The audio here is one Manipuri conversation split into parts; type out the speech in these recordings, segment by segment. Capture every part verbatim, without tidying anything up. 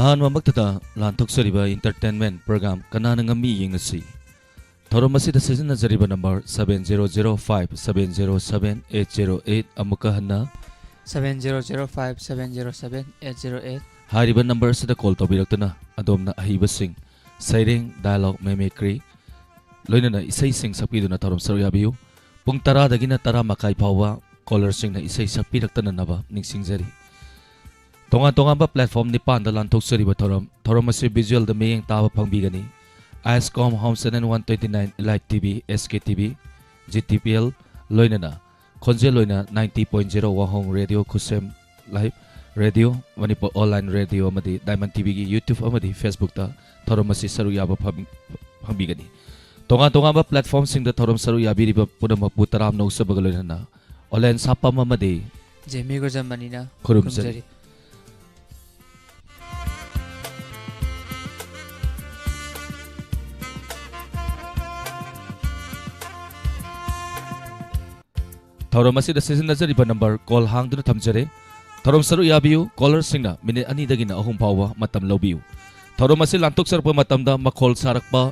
ꯑꯍꯥꯟꯕꯃꯛꯇꯗ ꯂꯥꯟꯊꯣꯛꯆꯔꯤꯕ entertainment program ꯀꯅꯥꯅ ꯉꯝꯃꯤ ꯌꯦꯡꯅꯁꯤ꯫ ꯊꯧꯔꯝ ꯑꯁꯤꯗ ꯁꯤꯖꯤꯟꯅꯖꯔꯤꯕ number seven zero zero five seven zero seven eight zero eight, ꯑꯃꯨꯛꯀ ꯍꯟꯅ seven zero zero five seven zero seven eight zero eight꯫ ꯍꯥꯏꯔꯤꯕ number ꯑꯁꯤꯗ call ꯇꯧꯕꯤꯔꯛꯇꯨꯅ ꯑꯗꯣꯝꯅ ꯑꯍꯩꯕꯁꯤꯡ, ꯁꯩꯔꯦꯡ, dialogue, mimicry, ꯂꯣꯏꯅꯅ ꯏꯁꯩꯁꯤꯡ ꯁꯛꯄꯤꯗꯨꯅ ꯊꯧꯔꯝ ꯁꯔꯨꯛ ꯌꯥꯕꯤꯌꯨ꯫ ꯄꯨꯡ ꯇꯔꯥꯗꯒꯤꯅ ꯇꯔꯥ ꯃꯈꯥꯏ ꯐꯥꯎꯕ callerꯁꯤꯡꯅ ꯏꯁꯩ ꯁꯛꯄꯤꯔꯛꯇꯅꯅꯕ ꯅꯤꯡꯁꯤꯡꯖꯔꯤ꯫ ꯇꯣꯉꯥꯟ ꯇꯣꯉꯥꯟꯕ platform ꯅꯤꯄꯥꯟꯗ ꯂꯥꯟꯊꯣꯛꯆꯔꯤꯕ ꯊꯧꯔꯝ, ꯊꯧꯔꯝ ꯑꯁꯤ visualꯗ ꯃꯤꯠꯌꯦꯡ ꯇꯥꯕ ꯐꯪꯕꯤꯒꯅꯤ꯫ IASCOM Home Channel one twenty nine, Elite TV, SKTV, GTPL, ꯂꯣꯏꯅꯅ ꯈꯣꯟꯖꯦꯜ ꯑꯣꯏꯅ ninety point zero ꯋꯥꯍꯣꯡ Radio, ꯈꯨꯁꯦꯝ Live Radio, Manipur Online Radio ꯑꯃꯗꯤ Diamond TVꯒꯤ YouTube ꯑꯃꯗꯤ Facebookꯇ ꯊꯧꯔꯝ ꯑꯁꯤ ꯁꯔꯨꯛ ꯌꯥꯕ ꯐꯪ-, ꯐꯪꯕꯤꯒꯅꯤ꯫ ꯇꯣꯉꯥꯟ ꯇꯣꯉꯥꯟꯕ platformꯁꯤꯡꯗ ꯊꯧꯔꯝ ꯁꯔꯨꯛ ꯌꯥꯕꯤꯔꯤꯕ ꯄꯨꯝꯅꯃꯛꯄꯨ ꯇꯔꯥꯝꯅ ꯑꯣꯛꯆꯕꯒ ꯂꯣꯏꯅꯅ ꯑꯣꯂꯦꯟ ꯁꯥꯄꯝ ꯑꯃꯗꯤ ꯖꯦꯃꯤ ꯒꯣꯖꯥꯃꯅꯤꯅ ꯈꯨꯔꯨꯝꯖꯔꯤ꯫ ꯈꯨꯔꯨꯝꯖꯔꯤ꯫ ꯊꯧꯔꯝ ꯑꯁꯤꯗ ꯁꯤꯖꯤꯟꯅꯖꯔꯤꯕ number call ꯍꯥꯡꯗꯨꯅ ꯊꯝꯖꯔꯦ꯫ ꯊꯧꯔꯝ ꯁꯔꯨꯛ ꯌꯥꯕꯤꯌꯨ꯫ Callerꯁꯤꯡꯅ minute ꯑꯅꯤꯗꯒꯤꯅ ꯑꯍꯨꯝ ꯐꯥꯎꯕ ꯃꯇꯝ ꯂꯧꯕꯤꯌꯨ꯫ ꯊꯧꯔꯝ ꯑꯁꯤ ꯂꯥꯟꯊꯣꯛꯆꯔꯛꯄ ꯃꯇꯝꯗ ꯃꯈꯣꯜ ꯁꯥꯔꯛꯄ,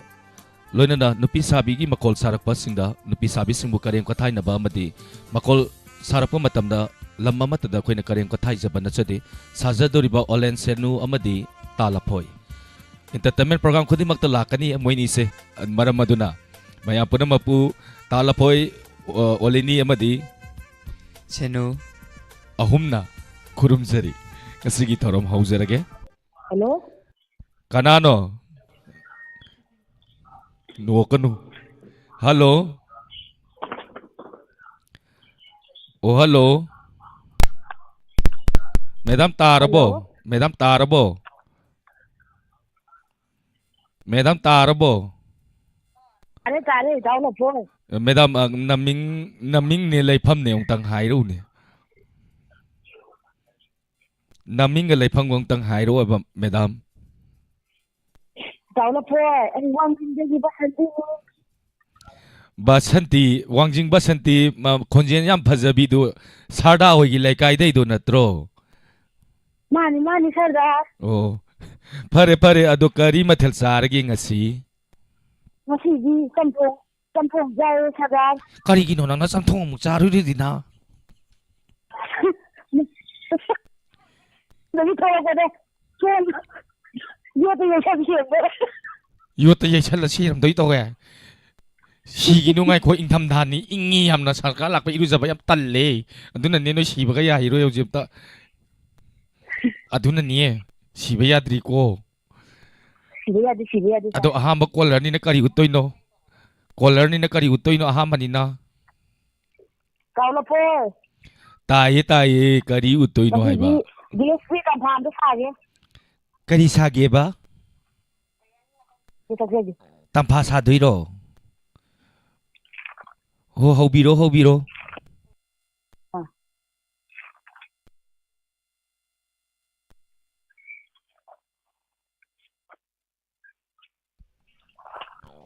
ꯂꯣꯏꯅꯅ ꯅꯨꯄꯤ ꯁꯥꯕꯤꯒꯤ ꯃꯈꯣꯜ ꯁꯥꯔꯛꯄꯁꯤꯡꯗ ꯅꯨꯄꯤ ꯁꯥꯕꯤꯁꯤꯡꯕꯨ ꯀꯔꯦꯝ ꯀꯊꯥꯏꯅꯕ ꯑꯃꯗꯤ ꯃꯈꯣꯜ ꯁꯥꯔꯛꯄ ꯃꯇꯝꯗ ꯂꯝ ꯑꯃꯠꯇꯗ ꯑꯩꯈꯣꯏꯅ ꯀꯔꯦꯝ ꯀꯊꯥꯏꯖꯕ ꯅꯠꯆꯗꯦ꯫ ꯁꯥꯖꯗꯧꯔꯤꯕ ꯑꯣꯂꯦꯟ ꯁꯦꯅꯨ ꯑꯃꯗꯤ ꯇꯥ ꯂꯐꯣꯏ꯫ Entertainment program ꯈꯨꯗꯤꯡꯃꯛꯇ ꯂꯥꯛꯀꯅꯤ ꯃꯣꯏꯅꯤꯁꯦ꯫ ꯃꯔꯝ ꯑꯗꯨꯅ ꯃꯌꯥꯝ ꯄꯨꯝꯅꯃꯛꯄꯨ ꯇꯥ ꯂꯐꯣꯏ, ꯑꯣ-, ꯑꯣꯂꯦꯅꯤ ꯑꯃꯗꯤ ꯁꯦꯅꯨ ꯑꯍꯨꯝꯅ ꯈꯨꯔꯨꯝꯖꯔꯤ꯫ ꯉꯁꯤꯒꯤ ꯊꯧꯔꯝ ꯍꯧꯖꯔꯒꯦ꯫ Hello? ꯀꯅꯥꯅꯣ? ꯅꯣꯛꯀꯅꯨ꯫ Hello? ꯑꯣ, hello? Madam ꯇꯥꯔꯕꯣ? Hello? Madam ꯇꯥꯔꯕꯣ? Madam ꯇꯥꯔꯕꯣ? ꯇꯥꯔꯦ, ꯇꯥꯔꯦ, ꯏꯇꯥꯎ ꯂꯐꯣꯏ꯫ Madam, ꯑ, ꯅꯃꯤꯡ, ꯅꯃꯤꯡꯅꯦ ꯂꯩꯐꯝꯅꯦ ꯑꯃꯨꯛꯇꯪ ꯍꯥꯏꯔꯛꯎꯅꯦ꯫ ꯅꯃꯤꯡꯒ ꯂꯩꯐꯝꯒ ꯑꯃꯨꯛꯇꯪ ꯍꯥꯏꯔꯛꯑꯣꯕ, madam꯫ ꯏꯇꯥꯎ ꯂꯐꯣꯏ, ꯑꯩ ꯋꯥꯡꯖꯤꯡꯗꯒꯤ ꯕꯁꯟꯇꯤꯅꯤ꯫ ꯕꯁꯟꯇꯤ, ꯋꯥꯡꯖꯤꯡ ꯕꯁꯟꯇꯤ, ꯃ-, ꯈꯣꯟꯖꯦꯜ ꯌꯥꯝ ꯐꯖꯕꯤꯗꯨ ꯁꯥꯔꯗꯥ ꯍꯣꯏꯒꯤ ꯂꯩꯀꯥꯏꯗꯩꯗꯣ ꯅꯠꯇ꯭ꯔꯣ? ꯃꯥꯅꯤ, ꯃꯥꯅꯤ, ꯁꯥꯔꯗꯥ꯫ ꯑꯣ, ꯐꯔꯦ, ꯐꯔꯦ, ꯑꯗꯣ ꯀꯔꯤ ꯃꯊꯦꯜ ꯆꯥꯔꯒꯦ ꯉꯁꯤ? ꯉꯁꯤꯗꯤ ꯆꯝꯊꯣꯡ, ꯆꯝꯊꯣꯡ ꯆꯥꯏꯌꯦ, ꯁꯔꯗꯥꯔ꯫ ꯀꯔꯤꯒꯤꯅꯣ ꯅꯪꯅ ꯆꯝꯊꯣꯡ ꯑꯃꯨꯛ ꯆꯥꯔꯨꯔꯤꯗꯨꯅ? ꯅꯪꯒꯤ ꯊꯣꯛꯂꯛꯄꯗ ꯁꯣꯝ ꯌꯣꯠꯇ ꯌꯩꯁꯟ ꯁꯦꯝꯕ꯫ ꯌꯣꯠꯇ ꯌꯩꯁꯜꯂ ꯁꯤꯔꯝꯗꯣꯏ ꯇꯧꯋꯦ꯫ ꯁꯤꯒꯤꯅꯨ, ꯉꯥꯏꯈꯣ, ꯏꯪꯊꯝꯊꯥꯅꯤ, ꯏꯪꯉꯤ ꯌꯥꯝꯅ, ꯁꯔꯀꯥꯔ ꯂꯥꯛꯄ ꯏꯔꯨꯖꯕ ꯌꯥꯝ ꯇꯜꯂꯦ꯫ ꯑꯗꯨꯅꯅꯦ ꯅꯣꯏ ꯁꯤꯕꯒ ꯌꯥꯈꯤꯔꯣꯏ ꯍꯧꯖꯤꯛꯇ꯫ ꯑꯗꯨꯅꯅꯤꯌꯦ, ꯁꯤꯕ ꯌꯥꯗ꯭ꯔꯤꯀꯣ꯫ ꯁꯤꯕ ꯌꯥꯗꯦ, ꯁꯤꯕ ꯌꯥꯗꯦ, ꯑꯗꯣ ꯁꯥꯔ꯫ ꯑꯍꯥꯟꯕ ꯀꯣꯂꯔꯅꯤꯅ ꯀꯔꯤ ꯎꯠꯇꯣꯏꯅꯣ? ꯀꯣꯂꯔꯅꯤꯅ ꯀꯔꯤ ꯎꯠꯇꯣꯏꯅꯣ ꯑꯍꯥꯟꯕꯅꯤꯅ? ꯀꯥꯎꯂꯄꯣꯏ꯫ ꯇꯥꯏꯌꯦ, ꯇꯥꯏꯌꯦ, ꯀꯔꯤ ꯎꯠꯇꯣꯏꯅꯣ ꯍꯥꯏꯕ? ꯉꯁꯤꯗꯤ ꯗꯤ ꯑꯦꯁ ꯄꯤ ꯀꯝꯐꯥꯝꯗꯣ ꯁꯥꯒꯦ꯫ ꯀꯔꯤ ꯁꯥꯒꯦꯕ? ꯁꯤ ꯆꯠꯆꯒꯦ꯫ ꯇꯝꯐꯥ ꯁꯥꯗꯣꯏꯔꯣ? ꯍꯣ, ꯍꯧꯕꯤꯔꯣ, ꯍꯧꯕꯤꯔꯣ꯫ ꯑꯥ꯫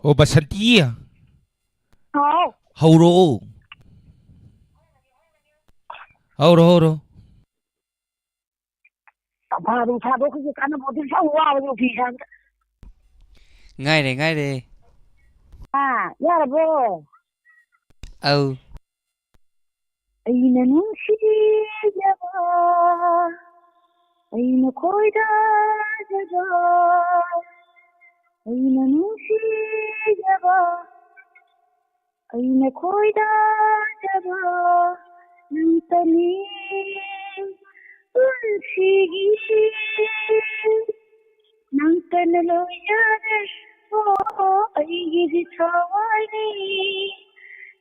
ꯑꯣ, ꯕꯁꯟꯇꯤ꯫ ꯍꯥꯎ꯫ ꯍꯧꯔꯛꯑꯣ꯫ ꯍꯧꯔꯣ, ꯍꯧꯔꯣ꯫ ꯐꯥꯗꯣꯛ ꯐꯥꯗꯣꯛ ꯑꯩꯈꯣꯏꯒꯤ ꯀꯥꯟꯅꯕ ꯑꯗꯨ ꯌꯥꯝ ꯋꯥꯕꯅꯤ ꯑꯣꯐꯤꯁ ꯍꯥꯏꯕꯗ꯫ ꯉꯥꯏꯔꯦ, ꯉꯥꯏꯔꯦ꯫ ꯑꯥ, ꯌꯥꯔꯕꯣ? ꯑꯧ꯫ ꯑꯩꯅ ꯅꯨꯡꯁꯤꯖꯕ, ꯑꯩꯅ ꯈꯣꯏꯗꯥꯖꯕ, ꯑꯩꯅ ꯅꯨꯡꯁꯤꯖꯕ, ꯑꯩꯅ ꯈꯣꯏꯗꯥꯖꯕ ꯅꯪꯇꯅꯤ ꯄꯨꯟꯁꯤꯒꯤ꯫ ꯅꯪꯇꯅ ꯂꯣꯏꯅꯔꯦ, ꯑꯣ, ꯑꯩꯒꯤꯗꯤ ꯊꯋꯥꯏꯅꯤ꯫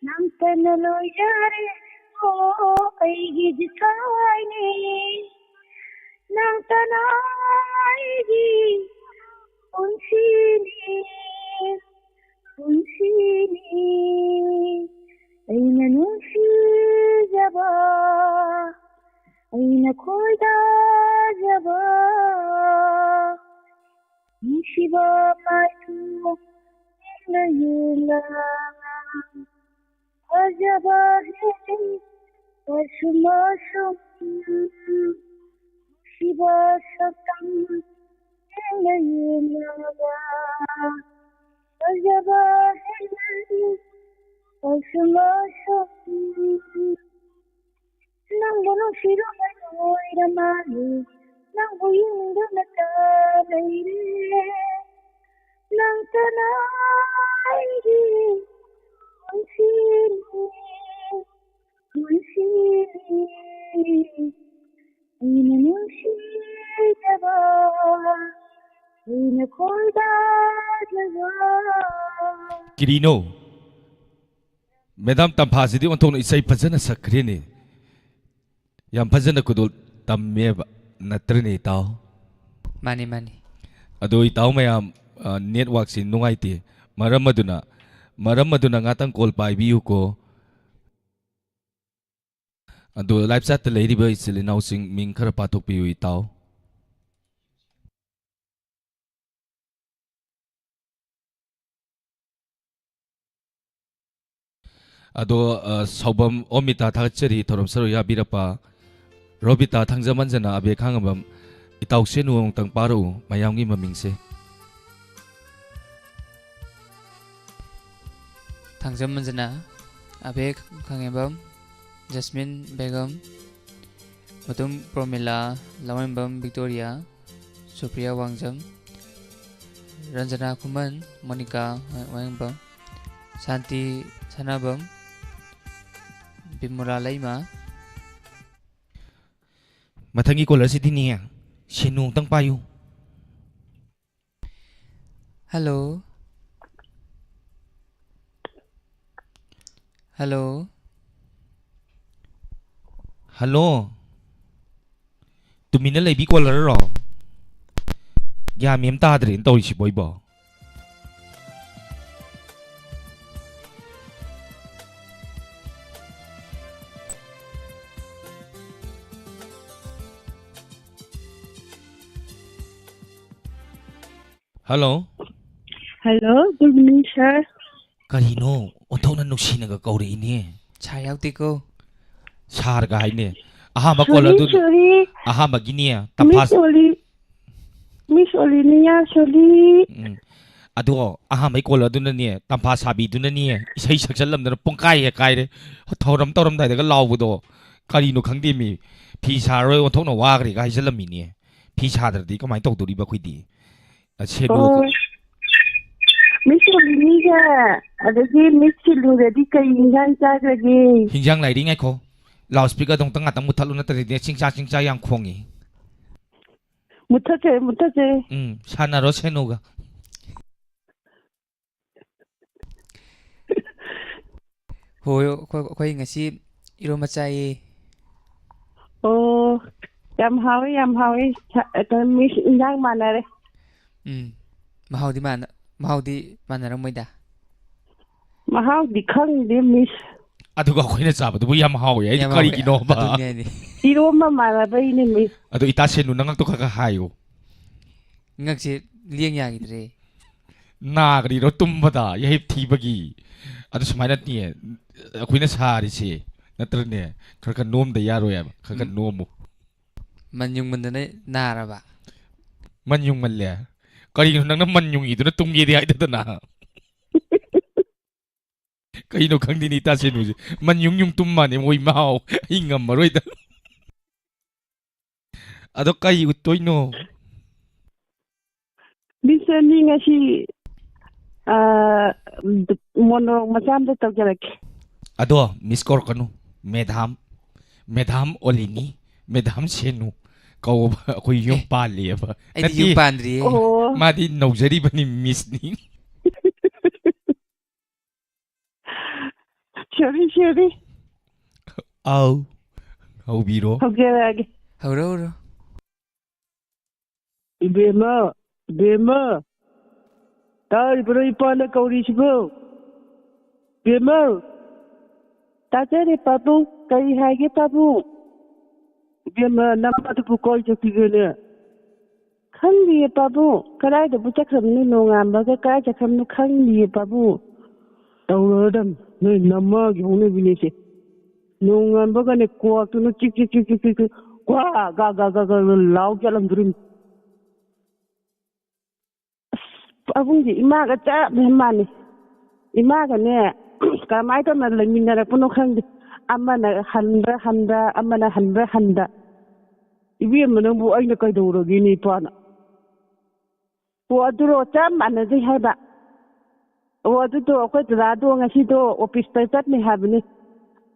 ꯅꯪꯇꯅ ꯂꯣꯏꯅꯔꯦ, ꯑꯣ, ꯑꯩꯒꯤꯗꯤ ꯊꯋꯥꯏꯅꯤ꯫ ꯅꯪꯇꯅ ꯑꯩꯒꯤ ꯄꯨꯟꯁꯤꯅꯤ, ꯄꯨꯟꯁꯤꯅꯤ꯫ ꯑꯩꯅ ꯅꯨꯡꯁꯤꯖꯕ, ꯑꯩꯅ ꯈꯣꯏꯗꯥꯖꯕ, ꯅꯨꯡꯁꯤꯕ ꯃꯥꯏꯊꯣꯡꯗ ꯌꯦꯡꯂ, ꯐꯖꯕ ꯍꯦꯛ ꯃꯁꯨꯝ ꯃꯁꯨꯝ, ꯅꯨꯡꯁꯤꯕ ꯁꯛꯇꯝ ꯅꯪꯕꯨ ꯌꯦꯡꯗꯨꯅꯇ ꯂꯩꯔꯦ, ꯅꯪꯇꯅ ꯑꯩꯒꯤ ꯄꯨꯟꯁꯤꯅꯤ, ꯄꯨꯟꯁꯤꯅꯤ꯫ ꯑꯩꯅ ꯅꯨꯡꯁꯤꯖꯕ, ꯑꯩꯅ ꯈꯣꯏꯗꯥꯖꯕ꯫ ꯀꯔꯤꯅꯣ? ꯃꯦꯗꯥꯝ ꯇꯝꯐꯥꯁꯤꯗꯤ ꯑꯣꯟꯊꯣꯛꯅ ꯏꯁꯩ ꯐꯖꯅ ꯁꯛꯈ꯭ꯔꯦꯅꯦ꯫ ꯌꯥꯝ ꯐꯖꯅ ꯈꯨꯗꯣꯜ ꯇꯝꯃꯦꯕ, ꯅꯠꯇ꯭ꯔꯅꯦ, ꯏꯇꯥꯎ? ꯃꯥꯅꯤ, ꯃꯥꯅꯤ꯫ ꯑꯗꯣ ꯏꯇꯥꯎ ꯃꯌꯥꯝ, ꯑ, networkꯁꯤ ꯅꯨꯡꯉꯥꯏꯇꯦ꯫ ꯃꯔꯝ ꯑꯗꯨꯅ, ꯃꯔꯝ ꯑꯗꯨꯅ ꯉꯥꯛꯇꯪ call ꯄꯥꯏꯕꯤꯌꯨꯀꯣ꯫ ꯑꯗꯣ live chatꯇ ꯂꯩꯔꯤꯕ ꯏꯆꯤꯜ ꯏꯅꯥꯎꯁꯤꯡ ꯃꯤꯡ ꯈꯔ ꯄꯥꯊꯣꯛꯄꯤꯌꯨ, ꯏꯇꯥꯎ꯫ ꯑꯗꯣ, ꯑ, ꯁꯥꯎꯕꯝ ꯑꯣꯃꯤꯇꯥ ꯊꯥꯒꯠꯆꯔꯤ, ꯊꯧꯔꯝ ꯁꯔꯨꯛ ꯌꯥꯕꯤꯔꯛꯄ꯫ ꯔꯣꯕꯤꯇꯥ ꯊꯥꯡꯖꯃꯟꯖꯅ, ꯑꯕꯦ ꯈꯥꯡꯉꯕꯝ, ꯏꯇꯥꯎ ꯁꯦꯅꯨ ꯑꯃꯨꯛꯇꯪ ꯄꯥꯔꯛꯎ, ꯃꯌꯥꯝꯒꯤ ꯃꯃꯤꯡꯁꯦ꯫ ꯊꯥꯡꯖꯃꯟꯖꯅ, ꯑꯕꯦ ꯈꯥꯡꯉꯦꯝꯕꯝ, ꯖꯁꯃꯤꯟ ꯕꯦꯒꯝ, ꯃꯇꯨꯝ ꯄ꯭ꯔꯣꯃꯤꯂꯥ, ꯂꯋꯥꯏꯕꯝ ꯕꯤꯛꯇꯣꯔꯤꯌꯥ, ꯁꯨꯄ꯭ꯔꯤꯌꯥ ꯋꯥꯡꯖꯝ, ꯔꯟꯖꯅꯥ ꯈꯨꯃꯟ, ꯃꯣꯅꯤꯀꯥ ꯋꯥꯍꯦꯡꯕꯝ, ꯁꯥꯟꯇꯤ ꯁꯅꯥꯕꯝ, ꯕꯤꯃꯣꯂꯥ ꯂꯩꯃ꯫ ꯃꯊꯪꯒꯤ callerꯁꯤꯗꯤꯅꯦ, ꯁꯦꯅꯨ ꯑꯃꯨꯛꯇꯪ ꯄꯥꯏꯌꯨ꯫ Hello꯫ Hello꯫ Hello꯫ ꯇꯨꯃꯤꯟꯅ ꯂꯩꯕꯤ callerꯔꯣ? ꯒ꯭ꯌꯥꯟ ꯃꯦꯟ ꯇꯥꯗ꯭ꯔꯦꯅ ꯇꯧꯔꯤꯁꯤꯕꯣ ꯑꯩꯕꯣ꯫ Hello꯫ Hello, good evening, sir. ꯀꯔꯤꯅꯣ? ꯑꯣꯟꯊꯣꯛꯅ ꯅꯨꯡꯁꯤꯅꯒ ꯀꯧꯔꯛꯏꯅꯦ꯫ Sir ꯌꯥꯎꯗꯦꯀꯣ꯫ Sirꯒ ꯍꯥꯏꯅꯦ꯫ ꯑꯍꯥꯟꯕ call ꯑꯗꯨ, sorry꯫ ꯑꯍꯥꯟꯕꯒꯤꯅꯦ, Miss ꯇꯝꯐꯥ-, Oli-, Miss Olinia, sorry꯫ ꯎꯝ꯫ ꯑꯗꯣ ꯑꯍꯥꯟꯕꯒꯤ call ꯑꯗꯨꯅꯅꯦ, ꯇꯝꯐꯥ ꯁꯥꯕꯤꯗꯨꯅꯅꯦ, ꯏꯁꯩ ꯁꯛꯆꯜꯂꯝꯗꯅ ꯄꯨꯡꯀꯥꯏ ꯍꯦꯛ ꯀꯥꯏꯔꯦ꯫ ꯊꯧꯔꯝ ꯇꯧꯔꯝꯗꯥꯏꯗꯒ ꯂꯥꯎꯕꯗꯣ꯫ ꯀꯔꯤꯅꯣ ꯈꯪꯗꯦ ꯃꯤ꯫ ꯐꯤ ꯁꯥꯔꯔꯣꯏ, ꯑꯣꯟꯊꯣꯛꯅ ꯋꯥꯈ꯭ꯔꯦꯒ ꯍꯥꯏꯖꯜꯂꯝꯃꯤꯅꯦ꯫ ꯐꯤ ꯁꯥꯗ꯭ꯔꯗꯤ ꯀꯃꯥꯏꯅ ꯇꯧꯗꯣꯔꯤꯕ ꯑꯩꯈꯣꯏꯗꯤ? ꯑ, ꯁꯦꯟꯗꯣꯛ- ꯑꯣ꯫ ꯃꯤꯁ ꯔꯣꯕꯤꯅꯤꯒ ꯑꯗꯒꯤ ꯃꯤꯁ ꯁꯤꯂꯨꯒꯗꯤ ꯀꯩ ꯏꯟꯖꯥꯡ ꯆꯥꯈ꯭ꯔꯒꯦ? ꯍꯤꯟꯖꯥꯡ ꯂꯥꯏꯔꯤ ꯉꯥꯏꯈꯣ꯫ ꯂꯥꯎꯠ ꯁ꯭ꯄꯤꯀꯔꯗꯣ ꯑꯃꯨꯛꯇꯪ ꯉꯥꯛꯇꯪ ꯃꯨꯠꯊꯠꯂꯨ, ꯅꯠꯇ꯭ꯔꯗꯤꯅꯦ ꯆꯤꯡꯆꯥ ꯆꯤꯡꯆꯥ ꯌꯥꯝ ꯈꯣꯡꯉꯤ꯫ ꯃꯨꯠꯊꯠꯈ꯭ꯔꯦ, ꯃꯨꯠꯊꯠꯈ꯭ꯔꯦ꯫ ꯎꯝ, ꯁꯥꯟꯅꯔꯣ ꯁꯦꯅꯨꯒ꯫ ꯍꯣꯏ, ꯑꯩꯈꯣꯏ, ꯑꯩꯈꯣꯏ ꯉꯁꯤ ꯏꯔꯣꯝꯕ ꯆꯥꯏꯌꯦ꯫ ꯑꯣ, ꯌꯥꯝ ꯍꯥꯎꯋꯦ, ꯌꯥꯝ ꯍꯥꯎꯋꯦ꯫ ꯁ-, ꯑ, ꯀꯩꯅꯣ, ꯃꯤꯁ, ꯏꯟꯖꯥꯡ ꯃꯥꯟꯅꯔꯦ꯫ ꯎꯝ, ꯃꯍꯥꯎꯗꯤ ꯃꯥꯟꯅ-, ꯃꯍꯥꯎꯗꯤ ꯃꯥꯟꯅꯔꯝꯃꯣꯏꯗ꯫ ꯃꯍꯥꯎꯗꯤ ꯈꯪꯗꯦ, ꯃꯤꯁ꯫ ꯑꯗꯨꯒ ꯑꯩꯈꯣꯏꯅ ꯆꯥꯕꯗꯨꯕꯨ ꯌꯥꯝ ꯍꯥꯎꯋꯦ ꯍꯥꯏꯗꯤ ꯌꯥꯝ ꯍꯥꯎꯋꯦ꯫ ꯀꯔꯤꯒꯤꯅꯣꯕ? ꯑꯗꯨꯅꯦ ꯍꯥꯏꯗꯤ꯫ ꯏꯔꯣꯝꯕ ꯃꯥꯟꯅꯕꯩꯅꯦ, ꯃꯤꯁ꯫ ꯑꯗꯣ ꯏꯇꯥ ꯁꯦꯅꯨ, ꯅꯉꯛꯇꯣ ꯈꯔ ꯈꯔ ꯍꯥꯏꯌꯨ꯫ ꯉꯛꯁꯦ ꯂꯦꯡ ꯌꯥꯈꯤꯗ꯭ꯔꯦ꯫ ꯅꯥꯈ꯭ꯔꯤꯔꯣ ꯇꯨꯝꯕꯗ, ꯌꯥꯍꯤꯞ ꯊꯤꯕꯒꯤ? ꯑꯗꯨ ꯁꯨꯃꯥꯏꯅꯅꯦ ꯑꯩꯈꯣꯏꯅ ꯁꯥꯔꯤꯁꯦ, ꯅꯠꯇ꯭ꯔꯅꯦ? ꯈꯔ ꯈꯔ ꯅꯣꯝꯗ ꯌꯥꯔꯣꯏ ꯍꯥꯏꯕ, ꯈꯔ ꯈꯔ ꯎꯝ꯫ ꯅꯣꯝꯃꯨ꯫ ꯃꯟ ꯌꯨꯡꯃꯟꯗꯅ ꯅꯥꯔꯕ? ꯃꯟ ꯌꯨꯡꯃꯜꯂꯦ? ꯀꯔꯤꯒꯤꯅꯣ ꯅꯪꯅ ꯃꯟ ꯌꯨꯡꯉꯤꯗꯨꯅ ꯇꯨꯝꯒꯦꯗꯤ ꯍꯥꯏꯗꯗꯅ? ꯀꯩꯅꯣ ꯈꯪꯗꯦꯅꯦ, ꯏꯇꯥ ꯁꯦꯅꯨꯁꯦ꯫ ꯃꯟ ꯌꯨꯡ ꯌꯨꯡ ꯇꯨꯝ ꯃꯥꯅꯦ, ꯃꯣꯏ ꯃꯍꯥꯎ꯫ ꯑꯩ ꯉꯝꯃꯔꯣꯏꯗ꯫ ꯑꯗꯣ ꯀꯩ ꯎꯠꯇꯣꯏꯅꯣ? ꯃꯤꯁ ꯑꯅꯤ ꯉꯁꯤ, ꯑ, ꯃꯣꯅꯣꯂꯣꯒ ꯃꯆꯥ ꯑꯝꯇ ꯇꯧꯖꯔꯛꯀꯦ꯫ ꯑꯗꯣ ꯃꯤꯁ ꯀꯧꯔꯛꯀꯅꯨ, ꯃꯦꯗꯥꯝ꯫ ꯃꯦꯗꯥꯝ ꯑꯣꯂꯤꯅꯤ, ꯃꯦꯗꯥꯝ ꯁꯦꯅꯨ ꯀꯧꯕ ꯑꯩꯈꯣꯏ ꯌꯨꯝ ꯑꯦ, ꯄꯥꯜꯂꯤꯑꯕ꯫ ꯑꯩꯗꯤ ꯅꯠꯇꯦ, ꯌꯨꯝ ꯄꯥꯟꯗ꯭ꯔꯤꯌꯦ꯫ ꯑꯣ꯫ ꯃꯥꯗꯤ ꯅꯧꯖꯔꯤꯕꯅꯤ, ꯃꯤꯁꯅꯤ꯫ ꯁꯣꯔꯤ, ꯁꯣꯔꯤ꯫ ꯑꯧ, ꯍꯧꯕꯤꯔꯣ꯫ ꯍꯧꯖꯔꯛꯑꯒꯦ꯫ ꯍꯧꯔꯣ, ꯍꯧꯔꯣ꯫ ꯏꯕꯦꯝꯃ, ꯏꯕꯦꯝꯃ, ꯇꯥꯔꯤꯕ꯭ꯔꯣ ꯏꯄꯥꯅ ꯀꯧꯔꯤꯁꯤꯕꯨ? ꯏꯕꯦꯝꯃ, ꯇꯥꯖꯔꯦ ꯄꯥꯕꯨꯡ, ꯀꯔꯤ ꯍꯥꯏꯒꯦ ꯄꯥꯕꯨꯡ? ꯏꯕꯦꯝꯃ, ꯅꯃꯥꯗꯨꯕꯨ ꯀꯥꯏ ꯆꯠꯈꯤꯒꯦꯅꯦ? ꯈꯪꯗꯤꯌꯦ ꯄꯥꯕꯨꯡ, ꯀꯗꯥꯏꯗꯕꯨ ꯆꯠꯈ꯭ꯔꯕꯅꯣ? ꯅꯣꯡꯉꯥꯟꯕꯒ ꯀꯗꯥꯏ ꯆꯠꯈ꯭ꯔꯕꯅꯣ ꯈꯪꯗꯤꯌꯦ ꯄꯥꯕꯨꯡ꯫ ꯇꯧꯔꯗꯝ, ꯅꯣꯏ ꯅꯃꯥꯒꯤ ꯍꯧꯅꯕꯤꯅꯦꯁꯦ꯫ ꯅꯣꯡꯉꯥꯟꯕꯒꯅꯦ ꯀ꯭ꯋꯥꯛꯇꯨꯅ ꯆꯤꯛ ꯆꯤꯛ ꯆꯤꯛ ꯆꯤꯛ ꯆꯤꯛ ꯆꯤꯛ, ꯀ꯭ꯋꯥ ꯒꯥ ꯒꯥ ꯒꯥ ꯒꯥ ꯂꯥꯎ ꯆꯠꯂꯝꯗꯣꯔꯤꯃꯤ꯫ ꯑꯁ, ꯄꯥꯕꯨꯡꯁꯦ ꯏꯃꯥꯒ ꯆꯞ ꯃꯥꯟꯅꯩ꯫ ꯏꯃꯥꯒꯅꯦ ꯀꯃꯥꯏꯅ ꯇꯧꯅ ꯂꯩꯃꯤꯟꯅꯔꯛꯄꯅꯣ ꯈꯪꯗꯦ꯫ ꯑꯃꯅ ꯍꯟꯕ꯭ꯔꯥ ꯍꯟꯗ, ꯑꯃꯅ ꯍꯟꯕ꯭ꯔꯥ ꯍꯟꯗ꯫ ꯏꯕꯦꯝꯃ, ꯅꯪꯕꯨ ꯑꯩꯅ ꯀꯩꯗꯧꯔꯒꯦꯅꯦ, ꯏꯄꯥꯅ? ꯑꯣ, ꯑꯗꯨꯔꯣ, ꯆꯞ ꯃꯥꯟꯅꯖꯩ ꯍꯥꯏꯕ꯫ ꯑꯣ, ꯑꯗꯨꯗꯣ ꯑꯩꯈꯣꯏ ꯗꯗꯥꯗꯣ ꯉꯁꯤꯗꯣ ꯑꯣꯐꯤꯁꯇ ꯆꯠꯅꯤ ꯍꯥꯏꯕꯅꯤ꯫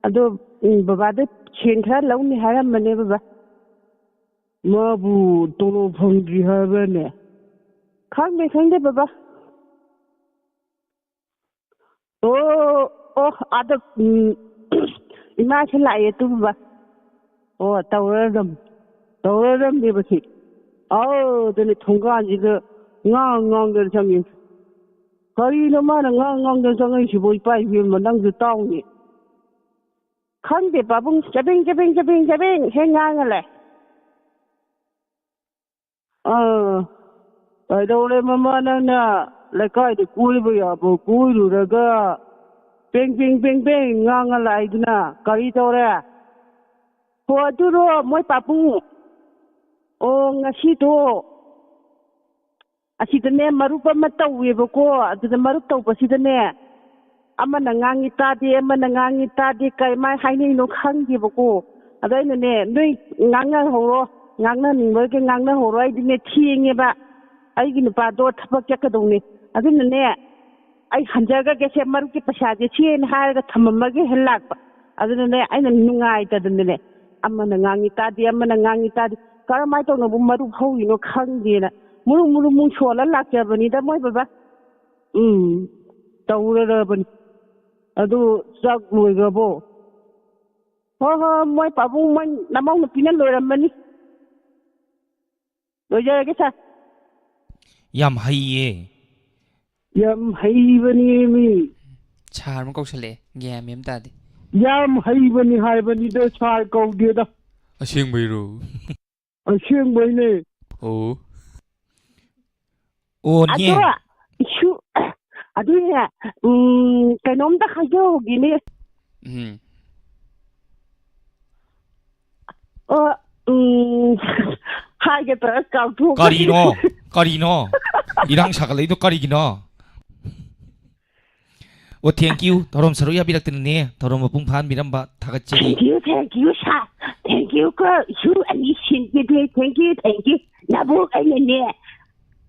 ꯑꯗꯣ, ꯎꯝ, ꯕꯕꯥꯗ ꯁꯦꯟ ꯈꯔ ꯂꯧꯅꯤ ꯍꯥꯏꯔꯝꯕꯅꯦ, ꯕꯕꯥ꯫ ꯃꯥꯕꯨ ꯇꯣꯂꯣꯞ ꯐꯪꯗ꯭ꯔꯤ ꯍꯥꯏꯕ꯭ꯔꯅꯦ? ꯈꯪꯗꯦ, ꯈꯪꯗꯦ, ꯕꯕꯥ꯫ ꯑꯣ, ꯑꯣ, ꯑꯥꯗ, ꯎꯝ, ꯏꯃꯥꯁꯤ ꯂꯥꯛꯑꯦ, ꯇꯨꯝꯕ꯫ ꯑꯣ, ꯇꯧꯔꯗꯝ-, ꯇꯧꯔꯗꯝꯅꯦꯕ ꯁꯤ꯫ ꯑꯧ, ꯑꯗꯨꯅꯦ ꯊꯣꯡꯒꯥꯟꯁꯤꯗ ꯉꯥꯡ ꯉꯥꯡꯗꯅ ꯆꯪꯉꯤ꯫ ꯀꯔꯤꯅꯣ ꯃꯥꯅ ꯉꯥꯡ ꯉꯥꯡꯗꯅ ꯆꯪꯉꯛꯏꯁꯤꯕꯣ, ꯏꯄꯥ ꯏꯕꯦꯝꯃ, ꯅꯪꯁꯨ ꯇꯥꯎꯅꯦ꯫ ꯈꯪꯗꯦ, ꯄꯥꯕꯨꯡ ꯆꯕꯦꯡ, ꯆꯕꯦꯡ, ꯆꯕꯦꯡ, ꯆꯕꯦꯡ ꯍꯦꯛ ꯉꯥꯡꯉ ꯂꯩ꯫ ꯑꯥ, ꯀꯩꯗꯧꯔꯦ ꯃꯃꯥ, ꯅꯪꯅ ꯂꯩꯀꯥꯏꯗ ꯀꯣꯏꯕ ꯌꯥꯕ ꯀꯣꯏꯔꯨꯔꯒ ꯄꯦꯡ, ꯄꯦꯡ, ꯄꯦꯡ, ꯄꯦꯡ ꯉꯥꯡꯉ ꯂꯥꯛꯏꯗꯨꯅ ꯀꯔꯤ ꯇꯧꯔꯦ? ꯍꯣ, ꯑꯗꯨꯔꯣ ꯃꯣꯏ ꯄꯥꯕꯨꯡ? ꯑꯣ, ꯉꯁꯤꯗꯣ ꯑꯁꯤꯗꯅꯦ ꯃꯔꯨꯞ ꯑꯃ ꯇꯧꯋꯦꯕꯀꯣ, ꯑꯗꯨꯗ ꯃꯔꯨꯞ ꯇꯧꯕꯁꯤꯗꯅꯦ ꯑꯃꯅ ꯉꯥꯡꯉꯤ ꯇꯥꯗꯦ, ꯑꯃꯅ ꯉꯥꯡꯉꯤ ꯇꯥꯗꯦ, ꯀꯃꯥꯏ ꯍꯥꯏꯅꯩꯅꯣ ꯈꯪꯗꯦꯕꯀꯣ꯫ ꯑꯗ ꯑꯩꯅꯅꯦ, "ꯅꯣꯏ ꯉꯥꯡꯅꯍꯧꯔꯣ, ꯉꯥꯡꯅꯅꯤꯡꯕꯒꯤ ꯉꯥꯡꯅꯍꯧꯔꯣ, ꯑꯩꯗꯤꯅꯦ ꯊꯦꯡꯉꯦꯕ, ꯑꯩꯒꯤ ꯅꯨꯄꯥꯗꯣ ꯊꯕꯛ ꯆꯠꯀꯗꯧꯅꯦ, ꯑꯗꯨꯅꯅꯦ ꯑꯩ ꯍꯟꯖꯈ꯭ꯔꯒꯦꯁꯦ, ꯃꯔꯨꯞꯀꯤ ꯄꯩꯁꯥꯁꯦ ꯁꯦꯅ" ꯍꯥꯏꯔꯒ ꯊꯝꯃꯝꯃꯒ ꯍꯦꯛ ꯂꯥꯛꯄ꯫ ꯑꯗꯨꯅꯅꯦ ꯑꯩꯅ ꯅꯨꯡꯉꯥꯏꯇꯗꯅꯅꯦ, ꯑꯃꯅ ꯉꯥꯡꯉꯤ ꯇꯥꯗꯦ, ꯑꯃꯅ ꯉꯥꯡꯉꯤ ꯇꯥꯗꯦ, ꯀꯔꯝꯍꯥꯏꯅ ꯇꯧꯅꯕꯨ ꯃꯔꯨꯞ ꯍꯧꯔꯤꯅꯣ ꯈꯪꯗꯦꯅ ꯃꯨꯔꯨꯝ ꯃꯨꯔꯨꯝ ꯃꯨꯛ ꯁꯣꯜꯂ ꯂꯥꯛꯆꯕꯅꯤꯗ ꯃꯣꯏ ꯕꯕꯥ꯫ ꯎꯝ, ꯇꯧꯔꯔꯕꯅꯤ꯫ ꯑꯗꯨ ꯆꯥꯛ ꯂꯣꯏꯈ꯭ꯔꯕꯣ? ꯍꯣꯏ, ꯍꯣꯏ, ꯃꯣꯏ ꯄꯥꯕꯨꯡ, ꯃꯣꯏ ꯅꯃꯧ ꯅꯨꯄꯤꯅ ꯂꯣꯏꯔꯝꯃꯅꯤ꯫ ꯂꯣꯏꯖꯔꯒꯦ, ꯁꯥꯔ꯫ ꯌꯥꯝ ꯍꯩꯌꯦ꯫ ꯌꯥꯝ ꯍꯩꯕꯅꯦꯃꯤ꯫ ꯁꯥꯔ ꯑꯃ ꯀꯧꯁꯜꯂꯛꯑꯦ, ꯒ꯭ꯌꯥꯟ ꯃꯦꯟ ꯑꯃ ꯇꯥꯗꯦ꯫ ꯌꯥꯝ ꯍꯩꯕꯅꯤ ꯍꯥꯏꯕꯅꯤꯗ, ꯁꯥꯔ ꯀꯧꯗꯦꯗ꯫ ꯑꯁꯦꯡꯕꯩꯔꯣ? ꯑꯁꯦꯡꯕꯩꯅꯦ꯫ ꯑꯣ꯫ ꯑꯣꯅꯦ꯫ ꯑꯗꯣ, ꯏꯁꯨ, ꯑꯗꯨꯅꯦ, ꯎꯝ, ꯀꯩꯅꯣꯝꯇ ꯍꯥꯏꯖꯍꯧꯒꯦꯅꯦ꯫ ꯎꯝ꯫ ꯑꯣ, ꯎꯝ, ꯍꯥꯏꯒꯦ ꯇꯧꯔ ꯀꯥꯎꯊꯣꯛꯈ꯭ꯔꯦ꯫ ꯀꯔꯤꯅꯣ? ꯀꯔꯤꯅꯣ? ꯏꯔꯥꯡ ꯁꯥꯒꯠꯂꯛꯏꯗꯣ ꯀꯔꯤꯒꯤꯅꯣ? ꯑꯣ, thank you, ꯊꯧꯔꯝ ꯁꯔꯨꯛ ꯌꯥꯕꯤꯔꯛꯇꯅꯅꯦ, ꯊꯧꯔꯝ ꯃꯄꯨꯡ ꯐꯥꯍꯟꯕꯤꯔꯝꯕ ꯊꯥꯒꯠꯆꯔꯤ꯫ Thank you, thank you, sir. Thank you ꯀꯣ, ꯏꯁꯨ ꯑꯅꯤ ꯁꯤꯟꯈꯤꯗ꯭ꯔꯦ. Thank you, thank you. ꯅꯕꯣꯛ ꯑꯩꯅꯅꯦ,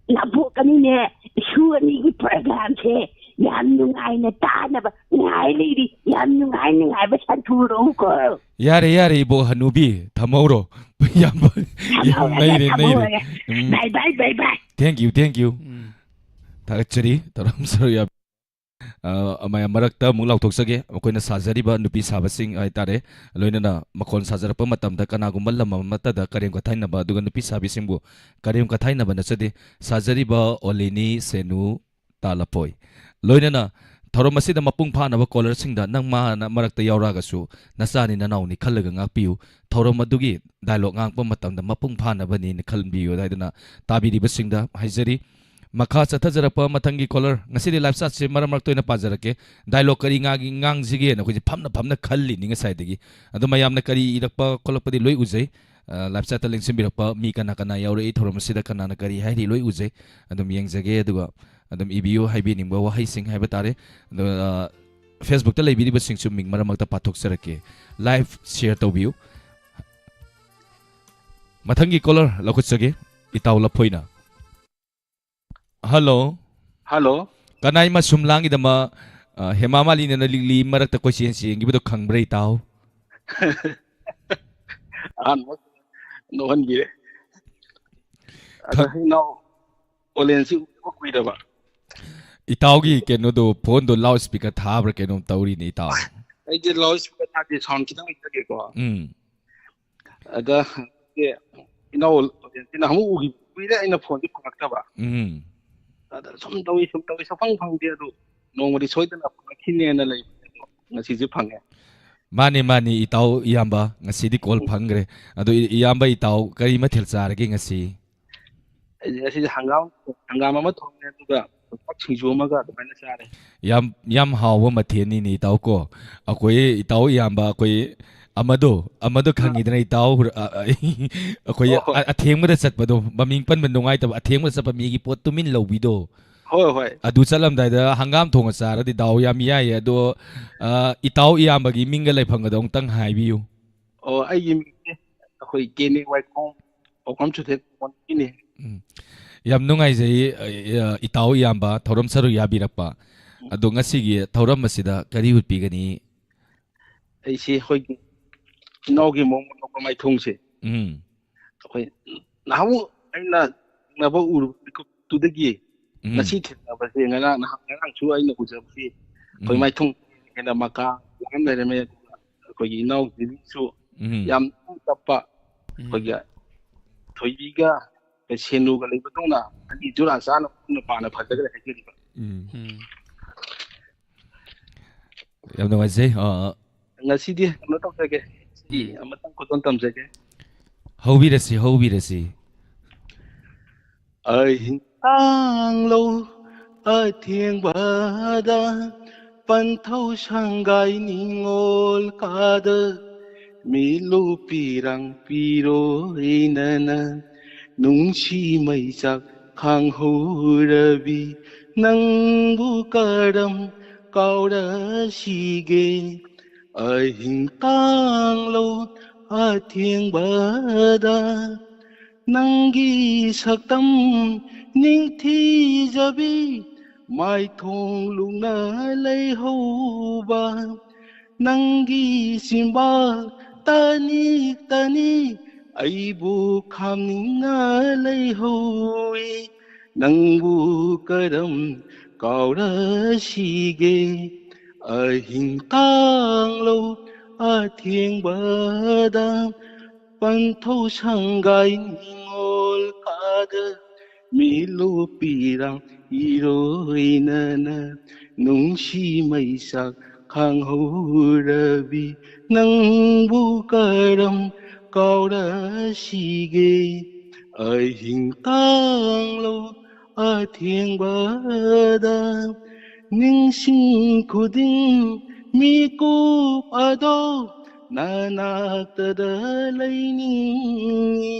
ꯅꯕꯣꯛ ꯑꯅꯤꯅꯦ, ꯏꯁꯨ ꯑꯅꯤꯒꯤ programꯁꯦ ꯌꯥꯝ ꯅꯨꯡꯉꯥꯏꯅ ꯇꯥꯅꯕ ꯉꯥꯏ ꯂꯩꯔꯤ. ꯌꯥꯝ ꯅꯨꯡꯉꯥꯏ ꯅꯨꯡꯉꯥꯏꯕ ꯁꯟꯊꯣꯔꯛꯎꯀꯣ. ꯌꯥꯔꯦ, ꯌꯥꯔꯦ, ꯏꯕꯣꯛ ꯍꯅꯨꯕꯤ, ꯊꯝꯍꯧꯔꯣ꯫ ꯌꯥꯝ, ꯌꯥꯝ ꯊꯝꯍꯧꯔꯒꯦ, ꯅꯩꯔꯦ, ꯅꯩꯔꯦ꯫ ꯊꯝꯍꯧꯔꯒꯦ. ꯎꯝ꯫ Bye, bye, bye, bye. Thank you, thank you. ꯊꯥꯒꯠꯆꯔꯤ, ꯊꯧꯔꯝ ꯁꯔꯨꯛ ꯌꯥꯕꯤ-, ꯑ, ꯃꯌꯥꯝ ꯃꯔꯛꯇ ꯑꯃꯨꯛ ꯂꯥꯎꯊꯣꯛꯆꯒꯦ꯫ ꯑꯩꯈꯣꯏꯅ ꯁꯥꯖꯔꯤꯕ ꯅꯨꯄꯤ ꯁꯥꯕꯁꯤꯡ ꯍꯥꯏꯇꯥꯔꯦ, ꯂꯣꯏꯅꯅ ꯃꯈꯣꯟ ꯁꯥꯖꯔꯛꯄ ꯃꯇꯝꯗ ꯀꯅꯥꯒꯨꯝꯕ ꯂꯝ ꯑꯃꯠꯇꯗ ꯀꯔꯦꯝ ꯀꯊꯥꯏꯅꯕ, ꯑꯗꯨꯒ ꯅꯨꯄꯤ ꯁꯥꯕꯤꯁꯤꯡꯕꯨ ꯀꯔꯦꯝ ꯀꯊꯥꯏꯅꯕ ꯅꯠꯆꯗꯦ꯫ ꯁꯥꯖꯔꯤꯕ ꯑꯣꯂꯤꯅꯤ, ꯁꯦꯅꯨ, ꯇꯥ ꯂꯐꯣꯏ꯫ ꯂꯣꯏꯅꯅ ꯊꯧꯔꯝ ꯑꯁꯤꯗ ꯃꯄꯨꯡ ꯐꯥꯅꯕ caller ꯁꯤꯡꯗ ꯅꯪ ꯃꯥꯅ ꯃꯔꯛꯇ ꯌꯥꯎꯔꯛꯑꯒꯁꯨ ꯅꯆꯥꯅꯤ ꯅꯅꯥꯎꯅꯤ ꯈꯜꯂꯒ ꯉꯥꯛꯄꯤꯌꯨ꯫ ꯊꯧꯔꯝ ꯑꯗꯨꯒꯤ dialogue ꯉꯥꯡꯉꯛꯄ ꯃꯇꯝꯗ ꯃꯄꯨꯡ ꯐꯥꯅꯕꯅꯤꯅ ꯈꯟꯕꯤꯌꯨ ꯍꯥꯏꯗꯨꯅ ꯇꯥꯕꯤꯔꯤꯕꯁꯤꯡꯗ ꯍꯥꯏꯖꯔꯤ꯫ ꯃꯈꯥ ꯆꯠꯊꯖꯔꯛꯄ ꯃꯊꯪꯒꯤ caller, ꯉꯁꯤꯗꯤ live chatꯁꯦ ꯃꯔꯛ ꯃꯔꯛꯇ ꯑꯣꯏꯅ ꯄꯥꯖꯔꯛꯀꯦ꯫ Dialogue ꯀꯔꯤ ꯉꯥꯡꯒꯤ-, ꯉꯥꯡꯁꯤꯒꯦꯅ ꯑꯩꯈꯣꯏꯁꯦ ꯐꯝꯅ ꯐꯝꯅ ꯈꯜꯂꯤꯅꯤ ꯉꯁꯥꯏꯗꯒꯤ꯫ ꯑꯗꯣ ꯃꯌꯥꯝꯅ ꯀꯔꯤ ꯏꯔꯛꯄ ꯈꯣꯠꯂꯛꯄꯗꯤ ꯂꯣꯏ ꯎꯖꯩ꯫ ꯑ, live chatꯇ ꯂꯦꯡꯁꯤꯟꯕꯤꯔꯛꯄ ꯃꯤ ꯀꯅꯥ ꯀꯅꯥ ꯌꯥꯎꯔꯛꯏ, ꯊꯧꯔꯝ ꯑꯁꯤꯗ ꯀꯅꯥꯅ ꯀꯔꯤ ꯍꯥꯏꯔꯤ ꯂꯣꯏ ꯎꯖꯩ꯫ ꯑꯗꯨꯝ ꯌꯦꯡꯖꯒꯦ, ꯑꯗꯨꯒ ꯑꯗꯨꯝ ꯏꯕꯤꯌꯨ, ꯍꯥꯏꯕꯤꯅꯤꯡꯕ ꯋꯥꯍꯩꯁꯤꯡ ꯍꯥꯏꯕ ꯇꯥꯔꯦ꯫ ꯑꯗꯣ, ꯑ, Facebookꯇ ꯂꯩꯕꯤꯔꯤꯕꯁꯤꯡꯁꯨ ꯃꯤꯡ ꯃꯔꯛ ꯃꯔꯛꯇ ꯄꯥꯊꯣꯛꯆꯔꯛꯀꯦ꯫ Live share ꯇꯧꯕꯤꯌꯨ꯫ ꯃꯊꯪꯒꯤ caller ꯂꯧꯈꯠꯆꯒꯦ, ꯏꯇꯥꯎ ꯂꯐꯣꯏꯅ꯫ Hello꯫ Hello꯫ ꯀꯅꯥꯏ ꯃꯁꯨꯝ ꯂꯥꯡꯉꯤꯗꯃ, ꯑ, ꯍꯦꯃꯥ ꯃꯥꯂꯤꯅ ꯂꯤꯛꯂꯤ ꯃꯔꯛꯇ ꯀꯣꯏꯆꯦꯟ ꯆꯦꯟꯈꯤꯕꯗꯣ ꯈꯪꯕ꯭ꯔꯥ, ꯏꯇꯥꯎ? ꯑꯍꯥꯟꯕ ꯅꯣꯛꯍꯟꯕꯤꯔꯦ꯫ ꯑꯗꯣ ꯏꯅꯥꯎ ꯑꯣꯂꯦꯟꯁꯤ ꯎꯗꯕ ꯀꯨꯏꯔꯕ꯫ ꯏꯇꯥꯎꯒꯤ ꯀꯩꯅꯣꯗꯣ, phoneꯗꯣ loud speaker ꯊꯥꯕ꯭ꯔꯥ ꯀꯩꯅꯣꯝ ꯇꯧꯔꯤꯅꯦ, ꯏꯇꯥꯎ꯫ ꯑꯩꯁꯦ loud speaker ꯊꯥꯗꯦ, sound ꯈꯤꯇꯪ ꯂꯩꯖꯒꯦꯀꯣ꯫ ꯎꯝ꯫ ꯑꯗ ꯏꯅꯥꯎ ꯑꯣꯂꯦꯟꯁꯤ ꯅꯍꯥꯟꯃꯨꯛ ꯎꯈꯤꯕ ꯀꯨꯏꯔꯦ, ꯑꯩꯅ phoneꯁꯦ ꯐꯪꯉꯛꯇꯕ꯫ ꯎꯝ꯫ ꯑꯗ ꯁꯨꯝ ꯇꯧꯏ, ꯁꯨꯝ ꯇꯧꯏ, ꯁꯨꯡꯐꯪ ꯐꯪꯗꯦ꯫ ꯑꯗꯨ ꯅꯣꯡꯃꯗꯤ ꯁꯣꯏꯗꯅ ꯐꯪꯉꯛꯈꯤꯅꯦꯅ ꯂꯩꯕꯅꯦ, ꯑꯗꯣ ꯉꯁꯤꯁꯦ ꯐꯪꯉꯦ꯫ ꯃꯥꯅꯤ, ꯃꯥꯅꯤ, ꯏꯇꯥꯎ ꯏꯌꯥꯝꯕ, ꯉꯁꯤꯗꯤ call ꯐꯪꯈ꯭ꯔꯦ꯫ ꯑꯗꯣ ꯏ-, ꯏꯌꯥꯝꯕ, ꯏꯇꯥꯎ ꯀꯔꯤ ꯃꯊꯦꯜ ꯆꯥꯔꯒꯦ ꯉꯁꯤ? ꯑꯩꯁꯦ ꯉꯁꯤꯁꯦ ꯍꯪꯒꯥꯝ, ꯍꯪꯒꯥꯝ ꯑꯃ ꯊꯣꯡꯉꯦ, ꯑꯗꯨꯒ ꯌꯣꯡꯆꯥꯛ ꯁꯤꯡꯖꯨ ꯑꯃꯒ ꯑꯗꯨꯃꯥꯏꯅ ꯆꯥꯔꯦ꯫ ꯌꯥꯝ, ꯌꯥꯝ ꯍꯥꯎꯕ ꯃꯊꯦꯜꯅꯤꯅꯦ, ꯏꯇꯥꯎ ꯀꯣ꯫ ꯑꯩꯈꯣꯏ ꯏꯇꯥꯎ ꯏꯌꯥꯝꯕ, ꯑꯩꯈꯣꯏ ꯑꯃꯗꯣ, ꯑꯃꯗꯣ ꯈꯪꯉꯤꯗꯅ, ꯏꯇꯥꯎ, ꯑ, ꯑ, ꯑꯩꯈꯣꯏ ꯍꯣꯏ, ꯍꯣꯏ꯫ ꯑ-, ꯑꯊꯦꯡꯕꯗ ꯆꯠꯄꯗꯣ, ꯃꯃꯤꯡ ꯄꯟꯕ ꯅꯨꯡꯉꯥꯏꯇꯕ, ꯑꯊꯦꯡꯕꯗ ꯆꯠꯄ ꯃꯤꯒꯤ ꯄꯣꯠ ꯇꯨꯃꯤꯟ ꯂꯧꯕꯤꯗꯣ꯫ ꯍꯣꯏ, ꯍꯣꯏ꯫ ꯑꯗꯨ ꯆꯠꯂꯝꯗꯥꯏꯗ ꯍꯪꯒꯥꯝ ꯊꯣꯡꯉ ꯆꯥꯔꯗꯤ ꯗꯥꯎ ꯌꯥꯝ ꯌꯥꯏꯌꯦ꯫ ꯑꯗꯣ, ꯑ, ꯏꯇꯥꯎ ꯏꯌꯥꯝꯕꯒꯤ ꯃꯤꯡꯒ ꯂꯩꯐꯝꯒꯗꯣ ꯑꯃꯨꯛꯇꯪ ꯍꯥꯏꯕꯤꯌꯨ꯫ ꯑꯣ, ꯑꯩꯒꯤ ꯃꯤꯡꯁꯦ ꯑꯩꯈꯣꯏ ꯀꯦꯅꯦ ꯋꯥꯏꯈꯣꯡ, ꯄꯥꯎꯈꯝ ꯆꯨꯊꯦꯛ ꯀꯣꯟꯒꯤꯅꯤ꯫ ꯎꯝ꯫ ꯌꯥꯝ ꯅꯨꯡꯉꯥꯏꯖꯩ, ꯑ, ꯏꯇꯥꯎ ꯏꯌꯥꯝꯕ ꯊꯧꯔꯝ ꯁꯔꯨꯛ ꯌꯥꯕꯤꯔꯛꯄ꯫ ꯎꯝ꯫ ꯑꯗꯣ ꯉꯁꯤꯒꯤ ꯊꯧꯔꯝ ꯑꯁꯤꯗ ꯀꯔꯤ ꯎꯠꯄꯤꯒꯅꯤ? ꯑꯩꯁꯤ ꯑꯩꯈꯣꯏꯒꯤ ꯏꯅꯥꯎꯒꯤ ꯃꯑꯣꯡ ꯃꯇꯧꯒ ꯃꯥꯏꯊꯣꯡꯁꯦ꯫ ꯎꯝ꯫ ꯑꯩꯈꯣꯏ ꯅꯍꯥꯟꯃꯨꯛ ꯑꯩꯅ ꯊꯦꯡꯅꯕ ꯎꯔꯨꯕ ꯃꯤꯀꯨꯞꯇꯨꯗꯒꯤ ꯎꯝ꯫ ꯉꯁꯤ ꯊꯦꯡꯅꯕꯁꯦ, ꯉꯔꯥꯡ, ꯅꯍꯥꯟ, ꯉꯔꯥꯡꯁꯨ ꯑꯩꯅ ꯎꯖꯕꯁꯤ ꯑꯩꯈꯣꯏ ꯎꯝ꯫ ꯃꯥꯏꯊꯣꯡ ꯍꯦꯟꯅ ꯃꯀꯥ ꯂꯥꯝ ꯂꯩꯔꯝꯃꯦ꯫ ꯑꯗꯨꯒ ꯑꯩꯈꯣꯏꯒꯤ ꯏꯅꯥꯎꯁꯤꯁꯨ ꯎꯝ꯫ ꯌꯥꯝ ꯏꯪ ꯇꯞꯄ, ꯎꯝ꯫ ꯑꯩꯈꯣꯏꯒꯤ ꯊꯣꯏꯕꯤꯒ ꯁꯦꯅꯨꯒ ꯂꯩꯕꯗꯧꯅ ꯑꯅꯤ ꯖꯨꯔꯥ ꯆꯥꯅ ꯄꯨꯟꯅ ꯄꯥꯅ ꯐꯖꯈ꯭ꯔꯦ ꯍꯥꯏꯖꯔꯤꯕ꯫ ꯎꯝ꯫ ꯎꯝ꯫ ꯌꯥꯝ ꯅꯨꯡꯉꯥꯏꯖꯩ꯫ ꯑ, ꯉꯁꯤꯗꯤ ꯀꯩꯅꯣ ꯇꯧꯖꯒꯦ꯫ ꯁꯤ ꯎꯝ꯫ ꯑꯃꯇꯪ ꯈꯨꯗꯣꯜ ꯇꯝꯖꯒꯦ꯫ ꯍꯧꯕꯤꯔꯁꯤ, ꯍꯧꯕꯤꯔꯁꯤ꯫ ꯑꯍꯤꯡ ꯇꯥꯡꯂꯧ ꯑꯊꯦꯡꯕꯗ ꯄꯟꯊꯧ ꯁꯪꯒꯥꯏ ꯅꯤꯉꯣꯜ ꯀꯥꯗ ꯃꯤꯠꯂꯨ ꯄꯤꯔꯥꯡ ꯄꯤꯔꯣꯏꯅꯅ ꯅꯨꯡꯁꯤ ꯃꯩꯆꯥꯛ ꯈꯥꯡꯍꯧꯔꯕꯤ ꯅꯪꯕꯨ ꯀꯔꯝ ꯀꯥꯎꯔꯁꯤꯒꯦ? ꯑꯍꯤꯡ ꯇꯥꯡꯂꯧ ꯑꯊꯦꯡꯕꯗ ꯅꯪꯒꯤ ꯁꯛꯇꯝ ꯅꯤꯡꯊꯤꯖꯕꯤ ꯃꯥꯏꯊꯣꯡ ꯂꯨꯡꯅ ꯂꯩꯍꯧꯕ ꯅꯪꯒꯤ ꯆꯤꯝꯕꯥꯜ ꯇꯅꯤꯛ ꯇꯅꯤꯛ ꯑꯩꯕꯨ ꯈꯥꯝꯅꯤꯡꯅ ꯂꯩꯍꯧꯏ꯫ ꯅꯪꯕꯨ ꯀꯔꯝ ꯀꯥꯎꯔꯁꯤꯒꯦ? ꯑꯍꯤꯡ ꯇꯥꯡꯂꯧ ꯑꯊꯦꯡꯕꯗ ꯄꯟꯊꯧ ꯁꯪꯒꯥꯏ ꯅꯤꯉꯣꯜ ꯀꯥꯗ ꯃꯤꯠꯂꯨ ꯄꯤꯔꯥꯡ ꯏꯔꯣꯏꯅꯅ ꯅꯨꯡꯁꯤ ꯃꯩꯆꯥꯛ ꯈꯥꯡꯍꯧꯔꯕꯤ ꯅꯪꯕꯨ ꯀꯔꯝ ꯀꯥꯎꯔꯁꯤꯒꯦ? ꯑꯍꯤꯡ ꯇꯥꯡꯂꯧ ꯑꯊꯦꯡꯕꯗ ꯅꯤꯡꯁꯤꯡ ꯈꯨꯗꯤꯡ ꯃꯤꯀꯨꯞ ꯑꯗꯣ ꯅꯅꯥꯛꯇꯗ ꯂꯩꯅꯤꯡꯏ꯫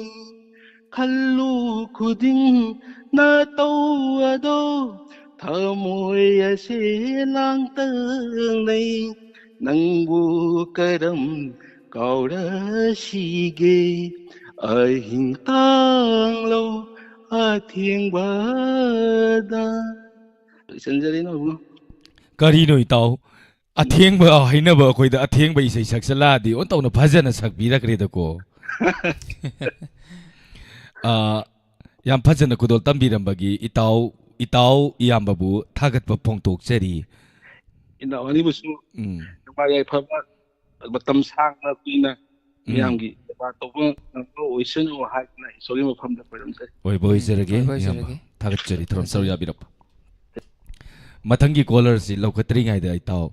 ꯈꯜꯂꯨ ꯈꯨꯗꯤꯡ ꯅꯇꯧ ꯑꯗꯣ ꯊꯃꯣꯏ ꯑꯁꯤ ꯂꯥꯡꯇꯛꯅꯩ, ꯅꯪꯕꯨ ꯀꯔꯝ ꯀꯥꯎꯔꯁꯤꯒꯦ? ꯑꯍꯤꯡ ꯇꯥꯡꯂꯣ ꯑꯊꯦꯡꯕꯗ꯫ ꯂꯣꯏꯁꯤꯟꯖꯔꯦ, ꯏꯅꯥꯎꯕꯨ꯫ ꯀꯔꯤꯅꯣ, ꯏꯇꯥꯎ? ꯑꯊꯦꯡꯕ ꯍꯥꯏꯅꯕ ꯑꯩꯈꯣꯏꯗ ꯑꯊꯦꯡꯕ ꯏꯁꯩ ꯁꯛꯆꯜꯂꯛꯑꯗꯤ ꯑꯣꯟꯇꯧꯅ ꯐꯖꯅ ꯁꯛꯄꯤꯔꯛꯈ꯭ꯔꯦꯗꯀꯣ꯫ ꯑꯥ, ꯌꯥꯝ ꯐꯖꯅ ꯈꯨꯗꯣꯜ ꯇꯝꯕꯤꯔꯝꯕꯒꯤ ꯏꯇꯥꯎ, ꯏꯇꯥꯎ ꯏꯌꯥꯝꯕꯕꯨ ꯊꯥꯒꯠꯄ ꯐꯣꯡꯗꯣꯛꯆꯔꯤ꯫ ꯏꯅꯥꯎ ꯑꯅꯤꯕꯨꯁꯨ ꯎꯝ꯫ ꯅꯨꯡꯉꯥꯏ ꯌꯥꯏꯐꯕ, ꯃꯇꯝ ꯁꯥꯡꯅ ꯀꯨꯏꯅ ꯎꯝ꯫ ꯃꯤꯌꯥꯝꯒꯤ ꯁꯦꯕꯥ ꯇꯧꯕ ꯉꯝꯕ ꯑꯣꯏꯁꯅꯨ ꯍꯥꯏꯗꯨꯅ ꯏꯁꯣꯔꯒꯤ ꯃꯐꯝꯗ ꯈꯣꯏꯔꯝꯖꯩ꯫ ꯑꯣꯏꯕ ꯎꯝ, ꯑꯣꯏꯖꯔꯒꯦ, ꯑꯣꯏꯕ ꯏꯌꯥꯝꯕ꯫ ꯑꯣꯏꯖꯔꯒꯦ꯫ ꯊꯥꯒꯠꯆꯔꯤ, ꯊꯧꯔꯝ ꯁꯔꯨꯛ ꯊꯥꯒꯠꯆꯔꯤ꯫ ꯌꯥꯕꯤꯔꯛꯄ꯫ ꯃꯊꯪꯒꯤ caller ꯁꯤ ꯂꯧꯈꯠꯇ꯭ꯔꯤꯉꯩꯗ ꯏꯇꯥꯎ,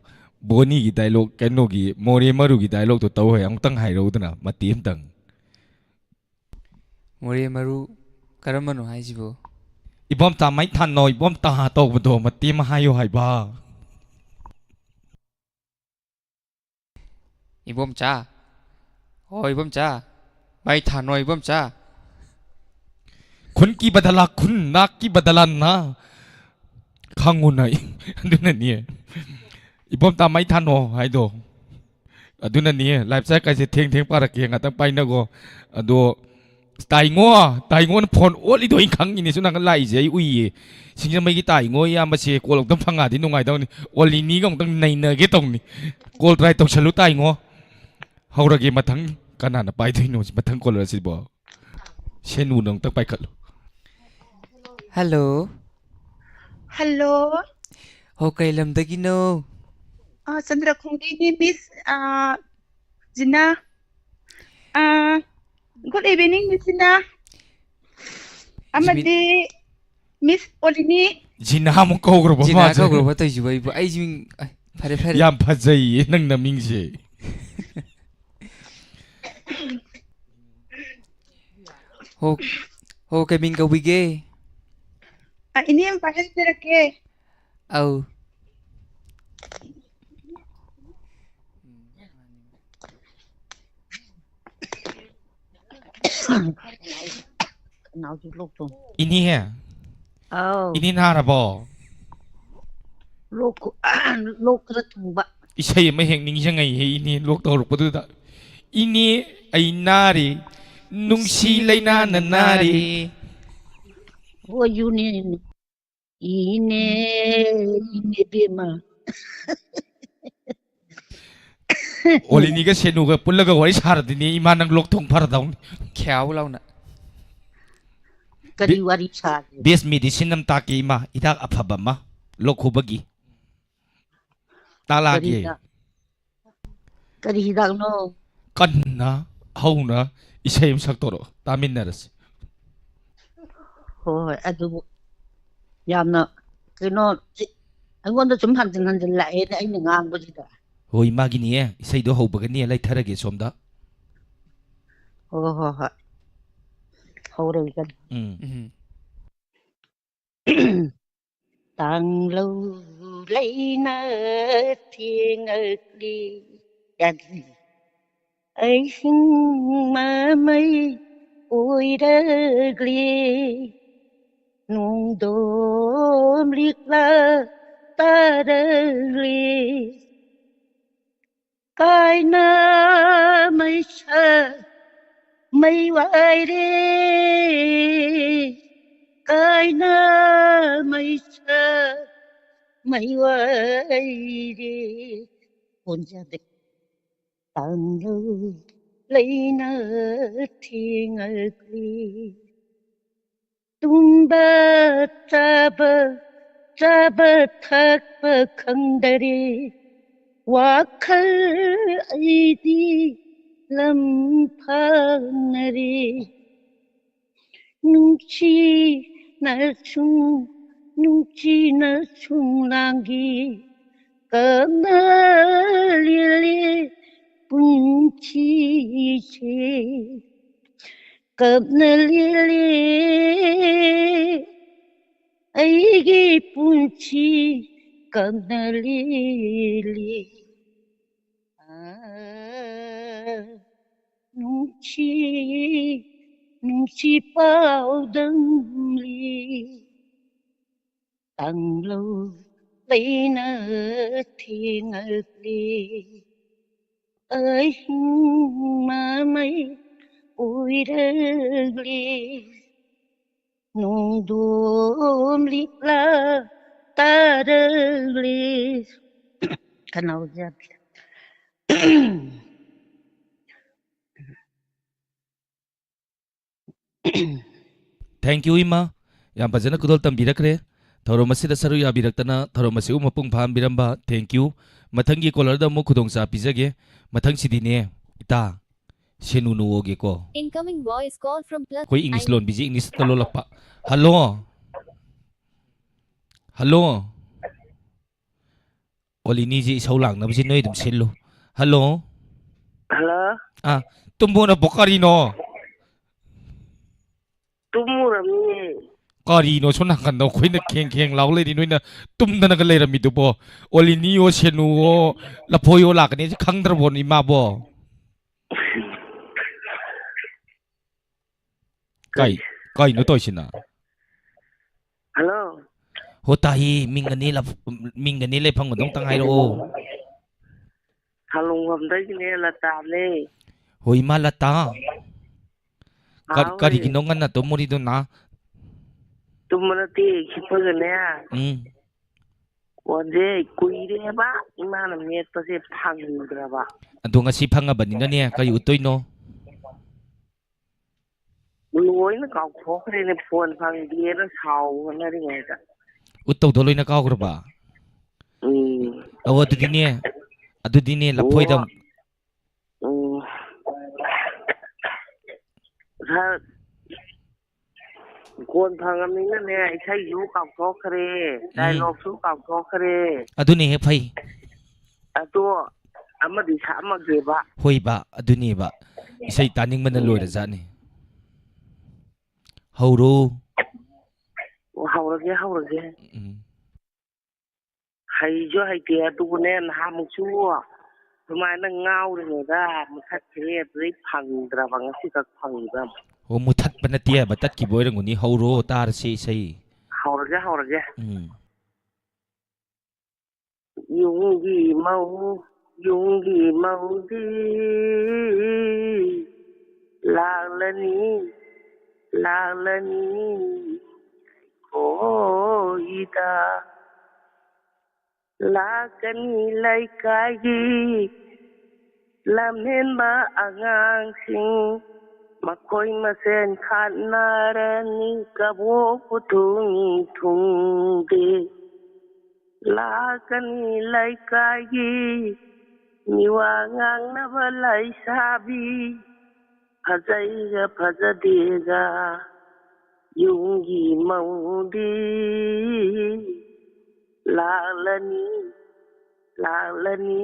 ꯕꯣꯅꯤꯒꯤ dialogue, ꯀꯩꯅꯣꯒꯤ, ꯃꯣꯔꯦ ꯃꯔꯨꯒꯤ dialogue ꯇꯣ ꯇꯧ ꯍꯥꯏ, ꯑꯃꯨꯛꯇꯪ ꯍꯥꯏꯔꯛꯎꯗꯅ, ꯃꯇꯦꯛ ꯑꯃꯇꯪ꯫ ꯃꯣꯔꯦ ꯃꯔꯨ ꯀꯔꯝꯕꯅꯣ ꯍꯥꯏꯁꯤꯕꯣ? "ꯏꯕꯣꯝꯆꯥ ꯃꯩ ꯊꯥꯟꯅꯣ, ꯏꯕꯣꯝꯆꯥ" ꯇꯧꯕꯗꯣ ꯃꯇꯦꯛ ꯑꯃ ꯍꯥꯏꯌꯨ ꯍꯥꯏꯕ꯫ "ꯏꯕꯣꯝꯆꯥ, ꯍꯣ ꯏꯕꯣꯝꯆꯥ, ꯃꯩ ꯊꯥꯟꯅꯣ ꯏꯕꯣꯝꯆꯥ"꯫ "ꯈꯨꯟꯀꯤ ꯕꯗꯂꯥ ꯈꯨꯟ, ꯅꯥꯛꯀꯤ ꯕꯗꯂꯥ ꯅꯥ"꯫ ꯈꯪꯉꯨ ꯅꯪ꯫ ꯑꯗꯨꯅꯅꯤ꯫ "ꯏꯕꯣꯝꯆꯥ ꯃꯩ ꯊꯥꯟꯅꯣ" ꯍꯥꯏꯗꯣ꯫ ꯑꯗꯨꯅꯅꯤ, live chat ꯀꯥꯏꯁꯦ ꯊꯦꯡ ꯊꯦꯡ ꯄꯥꯔꯛꯀꯦ, ꯉꯥꯛꯇꯪ ꯄꯥꯏꯅꯒꯣ꯫ ꯑꯗꯣ, ꯇꯥꯏꯉꯣ, ꯇꯥꯏꯉꯣꯅ phone ꯑꯣꯠꯂꯤꯗꯣ ꯑꯩ ꯈꯪꯉꯤꯅꯦ, ꯁꯨꯝ ꯅꯥꯀꯟ ꯂꯥꯛꯏꯁꯦ ꯑꯩ ꯎꯏꯌꯦ꯫ ꯁꯤꯡꯖꯃꯩꯒꯤ ꯇꯥꯏꯉꯣ ꯏꯌꯥꯝꯕꯁꯦ call ꯑꯃꯨꯛꯇꯪ ꯐꯪꯉꯛꯑꯗꯤ ꯅꯨꯡꯉꯥꯏꯗꯧꯅꯤ꯫ ꯑꯣꯂꯤꯅꯤꯒ ꯑꯃꯨꯛꯇꯪ ꯅꯩꯅꯒꯦ ꯇꯧꯅꯤ꯫ Call try ꯇꯧꯁꯜꯂꯨ ꯇꯥꯏꯉꯣ꯫ ꯍꯧꯔꯒꯦ ꯃꯊꯪ꯫ ꯀꯅꯥꯅ ꯄꯥꯏꯗꯣꯏꯅꯣ ꯁꯤ ꯃꯊꯪ caller ꯁꯤꯕꯣ? ꯁꯦꯅꯨꯅ ꯑꯃꯨꯛꯇꯪ ꯄꯥꯏꯈꯠꯂꯨ꯫ Hello꯫ Hello꯫ ꯍꯣ, ꯀꯩ ꯂꯝꯗꯒꯤꯅꯣ? ꯑ, ꯆꯟꯗ꯭ꯔꯈꯣꯡꯗꯩꯅꯦ, Miss, ꯑ, ꯖꯤꯅꯥ꯫ ꯑ, good evening, Miss ꯖꯤꯅꯥ꯫ ꯖꯤꯃꯤ- ꯑꯃꯗꯤ Miss ꯑꯣꯂꯤꯅꯤ꯫ ꯖꯤꯅꯥ ꯑꯃꯨꯛ ꯀꯧꯈ꯭ꯔꯕ ꯖꯤꯅꯥ ꯃꯥꯁꯦ? ꯀꯧꯈ꯭ꯔꯕ ꯇꯧꯏꯁꯤꯕꯣ ꯑꯩꯕꯨ? ꯑꯩꯁꯨ ꯃꯤꯡ-, ꯑ, ꯐꯔꯦ, ꯐꯔꯦ꯫ ꯌꯥꯝ ꯐꯖꯩꯌꯦ ꯅꯪ ꯅꯃꯤꯡꯁꯦ꯫ ꯍꯣ, ꯍꯣ, ꯀꯩ ꯃꯤꯡ ꯀꯧꯕꯤꯒꯦ? ꯑ, ꯏꯅꯦ ꯑꯃ ꯄꯥꯏꯍꯟꯖꯔꯛꯀꯦ꯫ ꯑꯧ꯫ ꯏꯅꯦ꯫ ꯑꯧ꯫ ꯏꯅꯦ ꯅꯥꯔꯕꯣ? ꯂꯣꯛ ꯈꯨ- ꯂꯣꯛ ꯈꯔ ꯊꯨꯡꯕ꯫ ꯏꯁꯩ ꯑꯃ ꯍꯦꯛ ꯅꯤꯡꯁꯤꯡꯉꯛꯏꯍꯦ ꯏꯅꯦ, ꯂꯣꯛ ꯇꯧꯔꯛꯄꯗꯨꯗ꯫ "ꯏꯅꯦ, ꯑꯩ ꯅꯥꯔꯦ, ꯅꯨꯡꯁꯤ ꯂꯩꯅꯥꯅ ꯅꯥꯔꯦ"꯫ ꯍꯣꯏ, ꯌꯨꯅꯦ꯫ ꯏꯅꯦ, ꯏꯅꯦ ꯕꯦꯝꯃ꯫ ꯑꯣꯂꯤꯅꯤꯒ ꯁꯦꯅꯨꯒ ꯄꯨꯜꯂꯒ ꯋꯥꯔꯤ ꯁꯥꯔꯗꯤꯅꯦ ꯏꯃꯥ, ꯅꯪ ꯂꯣꯛ ꯊꯨꯡ ꯐꯔꯗꯧꯅꯤ꯫ ꯈ꯭ꯌꯥꯎ ꯂꯥꯎꯅ꯫ ꯀꯔꯤ ꯕꯤ- ꯋꯥꯔꯤ ꯁꯥꯒꯦ? ꯕꯦꯁ ꯃꯦꯗꯤꯁꯤꯟ ꯑꯃ ꯇꯥꯛꯀꯦ ꯏꯃꯥ, ꯍꯤꯗꯥꯛ ꯑꯐꯕ ꯑꯃ, ꯂꯣꯛ ꯈꯨꯕꯒꯤ꯫ ꯀꯔꯤ ꯇꯥꯛꯂꯛꯑꯒꯦ꯫ ꯍꯤꯗꯥꯛ? ꯀꯔꯤ ꯍꯤꯗꯥꯛꯅꯣ? ꯀꯟꯅ ꯍꯧꯅ ꯏꯁꯩ ꯑꯃ ꯁꯛꯇꯣꯔꯛꯑꯣ, ꯇꯥꯃꯤꯟꯅꯔꯁꯤ꯫ ꯍꯣꯏ, ꯍꯣꯏ, ꯑꯗꯨꯕꯨ ꯌꯥꯝꯅ ꯀꯩꯅꯣ, ꯆꯤ- ꯑꯩꯉꯣꯟꯗ ꯁꯨꯝ ꯍꯟꯖꯤꯟ ꯍꯟꯖꯤꯟ ꯂꯥꯛꯑꯦꯅꯦ ꯑꯩꯅ ꯉꯥꯡꯕꯁꯤꯗ꯫ ꯍꯣꯏ, ꯃꯥꯒꯤꯅꯦ, ꯏꯁꯩꯗꯣ ꯍꯧꯕꯒꯅꯦ, ꯂꯩꯊꯔꯒꯦ ꯁꯣꯝꯗ꯫ ꯍꯣꯏ, ꯍꯣꯏ, ꯍꯣꯏ꯫ ꯍꯧꯔꯒꯦ꯫ ꯎꯝ꯫ ꯎꯝ꯫ ꯇꯥꯡꯂꯧ ꯂꯩꯅ ꯊꯦꯡꯉꯛꯂꯤ꯫ ꯌꯥꯗꯦ꯫ ꯑꯍꯤꯡ ꯃꯃꯩ ꯑꯣꯏꯔꯛꯂꯤ꯫ ꯅꯣꯡꯗꯣꯝ ꯂꯤꯛꯂꯥ ꯇꯥꯔꯛꯂꯤ꯫ ꯀꯥꯏꯅ ꯃꯩꯁꯥ ꯃꯩ ꯋꯥꯏꯔꯦ꯫ ꯀꯥꯏꯅ ꯃꯩꯁꯥ ꯃꯩ ꯋꯥꯏꯔꯦ꯫ ꯀꯣꯟꯖꯗꯦ꯫ ꯇꯥꯡꯂꯧ ꯂꯩꯅ ꯊꯦꯡꯉꯛꯂꯤ꯫ ꯇꯨꯝꯕ ꯆꯥꯕ, ꯆꯥꯕ ꯊꯛꯄ ꯈꯪꯗꯔꯦ꯫ ꯋꯥꯈꯜ ꯑꯩꯗꯤ ꯂꯝ ꯐꯥꯅꯔꯦ꯫ ꯅꯨꯡꯁꯤꯅ ꯁꯨꯝ, ꯅꯨꯡꯁꯤꯅ ꯁꯨꯝ ꯂꯥꯡꯒꯤ ꯀꯞꯅ ꯂꯦꯜꯂꯦ ꯄꯨꯟꯁꯤꯁꯦ꯫ ꯀꯞꯅ ꯂꯦꯜꯂꯦ ꯑꯩꯒꯤ ꯄꯨꯟꯁꯤ ꯀꯞꯅ ꯂꯦꯜꯂꯦ꯫ ꯑ, ꯅꯨꯡꯁꯤ, ꯅꯨꯡꯁꯤ ꯄꯥꯎꯗꯝꯂꯤ꯫ ꯇꯥꯡꯂꯧ ꯂꯩꯅ ꯊꯦꯡꯉꯛꯂꯤ꯫ ꯑꯍꯤꯡ ꯃꯃꯩ ꯑꯣꯏꯔꯛꯂꯤ꯫ ꯅꯣꯡꯗꯣꯝ ꯂꯤꯛꯂꯥ ꯇꯥꯔꯛꯂꯤ꯫ ꯈꯅꯥꯎꯁꯦ ꯌꯥꯗ꯭ꯔꯦ꯫ Thank you, ꯏꯃꯥ꯫ ꯌꯥꯝ ꯐꯖꯅ ꯈꯨꯗꯣꯜ ꯇꯝꯕꯤꯔꯛꯈ꯭ꯔꯦ꯫ ꯊꯧꯔꯝ ꯑꯁꯤꯗ ꯁꯔꯨꯛ ꯌꯥꯕꯤꯔꯛꯇꯅ ꯊꯧꯔꯝ ꯑꯁꯤꯕꯨ ꯃꯄꯨꯡ ꯐꯥꯍꯟꯕꯤꯔꯝꯕ, thank you꯫ ꯃꯊꯪꯒꯤ caller ꯗ ꯑꯃꯨꯛ ꯈꯨꯗꯣꯡꯆꯥꯕ ꯄꯤꯖꯒꯦ꯫ ꯃꯊꯪꯁꯤꯗꯤꯅꯦ, ꯏꯇꯥ, ꯁꯦꯅꯨ ꯅꯨꯑꯣꯒꯦꯀꯣ꯫ Incoming voice call from plus ꯑꯩꯈꯣꯏ English ꯂꯣꯟꯕꯤꯁꯦ English ꯇ ꯂꯣꯜꯂꯛꯄ꯫ Hello? Hello? ꯑꯣꯂꯤꯅꯤꯁꯤ ꯏꯁꯧ ꯂꯥꯡꯅꯕꯁꯤ ꯅꯣꯏ ꯑꯗꯨꯝ ꯁꯤꯜꯂꯨ꯫ Hello? Hello? ꯑꯥ, ꯇꯨꯝꯕꯣꯅꯕꯣ ꯀꯔꯤꯅꯣ? ꯇꯨꯝꯃꯨꯔꯝꯅꯤ꯫ ꯀꯔꯤꯅꯣ ꯁꯣꯝ ꯅꯥꯀꯟꯗ ꯑꯩꯈꯣꯏꯅ ꯈꯦꯡ ꯈꯦꯡ ꯂꯥꯎ ꯂꯩꯔꯤ, ꯅꯣꯏꯅ ꯇꯨꯝꯗꯅꯒ ꯂꯩꯔꯝꯃꯤꯗꯨꯕꯣ? ꯑꯣꯂꯤꯅꯤꯌꯣ, ꯁꯦꯅꯨꯋꯣ, ꯂꯐꯣꯏꯌꯣ ꯂꯥꯛꯀꯅꯤ ꯍꯥꯏꯁꯦ ꯈꯪꯗ꯭ꯔꯕꯣ ꯏꯃꯥꯕꯣ? ꯀꯥꯏ, ꯀꯥꯏꯅꯣ ꯇꯧꯔꯤꯁꯤꯅ? Hello? ꯍꯣ ꯇꯥꯏꯌꯦ, ꯃꯤꯡ ꯑꯅꯤ ꯂꯞ-, ꯃꯤꯡ ꯑꯅꯤ ꯂꯩꯐꯝꯒꯗꯣ ꯑꯝꯇꯪ ꯍꯥꯏꯔꯛꯑꯣ꯫ ꯊꯥꯂꯣꯡꯕꯝꯗꯒꯤꯅꯦ, ꯂꯇꯥꯅꯦ꯫ ꯍꯣ ꯏꯃꯥ ꯂꯇꯥ꯫ ꯀꯔ-, ꯍꯥꯎ꯫ ꯀꯔꯤꯒꯤꯅꯣ ꯉꯟꯅ ꯇꯨꯝꯃꯨꯔꯤꯗꯨꯅ? ꯇꯨꯝꯕ ꯅꯠꯇꯦ, ꯍꯤꯞꯄꯒꯅꯦ꯫ ꯎꯝ꯫ ꯐꯣꯟꯁꯦ ꯀꯨꯏꯔꯦꯕ ꯏꯃꯥꯅ ꯃꯦꯠꯄꯁꯦ ꯐꯪꯗ꯭ꯔꯕ꯫ ꯑꯗꯣ ꯉꯁꯤ ꯐꯪꯉꯕꯅꯤꯅꯅꯦ, ꯀꯔꯤ ꯎꯠꯇꯣꯏꯅꯣ? ꯂꯣꯏꯅ ꯀꯥꯎꯊꯣꯛꯈ꯭ꯔꯦꯅꯦ, ꯐꯣꯟ ꯐꯪꯗꯦꯅ ꯁꯥꯎ ꯍꯣꯠꯅꯔꯤꯉꯩꯗ꯫ ꯎꯠꯇꯧꯗꯣ ꯂꯣꯏꯅ ꯀꯥꯎꯈ꯭ꯔꯕ? ꯎꯝ꯫ ꯑꯧ, ꯑꯗꯨꯗꯤꯅꯦ, ꯑꯗꯨꯗꯤꯅꯦ, ꯂꯐꯣꯏꯗ ꯑꯣ꯫ ꯑꯃꯨꯛ ꯎꯝ꯫ ꯁꯥꯔ, ꯐꯣꯟ ꯐꯪꯉꯕꯅꯤꯅꯅꯦ, ꯏꯁꯩꯁꯨ ꯀꯥꯎꯊꯣꯛꯈ꯭ꯔꯦ, ꯎꯝ꯫ Dialogue ꯁꯨ ꯀꯥꯎꯊꯣꯛꯈ꯭ꯔꯦ꯫ ꯑꯗꯨꯅ ꯍꯦꯛ ꯐꯩ꯫ ꯑꯗꯣ ꯑꯃꯗꯤ ꯁꯛꯑꯝꯃꯒꯦꯕ꯫ ꯍꯣꯏꯕ, ꯑꯗꯨꯅꯦꯕ꯫ ꯏꯁꯩ ꯇꯥꯅꯤꯡꯕꯅ ꯎꯝ꯫ ꯂꯣꯏꯔꯖꯥꯠꯅꯤ꯫ ꯍꯧꯔꯣ꯫ ꯑꯣ, ꯍꯧꯔꯒꯦ, ꯍꯧꯔꯒꯦ꯫ ꯎꯝ꯫ ꯍꯩꯁꯨ ꯍꯩꯇꯦ, ꯑꯗꯨꯕꯨꯅꯦ, ꯅꯍꯥꯟꯃꯨꯛꯁꯨ ꯁꯨꯃꯥꯏꯅ ꯉꯥꯎꯔꯤꯉꯩꯗ ꯃꯨꯊꯠꯈ꯭ꯔꯦ, ꯑꯗꯨꯗꯩ ꯐꯪꯗ꯭ꯔꯕ, ꯉꯁꯤꯈꯛ ꯐꯪꯉꯤꯕ꯫ ꯑꯣ, ꯃꯨꯊꯠꯄ ꯅꯠꯇꯦ ꯍꯥꯏꯕ, ꯇꯠꯈꯤꯕ ꯑꯣꯏꯔꯝꯒꯅꯤ꯫ ꯍꯧꯔꯣ, ꯇꯥꯔꯁꯤ ꯏꯁꯩ꯫ ꯍꯧꯔꯒꯦ, ꯍꯧꯔꯒꯦ꯫ ꯎꯝ꯫ ꯌꯨꯝꯒꯤ ꯃꯧ, ꯌꯨꯝꯒꯤ ꯃꯧꯗꯤ ꯂꯥꯛꯂꯅꯤ, ꯂꯥꯛꯂꯅꯤ ꯑꯩꯈꯣꯏꯗ꯫ ꯂꯥꯛꯀꯅꯤ ꯂꯩꯀꯥꯏꯒꯤ ꯂꯝꯍꯦꯟꯕ ꯑꯉꯥꯡꯁꯤꯡ, ꯃꯈꯣꯏ ꯃꯁꯦꯟ ꯈꯠꯅꯔꯅꯤ, ꯀꯕꯣꯛꯄꯨ ꯊꯨꯡꯏ ꯊꯨꯡꯗꯦ꯫ ꯂꯥꯛꯀꯅꯤ ꯂꯩꯀꯥꯏꯒꯤ ꯃꯤꯋꯥ ꯉꯥꯡꯅꯕ ꯂꯩꯁꯥꯕꯤ, ꯐꯖꯩꯒ ꯐꯖꯗꯦꯒ ꯌꯨꯝꯒꯤ ꯃꯧꯗꯤ ꯂꯥꯛꯂꯅꯤ, ꯂꯥꯛꯂꯅꯤ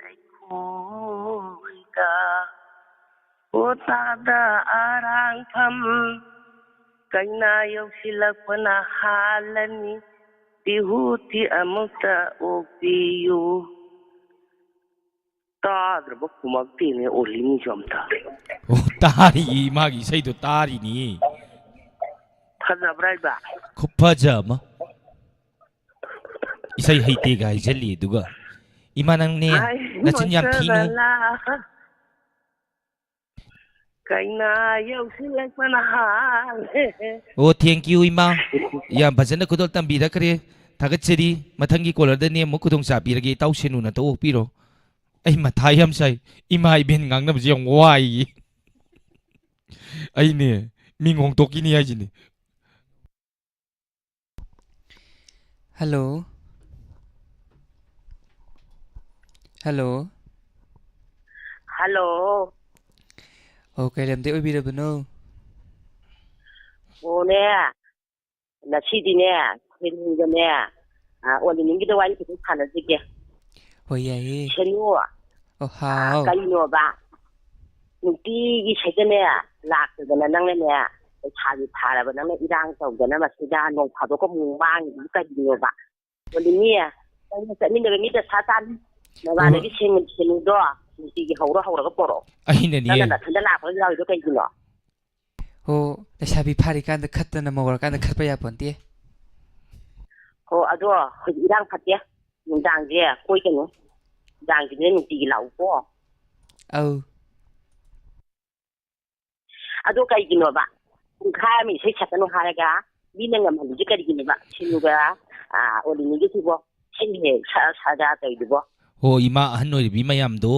ꯑꯩꯈꯣꯏꯗ꯫ ꯍꯣ ꯇꯥꯗ ꯑꯔꯥꯡꯐꯝ, ꯀꯩꯅꯥ ꯌꯧꯁꯤꯜꯂꯛꯄꯅ ꯍꯥꯜꯂꯅꯤ, ꯄꯤꯍꯨꯇꯤ ꯑꯃꯨꯛꯇ ꯑꯣꯛꯄꯤꯌꯨ꯫ ꯇꯥꯗ꯭ꯔꯕ ꯈꯨꯃꯛꯇꯦꯅꯦ ꯑꯣꯂꯤꯅꯤꯁꯨ ꯑꯝꯇ꯫ ꯑꯣ, ꯇꯥꯔꯤꯌꯦ, ꯃꯥꯒꯤ ꯏꯁꯩꯗꯣ ꯇꯥꯔꯤꯅꯤ꯫ ꯐꯖꯕ꯭ꯔꯥ ꯏꯕ? ꯈꯨꯐꯖ ꯑꯃ꯫ ꯏꯁꯩ ꯍꯩꯇꯦꯒ ꯍꯥꯏꯖꯜꯂꯤ, ꯑꯗꯨꯒ ꯏꯃꯥ ꯅꯪꯅꯦ, ꯑꯩ ꯅꯆꯤꯟ ꯌꯥꯝ ꯊꯤꯅꯨ꯫ ꯃꯁꯛ ꯑꯂꯥ꯫ ꯀꯩꯅꯥ ꯌꯧꯁꯤꯜꯂꯛꯄꯅ ꯍꯥꯜꯂꯦ꯫ ꯑꯣ, thank you, ꯏꯃꯥ꯫ ꯌꯥꯝ ꯐꯖꯅ ꯈꯨꯗꯣꯜ ꯇꯝꯕꯤꯔꯛꯈ꯭ꯔꯦ꯫ ꯊꯥꯒꯠꯆꯔꯤ꯫ ꯃꯊꯪꯒꯤ ꯀꯣꯂꯔꯗꯅꯦ ꯑꯃꯨꯛ ꯈꯨꯗꯣꯡ ꯆꯥꯕꯤꯔꯒꯦ꯫ ꯏꯇꯥꯎ ꯁꯦꯅꯨꯅ ꯇ ꯑꯣꯛꯄꯤꯔꯣ꯫ ꯑꯩ ꯃꯊꯥ ꯌꯥꯝ ꯁꯥꯏ꯫ ꯏꯃꯥ ꯏꯕꯦꯟ ꯉꯥꯡꯅꯕꯁꯦ ꯌꯥꯝ ꯋꯥꯏꯌꯦ꯫ ꯑꯩꯅꯦ, ꯃꯤꯡ ꯍꯣꯡꯗꯣꯛꯈꯤꯅꯤ ꯍꯥꯏꯁꯤꯅꯦ꯫ ꯍꯜꯂꯣ꯫ ꯍꯜꯂꯣ꯫ ꯍꯜꯂꯣ꯫ ꯑꯣ, ꯀꯩ ꯂꯝꯗꯩ ꯑꯣꯏꯕꯤꯔꯕꯅꯣ? ꯑꯣꯅꯦ, ꯉꯁꯤꯗꯤꯅꯦ, ꯁꯦꯅꯨꯒꯅꯦ, ꯑ, ꯑꯣꯂꯤꯅꯤꯡꯒꯤꯗ ꯋꯥꯔꯤ ꯈꯤꯇꯪ ꯁꯥꯟꯅꯁꯤꯒꯦ꯫ ꯍꯣꯏ, ꯌꯥꯏꯌꯦ꯫ ꯁꯦꯅꯨ, ꯑꯣ, ꯑ, ꯍꯥꯎ꯫ ꯀꯔꯤꯅꯣꯕ? ꯅꯨꯡꯇꯤꯒꯤ ꯁꯤꯗꯅꯦ ꯂꯥꯛꯇꯗꯅ ꯅꯪꯅꯅꯦ, ꯂꯩꯁꯥꯕꯤ ꯐꯥꯔꯕ ꯅꯪꯅ ꯏꯔꯥꯡ ꯇꯧꯗꯅ ꯃꯁꯤꯗ ꯅꯣꯡ ꯐꯥꯗꯣꯛꯀ ꯑꯃꯨꯛ ꯃꯥꯡꯉꯤꯗꯨꯕꯨ ꯀꯔꯤꯒꯤꯅꯣꯕ? ꯑꯣꯂꯤꯅꯤ, ꯅꯪꯒ ꯆꯠꯃꯤꯟꯅꯕ ꯃꯤꯗ ꯁꯥ ꯆꯥꯅꯤ꯫ ꯅꯃꯥꯟꯅꯕꯤ ꯑꯣ꯫ ꯁꯦꯅꯨ-, ꯁꯦꯅꯨꯗꯣ ꯅꯨꯡꯇꯤꯒꯤ ꯍꯧꯔ ꯍꯧꯔꯒ ꯄꯣꯔꯛꯑꯣ꯫ ꯑꯩꯅꯅꯦ꯫ ꯅꯪꯅ ꯅꯊꯟꯗ ꯂꯥꯛꯄ ꯌꯥꯎꯔꯤꯗꯣ ꯀꯩꯒꯤꯅꯣ? ꯍꯣ, ꯂꯩꯁꯥꯕꯤ ꯐꯥꯔꯤꯀꯥꯟꯗ ꯈꯠꯇꯅ ꯃꯧ ꯑꯣꯏꯔꯀꯥꯟꯗ ꯈꯠꯄ ꯌꯥꯄꯣꯟꯇꯦ꯫ ꯍꯣ, ꯑꯗꯣ ꯍꯧꯖꯤꯛ ꯏꯔꯥꯡ ꯐꯠꯇꯦ꯫ ꯅꯨꯡꯗꯥꯡꯁꯦ ꯀꯣꯏꯒꯅꯨ꯫ ꯅꯨꯡꯗꯥꯡꯁꯤꯗꯤ ꯅꯨꯡꯇꯤꯒꯤ ꯂꯥꯛꯎꯀꯣ꯫ ꯑꯧ꯫ ꯑꯗꯣ ꯀꯩꯒꯤꯅꯣꯕ? ꯄꯨꯡꯈꯥꯏ ꯑꯃ ꯏꯁꯩ ꯁꯛꯀꯅꯨ ꯍꯥꯏꯔꯒ ꯃꯤꯅ ꯉꯝꯍꯜꯂꯤꯁꯦ ꯀꯔꯤꯒꯤꯅꯣꯕ? ꯁꯤꯅꯨꯒ, ꯑꯥ, ꯑꯣꯂꯤꯅꯤꯒꯁꯤꯕꯣ ꯏꯁꯩ ꯍꯦꯛ ꯁꯛꯑ ꯁꯛꯑꯒ ꯇꯧꯔꯤꯗꯨꯕꯣ? ꯍꯣ, ꯏꯃꯥ, ꯑꯍꯟ ꯑꯣꯏꯔꯤꯕꯤ ꯃꯌꯥꯝꯗꯣ,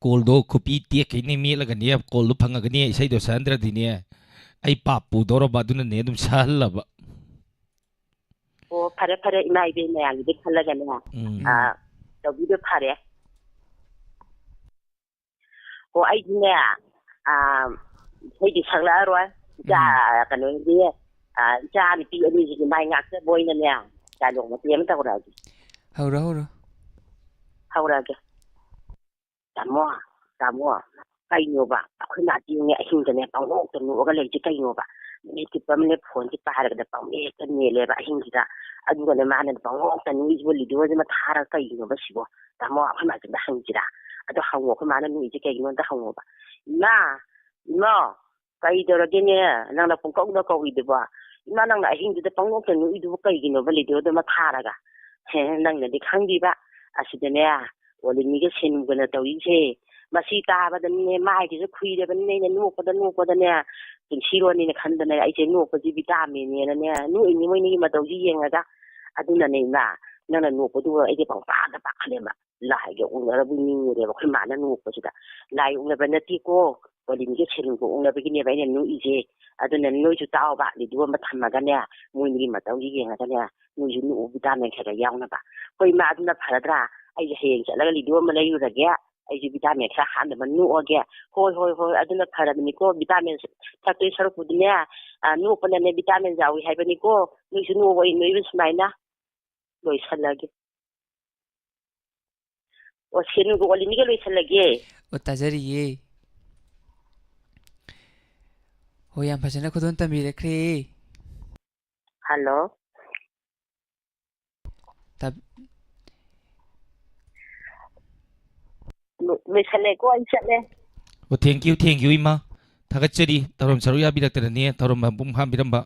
ꯀꯣꯜꯗꯣ ꯈꯨꯄꯤ ꯇꯦꯛꯈꯩꯅꯦ ꯃꯦꯠꯂꯒꯅꯦ, ꯀꯣꯜꯗꯣ ꯐꯪꯉꯒꯅꯦ ꯏꯁꯩꯗꯣ ꯁꯛꯍꯟꯗ꯭ꯔꯗꯤꯅꯦ, ꯑꯩ ꯄꯥꯞ ꯄꯨꯗꯧꯔꯕ, ꯑꯗꯨꯅꯅꯦ ꯑꯗꯨꯝ ꯁꯛꯍꯜꯂꯕ꯫ ꯑꯣ, ꯐꯔꯦ, ꯐꯔꯦ, ꯏꯃꯥ ꯏꯕꯦꯟ ꯃꯌꯥꯝꯒꯤꯗꯤ ꯈꯜꯂꯒꯅꯦ, ꯎꯝ꯫ ꯑꯥ, ꯇꯧꯕꯤꯗꯣ ꯐꯔꯦ꯫ ꯑꯣ, ꯑꯩꯗꯤꯅꯦ, ꯑꯥ, ꯏꯁꯩꯗꯤ ꯁꯛꯂꯛꯑꯔꯣꯏ꯫ ꯏꯆꯥ, ꯎꯝ꯫ ꯀꯩꯅꯣꯗꯤ, ꯑꯥ, ꯏꯆꯥ ꯅꯨꯄꯤ ꯑꯅꯤꯁꯤꯒꯤ ꯃꯥꯏ ꯉꯥꯛꯆꯕ ꯑꯣꯏꯅꯅꯦ, ꯗꯥꯏꯂꯣꯛ ꯃꯇꯦꯛ ꯑꯃ ꯇꯧꯔꯛꯑꯒꯦ꯫ ꯍꯧꯔꯣ, ꯍꯧꯔꯣ꯫ ꯍꯧꯔꯛꯑꯒꯦ꯫ ꯇꯥꯃꯣ, ꯇꯥꯃꯣ, ꯀꯩꯅꯣꯕ? ꯑꯩꯈꯣꯏ ꯃꯥꯗꯤꯅꯦ ꯑꯍꯤꯡꯗꯅꯦ ꯄꯪꯅꯣꯛꯇ ꯅꯣꯛꯑꯒ ꯂꯩꯁꯦ ꯀꯩꯅꯣꯕ? ꯅꯨꯃꯤꯠ ꯆꯨꯞꯄ ꯑꯃꯅꯦ ꯐꯣꯟꯁꯦ ꯄꯥꯏꯔꯒꯅꯦ ꯄꯪꯃꯦꯠꯇ ꯃꯦꯠꯂꯦꯕ ꯑꯍꯤꯡꯁꯤꯗ꯫ ꯑꯗꯨꯒꯅꯦ ꯃꯥꯅ ꯄꯪꯅꯣꯛꯇ ꯅꯣꯛꯏꯁꯤꯕꯨ ꯂꯤꯗꯣꯁꯤꯃ ꯊꯥꯔꯒ ꯀꯩꯒꯤꯅꯣꯕ ꯁꯤꯕꯣ? ꯇꯥꯃꯣ, ꯑꯩꯈꯣꯏ ꯃꯥꯁꯦ ꯑꯝꯇ ꯍꯪꯁꯤꯔꯥ? ꯑꯗꯣ ꯍꯪꯉꯣ, ꯑꯩꯈꯣꯏ ꯃꯥꯅ ꯅꯣꯛꯏꯁꯦ ꯀꯩꯒꯤꯅꯣ ꯑꯝꯇ ꯍꯪꯉꯣꯕ꯫ ꯏꯃꯥ! ꯏꯃꯥ! ꯀꯩꯗꯧꯔꯒꯦꯅꯦ? ꯅꯪꯅ ꯄꯨꯡꯀꯧꯗ ꯀꯧꯔꯤꯗꯨꯕꯣ? ꯏꯃꯥ, ꯅꯪꯅ ꯑꯍꯤꯡꯗꯨꯗ ꯄꯪꯅꯣꯛꯇ ꯅꯣꯛꯏꯗꯨꯕꯨ ꯀꯩꯒꯤꯅꯣꯕ ꯂꯤꯗꯣꯗꯨꯃ ꯊꯥꯔꯒ? ꯍꯦ, ꯅꯪꯅꯗꯤ ꯈꯪꯗ꯭ꯔꯤꯕ꯫ ꯑꯁꯤꯗꯅꯦ, ꯑꯣꯂꯤꯅꯤꯒ ꯁꯦꯅꯨꯒꯅ ꯇꯧꯔꯤꯁꯦ, ꯃꯁꯤ ꯇꯥꯕꯗꯅꯦ ꯃꯥꯏꯒꯁꯦ ꯈꯨꯏꯔꯕꯅꯤꯅꯦ, ꯑꯩꯅ ꯅꯣꯛꯄꯗ ꯅꯣꯛꯄꯗꯅꯦ ꯄꯨꯟꯁꯤꯔꯣꯟꯅꯤꯅ ꯈꯟꯗꯅ ꯑꯩꯁꯦ ꯅꯣꯛꯄꯁꯤ vitamin ꯅꯦꯅꯅꯦ ꯅꯣꯛꯏꯅꯤ ꯃꯣꯏꯅꯤꯒꯤ ꯃꯇꯧꯁꯤ ꯌꯦꯡꯉꯒ꯫ ꯑꯗꯨꯅꯅꯦ ꯏꯃꯥ, ꯅꯪꯅ ꯅꯣꯛꯄꯗꯨꯒ ꯑꯩꯁꯦ ꯄꯪꯄꯥꯗ ꯄꯥꯈꯠꯂꯦꯕ꯫ ꯂꯥꯏꯒ ꯑꯣꯛꯅꯔꯕꯣꯏ ꯅꯤꯡꯉꯨꯔꯦꯕ ꯑꯩꯈꯣꯏ ꯃꯥꯅ ꯅꯣꯛꯄꯁꯤꯗ꯫ ꯂꯥꯏ ꯑꯣꯛꯅꯕ ꯅꯠꯇꯦꯀꯣ, ꯑꯣꯂꯤꯟꯒ ꯁꯦꯅꯨꯒ ꯑꯣꯛꯅꯕꯒꯤꯅꯦꯕ ꯑꯩꯅ ꯅꯣꯛꯏꯁꯦ꯫ ꯑꯗꯨꯅ ꯅꯣꯏꯁꯨ ꯇꯥꯎꯕ, ꯂꯤꯗꯨ ꯑꯃ ꯊꯝꯃꯒꯅꯦ, ꯃꯣꯏꯅꯤꯒꯤ ꯃꯇꯧꯁꯤ ꯌꯦꯡꯉꯒꯅꯦ, ꯅꯣꯏꯁꯨ ꯅꯣꯛꯎ, vitamin ꯈꯔ ꯈꯔ ꯌꯥꯎꯅꯕ꯫ ꯍꯣꯏ ꯏꯃꯥ, ꯑꯗꯨꯅ ꯐꯔꯗ꯭ꯔꯥ? ꯑꯩꯁꯦ ꯍꯌꯦꯡ ꯆꯠꯂꯒ ꯂꯤꯗꯨ ꯑꯃ ꯂꯩꯔꯨꯔꯒꯦ, ꯑꯩꯁꯨ vitamin ꯈꯔ ꯍꯥꯞꯅꯕ ꯅꯣꯛꯑꯒꯦ꯫ ꯍꯣꯏ, ꯍꯣꯏ, ꯍꯣꯏ, ꯑꯗꯨꯅ ꯐꯔꯕꯅꯤꯀꯣ, vitamin ꯊꯛꯇꯣꯏ ꯁꯔꯨꯛꯄꯨꯗꯤꯅꯦ, ꯑ, ꯅꯣꯛꯄꯅꯅꯦ vitamin ꯌꯥꯎꯏ ꯍꯥꯏꯕꯅꯤꯀꯣ, ꯅꯣꯏꯁꯨ ꯅꯣꯛꯑꯣ, ꯑꯩ ꯅꯣꯏꯕ ꯁꯨꯃꯥꯏꯅ꯫ ꯂꯣꯏꯁꯜꯂꯒꯦ꯫ ꯑꯣ, ꯁꯦꯅꯨꯒ ꯑꯣꯂꯤꯅꯤꯒ ꯂꯣꯏꯁꯜꯂꯒꯦ꯫ ꯑꯣ, ꯇꯥꯖꯔꯤꯌꯦ꯫ ꯍꯣꯏ, ꯌꯥꯝ ꯐꯖꯅ ꯈꯨꯗꯣꯜ ꯇꯝꯕꯤꯔꯛꯈ꯭ꯔꯦ꯫ ꯍꯜꯂꯣ꯫ ꯇꯥ- ꯂꯣ-, ꯂꯣꯏꯁꯜꯂꯦꯀꯣ, ꯑꯩ ꯆꯠꯂꯦ꯫ ꯑꯣ, thank you, thank you, ꯏꯃꯥ꯫ ꯊꯥꯒꯠꯆꯔꯤ, ꯊꯧꯔꯝ ꯁꯔꯨꯛ ꯌꯥꯕꯤꯔꯛꯇꯅꯅꯦ, ꯊꯧꯔꯝ ꯃꯄꯨꯡ ꯐꯥꯍꯟꯕꯤꯔꯝꯕ꯫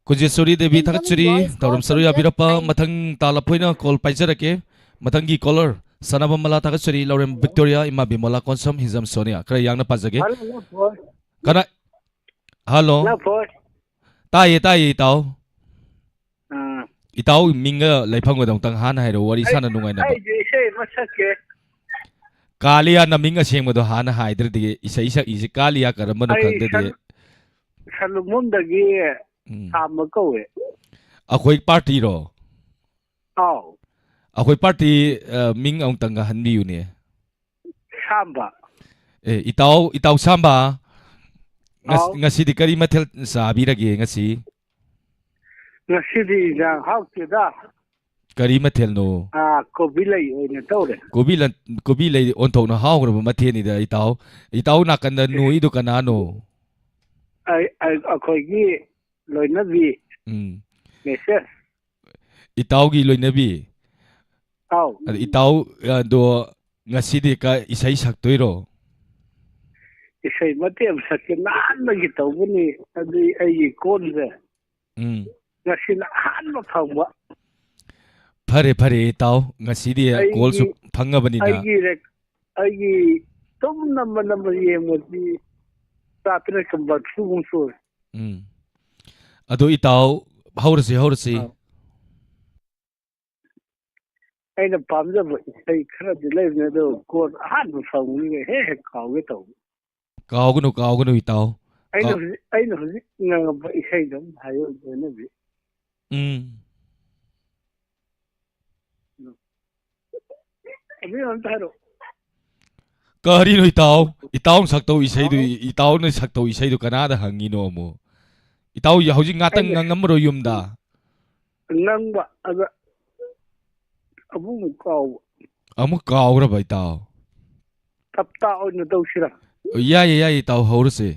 ꯀꯨꯟꯖꯦꯁꯣꯔꯤ ꯗꯦꯕꯤ, ꯊꯥꯒꯠꯆꯔꯤ꯫ ꯊꯧꯔꯝ ꯁꯔꯨꯛ ꯌꯥꯕꯤꯔꯛꯄ꯫ ꯃꯊꯪ ꯇꯥꯂꯞ ꯑꯣꯏꯅ call ꯄꯥꯏꯖꯔꯛꯀꯦ꯫ ꯃꯊꯪꯒꯤ caller, ꯁꯅꯥꯕꯝ ꯃꯂꯥ, ꯊꯥꯒꯠꯆꯔꯤ꯫ ꯂꯧꯔꯦꯝ ꯕꯤꯛꯇꯣꯔꯤꯌꯥ, ꯏꯃꯥ ꯕꯤꯃꯣꯂꯥ, ꯀꯣꯟꯁꯝ ꯍꯤꯖꯝ ꯁꯣꯅꯤꯌꯥ꯫ ꯈꯔ ꯌꯥꯡꯅ ꯄꯥꯖꯒꯦ꯫ ꯍꯜꯂꯣ, ꯂꯐꯣꯏ꯫ ꯀꯅꯥ? ꯍꯜꯂꯣ꯫ ꯂꯐꯣꯏ꯫ ꯇꯥꯏꯌꯦ, ꯇꯥꯏꯌꯦ, ꯏꯇꯥꯎ꯫ ꯑꯥ꯫ ꯏꯇꯥꯎ ꯃꯤꯡꯒ ꯂꯩꯐꯝꯒꯗꯣ ꯑꯃꯨꯛꯇꯪ ꯍꯥꯟꯅ ꯍꯥꯏꯔꯛꯑꯣ, ꯋꯥꯔꯤ ꯑꯩ, ꯁꯥꯟꯅ ꯅꯨꯡꯉꯥꯏꯅꯕ꯫ ꯑꯩꯁꯦ ꯏꯁꯩ ꯑꯃ ꯁꯛꯀꯦ꯫ ꯀꯥꯂꯤꯌꯥ, ꯅꯃꯤꯡ ꯑꯁꯦꯡꯕꯗꯣ ꯍꯥꯟꯅ ꯍꯥꯏꯗ꯭ꯔꯗꯤ, ꯏꯁꯩ ꯁꯛꯏꯁꯦ ꯀꯥꯂꯤꯌꯥ ꯀꯔꯝꯕꯅꯣ ꯑꯩ ꯈꯪꯗꯗꯤ꯫ ꯁꯟ-, ꯁꯟꯂꯨꯡꯕꯝꯗꯒꯤ ꯎꯝ꯫ ꯁꯥꯝꯕ ꯀꯧꯋꯦ꯫ ꯑꯩꯈꯣꯏ party ꯔꯣ? ꯑꯥꯎ꯫ ꯑꯩꯈꯣꯏ party, ꯑ, ꯃꯤꯡ ꯑꯃꯨꯛꯇꯪꯒ ꯍꯟꯕꯤꯌꯨꯅꯦ꯫ ꯁꯥꯝꯕ꯫ ꯑꯦ, ꯏꯇꯥꯎ, ꯏꯇꯥꯎ ꯁꯥꯝꯕ, ꯉꯁ-, ꯑꯥꯎ꯫ ꯉꯁꯤꯗꯤ ꯀꯔꯤ ꯃꯊꯦꯜ ꯆꯥꯕꯤꯔꯒꯦ ꯉꯁꯤ? ꯉꯁꯤꯗꯤ ꯏꯟꯖꯥꯡ ꯍꯥꯎꯇꯦꯗ꯫ ꯀꯔꯤ ꯃꯊꯦꯜꯅꯣ? ꯑꯥ, ꯀꯣꯕꯤ ꯂꯩ ꯑꯣꯏꯅ ꯇꯧꯔꯦ꯫ ꯀꯣꯕꯤ ꯂꯟ-, ꯀꯣꯕꯤ ꯂꯩ ꯑꯣꯟꯊꯣꯛꯅ ꯍꯥꯎꯈ꯭ꯔꯕ ꯃꯊꯦꯜꯅꯤꯗ, ꯏꯇꯥꯎ꯫ ꯏꯇꯥꯎ ꯅꯥꯀꯟꯗ ꯅꯣꯛꯏꯗꯨ ꯀꯅꯥꯅꯣ? ꯑꯩ, ꯑꯩ, ꯑꯩꯈꯣꯏꯒꯤ ꯂꯣꯏꯅꯕꯤ꯫ ꯎꯝ꯫ ꯃꯦꯁꯦꯁ꯫ ꯏꯇꯥꯎꯒꯤ ꯂꯣꯏꯅꯕꯤ? ꯑꯥꯎ꯫ ꯑꯗ ꯏꯇꯥꯎ, ꯑꯗꯣ ꯉꯁꯤꯗꯤ ꯀ-, ꯏꯁꯩ ꯁꯛꯇꯣꯏꯔꯣ? ꯏꯁꯩ ꯃꯇꯦꯛ ꯑꯃ ꯁꯛꯀꯦ꯫ ꯅꯍꯥꯟꯗꯒꯤ ꯇꯧꯕꯅꯤ꯫ ꯑꯗꯨ ꯑꯩꯒꯤ ꯀꯣꯟꯁꯦ ꯎꯝ꯫ ꯉꯁꯤꯅ ꯑꯍꯥꯟꯕ ꯐꯪꯕ꯫ ꯐꯔꯦ, ꯐꯔꯦ, ꯏꯇꯥꯎ꯫ ꯉꯁꯤꯗꯤ ꯑꯩꯒꯤ, call ꯁꯨ ꯐꯪꯉꯕꯅꯤꯅ꯫ ꯑꯩꯒꯤ ꯔꯦꯛ-, ꯑꯩꯒꯤ ꯇꯨꯝ ꯅꯝꯕ ꯅꯝꯕ ꯌꯦꯡꯕꯗꯤ ꯆꯥꯇ꯭ꯔꯦꯠꯀ ꯃꯔꯐꯨꯃꯨꯛ ꯁꯨꯔꯦ꯫ ꯎꯝ꯫ ꯑꯗꯨ ꯏꯇꯥꯎ, ꯍꯧꯔꯁꯤ, ꯍꯧꯔꯁꯤ꯫ ꯑꯥ꯫ ꯑꯩꯅ ꯄꯥꯝꯖꯕ ꯏꯁꯩ ꯈꯔꯗꯤ ꯂꯩꯕꯅꯦ, ꯑꯗꯣ ꯀꯣꯟ ꯑꯍꯥꯟꯕ ꯐꯪꯕꯅꯤꯅ ꯍꯦꯛ ꯍꯦꯛ ꯀꯥꯎꯒꯦ ꯇꯧꯕ꯫ ꯀꯥꯎꯒꯅꯨ, ꯀꯥꯎꯒꯅꯨ, ꯏꯇꯥꯎ꯫ ꯑꯩꯅ ꯀꯥꯎ- ꯍꯧꯖꯤꯛ, ꯑꯩꯅ ꯍꯧꯖꯤꯛ ꯉꯪꯉꯛꯄ ꯏꯁꯩꯗꯣ ꯑꯗꯨꯝ ꯍꯥꯏꯌꯨ, ꯂꯣꯏꯅꯕꯤ꯫ ꯎꯝ꯫ ꯑꯗꯨ ꯑꯝꯇ ꯍꯥꯏꯔꯛꯑꯣ꯫ ꯀꯔꯤꯅꯣ ꯏꯇꯥꯎ? ꯏꯇꯥꯎꯅ ꯁꯛꯇꯧ ꯏꯁꯩꯗꯨ, ꯑꯥꯎ꯫ ꯏꯇꯥꯎꯅ ꯁꯛꯇꯧ ꯏꯁꯩꯗꯨ ꯀꯅꯥꯗ ꯍꯪꯉꯤꯅꯣ ꯑꯃꯨꯛ? ꯏꯇꯥꯎ ꯍꯧꯖꯤꯛ ꯉꯥꯛꯇꯪ ꯑꯩꯅ ꯉꯪꯉꯝꯃꯔꯣꯏ ꯌꯨꯝꯗ? ꯉꯪꯕ, ꯑꯗ ꯑꯃꯨꯛ ꯀꯥꯎꯕ꯫ ꯑꯃꯨꯛ ꯀꯥꯎꯈ꯭ꯔꯕ ꯏꯇꯥꯎ? ꯇꯞꯇꯥ ꯑꯣꯏꯅ ꯇꯧꯁꯤꯔꯥ? ꯌꯥꯏꯌꯦ, ꯌꯥꯏꯌꯦ ꯏꯇꯥꯎ, ꯍꯧꯔꯁꯦ꯫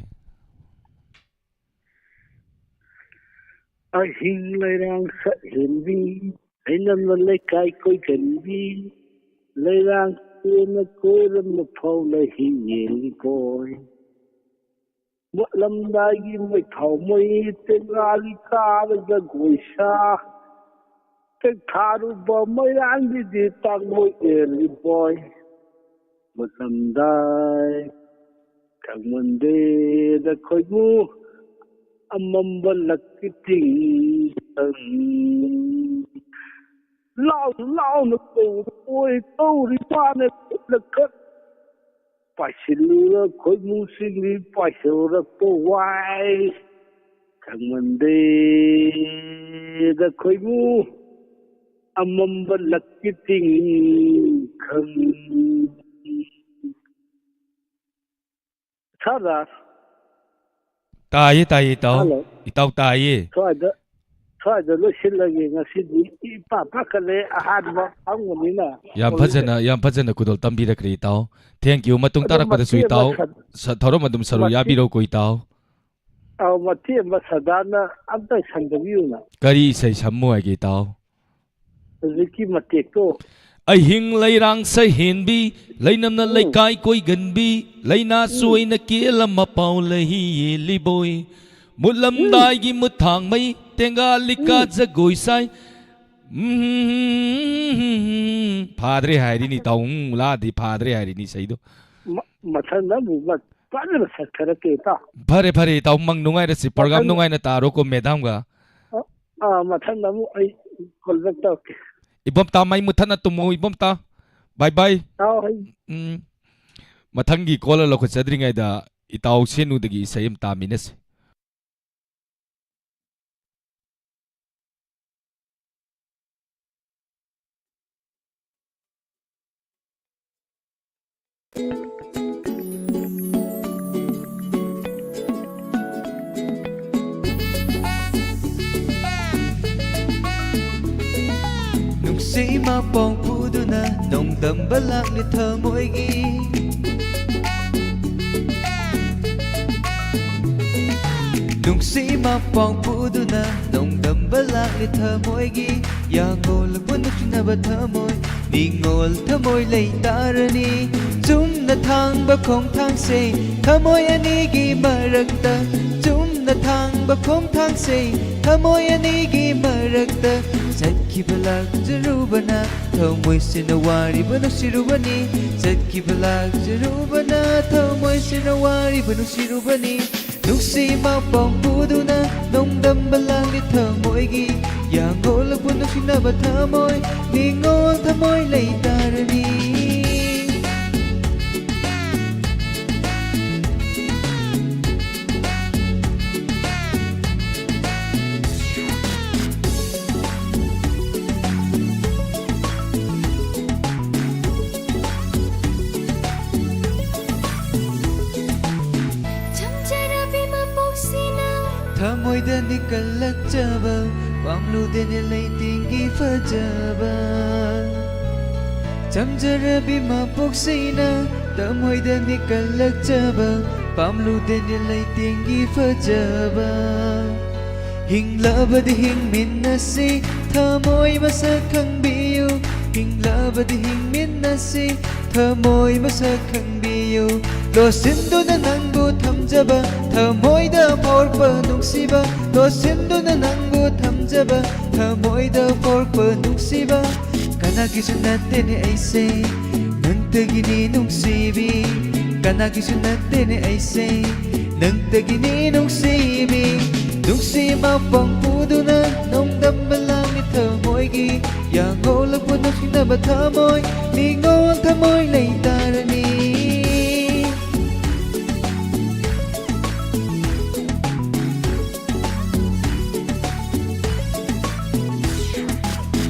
ꯑꯍꯤꯡ ꯂꯩꯔꯥꯡ ꯁꯛꯍꯦꯟꯕꯤ, ꯑꯩꯅꯝꯅ ꯂꯩꯀꯥꯏ ꯀꯣꯏꯒꯟꯕꯤ, ꯂꯩꯔꯥꯡ ꯆꯦꯟꯅ ꯀꯣꯏꯔꯝꯕ ꯐꯥꯎ ꯂꯩꯍꯤ ꯌꯦꯡꯉꯤ ꯀꯣꯏ꯫ ꯃꯨꯠꯂꯝꯗꯥꯏꯒꯤ ꯃꯩꯊꯥꯎ ꯃꯩ ꯇꯦꯡꯉꯥꯂꯤ ꯀꯥꯔ ꯖꯒꯣꯏ ꯁꯥ꯫ ꯇꯦꯛꯊꯥꯔꯨꯕ ꯃꯩꯔꯥꯡꯒꯤꯗꯤ ꯇꯥꯡꯂꯣꯏ ꯑꯦ ꯂꯤꯕꯣꯏ꯫ ꯃꯨꯠꯂꯝꯗꯥꯏ ꯈꯪꯃꯟꯗꯦꯗ ꯈꯣꯏꯃꯨ ꯑꯃꯝꯕ ꯂꯛꯀꯤ ꯇꯤꯡꯈꯪ꯫ ꯂꯥꯎ ꯂꯥꯎꯅ ꯀꯧꯕ ꯑꯣꯏ ꯇꯧꯔꯤ ꯃꯥꯅ ꯈꯨꯠꯅ ꯈꯛ ꯄꯥꯏꯁꯤꯜꯂꯨꯔ ꯈꯣꯏꯃꯨꯁꯤꯡꯗꯤ ꯄꯥꯏꯁꯤꯜꯂꯨꯔꯛꯄ ꯋꯥꯏ ꯈꯪꯃꯟꯗꯦꯗ ꯈꯣꯏꯃꯨ ꯑꯃꯝꯕ ꯂꯛꯀꯤ ꯇꯤꯡꯈꯪ꯫ ꯁꯥꯔ ꯔꯥꯖ꯫ ꯇꯥꯏꯌꯦ, ꯇꯥꯏꯌꯦ, ꯏꯇꯥꯎ꯫ ꯍꯜꯂꯣ꯫ ꯏꯇꯥꯎ ꯇꯥꯏꯌꯦ꯫ ꯁ꯭ꯋꯥꯏꯗ, ꯁ꯭ꯋꯥꯏꯗ ꯂꯣꯏꯁꯤꯜꯂꯒꯦ ꯉꯁꯤꯗꯤ꯫ ꯏꯄꯥ ꯄꯥꯈꯠꯂꯦ ꯑꯍꯥꯟꯕ ꯐꯝꯕꯅꯤꯅ꯫ ꯌꯥꯝ ꯐꯖꯅ, ꯌꯥꯝ ꯐꯖꯅ ꯈꯨꯗꯣꯜ ꯇꯝꯕꯤꯔꯛꯈ꯭ꯔꯦ ꯏꯇꯥꯎ꯫ Thank you꯫ ꯃꯇꯨꯡ ꯑꯗꯣ ꯇꯥꯔꯛꯄꯗꯁꯨ ꯃꯇꯦꯛ ꯑꯃ ꯏꯇꯥꯎ ꯁ-, ꯁ-, ꯊꯧꯔꯝ ꯑꯗꯨꯝ ꯁꯔꯨꯛ ꯃꯇꯦꯛ, ꯌꯥꯕꯤꯔꯣꯀꯣ ꯏꯇꯥꯎ꯫ ꯑꯧ, ꯃꯇꯦꯛ ꯑꯃ ꯁꯗꯥꯅ ꯑꯝꯇ ꯁꯝꯖꯕꯤꯌꯨꯅ꯫ ꯀꯔꯤ ꯏꯁꯩ ꯁꯝꯃꯨ ꯍꯥꯏꯒꯦ ꯏꯇꯥꯎ? ꯍꯧꯖꯤꯛꯀꯤ ꯃꯇꯦꯛꯇꯣ꯫ ꯑꯍꯤꯡ ꯂꯩꯔꯥꯡ ꯁꯍꯦꯟꯕꯤ, ꯂꯩꯅꯝꯅ ꯎꯝ꯫ ꯂꯩꯀꯥꯏ ꯀꯣꯏꯒꯟꯕꯤ, ꯂꯩꯅꯥꯁꯨ ꯎꯝ꯫ ꯑꯣꯏꯅ ꯀꯦꯜꯂꯝꯃ ꯄꯥꯎ ꯂꯩ ꯌꯦꯜꯂꯤꯕꯣꯏ꯫ ꯃꯨꯠꯂꯝꯗꯥꯏꯒꯤ ꯎꯝ꯫ ꯃꯨꯠꯊꯥꯡꯃꯩ, ꯇꯦꯡꯒꯥ ꯂꯤꯀꯥ ꯎꯝ꯫ ꯖꯒꯣꯏ ꯁꯥꯏ꯫ ꯎꯝ, ꯐꯥꯗ꯭ꯔꯦ ꯍꯥꯏꯔꯤꯅꯤ ꯏꯇꯥꯎ꯫ ꯎꯝ, ꯂꯥꯗꯤ ꯐꯥꯗ꯭ꯔꯦ ꯍꯥꯏꯔꯤꯅꯤ ꯏꯁꯩꯗꯣ꯫ ꯃ-, ꯃꯊꯪꯗ ꯑꯃꯨꯛ ꯃ-, ꯐꯖꯅ ꯁꯛꯊꯔꯛꯀꯦ ꯏꯇꯥꯎ꯫ ꯐꯔꯦ, ꯐꯔꯦ ꯏꯇꯥꯎ, ꯃꯪ ꯅꯨꯡꯉꯥꯏꯔꯁꯤ꯫ Program ꯃꯊꯪꯗ ꯅꯨꯡꯉꯥꯏꯅ ꯇꯥꯔꯣꯀꯣ, madamꯒ꯫ ꯑ, ꯑꯥ, ꯃꯊꯪꯗ ꯑꯃꯨꯛ ꯑꯩ call back ꯇꯧꯔꯛꯀꯦ꯫ ꯏꯕꯣꯝꯇ, ꯃꯩ ꯃꯨꯠꯊꯠꯅ ꯇꯨꯝꯃꯨ, ꯏꯕꯣꯝꯇ꯫ Bye bye꯫ ꯑꯥꯎ, ꯑꯩ ꯎꯝ꯫ ꯃꯊꯪꯒꯤ call ꯂꯧꯈꯠꯆꯗ꯭ꯔꯤꯉꯩꯗ ꯏꯇꯥꯎ ꯁꯦꯅꯨꯗꯒꯤ ꯏꯁꯩ ꯑꯃ ꯇꯥꯃꯤꯟꯅꯁꯤ꯫ ꯅꯨꯡꯁꯤ ꯏꯃꯥ ꯄꯥꯎ ꯄꯨꯗꯨꯅ ꯅꯣꯡꯗꯝꯕ ꯂꯥꯛꯂꯤ ꯊꯃꯣꯏꯒꯤ꯫ ꯅꯨꯡꯁꯤ ꯁꯤꯃ ꯄꯥꯎ ꯄꯨꯗꯨꯅ ꯅꯣꯡꯗꯝꯕ ꯂꯥꯛꯂꯤ ꯊꯃꯣꯏꯒꯤ ꯌꯥꯡꯒꯣꯜꯂꯛꯄ ꯅꯨꯡꯁꯤꯅꯕ ꯊꯃꯣꯏ, ꯅꯤꯡꯉꯣꯜ ꯊꯃꯣꯏ ꯂꯩ ꯇꯥꯔꯅꯤ꯫ ꯆꯨꯝꯅ ꯊꯥꯡꯕ ꯈꯣꯡꯊꯥꯡꯁꯦ ꯊꯃꯣꯏ ꯑꯅꯤꯒꯤ ꯃꯔꯛꯇ, ꯆꯨꯝꯅ ꯊꯥꯡꯕ ꯈꯣꯡꯊꯥꯡꯁꯦ ꯊꯃꯣꯏ ꯑꯅꯤꯒꯤ ꯃꯔꯛꯇ꯫ ꯆꯠꯈꯤꯕ ꯂꯥꯛꯆꯔꯨꯕꯅ ꯊꯃꯣꯏꯁꯤꯅ ꯋꯥꯔꯤꯕ ꯅꯨꯡꯁꯤꯔꯨꯕꯅꯤ꯫ ꯆꯠꯈꯤꯕ ꯂꯥꯛꯆꯔꯨꯕꯅ ꯊꯃꯣꯏꯁꯤꯅ ꯋꯥꯔꯤꯕ ꯅꯨꯡꯁꯤꯔꯨꯕꯅꯤ꯫ ꯅꯨꯡꯁꯤ ꯃꯄꯥꯎ ꯄꯨꯗꯨꯅ ꯅꯣꯡꯗꯝꯕ ꯂꯥꯡꯂꯤ ꯊꯃꯣꯏꯒꯤ ꯌꯥꯡꯒꯣꯜꯂꯛꯄ ꯅꯨꯡꯁꯤꯅꯕ ꯊꯃꯣꯏ, ꯅꯤꯡꯉꯣꯜ ꯊꯃꯣꯏ ꯂꯩ ꯇꯥꯔꯅꯤ꯫ ꯆꯝꯖꯔꯕꯤ ꯃꯄꯣꯛꯁꯤꯅ ꯊꯃꯣꯏꯗꯅꯤ ꯀꯜꯂꯛꯆꯕ, ꯄꯥꯝꯂꯨꯗꯦꯅꯦ ꯂꯩꯇꯦꯡꯒꯤ ꯐꯖꯕ꯫ ꯆꯝꯖꯔꯕꯤ ꯃꯄꯣꯛꯁꯤꯅ ꯊꯃꯣꯏꯗꯅꯤ ꯀꯜꯂꯛꯆꯕ, ꯄꯥꯝꯂꯨꯗꯦꯅꯦ ꯂꯩꯇꯦꯡꯒꯤ ꯐꯖꯕ꯫ ꯍꯤꯡꯂꯕꯗꯤ ꯍꯤꯡꯃꯤꯟꯅꯁꯤ, ꯊꯃꯣꯏ ꯃꯁꯛ ꯈꯪꯕꯤꯌꯨ꯫ ꯍꯤꯡꯂꯕꯗꯤ ꯍꯤꯡꯃꯤꯟꯅꯁꯤ, ꯊꯃꯣꯏ ꯃꯁꯛ ꯈꯪꯕꯤꯌꯨ꯫ ꯂꯣꯠꯁꯤꯟꯗꯨꯅ ꯅꯪꯕꯨ ꯊꯝꯖꯕ, ꯊꯃꯣꯏꯗ ꯄꯣꯛꯄ ꯅꯨꯡꯁꯤꯕ꯫ ꯂꯣꯠꯁꯤꯟꯗꯨꯅ ꯅꯪꯕꯨ ꯊꯝꯖꯕ, ꯊꯃꯣꯏꯗ ꯄꯣꯛꯄ ꯅꯨꯡꯁꯤꯕ꯫ ꯀꯅꯥꯒꯤꯁꯨ ꯅꯠꯇꯦꯅꯦ ꯑꯩꯁꯦ, ꯅꯪꯇꯒꯤꯅꯤ ꯅꯨꯡꯁꯤꯕꯤ꯫ ꯀꯅꯥꯒꯤꯁꯨ ꯅꯠꯇꯦꯅꯦ ꯑꯩꯁꯦ, ꯅꯪꯇꯒꯤꯅꯤ ꯅꯨꯡꯁꯤꯕꯤ꯫ ꯅꯨꯡꯁꯤ ꯃꯄꯥꯎ ꯄꯨꯗꯨꯅ ꯅꯣꯡꯗꯝꯕ ꯂꯥꯡꯂꯤ ꯊꯃꯣꯏꯒꯤ ꯌꯥꯡꯒꯣꯜꯂꯛꯄ ꯅꯨꯡꯁꯤꯅꯕ ꯊꯃꯣꯏ, ꯅꯤꯡꯉꯣꯜ ꯊꯃꯣꯏ ꯂꯩ ꯇꯥꯔꯅꯤ꯫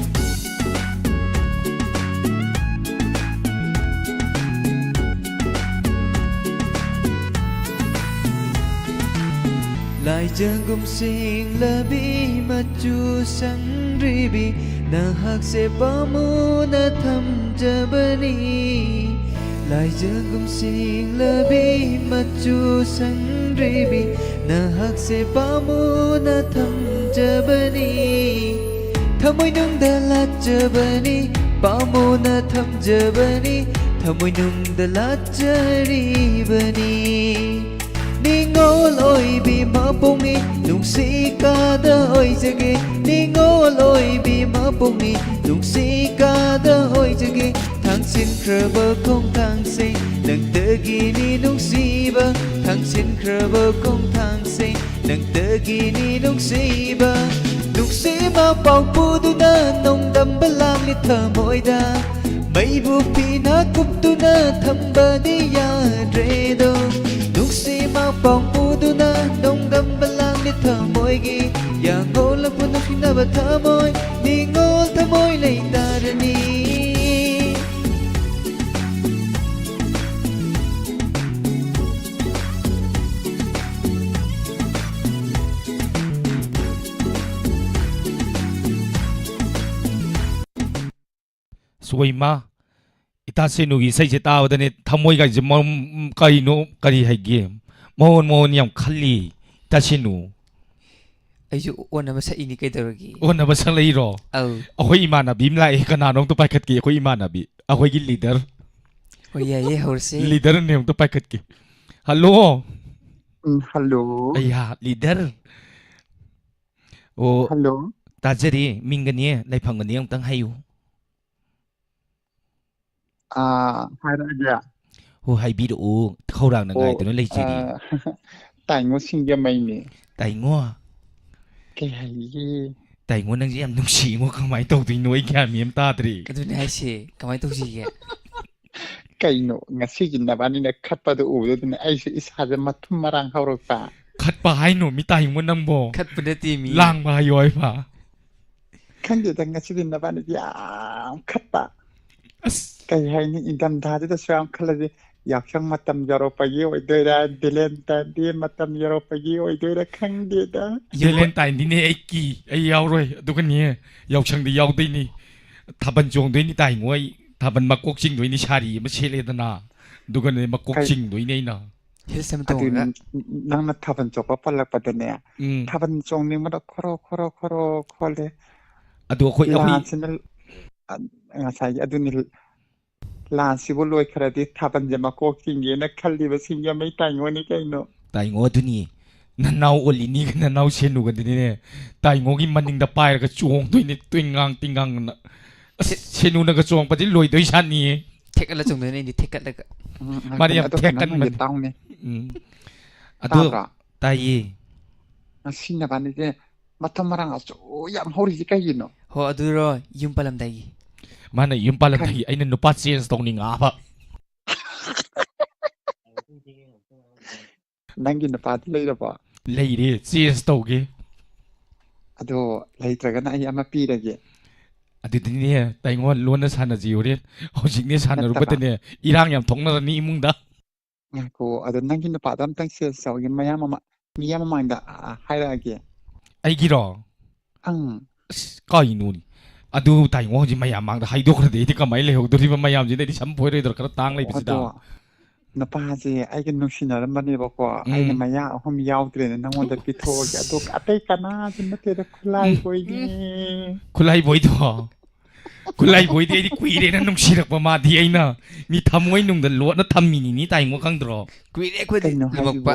ꯂꯥꯏꯖꯒꯨꯝ ꯁꯦꯡꯂꯕꯤ ꯃꯆꯨ ꯁꯪꯗ꯭ꯔꯤꯕꯤ, ꯅꯍꯥꯛꯁꯦ ꯄꯥꯝꯃꯨꯅ ꯊꯝꯖꯕꯅꯤ꯫ ꯂꯥꯏꯖꯒꯨꯝ ꯁꯦꯡꯂꯕꯤ ꯃꯆꯨ ꯁꯪꯗ꯭ꯔꯤꯕꯤ, ꯅꯍꯥꯛꯁꯦ ꯄꯥꯝꯃꯨꯅ ꯊꯝꯖꯕꯅꯤ, ꯊꯃꯣꯏꯅꯨꯡꯗ ꯂꯥꯠꯆꯕꯅꯤ, ꯄꯥꯝꯃꯨꯅ ꯊꯝꯖꯕꯅꯤ, ꯊꯃꯣꯏꯅꯨꯡꯗ ꯂꯥꯠꯆꯔꯤꯕꯅꯤ꯫ ꯅꯤꯡꯉꯣꯜ ꯑꯣꯏꯕꯤ ꯃꯄꯣꯛꯅꯤ, ꯅꯨꯡꯁꯤ ꯀꯥꯗ ꯑꯣꯏꯖꯒꯦ, ꯅꯤꯡꯉꯣꯜ ꯑꯣꯏꯕꯤ ꯃꯄꯣꯛꯅꯤ, ꯅꯨꯡꯁꯤ ꯀꯥꯗ ꯑꯣꯏꯖꯒꯦ꯫ ꯊꯥꯡꯁꯤꯟꯈ꯭ꯔꯕ ꯈꯣꯡꯊꯥꯡꯁꯤꯡ ꯅꯪꯗꯒꯤꯅꯤ ꯅꯨꯡꯁꯤꯕ, ꯊꯥꯡꯁꯤꯟꯈ꯭ꯔꯕ ꯈꯣꯡꯊꯥꯡꯁꯤꯡ ꯅꯪꯗꯒꯤꯅꯤ ꯅꯨꯡꯁꯤꯕ꯫ ꯅꯨꯡꯁꯤ ꯃꯄꯥꯎ ꯄꯨꯗꯨꯅ ꯅꯣꯡꯗꯝꯕ ꯂꯥꯡꯂꯤ ꯊꯃꯣꯏꯗ, ꯃꯩꯕꯨ ꯐꯤꯅ ꯀꯨꯞꯇꯨꯅ ꯊꯝꯕꯗꯤ ꯌꯥꯗ꯭ꯔꯦꯗꯣ꯫ ꯅꯨꯡꯁꯤ ꯃꯄꯥꯎ ꯄꯨꯗꯨꯅ ꯅꯣꯡꯗꯝꯕ ꯂꯥꯡꯂꯤ ꯊꯃꯣꯏꯒꯤ ꯌꯥꯡꯒꯣꯜ ꯂꯛꯄ ꯅꯨꯡꯁꯤꯅꯕ ꯊꯃꯣꯏ, ꯅꯤꯡꯉꯣꯜ ꯊꯃꯣꯏ ꯂꯩꯇꯥꯔꯅꯤ꯫ ꯁꯣꯏꯃ, ꯏꯇꯥ ꯁꯦꯅꯨꯒꯤ ꯏꯁꯩꯁꯦ ꯇꯥꯕꯗꯅꯦ ꯊꯃꯣꯏꯒꯥꯏꯁꯦ ꯃꯔꯝ, ꯀꯔꯤꯅꯣ, ꯀꯔꯤ ꯍꯥꯏꯒꯦ? ꯃꯑꯣꯟ ꯃꯑꯣꯟ ꯌꯥꯝ ꯈꯜꯂꯤ, ꯏꯇꯥ ꯁꯦꯅꯨ꯫ ꯑꯩꯁꯨ ꯑꯣꯟꯅꯕ ꯁꯛꯏꯅꯤ ꯀꯩꯗꯧꯔꯒꯦ? ꯑꯣꯟꯅꯕ ꯁꯛꯂꯛꯏꯔꯣ? ꯑꯧ꯫ ꯑꯩꯈꯣꯏ ꯏꯃꯥꯟꯅꯕꯤ ꯑꯃ ꯂꯥꯛꯑꯦ, ꯀꯅꯥꯅꯣ ꯑꯝꯇ ꯄꯥꯏꯈꯠꯀꯦ, ꯑꯩꯈꯣꯏ ꯏꯃꯥꯟꯅꯕꯤ, ꯑꯩꯈꯣꯏꯒꯤ ꯂꯤꯗꯔ꯫ ꯍꯣꯏ, ꯌꯥꯏꯌꯦ, ꯍꯧꯔꯁꯤ꯫ ꯂꯤꯗꯔꯅꯦ, ꯑꯝꯇ ꯄꯥꯏꯈꯠꯀꯦ꯫ ꯍꯜꯂꯣ꯫ ꯎꯝ, ꯍꯜꯂꯣ꯫ ꯑꯩꯍꯥ, ꯂꯤꯗꯔ꯫ ꯑꯣ, ꯍꯜꯂꯣ꯫ ꯇꯥꯖꯔꯤ, ꯃꯤꯡꯒꯅꯦ, ꯂꯩꯐꯝꯒꯅꯦ ꯑꯃꯨꯛꯇꯪ ꯍꯥꯏꯌꯨ꯫ ꯑꯥ, ꯍꯥꯏꯔꯛꯑꯒꯦ꯫ ꯍꯣ, ꯍꯥꯏꯕꯤꯔꯛꯑꯣ, ꯈꯧꯔꯥꯡꯅ ꯑꯣ, ꯉꯥꯏꯗꯨꯅ ꯂꯩꯖꯔꯤ꯫ ꯑꯥ, ꯇꯥꯏꯉꯣ ꯁꯤꯡꯖꯃꯩꯅꯦ꯫ ꯇꯥꯏꯉꯣ꯫ ꯀꯩ ꯍꯥꯏꯒꯦ? ꯇꯥꯏꯉꯣ, ꯅꯪꯁꯦ ꯌꯥꯝ ꯅꯨꯡꯁꯤꯉꯣ, ꯀꯃꯥꯏꯅ ꯇꯧꯗꯣꯏꯅꯣ? ꯑꯩ ꯒ꯭ꯌꯥꯟ ꯃꯦꯟ ꯑꯃ ꯇꯥꯗ꯭ꯔꯦ꯫ ꯑꯗꯨꯅꯦ ꯍꯥꯏꯁꯦ, ꯀꯃꯥꯏꯅ ꯇꯧꯁꯤꯒꯦ? ꯀꯩꯅꯣ, ꯉꯁꯤꯒꯤ ꯅꯕꯥꯅꯤꯅ ꯈꯠꯄꯗꯣ ꯎꯕꯗ ꯑꯗꯨꯅꯦ ꯑꯩꯁꯦ ꯏꯁꯥꯁꯦ ꯃꯊꯨꯝ ꯃꯔꯥꯡ ꯍꯧꯔꯛꯄ꯫ ꯈꯠꯄ ꯍꯥꯏꯅꯣ, ꯃꯤ ꯇꯥꯏꯉꯣ ꯅꯪꯕꯣ? ꯈꯠꯄ ꯅꯠꯇꯦ, ꯃꯤ꯫ ꯂꯥꯡꯕ ꯍꯥꯏꯌꯣ ꯍꯥꯏꯕ꯫ ꯈꯪꯗꯦꯗ, ꯉꯁꯤꯗꯤ ꯅꯕꯥꯅꯤꯗꯤ ꯌꯥꯝ ꯈꯠꯄ꯫ ꯑꯁ꯫ ꯀꯩ ꯍꯥꯏꯅꯤ, ꯏꯪꯊꯝꯊꯥꯁꯤꯗꯁꯨ ꯌꯥꯝ ꯈꯜꯂꯗꯤ ꯌꯥꯎꯁꯪ ꯃꯇꯝ ꯌꯧꯔꯛꯄꯒꯤ ꯑꯣꯏꯗꯣꯏꯔꯥ, ꯚꯦꯂꯦꯟꯇꯥꯏꯟ ꯗꯦ ꯃꯇꯝ ꯌꯧꯔꯛꯄꯒꯤ ꯑꯣꯏꯗꯣꯏꯔꯥ ꯈꯪꯗꯦꯗ꯫ ꯚꯦꯂꯦꯟꯇꯥꯏꯟꯗꯤꯅꯦ ꯑꯩ ꯀꯤ, ꯑꯩ ꯌꯥꯎꯔꯣꯏ꯫ ꯑꯗꯨꯒꯅꯦ, ꯌꯥꯎꯁꯪꯗꯤ ꯌꯥꯎꯗꯣꯏꯅꯤ, ꯊꯥꯕꯜ ꯆꯣꯡꯗꯣꯏꯅꯤ ꯇꯥꯏꯉꯣ꯫ ꯑꯩ ꯊꯥꯕꯜ ꯃꯀꯣꯛ ꯆꯤꯡꯗꯣꯏꯅꯤ, ꯁꯥꯔꯤ ꯑꯃ ꯁꯦꯠꯂꯦꯗꯅ, ꯑꯗꯨꯒꯅꯦ ꯃꯀꯣꯛ ꯀꯩ-, ꯆꯤꯡꯗꯣꯏꯅꯤ ꯑꯩꯅ꯫ ꯍꯤꯜꯁ ꯑꯃ ꯑꯗꯨꯅꯤ, ꯇꯣꯡꯉꯒ꯫ ꯅꯪꯅ ꯊꯥꯕꯜ ꯆꯣꯡꯕ ꯄꯜꯂꯛꯄꯗꯅꯦ, ꯎꯝ꯫ ꯊꯥꯕꯜ ꯆꯣꯡꯅꯤꯡꯕꯗ ꯈꯣꯔꯣ ꯈꯣꯔꯣ ꯈꯣꯔꯣ ꯈꯣꯜꯂꯦ꯫ ꯑꯗꯣ ꯑꯩꯈꯣꯏ ꯑꯩꯈꯣꯏ ꯂꯥꯟꯁꯤꯅ, ꯑ, ꯉꯁꯥꯏꯒꯤ ꯑꯗꯨꯅꯤ, ꯂꯥꯟꯁꯤꯕꯨ ꯂꯣꯏꯈ꯭ꯔꯗꯤ ꯊꯥꯕꯜꯁꯦ ꯃꯀꯣꯛ ꯆꯤꯡꯒꯦꯅ ꯈꯜꯂꯤꯕ ꯁꯤꯡꯖꯃꯩ ꯇꯥꯏꯉꯣꯅꯤ ꯀꯩꯅꯣ꯫ ꯇꯥꯏꯉꯣ ꯑꯗꯨꯅꯤ, ꯅꯅꯥꯎ ꯑꯣꯂꯤꯅꯤꯒ ꯅꯅꯥꯎ ꯁꯦꯅꯨꯒꯗꯨꯅꯤꯅꯦ ꯇꯥꯏꯉꯣꯒꯤ ꯃꯅꯤꯡꯗ ꯄꯥꯏꯔꯒ ꯆꯣꯡꯗꯣꯏꯅꯦ, ꯇꯨꯏꯉꯥꯡ ꯇꯤꯡꯉꯥꯡꯅ꯫ ꯑꯁ, ꯁꯦꯅꯨꯅꯒ ꯆꯣꯡꯉꯛꯄꯗꯤ ꯂꯣꯏꯗꯣꯏ ꯁꯥꯠꯅꯤꯌꯦ꯫ ꯊꯦꯛꯀꯠꯂ ꯆꯣꯡꯗꯣꯏꯅꯦ ꯑꯩꯗꯤ, ꯊꯦꯛꯀꯠꯂꯒ꯫ ꯎꯝ, ꯃꯥꯗꯤ ꯌꯥꯝ ꯑꯗꯣ ꯀꯩꯅꯣꯝ ꯍꯪꯒꯦ ꯊꯦꯛꯀꯟꯕꯅꯤ꯫ ꯇꯥꯎꯅꯦ꯫ ꯎꯝ꯫ ꯑꯗꯣ ꯇꯥꯕ꯭ꯔꯣ? ꯇꯥꯏꯌꯦ꯫ ꯉꯁꯤ ꯅꯕꯥꯅꯤꯁꯦ ꯃꯊꯝ ꯃꯔꯥꯡ ꯑꯆꯧ ꯌꯥꯝ ꯍꯧꯔꯤꯁꯦ ꯀꯩꯒꯤꯅꯣ? ꯍꯣ, ꯑꯗꯨꯔꯣ? ꯌꯨꯝ ꯄꯥꯜꯂꯝꯗꯥꯏꯒꯤ꯫ ꯃꯥꯅ ꯌꯨꯝ ꯄꯥꯜꯂꯝꯗꯥꯏꯒꯤ ꯑꯩꯅ ꯅꯨꯄꯥ ꯆꯦꯟꯖ ꯇꯧꯅꯤꯡꯉꯛꯑꯕ꯫ ꯅꯪꯒꯤ ꯅꯨꯄꯥꯗꯤ ꯂꯩꯔꯕꯣ? ꯂꯩꯔꯦ, ꯆꯦꯟꯖ ꯇꯧꯒꯦ꯫ ꯑꯗꯣ ꯂꯩꯇ꯭ꯔꯒꯅ ꯑꯩ ꯑꯃ ꯄꯤꯔꯒꯦ꯫ ꯑꯗꯨꯗꯤꯅꯦ, ꯇꯥꯏꯉꯣ, ꯂꯣꯟꯅ ꯁꯥꯟꯅꯁꯤ ꯍꯣꯔꯦꯟ꯫ ꯍꯧꯖꯤꯛꯅꯦ ꯁꯥꯟꯅꯔꯨꯕꯗꯅꯦ ꯏꯔꯥꯡ ꯌꯥꯝ ꯊꯣꯛꯅꯔꯅꯤ ꯏꯃꯨꯡꯗ꯫ ꯉꯥꯏꯈꯣ, ꯑꯗꯣ ꯅꯪꯒꯤ ꯅꯨꯄꯥꯗꯣ ꯑꯝꯇꯪ ꯆꯦꯟꯖ ꯇꯧꯒꯦ, ꯃꯌꯥꯝ ꯑꯃ, ꯃꯤꯌꯥꯝ ꯃꯃꯥꯡꯗ, ꯑ, ꯍꯥꯏꯔꯛꯑꯒꯦ꯫ ꯑꯩꯒꯤꯔꯣ? ꯑꯪ꯫ ꯑꯁ, ꯀꯩꯅꯣꯅꯤ? ꯑꯗꯨ ꯇꯥꯏꯉꯣ ꯍꯧꯖꯤꯛ ꯃꯌꯥꯝ ꯃꯥꯡꯗ ꯍꯥꯏꯗꯣꯛꯈ꯭ꯔꯗꯤ ꯑꯩꯗꯤ ꯀꯃꯥꯏꯅ ꯂꯩꯍꯧꯗꯣꯔꯤꯕ? ꯃꯌꯥꯝꯁꯤꯅ ꯑꯩꯗꯤ ꯁꯝ ꯐꯣꯏꯔꯣꯏꯗ꯭ꯔꯣ, ꯈꯔ ꯇꯥꯡ ꯂꯩꯕꯁꯤꯗ? ꯑꯗꯣ ꯅꯨꯄꯥꯁꯦ ꯑꯩꯒ ꯅꯨꯡꯁꯤꯅꯔꯝꯕꯅꯦꯕꯀꯣ, ꯑꯩꯅ ꯎꯝ꯫ ꯃꯌꯥ ꯑꯍꯨꯝ ꯌꯥꯎꯗ꯭ꯔꯦꯅ ꯅꯪꯉꯣꯟꯗ ꯄꯤꯊꯣꯛꯑꯒꯦ꯫ ꯑꯗꯣ ꯑꯇꯩ ꯀꯅꯥꯁꯨ ꯅꯠꯇꯦꯗ, ꯈꯨꯠꯂꯥꯏ ꯕꯣꯏꯅꯦ꯫ ꯈꯨꯠꯂꯥꯏ ꯕꯣꯏꯗꯣ? ꯈꯨꯠꯂꯥꯏ ꯕꯣꯏꯗꯤ ꯑꯩꯗꯤ ꯀꯨꯏꯔꯦꯅ ꯅꯨꯡꯁꯤꯔꯛꯄ ꯃꯥꯗꯤ꯫ ꯑꯩꯅ ꯃꯤ ꯊꯃꯣꯏ ꯅꯨꯡꯗ ꯂꯣꯠꯅ ꯊꯝꯃꯤꯅꯤꯅꯤ ꯇꯥꯏꯉꯣ, ꯈꯪꯗ꯭ꯔꯣ? ꯀꯨꯏꯔꯦ ꯑꯩꯈꯣꯏꯗꯤ ꯀꯩꯅꯣ ꯌꯨꯝꯃꯛꯄ꯫ ꯍꯥꯏꯁꯤꯕꯣ?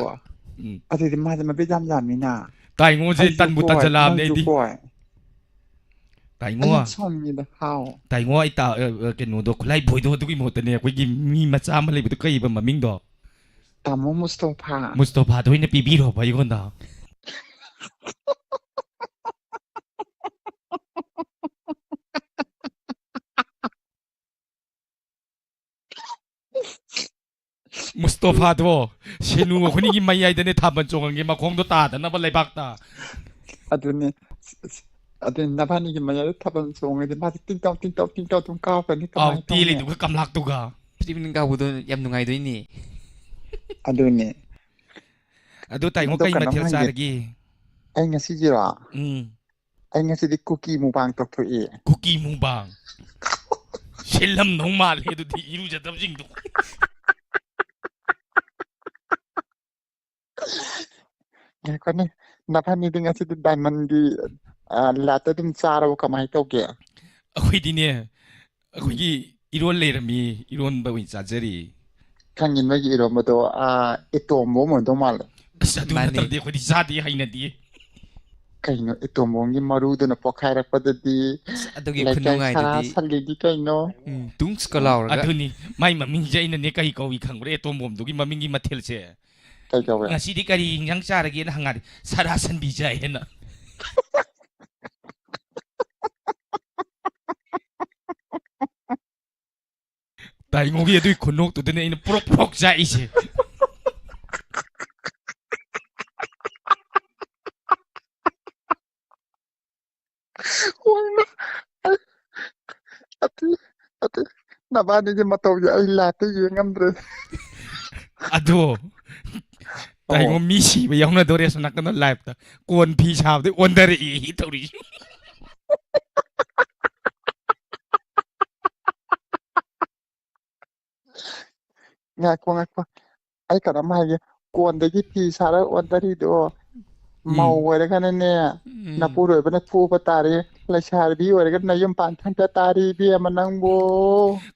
ꯎꯝ꯫ ꯑꯗꯨꯗꯤ ꯃꯥꯁꯦ ꯃꯕꯤꯠ ꯌꯥꯝ ꯌꯥꯝꯃꯤꯅ꯫ ꯇꯥꯏꯉꯣꯁꯦ ꯑꯩꯁꯨ ꯇꯟꯕꯨ ꯀꯣꯏ, ꯇꯟꯖꯜꯂꯛꯑꯕꯅꯦ ꯅꯪꯁꯨ ꯑꯩꯗꯤ꯫ ꯀꯣꯏ꯫ ꯇꯥꯏꯉꯣ, ꯑꯩ ꯌꯥꯝ ꯁꯥꯎꯅꯤꯡꯉꯤꯗ, ꯍꯥꯎ꯫ ꯇꯥꯏꯉꯣ, ꯑꯩ ꯇꯥ-, ꯑ, ꯑ, ꯀꯩꯅꯣꯗꯣ, ꯈꯨꯠꯂꯥꯏ ꯕꯣꯏꯗꯣ, ꯑꯗꯨꯒꯤ ꯃꯍꯨꯠꯇꯅꯦ ꯑꯩꯈꯣꯏꯒꯤ ꯃꯤ ꯃꯆꯥ ꯑꯃ ꯂꯩꯕꯗꯣ, ꯀꯩꯕ ꯃꯃꯤꯡꯗꯣ? ꯇꯥꯃꯣ ꯃꯨꯁꯇꯣꯐꯥ꯫ ꯃꯨꯁꯇꯣꯐꯥꯗꯣ ꯑꯣꯏꯅ ꯄꯤꯕꯤꯔꯣꯕ ꯑꯩꯉꯣꯟꯗ꯫ ꯃꯨꯁꯇꯣꯐꯥꯗꯣ, ꯁꯦꯅꯨ ꯑꯩꯈꯣꯏꯅꯤꯒꯤ ꯃꯌꯥꯏꯗꯅꯦ ꯊꯥꯕꯜ ꯆꯣꯡꯍꯟꯒꯦ, ꯃꯈꯣꯡꯗꯣ ꯇꯥꯗꯅꯕ ꯂꯩꯕꯥꯛꯇ꯫ ꯑꯗꯨꯅꯦ, ꯑꯗꯨꯅꯦ ꯅꯕꯥꯅꯤꯒꯤ ꯃꯌꯥꯏꯗ ꯊꯥꯕꯜ ꯆꯣꯡꯉꯗꯤ ꯃꯥꯗꯤ ꯇꯤꯡꯇꯥꯎ ꯇꯤꯡꯇꯥꯎ ꯇꯤꯡꯇꯥꯎ ꯑꯗꯨꯝ ꯀꯥꯞꯀꯅꯤ꯫ ꯑꯥꯎ, ꯀꯃꯥꯏꯅ ꯇꯧꯅꯤ? ꯇꯦꯜꯂꯤꯗꯨꯒ ꯀꯝꯂꯥꯛꯇꯨꯒ꯫ ꯄꯤꯔꯤꯛ ꯄꯤꯔꯤꯛ ꯀꯥꯎꯕꯗꯣ ꯌꯥꯝ ꯅꯨꯡꯉꯥꯏꯗꯣꯏꯅꯤ꯫ ꯑꯗꯨꯅꯦ꯫ ꯑꯗꯨ ꯇꯥꯏꯉꯣ, ꯑꯗꯣ ꯀꯩ ꯀꯩꯅꯣꯝ ꯃꯊꯦꯜ ꯍꯪꯒꯦ꯫ ꯆꯥꯔꯒꯦ? ꯑꯩ ꯉꯁꯤꯒꯤꯔꯣ? ꯎꯝ꯫ ꯑꯩ ꯉꯁꯤꯗꯤ ꯀꯨꯀꯤ ꯃꯨꯛꯕꯥꯡ ꯇꯧꯊꯣꯛꯑꯦ꯫ ꯀꯨꯀꯤ ꯃꯨꯛꯕꯥꯡ? ꯁꯤꯜꯂꯝꯗꯧ ꯃꯥꯜꯂꯦ ꯑꯗꯨꯗꯤ, ꯏꯔꯨꯖꯗꯕꯁꯤꯡꯗꯣ꯫ ꯉꯥꯏꯈꯣꯅꯦ, ꯅꯕꯥꯅꯤꯗꯤ ꯉꯁꯤꯗꯤ ꯗꯥꯏꯃꯟꯒꯤ, ꯑ, ꯂꯥꯠꯇ ꯑꯗꯨꯝ ꯆꯥꯔꯕ, ꯀꯃꯥꯏꯅ ꯇꯧꯒꯦ? ꯑꯩꯈꯣꯏꯗꯤꯅꯦ, ꯑꯩꯈꯣꯏꯒꯤ ꯏꯔꯣꯟ ꯂꯩꯔꯝꯃꯤ, ꯏꯔꯣꯟꯕ ꯑꯣꯏꯅ ꯆꯥꯖꯔꯤ꯫ ꯈꯪꯉꯤ, ꯅꯣꯏꯒꯤ ꯏꯔꯣꯝꯕꯗꯣ, ꯑ, ꯑꯦꯇꯣꯝꯕꯣꯝ ꯑꯣꯏꯗꯧ ꯃꯥꯜꯂꯦ꯫ ꯑꯁ, ꯑꯗꯨ ꯃꯥꯅꯦ꯫ ꯅꯠꯇ꯭ꯔꯗꯤ ꯑꯩꯈꯣꯏꯗꯤ ꯆꯥꯗꯦ, ꯍꯩꯅꯗꯦ꯫ ꯀꯩꯅꯣ, ꯑꯦꯇꯣꯝꯕꯣꯝꯒꯤ ꯃꯔꯨꯗꯨꯅ ꯄꯣꯛꯈꯥꯏꯔꯛꯄꯗꯗꯤ ꯑꯁ, ꯑꯗꯨꯒꯤ ꯂꯩꯀꯥꯏ ꯁꯥꯔꯥ ꯈꯨꯅꯨꯡꯉꯥꯏꯗꯨꯗꯤ꯫ ꯁꯜꯂꯤꯗꯤ ꯀꯩꯅꯣ? ꯎꯝ, ꯇꯨꯡꯁꯀ ꯂꯥꯎꯔꯒ꯫ ꯑꯗꯨꯅꯤ, ꯃꯥꯏ ꯃꯃꯤꯡꯁꯦ ꯑꯩꯅꯅꯦ ꯀꯔꯤ ꯀꯧꯏ ꯈꯪꯕ꯭ꯔꯥ? ꯑꯦꯇꯣꯝꯕꯣꯝꯗꯨꯒꯤ ꯃꯃꯤꯡꯒꯤ ꯃꯊꯦꯜꯁꯦ꯫ ꯀꯩ ꯀꯧꯋꯦ? "ꯉꯁꯤꯗꯤ ꯀꯔꯤ ꯏꯟꯖꯥꯡ ꯆꯥꯔꯒꯦꯅ?" ꯍꯪꯉꯛꯑꯗꯤ, "ꯁꯥꯔꯥ ꯁꯟꯕꯤ ꯆꯥꯏ" ꯍꯥꯏꯅ꯫ ꯇꯥꯏꯉꯣꯒꯤ ꯑꯗꯨꯏ ꯈꯨꯅꯣꯛꯇꯨꯗꯅꯦ ꯑꯩꯅ ꯄ꯭ꯔꯣꯛ ꯄ꯭ꯔꯣꯛ ꯆꯥꯛꯏꯁꯦ꯫ ꯋꯥꯏꯃ꯫ ꯑꯩ, ꯑꯇꯩ, ꯑꯇꯩ, ꯅꯕꯥꯅꯤꯒꯤ ꯃꯇꯧꯁꯦ ꯑꯩ ꯂꯥꯠꯇ ꯌꯦꯡ ꯉꯝꯗ꯭ꯔꯦ꯫ ꯑꯗꯣ ꯇꯥꯏꯉꯣ, ꯃꯤ ꯁꯤꯕ ꯌꯥꯎꯅꯗꯣꯔꯦ ꯑꯁꯣꯝ ꯅꯥꯀꯟꯗ ꯂꯥꯏꯞꯇ꯫ ꯀꯣꯟ ꯐꯤ ꯁꯥꯕꯗꯩ ꯑꯣꯟꯊꯔꯛꯏ ꯇꯧꯔꯤꯁꯦ꯫ ꯉꯥꯏꯈꯣ, ꯉꯥꯏꯈꯣ, ꯑꯩ ꯀꯩꯅꯣꯝ ꯍꯥꯏꯒꯦ꯫ ꯀꯣꯟꯗꯒꯤ ꯐꯤ ꯁꯥꯔꯒ ꯑꯣꯟꯊꯔꯤꯗꯣ, ꯃꯧ ꯎꯝ꯫ ꯑꯣꯏꯔꯒꯅꯅꯦ, ꯎꯝ꯫ ꯅꯄꯨꯔꯣꯏꯕꯅ ꯐꯨꯕ ꯇꯥꯔꯦ꯫ ꯂꯩꯁꯥꯕꯤ ꯑꯣꯏꯔꯒꯅ ꯌꯨꯝ ꯄꯥꯟ ꯊꯪꯗ ꯇꯥꯔꯦ, ꯏꯕꯦꯝꯃ ꯅꯪꯕꯨ꯫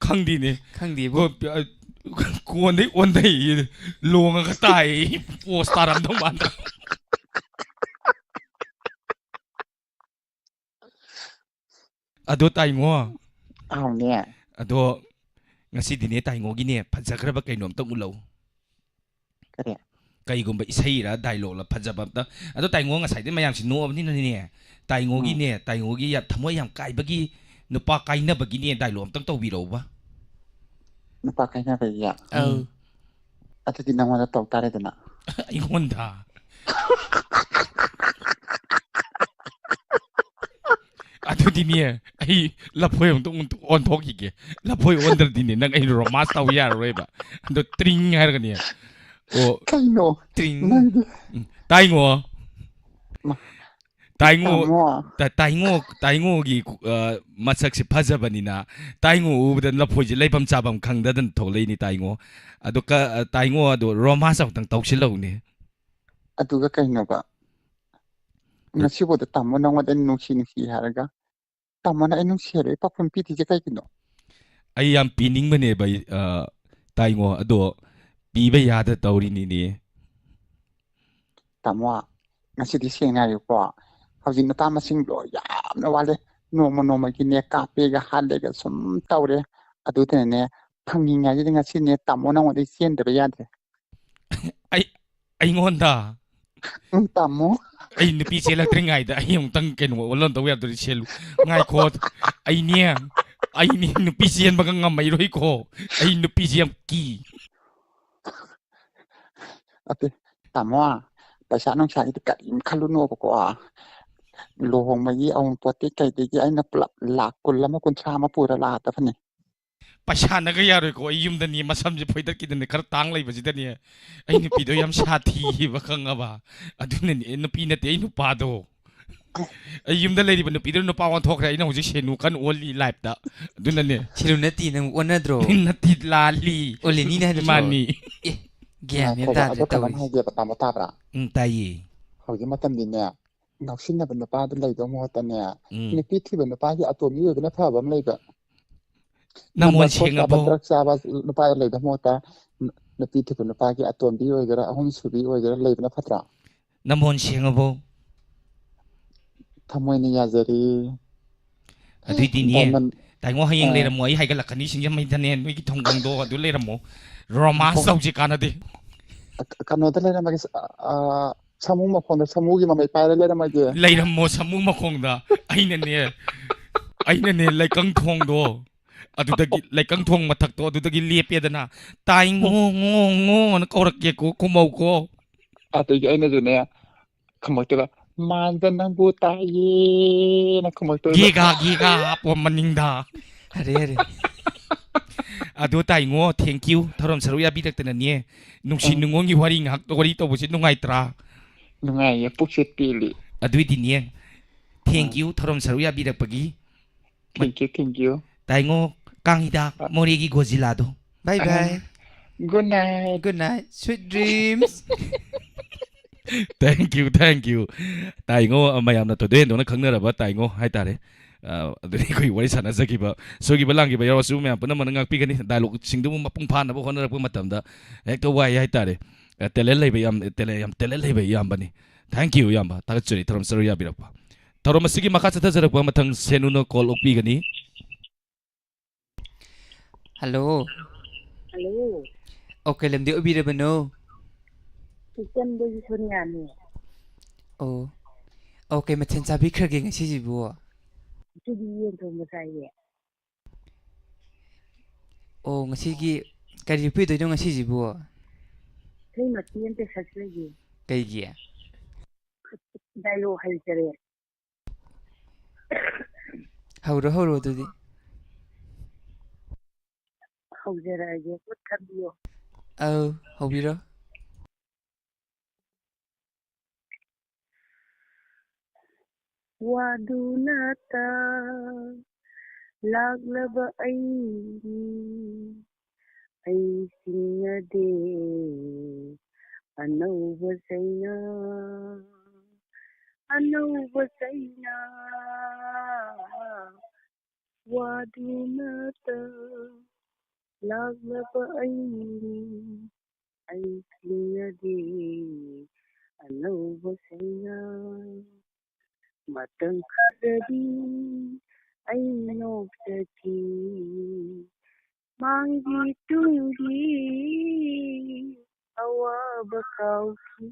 ꯈꯪꯗꯦꯅꯦ꯫ ꯈꯪꯗꯦꯕꯨ꯫ ꯀꯣ-, ꯑ, ꯀꯣꯟꯗꯩ ꯑꯣꯟꯊꯩ, ꯂꯣꯡꯉꯒ ꯇꯥꯏ꯫ ꯄꯣꯁ ꯇꯥꯔꯝꯗꯧ ꯃꯥꯟꯗ꯭ꯔꯣ? ꯑꯗꯣ ꯇꯥꯏꯉꯣ꯫ ꯑꯧꯅꯦ꯫ ꯑꯗꯣ ꯉꯁꯤꯗꯤꯅꯦ ꯇꯥꯏꯉꯣꯒꯤꯅꯦ ꯐꯖꯈ꯭ꯔꯕ ꯀꯩꯅꯣꯝꯇ ꯎꯠꯂꯧ꯫ ꯀꯔꯤ? ꯀꯩꯒꯨꯝꯕ ꯏꯁꯩꯔ ꯗꯥꯏꯂꯣꯛꯂ ꯐꯖꯕ ꯑꯝꯇ꯫ ꯑꯗꯣ ꯇꯥꯏꯉꯣ, ꯉꯁꯥꯏꯗꯩ ꯃꯌꯥꯝꯁꯤ ꯅꯣꯛꯑꯕꯅꯤꯅꯅꯦ, ꯇꯥꯏꯉꯣꯒꯤꯅꯦ, ꯇꯥꯏꯉꯣꯒꯤ ꯌꯥ-, ꯊꯃꯣꯏ ꯌꯥꯝ ꯀꯥꯏꯕꯒꯤ, ꯅꯨꯄꯥ ꯀꯥꯏꯅꯕꯒꯤꯅꯦ ꯗꯥꯏꯂꯣꯛ ꯑꯝꯇꯪ ꯇꯧꯕꯤꯔꯛꯎꯕ꯫ ꯅꯨꯄꯥ ꯀꯥꯏꯅꯕꯒꯤ? ꯑꯧ꯫ ꯑꯗꯨꯗꯤ ꯅꯪꯉꯣꯟꯗ ꯇꯧ ꯇꯥꯔꯦꯗꯅ꯫ ꯑꯩꯉꯣꯟꯗ? ꯑꯗꯨꯗꯤꯅꯦ, ꯑꯩ ꯂꯐꯣꯏ ꯑꯃꯨꯛꯇ ꯑꯣꯟ-, ꯑꯣꯟꯊꯣꯛꯈꯤꯒꯦ꯫ ꯂꯐꯣꯏ ꯑꯣꯟꯗ꯭ꯔꯗꯤꯅꯦ, ꯅꯪ ꯑꯩ ꯔꯣꯃꯥꯟꯁ ꯇꯧ ꯌꯥꯔꯔꯣꯏꯕ꯫ ꯑꯗꯣ ꯇ꯭ꯔꯤꯡ ꯍꯥꯏꯔꯒꯅꯦ꯫ ꯑꯣ, ꯀꯩꯅꯣ? ꯇ꯭ꯔꯤꯡ꯫ ꯅꯪꯗꯤ ꯎꯝ, ꯇꯥꯏꯉꯣ꯫ ꯃ-, ꯇꯥꯏꯉꯣ꯫ ꯇꯥꯃꯣ꯫ ꯇꯥ-, ꯇꯥꯏꯉꯣ, ꯇꯥꯏꯉꯣꯒꯤ, ꯑ, ꯃꯁꯛꯁꯦ ꯐꯖꯕꯅꯤꯅ, ꯇꯥꯏꯉꯣ ꯎꯕꯗ ꯂꯐꯣꯏꯁꯦ ꯂꯩꯐꯝ ꯆꯥꯐꯝ ꯈꯪꯗꯗꯅ ꯊꯣꯛꯂꯛꯏꯅꯤ ꯇꯥꯏꯉꯣ꯫ ꯑꯗꯣ ꯀ-, ꯑ, ꯇꯥꯏꯉꯣ, ꯑꯗꯣ ꯔꯣꯃꯥꯟꯁ ꯑꯃꯨꯛꯇꯪ ꯇꯧꯁꯤꯜꯂꯧꯅꯦ꯫ ꯑꯗꯨꯒ ꯀꯩꯅꯣꯕ, ꯉꯁꯤꯐꯥꯎꯗ ꯇꯥꯃꯣ ꯅꯉꯣꯟꯗ ꯑꯩꯅ ꯅꯨꯡꯁꯤ ꯅꯨꯡꯁꯤ ꯍꯥꯏꯔꯒ ꯇꯥꯃꯣꯅ ꯑꯩ ꯅꯨꯡꯁꯤ ꯍꯥꯏꯕꯒꯤ ꯄꯥꯎꯈꯨꯝ ꯄꯤꯗ꯭ꯔꯤꯁꯦ ꯀꯩꯒꯤꯅꯣ? ꯑꯩ ꯌꯥꯝ ꯄꯤꯅꯤꯡꯕꯅꯦꯕ, ꯑꯩ, ꯑ, ꯇꯥꯏꯉꯣ, ꯑꯗꯣ ꯄꯤꯕ ꯌꯥꯗ ꯇꯧꯔꯤꯅꯤꯅꯦ꯫ ꯇꯥꯃꯣ, ꯉꯁꯤꯗꯤ ꯁꯦꯡꯅ ꯍꯥꯏꯌꯨꯀꯣ, ꯍꯧꯖꯤꯛ ꯅꯨꯄꯥ ꯃꯁꯤꯡꯗꯣ ꯌꯥꯝꯅ ꯋꯥꯠꯂꯦ꯫ ꯅꯣꯡꯃ ꯅꯣꯡꯃꯒꯤꯅꯦ ꯀꯥꯞꯄꯦꯒ ꯍꯥꯠꯂꯦꯒ ꯁꯨꯝ ꯇꯧꯔꯦ꯫ ꯑꯗꯨꯗꯨꯅꯅꯦ, ꯐꯪꯉꯤꯉꯩꯁꯤꯗ ꯉꯁꯤꯅꯦ ꯇꯥꯃꯣ ꯅꯉꯣꯟꯗ ꯆꯦꯟꯗꯕ ꯌꯥꯗ꯭ꯔꯦ꯫ ꯑꯩ, ꯑꯩꯉꯣꯟꯗ? ꯎꯝ, ꯇꯥꯃꯣ꯫ ꯑꯩ ꯅꯨꯄꯤ ꯆꯦꯜꯂꯛꯇ꯭ꯔꯤꯉꯩꯗ ꯑꯩ ꯑꯃꯨꯛꯇꯪ ꯀꯩꯅꯣ ꯑꯣꯜꯂꯟ ꯇꯧ ꯌꯥꯗꯣꯔꯤ, ꯁꯦꯜꯂꯨ꯫ ꯉꯥꯏꯈꯣ, ꯑꯩꯅꯦ, ꯑꯩꯅꯦ ꯅꯨꯄꯤ ꯆꯦꯟꯕꯒ ꯉꯝꯃꯩꯔꯣꯏꯀꯣ꯫ ꯑꯩ ꯅꯨꯄꯤꯁꯦ ꯌꯥꯝ ꯀꯤ꯫ ꯑꯗꯨ, ꯇꯥꯃꯣ, ꯄꯩꯁꯥ ꯅꯨꯡꯁꯥꯒꯤꯗꯤ ꯀꯔꯤꯝ ꯈꯜꯂꯨꯅꯣꯕꯀꯣ꯫ ꯂꯨꯍꯣꯡꯕꯒꯤ ꯑꯎꯟꯄꯣꯠꯇꯤ ꯀꯩꯗꯒꯤ ꯑꯩꯅ ꯄꯨꯂꯞ ꯂꯥꯛ ꯀꯨꯟ ꯑꯃ, ꯀꯨꯟꯊ꯭ꯔꯥ ꯑꯃ ꯄꯨꯔ ꯂꯥꯛꯑꯗꯕꯅꯤ꯫ ꯄꯩꯁꯥꯅꯒ ꯌꯥꯔꯣꯏꯀꯣ, ꯑꯩ ꯌꯨꯝꯗꯅꯤ ꯃꯁꯝꯁꯦ ꯐꯣꯏꯗꯠꯈꯤꯗꯅ ꯈꯔ ꯇꯥꯡ ꯂꯩꯕꯁꯤꯗꯅꯤ꯫ ꯑꯩ ꯅꯨꯄꯤꯗꯣ ꯌꯥꯝ ꯁꯥꯊꯤꯕ, ꯈꯪꯉꯕ? ꯑꯗꯨꯅꯅꯦ, ꯅꯨꯄꯤ ꯅꯠꯇꯦ, ꯑꯩ ꯅꯨꯄꯥꯗꯣ꯫ ꯑꯩ ꯌꯨꯝꯗ ꯂꯩꯔꯤꯕ ꯅꯨꯄꯤꯗꯨꯅ ꯅꯨꯄꯥ ꯑꯣꯟꯊꯣꯛꯈ꯭ꯔꯦ, ꯑꯩꯅ ꯍꯧꯖꯤꯛ ꯁꯦꯟꯅꯨ ꯀꯟꯅ ꯑꯣꯜꯂꯤ ꯂꯥꯏꯞꯇ꯫ ꯑꯗꯨꯅꯅꯦ꯫ ꯁꯤꯂꯨ ꯅꯠꯇꯦ, ꯅꯪ ꯑꯣꯟꯅꯗ꯭ꯔꯣ? ꯅꯠꯇꯦ, ꯂꯥꯜꯂꯤ꯫ ꯑꯣꯂꯦꯅꯤꯅ ꯍꯥꯏꯗ꯭ꯔꯣ? ꯃꯥꯅꯤ꯫ ꯑꯦ, ꯒ꯭ꯌꯥꯟ ꯃꯦꯟ ꯉꯥꯏꯈꯣꯕ, ꯇꯥꯗ꯭ꯔꯦ ꯑꯗꯣ ꯀꯩꯅꯣꯝ ꯇꯧꯔꯤꯁꯦ꯫ ꯍꯥꯏꯒꯦꯕ, ꯇꯥꯃꯣ ꯇꯥꯕ꯭ꯔꯥ? ꯎꯝ, ꯇꯥꯏꯌꯦ꯫ ꯍꯧꯖꯤꯛ ꯃꯇꯝꯗꯤꯅꯦ, ꯉꯥꯎꯁꯤꯟꯅꯕ ꯅꯨꯄꯥꯗ ꯂꯩꯗꯧ ꯃꯍꯨꯠꯇꯅꯦ, ꯎꯝ꯫ ꯅꯨꯄꯤ ꯊꯤꯕ ꯅꯨꯄꯥꯒꯤ ꯑꯇꯣꯝꯕꯤ ꯑꯣꯏꯕꯅ ꯐꯕ ꯑꯃ ꯂꯩꯕ꯫ ꯅꯃꯣꯟ ꯅꯝꯕꯔ ꯐꯣꯔ ꯆꯥꯕ, ꯁꯦꯡꯉꯕꯣ? ꯗ꯭ꯔꯒ ꯆꯥꯕ ꯅꯨꯄꯥꯗ ꯂꯩꯗꯧ ꯃꯍꯨꯠꯇ, ꯅꯨꯄꯤ ꯊꯤꯕ ꯅꯨꯄꯥꯒꯤ ꯑꯇꯣꯝꯕꯤ ꯑꯣꯏꯒꯦꯔꯥ, ꯑꯍꯨꯝ ꯁꯨꯕꯤ ꯑꯣꯏꯒꯦꯔꯥ, ꯂꯩꯕꯅ ꯐꯠꯇ꯭ꯔꯥ? ꯅꯃꯣꯟ ꯁꯦꯡꯉꯕꯣ? ꯊꯃꯣꯏꯅ ꯌꯥꯖꯔꯤ꯫ ꯑꯗꯨꯏꯗꯤꯅꯦ, ꯗꯥꯏꯃꯟ-, ꯇꯥꯏꯉꯣ, ꯍꯌꯦꯡ ꯑꯥ꯫ ꯂꯩꯔꯝꯃꯣ, ꯑꯩ ꯍꯥꯏꯒꯠꯂꯛꯀꯅꯤ ꯁꯤꯡꯖꯃꯩꯗꯅꯦ, ꯅꯣꯏꯒꯤ ꯊꯣꯡꯒꯣꯡꯗꯣ ꯑꯗꯨ ꯂꯩꯔꯝꯃꯣ꯫ ꯔꯣꯃꯥꯟꯁ ꯇꯧꯁꯤ, ꯀꯥꯟꯅꯗꯦ꯫ ꯑ-, ꯀꯩꯅꯣꯗ ꯂꯩꯔꯝꯃꯒꯦ, ꯑ, ꯑ, ꯁꯥꯃꯨ ꯃꯈꯣꯡꯗ, ꯁꯥꯃꯨꯒꯤ ꯃꯃꯩ ꯄꯥꯏꯔ ꯂꯩꯔꯝꯃꯒꯦ꯫ ꯂꯩꯔꯝꯃꯣ ꯁꯥꯃꯨ ꯃꯈꯣꯡꯗ꯫ ꯑꯩꯅꯅꯦ, ꯑꯩꯅꯅꯦ ꯂꯩꯀꯪ ꯊꯣꯡꯗꯣ, ꯑꯗꯨꯗꯒꯤ ꯂꯩꯀꯪ ꯊꯣꯡ ꯃꯊꯛꯇꯣ ꯑꯗꯨꯗꯒꯤ ꯂꯦꯞꯄꯦꯗꯅ, "ꯇꯥꯏ ꯉꯣ ꯉꯣ ꯉꯣꯅ ꯀꯧꯔꯛꯀꯦꯀꯣ, ꯈꯨꯝꯃꯧꯀꯣ"꯫ ꯑꯗꯒꯤ ꯑꯩꯅꯁꯨꯅꯦ ꯈꯨꯝꯃꯛꯇꯣꯏꯕ, "ꯃꯥꯟꯗ ꯅꯪꯕꯨ ꯇꯥꯏꯌꯦꯅ" ꯈꯨꯝꯃꯛꯇꯣꯏꯕ꯫ ꯒꯦꯒꯥ ꯒꯦꯒꯥ ꯍꯥꯞꯄꯣ ꯃꯅꯤꯡꯗ꯫ ꯑꯔꯦ, ꯑꯔꯦ꯫ ꯑꯗꯣ ꯇꯥꯏꯉꯣ, thank you, ꯊꯧꯔꯝ ꯁꯔꯨꯛ ꯌꯥꯕꯤꯔꯛꯇꯅꯅꯦ꯫ ꯅꯨꯡꯁꯤ ꯑꯥ꯫ ꯅꯨꯡꯉꯣꯟꯒꯤ ꯋꯥꯔꯤ ꯉꯥꯏꯍꯥꯛ ꯋꯥꯔꯤ ꯇꯧꯕꯁꯦ ꯅꯨꯡꯉꯥꯏꯇ꯭ꯔꯥ? ꯅꯨꯡꯉꯥꯏꯌꯦ, ꯄꯨꯛꯁꯦ ꯄꯦꯜꯂꯤ꯫ ꯑꯗꯨꯏꯗꯤꯅꯦ, thank ꯑꯥ꯫ you, ꯊꯧꯔꯝ ꯁꯔꯨꯛ ꯌꯥꯕꯤꯔꯛꯄꯒꯤ꯫ Thank you, thank you꯫ ꯇꯥꯏꯉꯣ, ꯀꯥꯡ ꯍꯤꯗꯥꯛ, ꯑꯥ꯫ ꯃꯣꯔꯦꯒꯤ ꯒꯣꯖꯤꯂꯥꯗꯣ꯫ Bye bye꯫ Good night꯫ Good night, sweet dreams꯫ Thank you, thank you. ꯇꯥꯏꯉꯣ, ꯃꯌꯥꯝꯅ ꯊꯣꯏꯗꯣꯛ ꯍꯦꯟꯗꯣꯛꯅ ꯈꯪꯅꯔꯕ ꯇꯥꯏꯉꯣ ꯍꯥꯏꯇꯥꯔꯦ꯫ ꯑ, ꯑꯗꯨꯗꯤ ꯑꯩꯈꯣꯏ ꯋꯥꯔꯤ ꯁꯥꯟꯅꯖꯈꯤꯕ, ꯁꯣꯏꯈꯤꯕ ꯂꯥꯟꯈꯤꯕ ꯌꯥꯎꯔꯁꯨ ꯃꯌꯥꯝ ꯄꯨꯝꯅꯃꯛꯅ ꯉꯥꯛꯄꯤꯒꯅꯤ꯫ ꯗꯥꯏꯂꯣꯒꯁꯤꯡꯗꯨꯕꯨ ꯃꯄꯨꯡ ꯐꯥꯅꯕ ꯍꯣꯠꯅꯔꯛꯄ ꯃꯇꯝꯗ ꯍꯦꯛꯇ ꯋꯥꯏ ꯍꯥꯏꯇꯥꯔꯦ꯫ ꯑ, ꯇꯦꯂꯦꯟ ꯂꯩꯕ ꯌꯥꯝ, ꯇꯦꯂꯦꯟ, ꯌꯥꯝ ꯇꯦꯂꯦꯟ ꯂꯩꯕ ꯏꯌꯥꯝꯕꯅꯤ꯫ Thank you, ꯏꯌꯥꯝꯕ꯫ ꯊꯥꯒꯠꯆꯔꯤ, ꯊꯧꯔꯝꯁꯤꯗ ꯌꯥꯕꯤꯔꯛꯄ꯫ ꯊꯧꯔꯝ ꯑꯁꯤꯒꯤ ꯃꯈꯥ ꯆꯠꯊꯖꯔꯛꯄ ꯃꯊꯪ ꯁꯦꯅꯨꯅ ꯀꯣꯜ ꯑꯣꯛꯄꯤꯒꯅꯤ꯫ ꯍꯜꯂꯣ꯫ ꯍꯜꯂꯣ꯫ ꯑꯣ, ꯀꯩ ꯂꯝꯗꯤ ꯑꯣꯏꯕꯤꯔꯕꯅꯣ? ꯏꯆꯟꯗꯒꯤ ꯁꯣꯅꯤꯌꯥꯅꯦ꯫ ꯑꯣ꯫ ꯑꯣ, ꯀꯩ ꯃꯊꯦꯜ ꯆꯥꯕꯤꯈ꯭ꯔꯒꯦ ꯉꯁꯤꯁꯤꯕꯨ? ꯉꯁꯤꯗꯤ ꯌꯦꯟ ꯊꯣꯡꯕ ꯆꯥꯏꯌꯦ꯫ ꯑꯣ, ꯉꯁꯤꯒꯤ ꯀꯔꯤ ꯄꯤꯗꯣꯏꯅꯣ ꯉꯁꯤꯁꯤꯕꯨ? ꯏꯁꯩ ꯃꯇꯦꯛ ꯑꯝꯇ ꯁꯛꯆꯒꯦ꯫ ꯀꯩꯒꯤ? ꯗꯥꯏꯂꯣꯛ ꯍꯩꯇꯔꯦ꯫ ꯍꯧꯔꯣ, ꯍꯧꯔꯣ ꯑꯗꯨꯗꯤ꯫ ꯍꯧꯖꯔꯛꯑꯒꯦ, ꯈꯨꯠ ꯈꯟꯕꯤꯌꯣ꯫ ꯑꯧ, ꯍꯧꯕꯤꯔꯣ꯫ ꯋꯥꯗꯨꯅꯇ ꯂꯥꯛꯂꯕ ꯑꯩꯅꯤ, ꯑꯩ ꯆꯤꯡꯅꯗꯦ ꯑꯅꯧꯕ ꯆꯩꯅꯥ, ꯑꯅꯧꯕ ꯆꯩꯅꯥ꯫ ꯋꯥꯗꯨꯅꯇ ꯂꯥꯛꯂꯕ ꯑꯩꯅꯤ, ꯑꯩ ꯆꯤꯡꯅꯗꯦ ꯑꯅꯧꯕ ꯆꯩꯅꯥ꯫ ꯃꯇꯝ ꯈꯔꯗꯤ ꯑꯩ ꯅꯣꯛꯆꯈꯤ, ꯃꯥꯡꯒꯤ ꯇꯨꯡꯒꯤ ꯑꯋꯥꯕ ꯀꯥꯎꯈꯤ꯫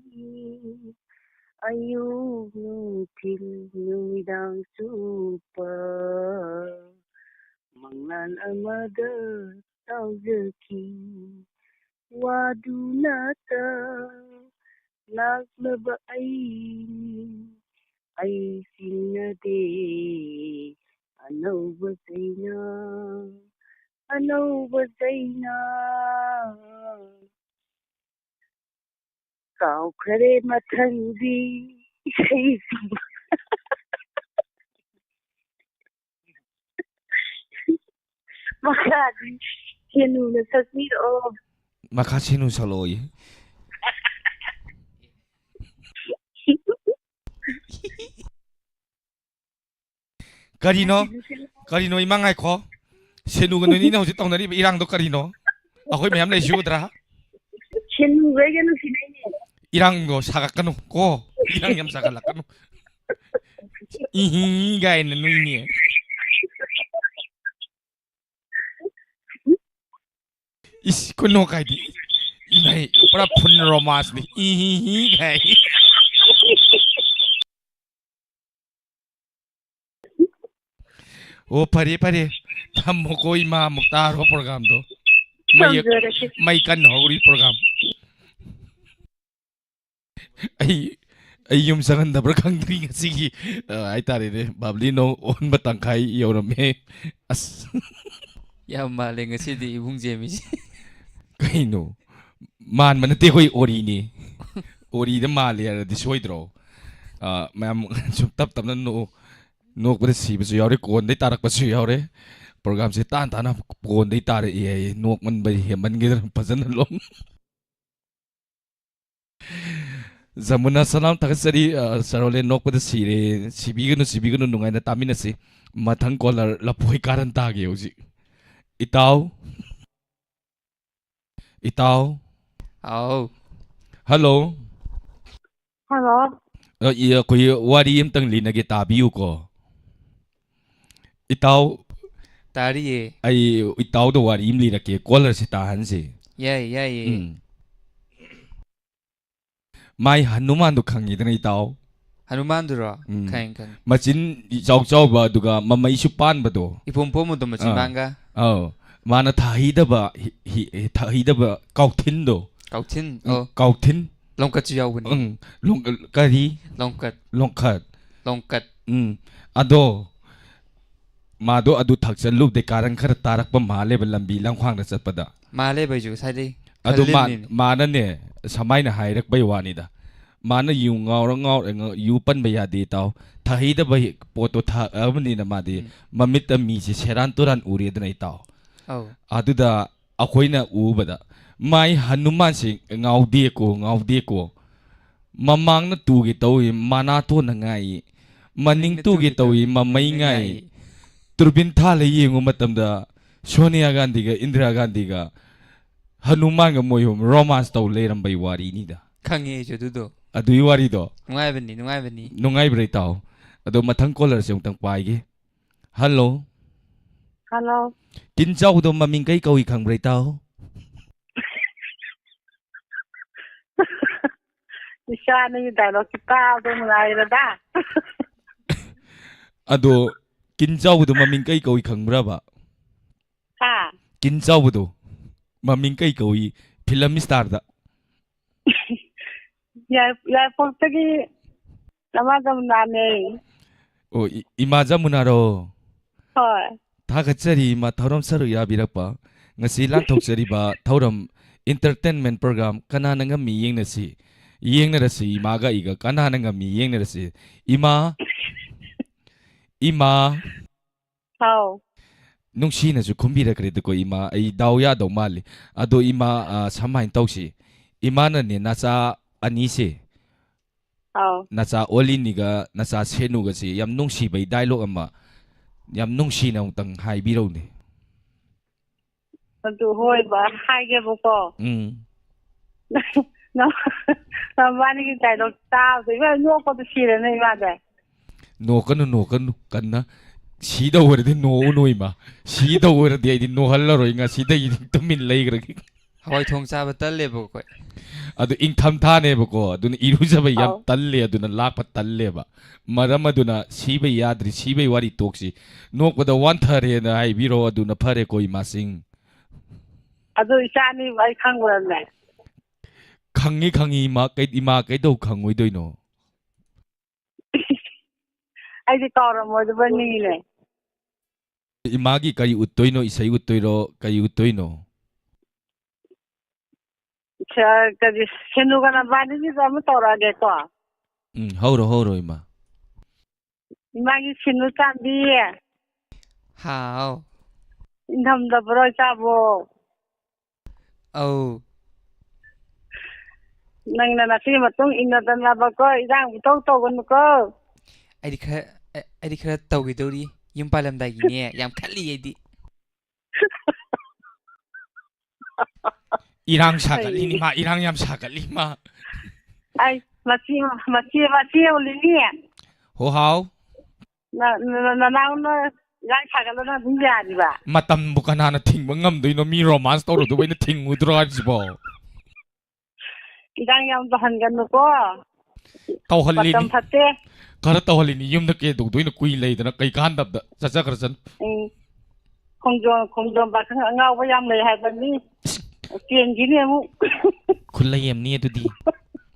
ꯑꯌꯨꯛ ꯅꯨꯡꯊꯤꯜ ꯅꯨꯃꯤꯗꯥꯡ ꯆꯨꯞꯄ ꯃꯪꯂꯥꯟ ꯑꯃꯗ ꯇꯥꯎꯖꯈꯤ꯫ ꯋꯥꯗꯨꯅꯇ ꯂꯥꯛꯂꯕ ꯑꯩꯅꯤ, ꯑꯩ ꯆꯤꯡꯅꯗꯦ ꯑꯅꯧꯕ ꯆꯩꯅꯥ, ꯑꯅꯧꯕ ꯆꯩꯅꯥ꯫ ꯀꯥꯎꯈ꯭ꯔꯦ ꯃꯊꯪꯗꯤ ꯏꯁꯩꯁꯤꯡ꯫ ꯃꯈꯥꯗꯤ ꯁꯦꯅꯨꯅ ꯁꯛꯄꯤꯔꯛꯑꯣ꯫ ꯃꯈꯥ ꯁꯦꯅꯨ ꯁꯛꯂꯛꯑꯣꯌꯦ꯫ ꯀꯔꯤꯅꯣ? ꯀꯔꯤꯅꯣ, ꯏꯃꯥ, ꯉꯥꯏꯈꯣ꯫ ꯁꯦꯅꯨꯒ ꯅꯣꯏꯅꯤꯅ ꯍꯧꯖꯤꯛ ꯇꯧꯅꯔꯤꯕ ꯏꯔꯥꯡꯗꯣ ꯀꯔꯤꯅꯣ? ꯑꯩꯈꯣꯏ ꯃꯌꯥꯝ ꯂꯩꯁꯤ ꯎꯗ꯭ꯔꯥ? ꯁꯦꯅꯨꯒ ꯑꯩꯒ ꯅꯨꯡꯁꯤꯅꯩꯅꯦ꯫ ꯏꯔꯥꯡꯗꯣ ꯁꯥꯒꯠꯀꯅꯨ ꯀꯣ꯫ ꯏꯔꯥꯡ ꯌꯥꯝ ꯁꯥꯒꯠꯂꯛꯀꯅꯨ꯫ ꯏꯍꯤ ꯀꯥꯏꯅ ꯅꯣꯏꯅꯦ꯫ ꯏꯁ, ꯈꯨꯅꯣꯛ ꯍꯥꯏꯗꯤ꯫ ꯏꯃꯥꯏ, ꯄꯨꯔꯥ ꯐꯨꯜ ꯔꯣꯃꯥꯟꯁꯅꯤ꯫ ꯏꯍꯤ ꯍꯤ ꯀꯥꯏ꯫ ꯑꯣ, ꯐꯔꯦ, ꯐꯔꯦ꯫ ꯊꯝꯃꯣꯀꯣ, ꯏꯃꯥ, ꯑꯃꯨꯛ ꯇꯥꯔꯣ ꯄ꯭ꯔꯣꯒꯥꯝꯗꯣ꯫ ꯃꯩ, ꯊꯝꯖꯔꯒꯦ꯫ ꯃꯩ ꯀꯟꯅ ꯍꯧꯔꯤ ꯄ꯭ꯔꯣꯒꯥꯝ꯫ ꯑꯩ, ꯑꯩ ꯌꯨꯝ ꯆꯪꯍꯟꯗꯕ꯭ꯔꯥ ꯈꯪꯗ꯭ꯔꯤ ꯉꯁꯤꯒꯤ, ꯑ, ꯍꯥꯏꯇꯥꯔꯦꯅꯦ꯫ ꯕꯥꯕꯂꯤꯅꯣ ꯑꯣꯟꯕ ꯇꯪꯈꯥꯏ ꯌꯧꯔꯝꯃꯦ꯫ ꯑꯁ꯫ ꯌꯥꯝ ꯃꯥꯜꯂꯦ ꯉꯁꯤꯗꯤ ꯏꯕꯨꯡ ꯖꯦꯃꯤꯁꯦ꯫ ꯀꯩꯅꯣ? ꯃꯥꯟꯕ ꯅꯠꯇꯦ, ꯑꯩꯈꯣꯏ ꯑꯣꯔꯤꯅꯤ꯫ ꯑꯣꯔꯤꯗ ꯃꯥꯜꯂꯦ ꯍꯥꯏꯔꯗꯤ ꯁꯣꯏꯗ꯭ꯔꯣ? ꯑ, ꯃꯌꯥꯝ ꯁꯨꯝ ꯇꯞ ꯇꯞꯅ ꯅꯣꯛꯎ꯫ ꯅꯣꯛꯄꯗ ꯁꯤꯕꯁꯨ ꯌꯥꯎꯔꯦ, ꯀꯣꯟꯗꯩ ꯇꯥꯔꯛꯄꯁꯨ ꯌꯥꯎꯔꯦ꯫ ꯄ꯭ꯔꯣꯒꯥꯝꯁꯦ ꯇꯥꯟ ꯇꯥꯅ ꯀꯣꯟꯗꯩ ꯇꯥꯔꯛꯑꯦ ꯍꯥꯏꯌꯦ꯫ ꯅꯣꯛꯃꯟꯕ ꯍꯦꯟꯃꯟꯒꯦꯗꯅ ꯐꯖꯅ ꯂꯣꯡ꯫ ꯖꯃꯨꯅꯥ ꯁꯂꯥꯝ ꯊꯥꯒꯠꯆꯔꯤ꯫ ꯑ, ꯁꯔꯣꯂꯦꯟ ꯅꯣꯛꯄꯗ ꯁꯤꯔꯦ꯫ ꯁꯤꯕꯤꯒꯅꯨ, ꯁꯤꯕꯤꯒꯅꯨ, ꯅꯨꯡꯉꯥꯏꯅ ꯇꯥꯃꯤꯟꯅꯁꯤ꯫ ꯃꯊꯪ ꯀꯣꯂꯔ ꯂꯐꯣꯏ ꯀꯥꯔꯟ ꯇꯥꯒꯦ ꯍꯧꯖꯤꯛ꯫ ꯏꯇꯥꯎ꯫ ꯏꯇꯥꯎ꯫ ꯑꯥꯎ꯫ ꯍꯜꯂꯣ꯫ ꯍꯜꯂꯣ꯫ ꯑ, ꯏ, ꯑꯩꯈꯣꯏ ꯋꯥꯔꯤ ꯑꯝꯇꯪ ꯂꯤꯅꯒꯦ, ꯇꯥꯕꯤꯌꯨꯀꯣ꯫ ꯏꯇꯥꯎ꯫ ꯇꯥꯔꯤꯌꯦ꯫ ꯑꯩ ꯏꯇꯥꯎꯗ ꯋꯥꯔꯤ ꯑꯃ ꯂꯤꯔꯛꯀꯦ, ꯀꯣꯂꯔꯁꯤ ꯇꯥꯍꯟꯁꯤ꯫ ꯌꯥꯏ, ꯌꯥꯏꯌꯦ꯫ ꯎꯝ꯫ ꯃꯥꯏ ꯍꯅꯨꯃꯥꯟꯗꯣ ꯈꯪꯉꯤꯗꯅ, ꯏꯇꯥꯎ? ꯍꯅꯨꯃꯥꯟꯗꯨꯔꯣ? ꯎꯝ꯫ ꯈꯪꯉꯦ, ꯈꯪꯉꯦ꯫ ꯃꯆꯤꯟ ꯏꯆꯥꯎ ꯆꯥꯎꯕ, ꯑꯗꯨꯒ ꯃꯃꯩꯁꯨ ꯄꯥꯟꯕꯗꯣ꯫ ꯏꯄꯣꯝ ꯄꯣꯝꯕꯗꯣ ꯃꯆꯤꯟ ꯑꯥ꯫ ꯄꯥꯟꯒ? ꯑꯧ꯫ ꯃꯥꯅ ꯊꯥꯍꯩꯗꯕ, ꯍꯤ-, ꯍꯤ-, ꯊꯥꯍꯩꯗꯕ ꯀꯥꯎꯊꯤꯟꯗꯣ꯫ ꯀꯥꯎꯊꯤꯟ? ꯎꯝ, ꯑꯣ꯫ ꯀꯥꯎꯊꯤꯟ꯫ ꯂꯣꯡꯀꯠꯁꯨ ꯌꯥꯎꯕꯅꯤ꯫ ꯎꯝ, ꯂꯣꯡ-, ꯀꯔꯤ? ꯂꯣꯡꯀꯠ꯫ ꯂꯣꯡꯈꯠ꯫ ꯂꯣꯡꯀꯠ꯫ ꯎꯝ, ꯑꯗꯣ ꯃꯥꯗꯣ ꯑꯗꯨ ꯊꯛꯆꯜꯂꯨꯕꯗꯩ ꯀꯥꯔꯟ ꯈꯔ ꯇꯥꯔꯛꯄ ꯃꯥꯜꯂꯦꯕ ꯂꯝꯕꯤ ꯂꯝꯈꯥꯡꯗ ꯆꯠꯄꯗ꯫ ꯃꯥꯜꯂꯦꯕ ꯑꯩꯁꯨ ꯉꯁꯥꯏꯗꯩ ꯑꯗꯨ ꯃꯥ-, ꯈꯜꯂꯤꯝꯅꯤꯅꯦ꯫ ꯃꯥꯅꯅꯦ ꯁꯃꯥꯏꯅ ꯍꯥꯏꯔꯛꯄꯩ ꯋꯥꯅꯤꯗ꯫ ꯃꯥꯅ ꯌꯨ ꯉꯥꯎꯔ ꯉꯥꯎꯔ ꯉ-, ꯌꯨ ꯄꯟꯕ ꯌꯥꯗꯦ ꯏꯇꯥꯎ꯫ ꯊꯛꯍꯩꯗꯕ ꯍꯦ-, ꯄꯣꯠꯇꯣ ꯊꯛꯑꯕꯅꯤꯅ ꯃꯥꯗꯤ ꯎꯝ꯫ ꯃꯃꯤꯠꯇ ꯃꯤꯁꯦ ꯁꯦꯔꯥꯟ ꯇꯨꯔꯥꯟ ꯎꯔꯦꯗꯅ ꯏꯇꯥꯎ꯫ ꯑꯧ꯫ ꯑꯗꯨꯗ ꯑꯩꯈꯣꯏꯅ ꯎꯕꯗ ꯃꯥꯏ ꯍꯅꯨꯃꯥꯟꯁꯦ ꯉꯥꯎꯗꯦꯀꯣ, ꯉꯥꯎꯗꯦꯀꯣ꯫ ꯃꯃꯥꯡꯅ ꯇꯨꯒꯦ ꯇꯧꯏ, ꯃꯅꯥꯇꯣꯟꯅ ꯉꯥꯏ꯫ ꯃꯅꯤꯡ ꯇꯨꯒꯦ ꯇꯧꯏ ꯃꯃꯩ ꯉꯥꯏ꯫ ꯇꯨꯔꯕꯤꯟ ꯊꯥꯜꯂ ꯌꯦꯡꯉꯨ ꯃꯇꯝꯗ ꯁꯣꯅꯤꯌꯥ ꯒꯥꯟꯙꯤꯒ ꯏꯟꯗꯤꯔꯥ ꯒꯥꯟꯙꯤꯒ ꯍꯅꯨꯃꯥꯟꯒ ꯃꯣꯏ ꯑꯍꯨꯝ romance ꯇꯧ ꯂꯩꯔꯝꯕꯩ ꯋꯥꯔꯤꯅꯤꯗ꯫ ꯈꯪꯉꯦ ꯑꯩꯁꯨ ꯑꯗꯨꯗꯣ꯫ ꯑꯗꯨꯒꯤ ꯋꯥꯔꯤꯗꯣ꯫ ꯅꯨꯡꯉꯥꯏꯕꯅꯤ, ꯅꯨꯡꯉꯥꯏꯕꯅꯤ꯫ ꯅꯨꯡꯉꯥꯏꯕ꯭ꯔꯥ ꯏꯇꯥꯎ? ꯑꯗꯣ ꯃꯊꯪ caller ꯁꯦ ꯑꯃꯨꯛꯇꯪ ꯄꯥꯏꯒꯦ꯫ Hello꯫ Hello꯫ ꯀꯤꯟ ꯆꯥꯎꯕꯗꯣ ꯃꯃꯤꯡ ꯀꯩ ꯀꯧꯏ ꯈꯪꯕ꯭ꯔꯥ ꯏꯇꯥꯎ? ꯏꯆꯥ ꯅꯪꯒꯤ dialogue ꯁꯤ ꯇꯥꯕꯗ ꯅꯨꯡꯉꯥꯏꯔꯦꯗ꯫ ꯑꯗꯣ ꯀꯤꯟ ꯆꯥꯎꯕꯗꯣ ꯃꯃꯤꯡ ꯀꯩ ꯀꯧꯏ ꯈꯪꯕ꯭ꯔꯕ? ꯍꯥ? ꯀꯤꯟ ꯆꯥꯎꯕꯗꯣ ꯃꯃꯤꯡ ꯀꯩ ꯀꯧꯏ film star ꯗ? ꯌꯥꯏ-, ꯌꯥꯏꯔꯤꯄꯣꯛꯇꯒꯤ ꯅꯃꯥ ꯖꯃꯨꯅꯥꯅꯦ꯫ ꯑꯣ, ꯏ-, ꯏꯃꯥ ꯖꯃꯨꯅꯥꯔꯣ? ꯍꯣꯏ꯫ ꯊꯥꯒꯠꯆꯔꯤ ꯏꯃꯥ, ꯊꯧꯔꯝ ꯁꯔꯨꯛ ꯌꯥꯕꯤꯔꯛꯄ꯫ ꯉꯁꯤ ꯂꯥꯟꯊꯣꯛꯆꯔꯤꯕ ꯊꯧꯔꯝ entertainment program ꯀꯅꯥꯅ ꯉꯝꯃꯤ ꯌꯦꯡꯅꯁꯤ꯫ ꯌꯦꯡꯅꯔꯁꯤ ꯏꯃꯥꯒ ꯑꯩꯒ ꯀꯅꯥꯅ ꯉꯝꯃꯤ ꯌꯦꯡꯅꯔꯁꯤ꯫ ꯏꯃꯥ, ꯏꯃꯥ꯫ ꯍꯥꯎ꯫ ꯅꯨꯡꯁꯤꯅꯁꯨ ꯈꯨꯝꯕꯤꯔꯛꯈ꯭ꯔꯦꯗꯀꯣ ꯏꯃꯥ, ꯑꯩ ꯗꯥꯎ ꯌꯥꯗꯧ ꯃꯥꯜꯂꯤ꯫ ꯑꯗꯣ ꯏꯃꯥ, ꯑ, ꯁꯨꯃꯥꯏꯅ ꯇꯧꯁꯤ꯫ ꯏꯃꯥꯅꯅꯦ ꯅꯆꯥ ꯑꯅꯤꯁꯦ, ꯑꯥꯎ꯫ ꯅꯆꯥ ꯑꯣꯂꯤꯟꯒ ꯅꯆꯥ ꯁꯦꯅꯨꯒꯁꯦ ꯌꯥꯝ ꯅꯨꯡꯁꯤꯕꯩ dialogue ꯑꯃ ꯌꯥꯝ ꯅꯨꯡꯁꯤꯅ ꯑꯃꯨꯛꯇꯪ ꯍꯥꯏꯕꯤꯔꯧꯅꯦ꯫ ꯑꯗꯨ ꯍꯣꯏꯕ, ꯍꯥꯏꯒꯦꯕꯀꯣ꯫ ꯎꯝ꯫ ꯅ-, ꯅꯕꯥꯅꯤꯒꯤ dialogue ꯇꯥꯕꯗ ꯏꯃꯥ ꯅꯣꯛꯄꯗ ꯁꯤꯔꯦꯅꯦ ꯏꯃꯥꯁꯦ꯫ ꯅꯣꯛꯀꯅꯨ, ꯅꯣꯛꯀꯅꯨ, ꯀꯟꯅ꯫ ꯁꯤꯗꯧ ꯑꯣꯏꯔꯗꯤ ꯅꯣꯛꯎꯅꯨ ꯏꯃꯥ꯫ ꯁꯤꯗꯧ ꯑꯣꯏꯔꯗꯤ ꯑꯩꯗꯤ ꯅꯣꯛꯍꯜꯂꯔꯣꯏ, ꯉꯁꯤꯗꯒꯤꯗꯤ ꯇꯨꯃꯤꯟ ꯂꯩꯈ꯭ꯔꯒꯦ꯫ ꯍꯋꯥꯏ ꯊꯣꯡ ꯆꯥꯕ ꯇꯜꯂꯦꯕ ꯑꯩꯈꯣꯏ꯫ ꯑꯗꯨ ꯏꯪꯊꯝꯊꯥꯅꯦꯕꯀꯣ, ꯑꯗꯨꯅ ꯏꯔꯨꯖꯕ ꯌꯥꯝ ꯑꯧ꯫ ꯇꯜꯂꯦ, ꯑꯗꯨꯅ ꯂꯥꯛꯄ ꯇꯜꯂꯦꯕ꯫ ꯃꯔꯝ ꯑꯗꯨꯅ ꯁꯤꯕꯩ ꯌꯥꯗ꯭ꯔꯤ, ꯁꯤꯕꯩ ꯋꯥꯔꯤ ꯇꯣꯛꯁꯤ꯫ ꯅꯣꯛꯄꯗ ꯋꯥꯟꯊꯔꯦꯅ ꯍꯥꯏꯕꯤꯔꯣ, ꯑꯗꯨꯅ ꯐꯔꯦꯀꯣ ꯏꯃꯥꯁꯤꯡ꯫ ꯑꯗꯨ ꯏꯆꯥ ꯑꯅꯤꯕꯨ ꯑꯩ ꯈꯪꯕ꯭ꯔꯅꯦ? ꯈꯪꯉꯤ, ꯈꯪꯉꯤ ꯏꯃꯥ, ꯀꯩ-, ꯏꯃꯥ ꯀꯩꯗꯧ ꯈꯪꯉꯣꯏꯗꯣꯏꯅꯣ? ꯑꯩꯗꯤ ꯀꯥꯎꯔꯝꯃꯣꯏꯗꯕ ꯅꯤꯡꯉꯤꯅꯦ꯫ ꯏꯃꯥꯒꯤ ꯀꯔꯤ ꯎꯠꯇꯣꯏꯅꯣ? ꯏꯁꯩ ꯎꯠꯇꯣꯏꯔꯣ? ꯀꯔꯤ ꯎꯠꯇꯣꯏꯅꯣ? ꯁ-, ꯀꯔꯤ, ꯁꯦꯅꯨꯒ ꯅꯕꯥꯅꯤꯒꯤꯗꯣ ꯑꯃ ꯇꯧꯔꯛꯑꯒꯦꯀꯣ꯫ ꯎꯝ, ꯍꯧꯔꯣ, ꯍꯧꯔꯣ, ꯏꯃꯥ꯫ ꯏꯃꯥꯒꯤ ꯁꯤꯅꯨ ꯆꯥꯟꯕꯤ꯫ ꯍꯥꯎ꯫ ꯏꯪꯊꯝꯗꯕ꯭ꯔꯣ ꯏꯆꯥꯕꯣ? ꯑꯧ꯫ ꯅꯪꯅ ꯅꯆꯦ ꯃꯇꯨꯡ ꯏꯟꯅꯗꯅꯕꯀꯣ, ꯏꯔꯥꯡ ꯄꯨꯊꯣꯛ ꯇꯧꯒꯅꯨꯀꯣ꯫ ꯑꯩꯗꯤ ꯈꯔ ꯑ- ꯑꯩꯗꯤ ꯈꯔ ꯇꯧꯈꯤꯗꯧꯔꯤ꯫ ꯌꯨꯝ ꯄꯥꯜꯂꯝꯗꯥꯏꯒꯤꯅꯦ, ꯌꯥꯝ ꯈꯜꯂꯤ ꯑꯩꯗꯤ꯫ ꯏꯔꯥꯡ ꯁꯥꯒꯠꯂꯤꯅꯤ ꯃꯥ, ꯏꯔꯥꯡ ꯌꯥꯝ ꯁꯥꯒꯠꯂꯤ ꯃꯥ꯫ ꯑꯩ ꯃꯆꯦ ꯃꯆꯦ ꯃꯆꯦ ꯑꯣꯜꯂꯤꯅꯤ꯫ ꯍꯣ ꯍꯥꯎ꯫ ꯅ- ꯅ- ꯅ- ꯅꯅꯥꯎꯅ ꯏꯔꯥꯡ ꯁꯥꯒꯠꯂꯅ ꯑꯗꯨꯝ ꯌꯥꯔꯤꯕ? ꯃꯇꯝꯕꯨ ꯀꯅꯥꯅ ꯊꯤꯡꯕ ꯉꯝꯗꯣꯏꯅꯣ? ꯃꯤ ꯔꯣꯃꯥꯟꯁ ꯇꯧꯔꯨꯗꯨꯕ ꯑꯩꯅ ꯊꯤꯡꯉꯨꯗ꯭ꯔꯣ ꯍꯥꯏꯁꯤꯕꯣ? ꯏꯔꯥꯡ ꯌꯥꯝ ꯇꯧꯍꯟꯒꯅꯨꯀꯣ꯫ ꯇꯧꯍꯜꯂꯤꯅꯤ꯫ ꯃꯇꯝ ꯐꯠꯇꯦ꯫ ꯈꯔ ꯇꯧꯍꯜꯂꯤꯅꯤ꯫ ꯌꯨꯝꯗ ꯀꯩ ꯇꯧꯗꯣꯏꯅꯣ? ꯀꯨꯏ ꯂꯩꯗꯅ ꯀꯩ ꯀꯥꯟꯗꯕꯗ? ꯆꯠꯆꯈ꯭ꯔꯁꯅꯨ꯫ ꯎꯝ꯫ ꯈꯣꯡꯖꯣꯝ ꯈꯣꯡꯖꯣꯝ ꯄꯥꯈꯪ ꯑꯉꯥꯎꯕ ꯌꯥꯝ ꯂꯩ ꯍꯥꯏꯕꯅꯤ꯫ ꯆꯦꯟꯈꯤꯅꯤ ꯑꯃꯨꯛ꯫ ꯈꯨꯜ ꯂꯩꯌꯦꯝꯅꯤ ꯑꯗꯨꯗꯤ꯫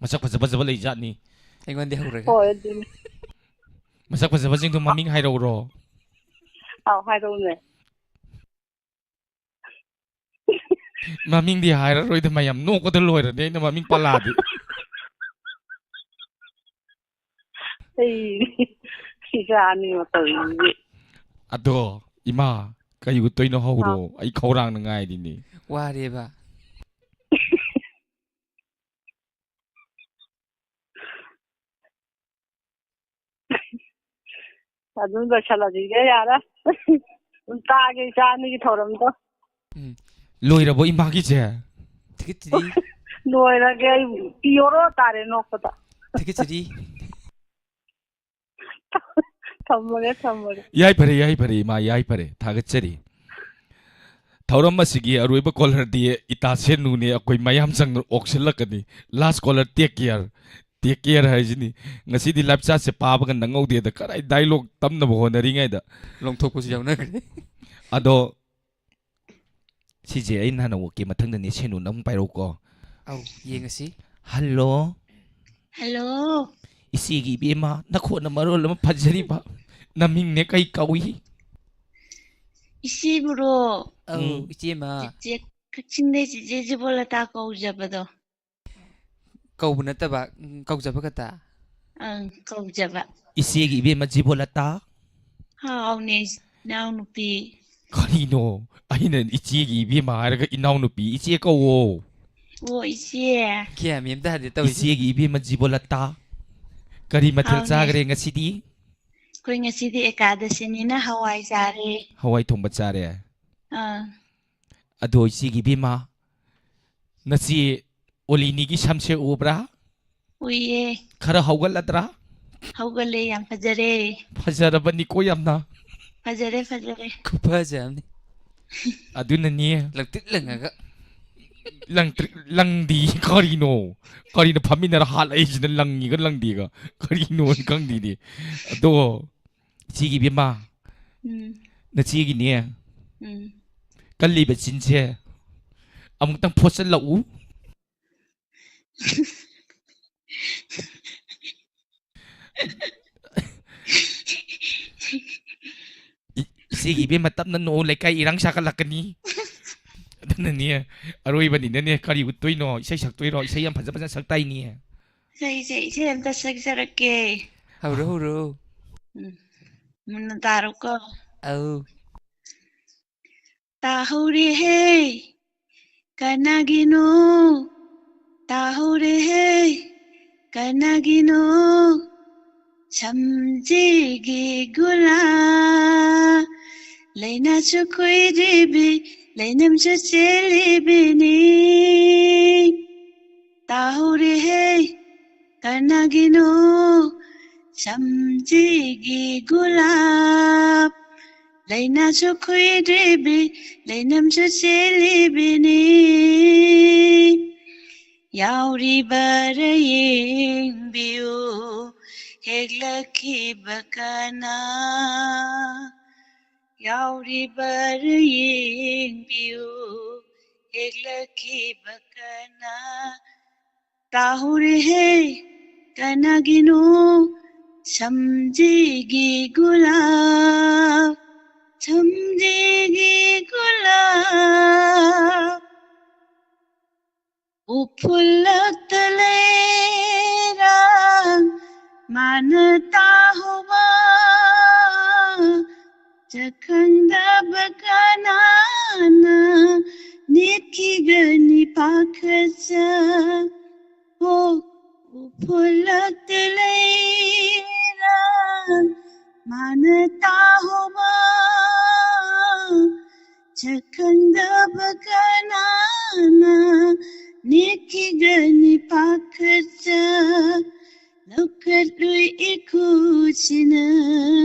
ꯃꯁꯛ ꯐꯖ ꯐꯖꯕ ꯂꯩꯖꯥꯠꯅꯤ꯫ ꯑꯩꯉꯣꯟꯗꯤ ꯍꯧꯔꯒ꯫ ꯍꯣꯏ ꯑꯗꯨꯅꯤ꯫ ꯃꯁꯛ ꯐꯖꯕꯁꯤꯡꯗꯣ ꯃꯃꯤꯡ ꯍꯥꯏꯔꯛꯎꯔꯣ? ꯑꯥꯎ ꯍꯥꯏꯔꯛꯎꯅꯦ꯫ ꯃꯃꯤꯡꯗꯤ ꯍꯥꯏꯔꯔꯣꯏꯗ ꯃꯌꯥꯝ ꯅꯣꯛꯄꯗ ꯂꯣꯏꯔꯅꯤ ꯑꯩꯅ ꯃꯃꯤꯡ ꯄꯜꯂꯛꯑꯗꯤ꯫ ꯑꯩ ꯁꯤꯖꯥꯅꯤ ꯃꯇꯧꯁꯤꯗꯤ꯫ ꯑꯗꯣ ꯏꯃꯥ ꯀꯩ ꯎꯠꯇꯣꯏꯅꯣ ꯍꯧꯔꯣ꯫ ꯑꯥ꯫ ꯑꯩ ꯈꯧꯔꯥꯡꯅ ꯉꯥꯏꯔꯤꯅꯤ꯫ ꯋꯥꯔꯦꯕ꯫ ꯑꯗꯨꯝ ꯂꯣꯏꯁꯜꯂꯁꯤꯒꯦ ꯌꯥꯔꯦ꯫ ꯑꯗꯨꯝ ꯇꯥꯒꯦ ꯏꯆꯥ ꯑꯅꯤꯒꯤ ꯊꯧꯔꯝꯗꯣ꯫ ꯎꯝ꯫ ꯂꯣꯏꯔꯕꯣ ꯏꯃꯥꯒꯤꯁꯦ? ꯊꯤꯒꯠꯇ꯭ꯔꯤ꯫ ꯂꯣꯏꯔꯒꯦ ꯑꯩ ꯄꯤꯌꯣꯔꯣ ꯇꯥꯔꯦ ꯅꯣꯛꯄꯗ꯫ ꯊꯤꯒꯠꯆꯔꯤ꯫ ꯊꯝꯃꯒꯦ ꯊꯝꯃꯒꯦ꯫ ꯌꯥꯏꯐꯔꯦ ꯌꯥꯏꯐꯔꯦ ꯏꯃꯥ ꯌꯥꯏꯐꯔꯦ ꯊꯥꯒꯠꯆꯔꯤ꯫ ꯊꯧꯔꯝ ꯑꯁꯤꯒꯤ ꯑꯔꯣꯏꯕ ꯀꯣꯂꯔꯗꯤ ꯏꯇꯥ ꯁꯦꯟꯅꯨꯅꯦ꯫ ꯑꯩꯈꯣꯏ ꯃꯌꯥꯝ ꯆꯪꯗꯨꯅ ꯑꯣꯛꯁꯤꯜꯂꯛꯀꯅꯤ꯫ Last caller take care꯫ Take care ꯍꯥꯏꯁꯤꯅꯤ꯫ ꯉꯁꯤꯗꯤ ꯂꯥꯏꯐ ꯆꯥꯔꯖꯁꯦ ꯄꯥꯕꯒ ꯅꯪꯍꯧꯗꯦꯗ ꯀꯔꯥꯏ ꯗꯥꯏꯂꯣꯛ ꯇꯝꯅꯕ ꯍꯣꯠꯅꯔꯤꯉꯩꯗ꯫ ꯂꯣꯡꯊꯣꯛꯄꯁꯨ ꯌꯥꯎꯅꯈ꯭ꯔꯦ꯫ ꯑꯗꯣ ꯁꯤꯁꯦ ꯑꯩ ꯅꯍꯥꯟ ꯑꯣꯛꯀꯦ ꯃꯊꯪꯗꯅꯦ ꯁꯦꯟꯅꯨꯅ ꯑꯃꯨꯛ ꯄꯥꯏꯔꯛꯎꯀꯣ꯫ ꯑꯧ ꯌꯦꯡꯉꯁꯤ꯫ ꯍꯜꯂꯣ꯫ ꯍꯜꯂꯣ꯫ ꯏꯆꯦꯒꯤ ꯏꯕꯦꯝꯃ ꯅꯈꯣꯟꯅ ꯃꯔꯣꯜ ꯑꯃ ꯐꯖꯔꯤꯕ꯫ ꯅꯃꯤꯡꯅꯦ ꯀꯩ ꯀꯧꯏ? ꯏꯆꯦꯕꯨꯔꯣ? ꯑꯧ ꯎꯝ꯫ ꯏꯆꯦꯃ꯫ ꯆꯤꯆꯦ ꯀꯛꯆꯤꯡꯗꯩ ꯆꯤꯆꯦ ꯖꯤꯕꯣꯂꯇꯥ ꯀꯧꯖꯕꯗꯣ꯫ ꯀꯧꯕ ꯅꯠꯇꯕ ꯎꯝ, ꯀꯧꯖꯕ ꯈꯛꯇ꯫ ꯑꯪ ꯀꯧꯖꯕ꯫ ꯏꯆꯦꯒꯤ ꯏꯕꯦꯝꯃ ꯖꯤꯕꯣꯂꯇꯥ꯫ ꯍꯥꯎꯅꯦ ꯏꯅꯥꯎꯅꯨꯄꯤ꯫ ꯀꯔꯤꯅꯣ? ꯑꯩꯅ ꯏꯆꯦꯒꯤ ꯏꯕꯦꯝꯃ ꯍꯥꯏꯔꯒ ꯏꯅꯥꯎꯅꯨꯄꯤ ꯏꯆꯦ ꯀꯧꯋꯣ꯫ ꯑꯣ ꯏꯆꯦ꯫ ꯒ꯭ꯌꯥꯟ ꯃꯦꯟ ꯇꯥꯗꯦ ꯇꯧꯔꯤꯁꯦ꯫ ꯏꯆꯦꯒꯤ ꯏꯕꯦꯝꯃ ꯖꯤꯕꯣꯂꯇꯥ꯫ ꯀꯔꯤ ꯃꯊꯦꯜ ꯍꯥꯎꯅꯦ꯫ ꯆꯥꯈ꯭ꯔꯦ ꯉꯁꯤꯗꯤ? ꯑꯩꯈꯣꯏ ꯉꯁꯤꯗꯤ ꯑꯦꯀꯥꯗꯁꯤꯅꯤꯅ ꯍꯋꯥꯏ ꯆꯥꯔꯦ꯫ ꯍꯋꯥꯏ ꯊꯣꯡꯕ ꯆꯥꯔꯦ꯫ ꯑꯥ, ꯑꯗꯣ ꯏꯆꯦꯒꯤ ꯏꯕꯦꯝꯃ, ꯅꯆꯦ ꯑꯣꯂꯤꯅꯤꯒꯤ ꯁꯝꯁꯦ ꯎꯕ꯭ꯔꯥ? ꯎꯏꯌꯦ꯫ ꯈꯔ ꯍꯧꯒꯠꯂꯗ꯭ꯔꯥ? ꯍꯧꯒꯠꯂꯦ, ꯌꯥꯝ ꯐꯖꯔꯦ꯫ ꯐꯖꯔꯕꯅꯤꯀꯣ ꯌꯥꯝꯅ꯫ ꯐꯖꯔꯦ, ꯐꯖꯔꯦ꯫ ꯈꯨꯐꯖ ꯑꯃꯅꯤ꯫ ꯑꯗꯨꯅꯅꯤ꯫ ꯂꯪꯇ꯭ꯔꯤꯛ ꯂꯪꯉꯒ꯫ ꯂꯪꯇ꯭ꯔꯤꯛ ꯂꯪꯗꯤ ꯀꯔꯤꯅꯣ? ꯀꯔꯤꯅꯣ ꯐꯝꯃꯤꯟꯅꯔ ꯍꯥꯠꯂꯛꯏꯁꯤꯅ ꯂꯪꯉꯤꯒ ꯂꯪꯗꯦꯒ? ꯀꯔꯤꯅꯣ ꯈꯪꯗꯦꯅꯦ꯫ ꯑꯗꯣ ꯏꯆꯦꯒꯤ ꯏꯕꯦꯝꯃ, ꯎꯝ, ꯅꯆꯦꯒꯤꯅꯦ ꯎꯝ꯫ ꯀꯜꯂꯤꯕ ꯆꯤꯟꯁꯦ ꯑꯃꯨꯛꯇꯪ ꯐꯣꯠꯆꯜꯂꯛꯎ꯫ ꯏ-, ꯏꯆꯦꯒꯤ ꯏꯕꯦꯝꯃ ꯇꯞꯅ ꯅꯣꯛꯎ, ꯂꯩꯀꯥꯏ ꯏꯔꯥꯡ ꯁꯥꯒꯠꯂꯛꯀꯅꯤ꯫ ꯑꯗꯨꯅꯅꯦ, ꯑꯔꯣꯏꯕꯅꯤꯅꯅꯦ, ꯀꯔꯤ ꯎꯠꯇꯣꯏꯅꯣ? ꯏꯁꯩ ꯁꯛꯇꯣꯏꯔꯣ? ꯏꯁꯩ ꯌꯥꯝ ꯐꯖ ꯐꯖꯅ ꯁꯛꯇꯥꯏꯅꯦ꯫ ꯏꯁꯩꯁꯦ, ꯏꯁꯩ ꯑꯝꯇ ꯁꯛꯆꯔꯛꯀꯦ꯫ ꯍꯧꯔꯣ, ꯍꯧꯔꯣ꯫ ꯎꯝ, ꯃꯨꯟꯅ ꯇꯥꯔꯣꯀꯣ꯫ ꯑꯧ꯫ ꯇꯥꯍꯧꯔꯦꯍꯦ, ꯀꯅꯥꯒꯤꯅꯣ? ꯇꯥꯍꯧꯔꯦꯍꯦ, ꯀꯅꯥꯒꯤꯅꯣ? ꯁꯝꯖꯤꯒꯤ ꯒꯨꯂꯥ, ꯂꯩꯅꯥꯁꯨ ꯈꯣꯏꯗ꯭ꯔꯤꯕꯤ, ꯂꯩꯅꯝꯁꯨ ꯆꯦꯜꯂꯤꯕꯤꯅꯤ꯫ ꯇꯥꯍꯧꯔꯦꯍꯦ, ꯀꯅꯥꯒꯤꯅꯣ? ꯁꯝꯖꯤꯒꯤ ꯒꯨꯂꯥꯞ, ꯂꯩꯅꯥꯁꯨ ꯈꯨꯏꯗ꯭ꯔꯤꯕꯤ, ꯂꯩꯅꯝꯁꯨ ꯆꯦꯜꯂꯤꯕꯤꯅꯤ꯫ ꯌꯥꯎꯔꯤꯕꯔ ꯌꯦꯡꯕꯤꯌꯨ, ꯍꯦꯛꯂꯛꯈꯤꯕ ꯀꯅꯥ? ꯌꯥꯎꯔꯤꯕꯔ ꯌꯦꯡꯕꯤꯌꯨ, ꯍꯦꯛꯂꯛꯈꯤꯕ ꯀꯅꯥ? ꯇꯥꯍꯧꯔꯦꯍꯦ, ꯀꯅꯥꯒꯤꯅꯣ? ꯁꯝꯖꯤꯒꯤ ꯒꯨꯂꯥꯞ, ꯁꯝꯖꯤꯒꯤ ꯒꯨꯂꯥꯞ꯫ ꯎꯐꯨꯜꯂꯛꯇ ꯂꯩꯔꯥꯡ ꯃꯥꯅ ꯇꯥꯍꯧꯕ, ꯁꯛꯈꯪꯗꯕ ꯀꯅꯥꯅ ꯅꯤꯠꯈꯤꯒꯅꯤ ꯄꯥꯈꯠꯆ? ꯍꯣ, ꯎꯐꯨꯜꯂꯛꯇ ꯂꯩꯔꯥꯡ ꯃꯥꯅ ꯇꯥꯍꯧꯕ ꯁꯛꯈꯪꯗꯕ ꯀꯅꯥꯅ ꯅꯦꯛꯈꯤꯒꯅꯤ ꯄꯥꯈꯠꯆ ꯂꯧꯈꯠꯂꯨꯏ ꯏꯈꯨꯁꯤꯅ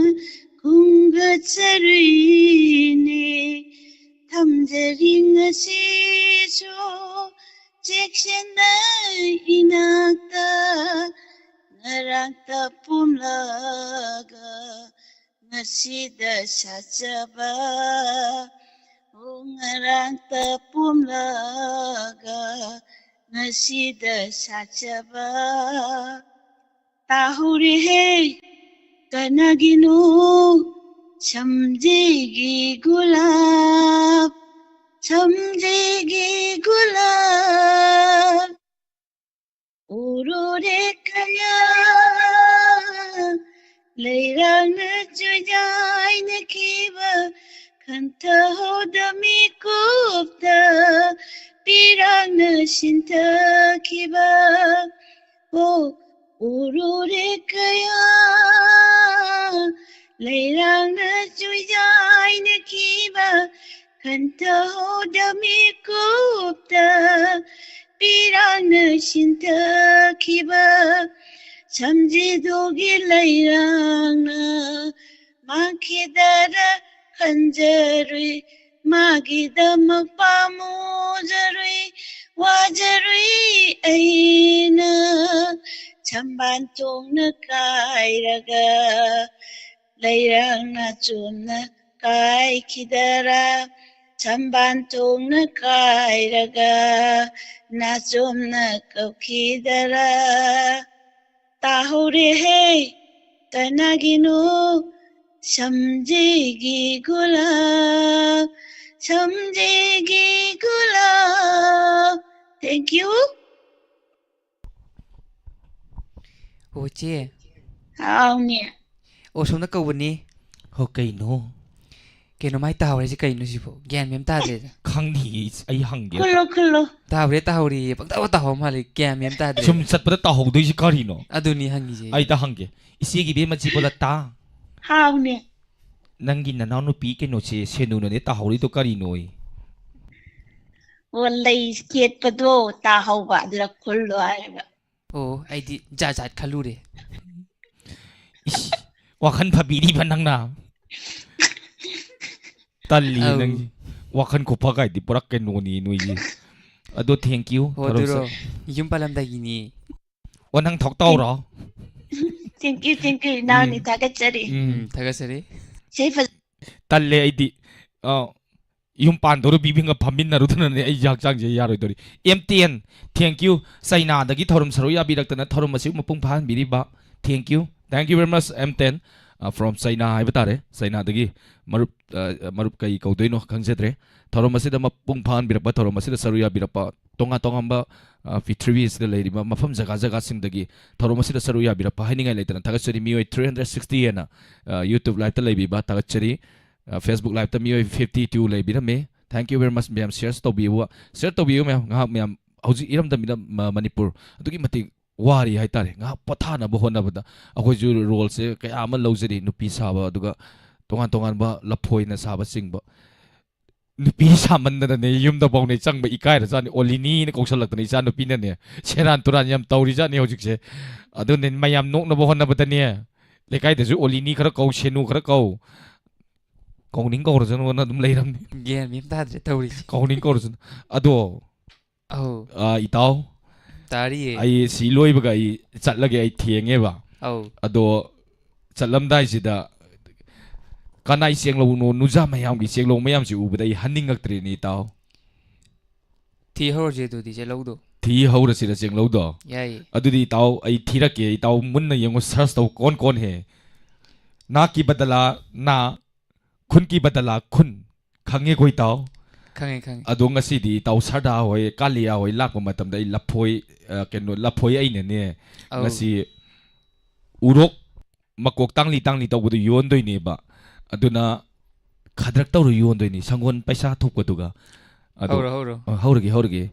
ꯈꯨꯝꯒꯠꯆꯔꯨꯏꯅꯦ꯫ ꯊꯝꯖꯔꯤ ꯉꯁꯤꯁꯨ ꯆꯦꯛꯁꯤꯟꯅ ꯏꯅꯥꯛꯇ ꯉꯔꯥꯡꯇ ꯄꯣꯝꯂꯒ ꯉꯁꯤꯗ ꯁꯥꯖꯕ꯫ ꯑꯣ ꯉꯔꯥꯡꯇ ꯄꯣꯝꯂꯒ ꯉꯁꯤꯗ ꯁꯥꯖꯕ꯫ ꯇꯥꯍꯧꯔꯦꯍꯦ ꯀꯅꯥꯒꯤꯅꯣ ꯁꯝꯖꯤꯒꯤ ꯒꯨꯂꯥꯞ ꯁꯝꯖꯤꯒꯤ ꯒꯨꯂꯥꯞ꯫ ꯎꯔꯨꯔꯦ ꯀꯌꯥ ꯂꯩꯔꯥꯡꯅ ꯆꯨꯖꯥꯏꯅꯈꯤꯕ ꯈꯟꯊꯍꯧꯗ ꯃꯤꯀꯨꯞꯇ ꯄꯤꯔꯥꯡꯅ ꯁꯤꯟꯊꯈꯤꯕ꯫ ꯑꯣ ꯎꯔꯨꯔꯦ ꯀꯌꯥ ꯂꯩꯔꯥꯡꯅ ꯆꯨꯖꯥꯏꯅꯈꯤꯕ ꯈꯟꯊꯍꯧꯗ ꯃꯤꯀꯨꯞꯇ ꯄꯤꯔꯥꯡꯅ ꯁꯤꯟꯊꯈꯤꯕ ꯁꯝꯖꯤꯗꯨꯒꯤ ꯂꯩꯔꯥꯡꯅ ꯃꯥꯡꯈꯤꯗꯔ ꯈꯟꯖꯔꯨꯏ꯫ ꯃꯥꯒꯤꯗꯃꯛ ꯄꯥꯝꯃꯨꯖꯔꯨꯏ ꯋꯥꯖꯔꯨꯏ ꯑꯩꯅ ꯁꯝꯕꯥꯟ ꯊꯣꯡꯅ ꯀꯥꯏꯔꯒ ꯂꯩꯔꯥꯡꯅ ꯆꯨꯝꯅ ꯀꯥꯏꯈꯤꯗꯔꯥ ꯁꯝꯕꯥꯟ ꯊꯣꯡꯅ ꯀꯥꯏꯔꯒ ꯅꯥꯆꯣꯝꯅ ꯀꯞꯈꯤꯗꯔꯥ꯫ ꯇꯥꯍꯧꯔꯦꯍꯦ ꯀꯅꯥꯒꯤꯅꯣ ꯁꯝꯖꯤꯒꯤ ꯒꯨꯂꯥꯞ ꯁꯝꯖꯤꯒꯤ ꯒꯨꯂꯥꯞ꯫ Thank you. ꯑꯣ ꯆꯦ꯫ ꯍꯥꯎꯅꯦ꯫ ꯑꯣ ꯁꯣꯝꯗ ꯀꯧꯕꯅꯤ꯫ ꯍꯣ ꯀꯩꯅꯣ? ꯀꯩꯅꯣ ꯃꯥꯏ ꯇꯥꯍꯧꯔꯤꯁꯦ ꯀꯩꯅꯣ ꯁꯤꯕꯣ? ꯒ꯭ꯌꯥꯟ ꯃꯦꯟ ꯇꯥꯗ꯭ꯔꯦꯗ꯫ ꯈꯪꯗꯤꯌꯦ, ꯑꯩ ꯍꯪꯒꯦ꯫ ꯈꯨꯜꯂꯣ ꯈꯨꯜꯂꯣ꯫ ꯇꯥꯍꯧꯔꯦ ꯇꯥꯍꯧꯔꯦ ꯄꯪꯇꯥ ꯇꯥꯍꯧ ꯃꯥꯜꯂꯦ, ꯒ꯭ꯌꯥꯟ ꯃꯦꯟ ꯇꯥꯗ꯭ꯔꯦ꯫ ꯁꯨꯝ ꯆꯠꯄꯗ ꯇꯥꯍꯧꯗꯣꯏꯁꯤ ꯀꯔꯤꯅꯣ? ꯑꯗꯨꯅꯤ ꯍꯪꯉꯤꯁꯦ꯫ ꯑꯩ ꯇ ꯍꯪꯒꯦ꯫ ꯏꯆꯦꯒꯤ ꯏꯕꯦꯝꯃ ꯆꯤꯕꯣꯂꯇꯥ꯫ ꯍꯥꯎꯅꯦ꯫ ꯅꯪꯒꯤ ꯅꯅꯥꯎꯅꯨꯄꯤ ꯀꯩꯅꯣꯁꯦ, ꯁꯦꯅꯨꯅꯅꯦ ꯇꯥꯍꯧꯔꯤꯗꯣ ꯀꯔꯤꯅꯣꯌꯦ? ꯑꯣ, ꯂꯩ ꯀꯦꯠꯄꯗꯣ ꯇꯥꯍꯧꯕ, ꯑꯗꯨꯗ ꯈꯨꯜꯂꯣ ꯍꯥꯏꯔꯤꯕ꯫ ꯑꯣ, ꯑꯩꯗꯤ ꯖꯥꯠ ꯖꯥꯠ ꯈꯜꯂꯨꯔꯦ꯫ ꯏꯁ, ꯋꯥꯈꯜ ꯐꯕꯤꯔꯤꯕ ꯅꯪꯅ? ꯇꯜꯂꯤ ꯑꯧ꯫ ꯅꯪꯁꯤ꯫ ꯋꯥꯈꯜ ꯈꯨꯐ ꯀꯥꯏꯗꯤ ꯄꯨꯔꯥ ꯀꯩꯅꯣꯅꯤ ꯅꯣꯏꯁꯤ꯫ ꯑꯗꯣ thank you, ꯍꯣ, ꯊꯧꯔꯝ ꯑꯗꯨꯔꯣ? ꯆꯠ- ꯌꯨꯝ ꯄꯥꯜꯂꯝꯗꯥꯏꯒꯤꯅꯤ꯫ ꯑꯣ, ꯅꯪ ꯊꯣꯛ ꯇꯧꯔꯣ? Thank you, thank you, ꯏꯅꯥꯎꯅꯤ, ꯎꯝ꯫ ꯊꯥꯒꯠꯆꯔꯤ꯫ ꯎꯝ, ꯊꯥꯒꯠꯆꯔꯤ꯫ ꯏꯁꯩ ꯐꯖ- ꯇꯜꯂꯦ ꯑꯩꯗꯤ꯫ ꯑ, ꯌꯨꯝ ꯄꯥꯟꯗꯧꯔ ꯕꯤꯕꯤꯡꯒ ꯐꯝꯃꯤꯟꯅꯔꯨꯗꯅꯅꯦ ꯑꯩ ꯍꯛꯆꯥꯡꯁꯦ ꯌꯥꯔꯣꯏꯗꯧꯔꯤ꯫ M ten, thank you꯫ ꯆꯩꯅꯥꯗꯒꯤ ꯊꯧꯔꯝ ꯁꯔꯨꯛ ꯌꯥꯕꯤꯔꯛꯇꯅ ꯊꯧꯔꯝ ꯑꯁꯤꯕꯨ ꯃꯄꯨꯡ ꯐꯥꯍꯟꯕꯤꯔꯤꯕ꯫ Thank you꯫ Thank you very much, M ten, uh, from China ꯍꯥꯏꯕ ꯇꯥꯔꯦ꯫ ꯆꯩꯅꯥꯗꯒꯤ ꯃꯔꯨꯞ, ꯑ, ꯃꯔꯨꯞ ꯀꯩ ꯀꯧꯗꯣꯏꯅꯣ ꯈꯪꯖꯗ꯭ꯔꯦ꯫ ꯊꯧꯔꯝ ꯑꯁꯤꯗ ꯃꯄꯨꯡ ꯐꯥꯍꯟꯕꯤꯔꯛꯄ, ꯊꯧꯔꯝ ꯑꯁꯤꯗ ꯁꯔꯨꯛ ꯌꯥꯕꯤꯔꯛꯄ, ꯇꯣꯉꯥꯟ ꯇꯣꯉꯥꯟꯕ, ꯑ, ꯄ꯭ꯔꯤꯊꯤꯕꯤ ꯑꯁꯤꯗ ꯂꯩꯔꯤꯕ ꯃꯐꯝ ꯖꯒꯥ ꯖꯒꯥꯁꯤꯡꯗꯒꯤ ꯊꯧꯔꯝ ꯑꯁꯤꯗ ꯁꯔꯨꯛ ꯌꯥꯕꯤꯔꯛꯄ ꯍꯥꯏꯅꯤꯡꯉꯥꯏ ꯂꯩꯇꯅ ꯊꯥꯒꯠꯆꯔꯤ꯫ ꯃꯤꯑꯣꯏ three hundred sixty ꯍꯦꯟꯅ, ꯑ, YouTube liveꯇ ꯂꯩꯕꯤꯕ ꯊꯥꯒꯠꯆꯔꯤ꯫ ꯑ, Facebook liveꯇ ꯃꯤꯑꯣꯏ fifty two ꯂꯩꯕꯤꯔꯝꯃꯤ꯫ Thank you very much, ꯃꯌꯥꯝ꯫ Share ꯇꯧꯕꯤꯌꯨ, share ꯇꯧꯕꯤꯌꯨ ꯃꯌꯥꯝ꯫ ꯉꯥꯏꯍꯥꯛ ꯃꯌꯥꯝ ꯍꯧꯖꯤꯛ ꯏꯔꯝꯗꯝ ꯏꯔꯝ ꯃ-, ꯃꯅꯤꯄꯨꯔ ꯑꯗꯨꯛꯀꯤ ꯃꯇꯤꯛ ꯋꯥꯔꯤ ꯍꯥꯏꯇꯥꯔꯦ꯫ ꯉꯥꯏꯍꯥꯛ ꯄꯣꯊꯥꯅꯕ ꯍꯣꯠꯅꯕꯗ ꯑꯩꯈꯣꯏꯁꯨ roleꯁꯦ ꯀꯌꯥ ꯑꯃ ꯂꯧꯖꯔꯤ꯫ ꯅꯨꯄꯤ ꯁꯥꯕ, ꯑꯗꯨꯒ ꯇꯣꯉꯥꯟ ꯇꯣꯉꯥꯟꯕ ꯂꯐꯣꯏꯅ ꯁꯥꯕꯆꯤꯡꯕ꯫ ꯅꯨꯄꯤ ꯁꯥꯃꯟꯗꯅꯅꯦ ꯌꯨꯝꯗ ꯐꯥꯎꯅꯦ ꯆꯪꯕ ꯏꯀꯥꯏꯔꯖꯥꯠꯅꯤ꯫ ꯑꯣꯂꯤꯅꯤꯅ ꯀꯧꯁꯜꯂꯛꯇꯅ ꯏꯆꯥ ꯅꯨꯄꯤꯅꯅꯦ ꯁꯦꯔꯥꯟ ꯇꯨꯔꯥꯟ ꯌꯥꯝ ꯇꯧꯔꯤꯖꯥꯠꯅꯤ ꯍꯧꯖꯤꯛꯁꯦ꯫ ꯑꯗꯨꯅꯦ ꯃꯌꯥꯝ ꯅꯣꯛꯅꯕ ꯍꯣꯠꯅꯕꯗꯅꯦ ꯂꯩꯀꯥꯏꯗꯁꯨ ꯑꯣꯂꯤꯅꯤ ꯈꯔ ꯀꯧ, ꯁꯦꯅꯨ ꯈꯔ ꯀꯧ, ꯀꯧꯅꯤꯡ ꯀꯧꯔꯖꯅꯨꯅ ꯑꯗꯨꯝ ꯂꯩꯔꯝꯅꯤ꯫ ꯒ꯭ꯌꯥꯟ ꯃꯦꯟ ꯇꯥꯗ꯭ꯔꯦ ꯇꯧꯔꯤꯁꯦ꯫ ꯀꯧꯅꯤꯡ ꯀꯧꯔꯖꯅꯨ꯫ ꯑꯗꯣ, ꯑꯧ꯫ ꯑ, ꯏꯇꯥꯎ, ꯇꯥꯔꯤꯌꯦ꯫ ꯑꯩ ꯁꯤ ꯂꯣꯏꯕꯒ ꯑꯩ ꯆꯠꯂꯒꯦ, ꯑꯩ ꯊꯦꯡꯉꯦꯕ꯫ ꯑꯧ꯫ ꯑꯗꯣ ꯆꯠꯂꯝꯗꯥꯏꯁꯤꯗ ꯀꯅꯥꯏ ꯆꯦꯡꯂꯧꯅꯣ, ꯅꯨꯖꯥ ꯃꯌꯥꯝꯒꯤ ꯆꯦꯡꯂꯧ ꯃꯌꯥꯝꯁꯤ ꯎꯕꯗ ꯑꯩ ꯍꯟꯅꯤꯡꯉꯛꯇ꯭ꯔꯦꯅꯦ, ꯏꯇꯥꯎ꯫ ꯊꯤ ꯍꯧꯔꯁꯦ ꯑꯗꯨꯗꯤ ꯆꯦꯡꯂꯧꯗꯣ꯫ ꯊꯤ ꯍꯧꯔꯁꯤꯔ ꯆꯦꯡꯂꯧꯗꯣ? ꯌꯥꯏꯌꯦ꯫ ꯑꯗꯨꯗꯤ ꯏꯇꯥꯎ ꯑꯩ ꯊꯤꯔꯛꯀꯦ, ꯏꯇꯥꯎ ꯃꯨꯟꯅ ꯌꯦꯡꯉꯨ, search ꯇꯧ꯫ ꯀꯣꯟ ꯀꯣꯟ ꯍꯦ? ꯅꯥꯀꯤ ꯕꯗꯂꯥ ꯅꯥ, ꯈꯨꯟꯀꯤ ꯕꯗꯂꯥ ꯈꯨꯟ꯫ ꯈꯪꯉꯦꯀꯣ ꯏꯇꯥꯎ? ꯈꯪꯉꯦ, ꯈꯪꯉꯦ꯫ ꯑꯗꯣ ꯉꯁꯤꯗꯤ ꯏꯇꯥꯎ ꯁꯔꯗꯥ ꯍꯣꯏ, ꯀꯥꯂꯤꯌꯥ ꯍꯣꯏ ꯂꯥꯛꯄ ꯃꯇꯝꯗ ꯑꯩ ꯂꯐꯣꯏ, ꯑ, ꯀꯩꯅꯣ, ꯂꯐꯣꯏ ꯑꯩꯅꯅꯦ ꯑꯧ꯫ ꯉꯁꯤ ꯎꯔꯣꯛ ꯃꯀꯣꯛ ꯇꯥꯡꯂꯤ ꯇꯥꯡꯂꯤ ꯇꯧꯕꯗꯣ ꯌꯣꯟꯗꯣꯏꯅꯦꯕ꯫ ꯑꯗꯨꯅ ꯈꯗ꯭ꯔꯛ ꯇꯧꯔ ꯌꯣꯟꯗꯣꯏꯅꯤ, ꯁꯪꯒꯣꯜ ꯄꯩꯁꯥ ꯊꯣꯛꯄꯗꯨꯒ꯫ ꯑꯗꯣ, ꯍꯧꯔꯣ, ꯍꯧꯔꯣ꯫ ꯑ, ꯍꯧꯔꯒꯦ, ꯍꯧꯔꯒꯦ꯫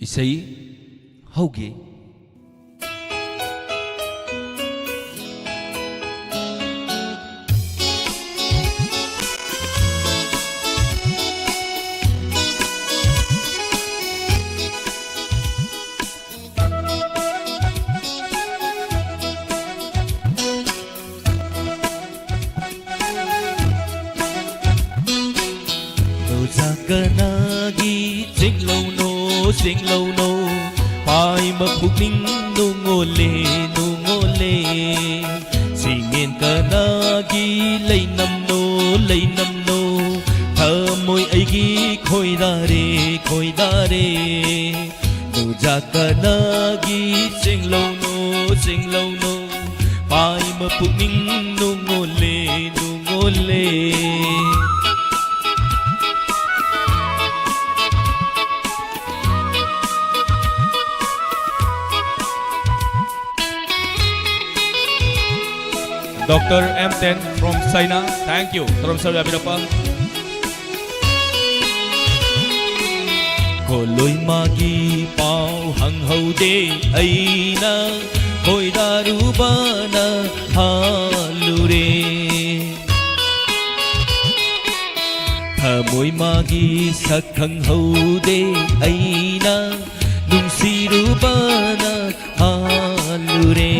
ꯏꯁꯩ ꯍꯧꯒꯦ꯫ ꯅꯨꯖꯥꯀꯅꯥꯒꯤ ꯆꯤꯡꯂꯧꯅꯣ, ꯆꯤꯡꯂꯧꯅꯣ, ꯄꯥꯏꯃ ꯄꯨꯛꯅꯤꯡ ꯅꯨꯡꯉꯣꯜꯂꯦ, ꯅꯨꯡꯉꯣꯜꯂꯦ꯫ ꯆꯤꯡꯌꯦꯟ ꯀꯅꯥꯒꯤ ꯂꯩꯅꯝꯅꯣ, ꯂꯩꯅꯝꯅꯣ, ꯊꯃꯣꯏ ꯑꯩꯒꯤ ꯈꯣꯏꯗꯥꯔꯦ, ꯈꯣꯏꯗꯥꯔꯦ꯫ ꯅꯨꯖꯥꯀꯅꯥꯒꯤ ꯆꯤꯡꯂꯧꯅꯣ, ꯆꯤꯡꯂꯧꯅꯣ, ꯄꯥꯏꯃ ꯄꯨꯛꯅꯤꯡ ꯅꯨꯡꯉꯣꯜꯂꯦ, ꯅꯨꯡꯉꯣꯜꯂꯦ꯫ Doctor M ten from China, thank you. ꯇꯔꯝꯁꯔ ꯌꯥꯕꯤꯔꯛꯄ꯫ ꯈꯣꯂꯣꯏ ꯃꯥꯒꯤ ꯄꯥꯎ ꯍꯪꯍꯧꯗꯦ ꯑꯩꯅ, ꯈꯣꯏꯗꯥꯔꯨꯕꯅ ꯍꯥꯜꯂꯨꯔꯦ꯫ ꯊꯃꯣꯏ ꯃꯥꯒꯤ ꯁꯛ ꯈꯪꯍꯧꯗꯦ ꯑꯩꯅ, ꯅꯨꯡꯁꯤꯔꯨꯕꯅ ꯍꯥꯜꯂꯨꯔꯦ꯫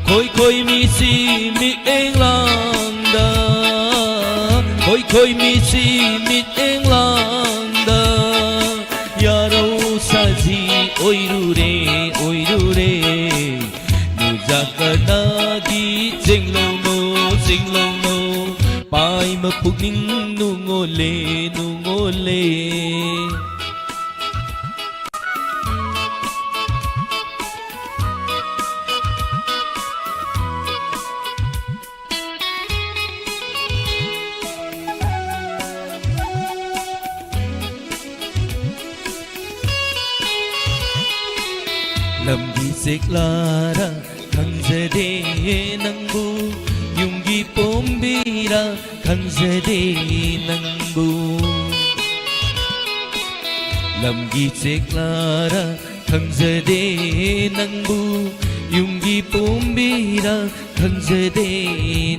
ꯈꯣꯏ ꯈꯣꯏ ꯃꯤꯁꯤ ꯃꯤꯠꯌꯦꯡ ꯂꯥꯡꯗ, ꯈꯣꯏ ꯈꯣꯏ ꯃꯤꯁꯤ ꯃꯤꯠꯌꯦꯡ ꯂꯥꯡꯗ, ꯌꯥꯔꯧ ꯁꯥꯖꯤ ꯑꯣꯏꯔꯨꯔꯦ, ꯑꯣꯏꯔꯨꯔꯦ꯫ ꯅꯨꯖꯥꯀꯅꯥꯒꯤ ꯆꯤꯡꯂꯧꯅꯣ, ꯆꯤꯡꯂꯧꯅꯣ, ꯄꯥꯏꯃ ꯄꯨꯛꯅꯤꯡ ꯅꯨꯡꯉꯣꯜꯂꯦ, ꯅꯨꯡꯉꯣꯜꯂꯦ꯫ ꯂꯝꯕꯤ ꯆꯦꯛꯂꯥꯔ ꯈꯪꯖꯗꯦ ꯅꯪꯕꯨ, ꯌꯨꯝꯒꯤ ꯄꯣꯝꯕꯤꯔ ꯈꯪꯖꯗꯦ ꯅꯪꯕꯨ꯫ ꯂꯝꯒꯤ ꯆꯦꯛꯂꯥꯔ ꯈꯪꯖꯗꯦ ꯅꯪꯕꯨ, ꯌꯨꯝꯒꯤ ꯄꯣꯝꯕꯤꯔ ꯈꯪꯖꯗꯦ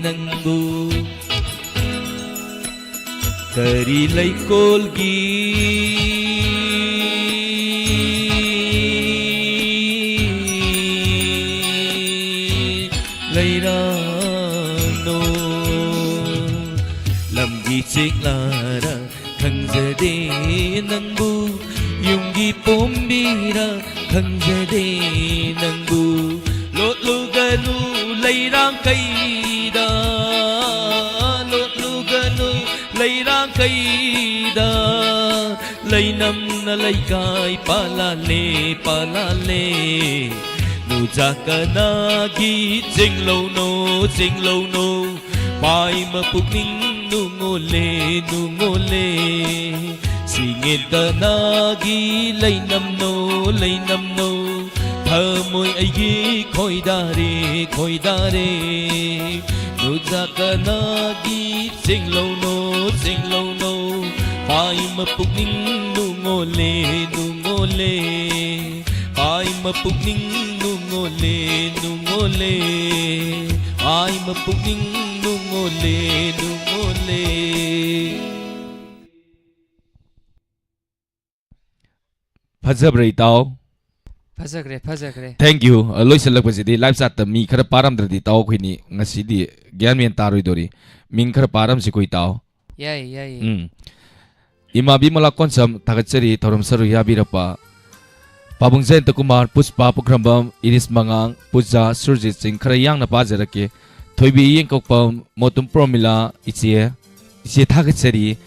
ꯅꯪꯕꯨ꯫ ꯀꯔꯤ ꯂꯩꯀꯣꯜꯒꯤ ꯂꯩꯔꯥꯡꯅꯣ? ꯂꯝꯒꯤ ꯆꯦꯛꯂꯥꯔ ꯈꯪꯖꯗꯦ ꯅꯪꯕꯨ, ꯌꯨꯝꯒꯤ ꯄꯣꯝꯕꯤꯔ ꯈꯪꯖꯗꯦ ꯅꯪꯕꯨ꯫ ꯂꯣꯠꯂꯨꯒꯅꯨ ꯂꯩꯔꯥꯡ ꯀꯩꯗ, ꯂꯣꯠꯂꯨꯒꯅꯨ ꯂꯩꯔꯥꯡ ꯀꯩꯗ, ꯂꯩꯅꯝꯅ ꯂꯩꯀꯥꯏ ꯄꯥꯂꯥꯂꯦ, ꯄꯥꯂꯥꯂꯦ꯫ ꯅꯨꯖꯥ ꯀꯅꯥꯒꯤ ꯆꯦꯡꯂꯧꯅꯣ, ꯆꯦꯡꯂꯧꯅꯣ? ꯄꯥꯏꯃ ꯄꯨꯛꯅꯤꯡ ꯅꯨꯡꯉꯣꯜꯂꯦ, ꯅꯨꯡꯉꯣꯜꯂꯦ꯫ ꯁꯤꯡꯉꯦꯟ ꯀꯅꯥꯒꯤ ꯂꯩꯅꯝꯅꯣ, ꯂꯩꯅꯝꯅꯣ? ꯊꯃꯣꯏ ꯑꯩꯒꯤ ꯈꯣꯏꯗꯥꯔꯦ, ꯈꯣꯏꯗꯥꯔꯦ꯫ ꯅꯨꯖꯥ ꯀꯅꯥꯒꯤ ꯆꯦꯡꯂꯧꯅꯣ, ꯆꯦꯡꯂꯧꯅꯣ? ꯄꯥꯏꯃ ꯄꯨꯛꯅꯤꯡ ꯅꯨꯡꯉꯣꯜꯂꯦ, ꯅꯨꯡꯉꯣꯜꯂꯦ꯫ ꯄꯥꯏꯃ ꯄꯨꯛꯅꯤꯡ ꯅꯨꯡꯉꯣꯜꯂꯦ, ꯅꯨꯡꯉꯣꯜꯂꯦ꯫ ꯄꯥꯏꯃ ꯄꯨꯛꯅꯤꯡ ꯅꯨꯡꯉꯣꯜꯂꯦ, ꯅꯨꯡꯉꯣꯜꯂꯦ꯫ ꯐꯖꯕ꯭ꯔꯥ ꯏꯇꯥꯎ? ꯐꯖꯈ꯭ꯔꯦ, ꯐꯖꯈ꯭ꯔꯦ꯫ Thank you꯫ ꯑ, ꯂꯣꯏꯁꯤꯜꯂꯛꯄꯁꯤꯗꯤ live chat ꯇ ꯃꯤ ꯈꯔ ꯄꯥꯔꯝꯗ꯭ꯔꯗꯤ ꯏꯇꯥꯎ ꯑꯩꯈꯣꯏꯅꯤ ꯉꯁꯤꯗꯤ ꯒ꯭ꯌꯥꯟ ꯃꯦꯟ ꯇꯥꯔꯣꯏꯗꯣꯔꯤ꯫ ꯃꯤꯡ ꯈꯔ ꯄꯥꯔꯝꯁꯤꯀꯣ ꯏꯇꯥꯎ꯫ ꯌꯥꯏ, ꯌꯥꯏ꯫ ꯎꯝ꯫ ꯏꯃꯥ ꯕꯤꯃꯂꯥ ꯀꯣꯟꯁꯝ ꯊꯥꯒꯠꯆꯔꯤ ꯊꯧꯔꯝ ꯁꯔꯨꯛ ꯌꯥꯕꯤꯔꯛꯄ꯫ ꯄꯥꯕꯨꯡ ꯖꯌꯟꯇ ꯀꯨꯃꯥꯔ, ꯄꯨꯁꯄꯥ ꯄꯨꯈ꯭ꯔꯝꯕꯝ, ꯏꯔꯤꯁ ꯃꯉꯥꯡ, ꯄꯨꯖꯥ, ꯁꯨꯔꯖꯤꯠ ꯁꯤꯡ ꯈꯔ ꯌꯥꯡꯅ ꯄꯥꯖꯔꯛꯀꯦ꯫ ꯊꯣꯏꯕꯤ ꯌꯦꯡꯀꯣꯛꯄꯝ, ꯃꯣꯇꯨꯝ ꯄ꯭ꯔꯣꯃꯤꯂꯥ, ꯏꯆꯦ, ꯏꯆꯦ ꯊꯥꯒꯠꯆꯔꯤ꯫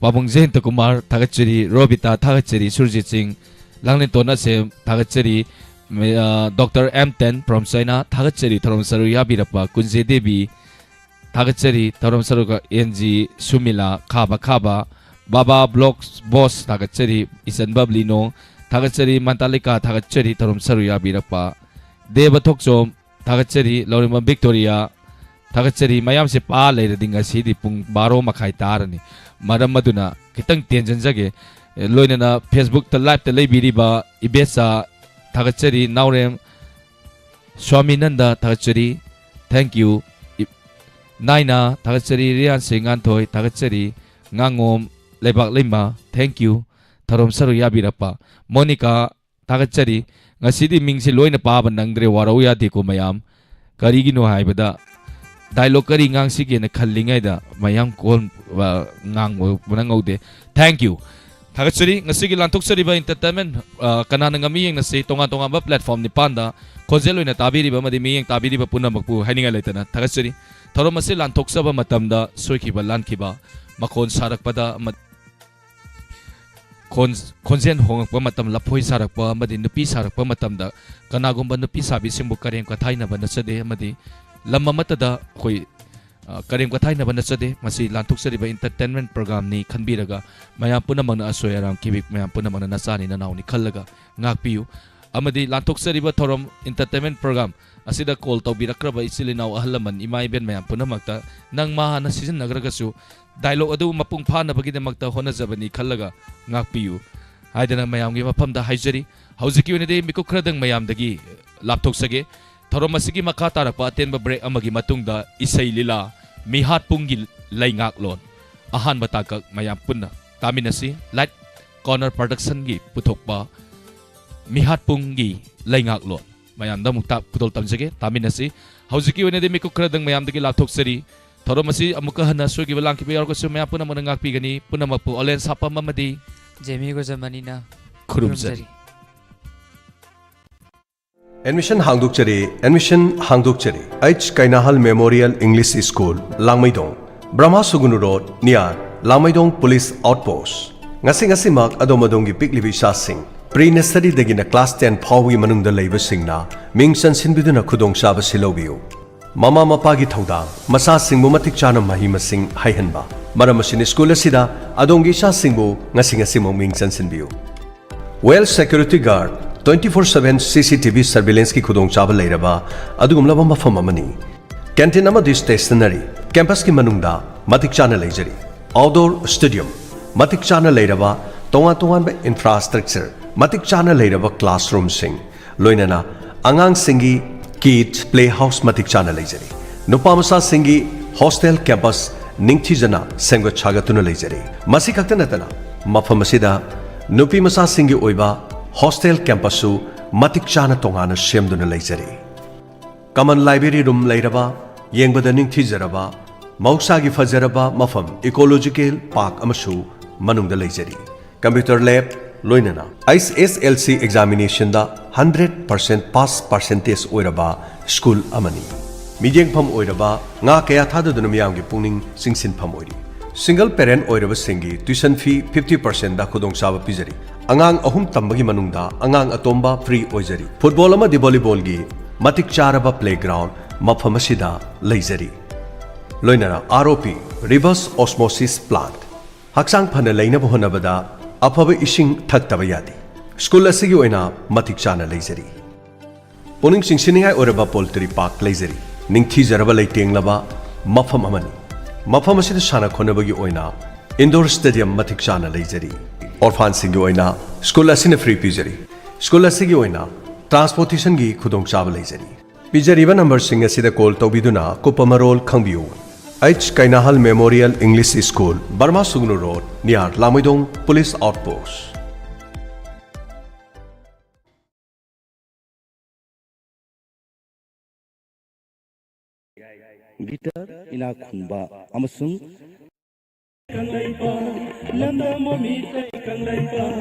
ꯄꯥꯕꯨꯡ ꯖꯌꯟꯇ ꯀꯨꯃꯥꯔ ꯊꯥꯒꯠꯆꯔꯤ, ꯔꯣꯕꯤꯇꯥ ꯊꯥꯒꯠꯆꯔꯤ, ꯁꯨꯔꯖꯤꯠ ꯁꯤꯡ, ꯂꯥꯡꯂꯦꯟꯇꯣꯟ ꯑꯁꯦꯝ ꯊꯥꯒꯠꯆꯔꯤ, ꯃꯦ-, ꯑ, doctor M ten from China ꯊꯥꯒꯠꯆꯔꯤ, ꯊꯧꯔꯝ ꯁꯔꯨꯛ ꯌꯥꯕꯤꯔꯛꯄ ꯀꯨꯟꯖꯦ ꯗꯦꯕꯤ ꯊꯥꯒꯠꯆꯔꯤ, ꯊꯧꯔꯝ ꯁꯔꯨꯛ ꯑꯦꯟ ꯖꯤ ꯁꯨꯃꯤꯂꯥ, ꯈꯥꯕ ꯈꯥꯕ, ꯕꯥꯕꯥ ꯕ꯭ꯂꯣꯛꯁ ꯕꯣꯁ ꯊꯥꯒꯠꯆꯔꯤ, ꯏꯆꯟ ꯕꯕ꯭ꯂꯤ ꯅꯣꯡ ꯊꯥꯒꯠꯆꯔꯤ, ꯃꯟꯇꯥꯂꯤꯀꯥ ꯊꯥꯒꯠꯆꯔꯤ, ꯊꯧꯔꯝ ꯁꯔꯨꯛ ꯌꯥꯕꯤꯔꯛꯄ ꯗꯦꯕ ꯊꯣꯛꯆꯣꯝ ꯊꯥꯒꯠꯆꯔꯤ, ꯂꯧꯔꯦꯝꯕꯝ ꯕꯤꯛꯇꯣꯔꯤꯌꯥ ꯊꯥꯒꯠꯆꯔꯤ꯫ ꯃꯌꯥꯝꯁꯦ ꯄꯥ ꯂꯩꯔꯗꯤ ꯉꯁꯤꯗꯤ ꯄꯨꯡ ꯕꯥꯔꯣ ꯃꯈꯥꯏ ꯇꯥꯔꯅꯤ꯫ ꯃꯔꯝ ꯑꯗꯨꯅ ꯈꯤꯇꯪ ꯇꯦꯟꯖꯟꯖꯒꯦ꯫ ꯂꯣꯏꯅꯅ Facebook-ꯇ live-ꯇ ꯂꯩꯕꯤꯔꯤꯕ ꯏꯕꯦꯆꯥ ꯊꯥꯒꯠꯆꯔꯤ, ꯅꯥꯎꯔꯦꯝ ꯁ꯭ꯋꯥꯃꯤꯅꯟꯗ ꯊꯥꯒꯠꯆꯔꯤ, thank you꯫ ꯏ-, ꯅꯥꯏꯅꯥ ꯊꯥꯒꯠꯆꯔꯤ, ꯔꯤꯌꯥꯟꯁꯤ ꯉꯥꯟꯊꯣꯏ ꯊꯥꯒꯠꯆꯔꯤ, ꯉꯥꯉꯣꯝ ꯂꯩꯕꯥꯛ ꯂꯩꯃ, thank you꯫ ꯊꯧꯔꯝ ꯁꯔꯨꯛ ꯌꯥꯕꯤꯔꯛꯄ ꯃꯣꯅꯤꯀꯥ ꯊꯥꯒꯠꯆꯔꯤ꯫ ꯉꯁꯤꯗꯤ ꯃꯤꯡꯁꯤ ꯂꯣꯏꯅ ꯄꯥꯕ ꯅꯪꯗ꯭ꯔꯦ, ꯋꯥꯔꯧ ꯌꯥꯗꯦꯀꯣ ꯃꯌꯥꯝ꯫ ꯀꯔꯤꯒꯤꯅꯣ ꯍꯥꯏꯕꯗ dialogue ꯀꯔꯤ ꯉꯥꯡꯁꯤꯒꯦꯅ ꯈꯜꯂꯤꯉꯩꯗ ꯃꯌꯥꯝ call, ꯑ, ꯉꯥꯡꯕ ꯅꯪꯍꯧꯗꯦ꯫ Thank you꯫ ꯊꯥꯒꯠꯆꯔꯤ꯫ ꯉꯁꯤꯒꯤ ꯂꯥꯟꯊꯣꯛꯆꯔꯤꯕ entertainment, ꯑ, ꯀꯅꯥꯅ ꯉꯝꯃꯤ ꯌꯦꯡꯅꯁꯤ ꯇꯣꯉꯥꯟ ꯇꯣꯉꯥꯟꯕ platform ꯅꯤꯄꯥꯟꯗ ꯈꯣꯟꯖꯦꯜ ꯑꯣꯏꯅ ꯇꯥꯕꯤꯔꯤꯕ ꯑꯃꯗꯤ ꯃꯤꯠꯌꯦꯡ ꯇꯥꯕꯤꯔꯤꯕ ꯄꯨꯝꯅꯃꯛꯄꯨ ꯍꯥꯏꯅꯤꯡꯉꯥꯏ ꯂꯩꯇꯅ ꯊꯥꯒꯠꯆꯔꯤ꯫ ꯊꯧꯔꯝ ꯑꯁꯤ ꯂꯥꯟꯊꯣꯛꯆꯕ ꯃꯇꯝꯗ ꯁꯣꯏꯈꯤꯕ ꯂꯥꯟꯈꯤꯕ, ꯃꯈꯣꯟ ꯁꯥꯔꯛꯄꯗ ꯑꯃ-, ꯈꯣꯟ-, ꯈꯣꯟꯖꯦꯜ ꯍꯣꯡꯂꯛꯄ ꯃꯇꯝ, ꯂꯐꯣꯏ ꯁꯥꯔꯛꯄ ꯑꯃꯗꯤ ꯅꯨꯄꯤ ꯁꯥꯔꯛꯄ ꯃꯇꯝꯗ ꯀꯅꯥꯒꯨꯝꯕ ꯅꯨꯄꯤ ꯁꯥꯕꯤꯁꯤꯡꯕꯨ ꯀꯔꯦꯝ ꯀꯊꯥꯏꯅꯕ ꯅꯠꯆꯗꯦ ꯑꯃꯗꯤ ꯂꯝ ꯑꯃꯠꯇꯗ ꯑꯩꯈꯣꯏ, ꯑ, ꯀꯔꯦꯝ ꯀꯊꯥꯏꯅꯕ ꯅꯠꯆꯗꯦ꯫ ꯃꯁꯤ ꯂꯥꯟꯊꯣꯛꯆꯔꯤꯕ entertainment program-ꯅꯤ ꯈꯟꯕꯤꯔꯒ ꯃꯌꯥꯝ ꯄꯨꯝꯅꯃꯛꯅ ꯑꯁꯣꯏ ꯑꯔꯥꯡ ꯀꯤꯕꯤ, ꯃꯌꯥꯝ ꯄꯨꯝꯅꯃꯛꯅ ꯅꯆꯥꯅꯤ ꯅꯅꯥꯎꯅꯤ ꯈꯜꯂꯒ ꯉꯥꯛꯄꯤꯌꯨ꯫ ꯑꯃꯗꯤ ꯂꯥꯟꯊꯣꯛꯆꯔꯤꯕ ꯊꯧꯔꯝ entertainment program ꯑꯁꯤꯗ call ꯇꯧꯕꯤꯔꯛꯈ꯭ꯔꯕ ꯏꯆꯤꯜ ꯏꯅꯥꯎ ꯑꯍꯜ ꯂꯃꯟ ꯏꯃꯥ ꯏꯕꯦꯟ ꯃꯌꯥꯝ ꯄꯨꯝꯅꯃꯛꯇ ꯅꯪ ꯃꯥ ꯍꯥꯟꯅ ꯁꯤꯖꯤꯟꯅꯈ꯭ꯔꯒꯁꯨ dialogue ꯑꯗꯨ ꯃꯄꯨꯡ ꯐꯥꯅꯕꯒꯤꯗꯃꯛꯇ ꯍꯣꯠꯅꯖꯕꯅꯤ ꯈꯜꯂꯒ ꯉꯥꯛꯄꯤꯌꯨ ꯍꯥꯏꯗꯅ ꯃꯌꯥꯝꯒꯤ ꯃꯐꯝꯗ ꯍꯥꯏꯖꯔꯤ꯫ ꯍꯧꯖꯤꯛꯀꯤ ꯑꯣꯏꯅꯗꯤ ꯃꯤꯀꯨꯞ ꯈꯔꯗꯪ ꯃꯌꯥꯝꯗꯒꯤ ꯂꯥꯞꯊꯣꯛꯆꯒꯦ꯫ ꯊꯧꯔꯝ ꯑꯁꯤꯒꯤ ꯃꯈꯥ ꯇꯥꯔꯛꯄ ꯑꯇꯦꯟꯕ break ꯑꯃꯒꯤ ꯃꯇꯨꯡꯗ ꯏꯁꯩ ꯂꯤꯂꯥ ꯃꯤꯍꯥꯠꯄꯨꯡꯒꯤ ꯂꯩꯉꯥꯛꯂꯣꯟ ꯑꯍꯥꯟꯕ ꯇꯥꯡꯀꯛ ꯃꯌꯥꯝ ꯄꯨꯟꯅ ꯇꯥꯃꯤꯟꯅꯁꯤ꯫ Light Corner Production-ꯒꯤ ꯄꯨꯊꯣꯛꯄ ꯃꯤꯍꯥꯠꯄꯨꯡꯒꯤ ꯂꯩꯉꯥꯛꯂꯣꯟ ꯃꯌꯥꯝꯗ ꯑꯃꯨꯛ ꯇꯥ-, ꯈꯨꯗꯣꯜ ꯇꯝꯖꯒꯦ, ꯇꯥꯃꯤꯟꯅꯁꯤ꯫ ꯍꯧꯖꯤꯛꯀꯤ ꯑꯣꯏꯅꯗꯤ ꯃꯤꯀꯨꯞ ꯈꯔꯗꯪ ꯃꯌꯥꯝꯗꯒꯤ ꯂꯥꯞꯊꯣꯛꯆꯔꯤ꯫ ꯊꯧꯔꯝ ꯑꯁꯤ ꯑꯃꯨꯛꯀ ꯍꯟꯅ ꯁꯣꯏꯈꯤꯕ ꯂꯥꯟꯈꯤꯕ ꯌꯥꯎꯔꯒꯁꯨ ꯃꯌꯥꯝ ꯄꯨꯝꯅꯃꯛꯅ ꯉꯥꯛꯄꯤꯒꯅꯤ꯫ ꯄꯨꯝꯅꯃꯛꯄꯨ ꯑꯣꯂꯦꯟ ꯁꯥꯄꯝ ꯑꯃꯗꯤ ꯖꯦꯃꯤ ꯒꯣꯖꯃꯅꯤꯅ ꯈꯨꯔꯨꯝꯖꯔꯤ꯫ ꯈꯨꯔꯨꯝꯖꯔꯤ꯫ Admission ꯍꯥꯡꯗꯣꯛꯆꯔꯤ, admission ꯍꯥꯡꯗꯣꯛꯆꯔꯤ꯫ H Keinahal Memorial English School, Langmeidong, Brahma Suguna road, near Langmeidong Police Outpost꯫ ꯉꯁꯤ ꯉꯁꯤꯃꯛ ꯑꯗꯣꯝ ꯑꯗꯣꯝꯒꯤ ꯄꯤꯛꯂꯤꯕ ꯏꯆꯥꯁꯤꯡ, pre nursery-ꯗꯒꯤꯅ class ten ꯐꯥꯎꯕꯒꯤ ꯃꯅꯨꯡꯗ ꯂꯩꯕꯁꯤꯡꯅ ꯃꯤꯡ ꯆꯟꯁꯤꯟꯕꯤꯗꯨꯅ ꯈꯨꯗꯣꯡꯆꯥꯕꯁꯤ ꯂꯧꯕꯤꯌꯨ꯫ ꯃꯃꯥ ꯃꯄꯥꯒꯤ ꯊꯧꯗꯥꯡ, ꯃꯆꯥꯁꯤꯡꯕꯨ ꯃꯇꯤꯛ ꯆꯥꯅ ꯃꯍꯩ ꯃꯁꯤꯡ ꯍꯩꯍꯟꯕ꯫ ꯃꯔꯝ ꯑꯁꯤꯅ school ꯑꯁꯤꯗ ꯑꯗꯣꯝꯒꯤ ꯏꯆꯥꯁꯤꯡꯕꯨ ꯉꯁꯤ ꯉꯁꯤꯃꯛ ꯃꯤꯡ ꯆꯟꯁꯤꯟꯕꯤꯌꯨ꯫ Well security guard, twenty four seven C C T V surveillance-ꯀꯤ ꯈꯨꯗꯣꯡꯆꯥꯕ ꯂꯩꯔꯕ ꯑꯗꯨꯒꯨꯝꯂꯕ ꯃꯐꯝ ꯑꯃꯅꯤ꯫ Canteen ꯑꯃꯗꯤ stationery campus-ꯀꯤ ꯃꯅꯨꯡꯗ ꯃꯇꯤꯛ ꯆꯥꯅ ꯂꯩꯖꯔꯤ꯫ Outdoor stadium ꯃꯇꯤꯛ ꯆꯥꯅ ꯂꯩꯔꯕ ꯇꯣꯉꯥꯟ ꯇꯣꯉꯥꯟꯕ ꯏꯟꯐ꯭ꯔꯥꯁ꯭ꯇ꯭ꯔꯛꯆꯔ, ꯃꯇꯤꯛ ꯆꯥꯅ ꯂꯩꯔꯕ ꯀ꯭ꯂꯥꯁꯔꯨꯝꯁꯤꯡ, ꯂꯣꯏꯅꯅ ꯑꯉꯥꯡꯁꯤꯡꯒꯤ ꯀꯤꯗꯁ ꯄ꯭ꯂꯦ ꯍꯥꯎꯁ ꯃꯇꯤꯛ ꯆꯥꯅ ꯂꯩꯖꯔꯤ꯫ ꯅꯨꯄꯥ ꯃꯆꯥꯁꯤꯡꯒꯤ ꯍꯣꯁꯇꯦꯜ ꯀꯦꯝꯄꯁ ꯅꯤꯡꯊꯤꯖꯅ ꯁꯦꯝꯒꯠ ꯁꯥꯒꯠꯇꯨꯅ ꯂꯩꯖꯔꯤ꯫ ꯃꯁꯤ ꯈꯛꯇ ꯅꯠꯇꯅ, ꯃꯐꯝ ꯑꯁꯤꯗ ꯅꯨꯄꯤ ꯃꯆꯥꯁꯤꯡꯒꯤ ꯑꯣꯏꯕ ꯍꯣꯁꯇꯦꯜ ꯀꯦꯝꯄꯁꯁꯨ ꯃꯇꯤꯛ ꯆꯥꯅ ꯇꯣꯉꯥꯟꯅ ꯁꯦꯝꯗꯨꯅ ꯂꯩꯖꯔꯤ꯫ ꯀꯃꯟ ꯂꯥꯏꯕ꯭ꯔꯦꯔꯤ ꯔꯨꯝ ꯂꯩꯔꯕ, ꯌꯦꯡꯕꯗ ꯅꯤꯡꯊꯤꯖꯔꯕ, ꯃꯍꯧꯁꯥꯒꯤ ꯐꯖꯔꯕ ꯃꯐꯝ ꯏꯀꯣꯂꯣꯖꯤꯀꯦꯜ ꯄꯥꯔꯛ ꯑꯃꯁꯨ ꯃꯅꯨꯡꯗ ꯂꯩꯖꯔꯤ꯫ ꯀꯝꯄ꯭ꯌꯨꯇꯔ ꯂꯦꯕ, ꯂꯣꯏꯅꯅ ꯑꯩꯆ ꯑꯦꯁ ꯑꯦꯜ ꯁꯤ ꯑꯦꯛꯖꯥꯃꯤꯅꯦꯁꯟꯗ ꯍꯟꯗ꯭ꯔꯦꯠ ꯄꯥꯔꯁꯦꯟꯠ ꯄꯥꯁ ꯄꯥꯔꯁꯦꯟꯇꯦꯖ ꯑꯣꯏꯔꯕ ꯁ꯭ꯀꯨꯜ ꯑꯃꯅꯤ꯫ ꯃꯤꯠꯌꯦꯡꯐꯝ ꯑꯣꯏꯔꯕ, ꯉꯥ ꯀꯌꯥ ꯊꯥꯗꯗꯨꯅ ꯃꯤꯌꯥꯝꯒꯤ ꯄꯨꯛꯅꯤꯡ ꯆꯤꯡꯁꯤꯟꯐꯝ ꯑꯣꯏꯔꯤ꯫ ꯁꯤꯡꯒꯜ ꯄꯦꯔꯦꯟꯠ ꯑꯣꯏꯔꯕꯁꯤꯡꯒꯤ ꯇ꯭ꯌꯨꯁꯟ ꯐꯤ ꯐꯤꯐꯇꯤ ꯄꯥꯔꯁꯦꯟꯠꯗ ꯈꯨꯗꯣꯡꯆꯥꯕ ꯄꯤꯖꯔꯤ꯫ ꯑꯉꯥꯡ ꯑꯍꯨꯝ ꯇꯝꯕꯒꯤ ꯃꯅꯨꯡꯗ ꯑꯉꯥꯡ ꯑꯇꯣꯝꯕ ꯐ꯭ꯔꯤ ꯑꯣꯏꯖꯔꯤ꯫ ꯐꯨꯠꯕꯣꯜ ꯑꯃꯗꯤ ꯚꯣꯂꯤꯕꯣꯜꯒꯤ ꯃꯇꯤꯛ ꯆꯥꯔꯕ ꯄ꯭ꯂꯦꯒ꯭ꯔꯥꯎꯟ ꯃꯐꯝ ꯑꯁꯤꯗ ꯂꯩꯖꯔꯤ꯫ ꯂꯣꯏꯅꯅ ꯑꯥꯔ ꯑꯣ ꯄꯤ, ꯔꯤꯚꯔꯁ ꯑꯣꯁꯃꯣꯁꯤꯁ ꯄ꯭ꯂꯥꯟꯠ, ꯍꯛꯆꯥꯡ ꯐꯅ ꯂꯩꯅꯕ ꯍꯣꯠꯅꯕꯗ ꯑꯐꯕ ꯏꯁꯤꯡ ꯊꯛꯇꯕ ꯌꯥꯗꯦ꯫ ꯁ꯭ꯀꯨꯜ ꯑꯁꯤꯒꯤ ꯑꯣꯏꯅ ꯃꯇꯤꯛ ꯆꯥꯅ ꯂꯩꯖꯔꯤ꯫ ꯄꯨꯛꯅꯤꯡ ꯆꯤꯡꯁꯤꯟꯅꯤꯡꯉꯥꯏ ꯑꯣꯏꯔꯕ ꯄꯣꯜꯇ꯭ꯔꯤ ꯄꯥꯔꯛ ꯂꯩꯖꯔꯤ꯫ ꯅꯤꯡꯊꯤꯖꯔꯕ ꯂꯩꯇꯦꯡꯂꯕ ꯃꯐꯝ ꯑꯃꯅꯤ꯫ ꯃꯐꯝ ꯑꯁꯤꯗ ꯁꯥꯟꯅ ꯈꯣꯠꯅꯕꯒꯤ ꯑꯣꯏꯅ ꯏꯟꯗꯣꯔ ꯁ꯭ꯇꯦꯗꯤꯌꯝ ꯃꯇꯤꯛ ꯆꯥꯅ ꯂꯩꯖꯔꯤ꯫ ꯑꯣꯔꯐꯥꯟꯁꯤꯡꯒꯤ ꯑꯣꯏꯅ ꯁ꯭ꯀꯨꯜ ꯑꯁꯤꯅ ꯐ꯭ꯔꯤ ꯄꯤꯖꯔꯤ꯫ ꯁ꯭ꯀꯨꯜ ꯑꯁꯤꯒꯤ ꯑꯣꯏꯅ ꯇ꯭ꯔꯥꯟꯁꯄꯣꯔꯇꯦꯁꯟꯒꯤ ꯈꯨꯗꯣꯡꯆꯥꯕ ꯂꯩꯖꯔꯤ꯫ ꯄꯤꯖꯔꯤꯕ ꯅꯝꯕꯔꯁꯤꯡ ꯑꯁꯤꯗ ꯀꯣꯜ ꯇꯧꯕꯤꯗꯨꯅ ꯑꯀꯨꯞꯄ ꯃꯔꯣꯜ ꯈꯪꯕꯤꯌꯨ꯫ ꯑꯩꯆ ꯀꯩꯅꯥꯍꯜ ꯃꯦꯃꯣꯔꯤꯌꯦꯜ ꯏꯪꯂꯤꯁ ꯁ꯭ꯀꯨꯜ, ꯕꯔꯃꯥ ꯁꯨꯒꯅꯨ ꯔꯣꯗ, ꯅꯤꯌꯥꯔ ꯂꯥꯡꯃꯩꯗꯣꯡ ꯄꯨꯂꯤꯁ ꯑꯥꯎꯠ ꯄꯣꯁ꯫ ꯒꯤꯇꯔ ꯏꯅꯥꯛ ꯈꯨꯟꯕ ꯑꯃꯁꯨꯡ ꯀꯪꯂꯩꯄꯥꯛ, ꯂꯝꯗꯝ ꯑꯣ ꯃꯤꯇꯩ ꯀꯪꯂꯩꯄꯥꯛ,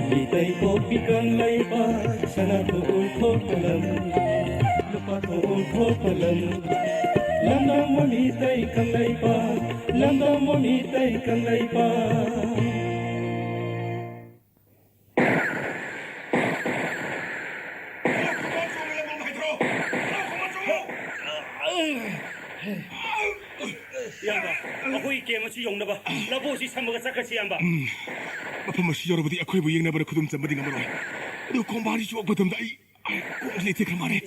ꯃꯤꯇꯩ ꯄꯣꯛꯄꯤ ꯀꯪꯂꯩꯄꯥꯛ, ꯁꯅꯥꯇꯣ ꯎꯠꯊꯣꯛꯄ ꯂꯝ, ꯂꯨꯄꯥ ꯊꯣꯛ ꯎꯠꯊꯣꯛꯄ ꯂꯝ, ꯂꯝꯗꯝ ꯑꯣ ꯃꯤꯇꯩ ꯀꯪꯂꯩꯄꯥꯛ, ꯂꯝꯗꯝ ꯑꯣ ꯃꯤꯇꯩ ꯀꯪꯂꯩꯄꯥꯛ꯫ ꯏꯌꯥꯝꯕ, ꯑꯩꯈꯣꯏꯒꯤ ꯀꯦꯝ ꯑꯁꯤ ꯌꯧꯅꯕ ꯂꯕꯨꯛ ꯑꯁꯤ ꯁꯝꯃꯒ ꯆꯠꯈ꯭ꯔꯁꯤ, ꯏꯌꯥꯝꯕ꯫ ꯃꯐꯝ ꯑꯁꯤ ꯌꯧꯔꯕꯗꯤ ꯑꯩꯈꯣꯏꯕꯨ ꯌꯦꯡꯅꯕꯗ ꯈꯨꯗꯨꯝ ꯆꯟꯕꯗꯤ ꯉꯝꯃꯔꯣꯏ꯫ ꯑꯗꯨ ꯈꯣꯡꯕꯥꯟ ꯑꯁꯤ ꯌꯧꯔꯛꯄ ꯃꯇꯝꯗ ꯑꯩ ꯀꯣꯛ ꯑꯁꯤ ꯂꯩꯊꯦꯛꯈ꯭ꯔ ꯃꯥꯜꯂꯦ꯫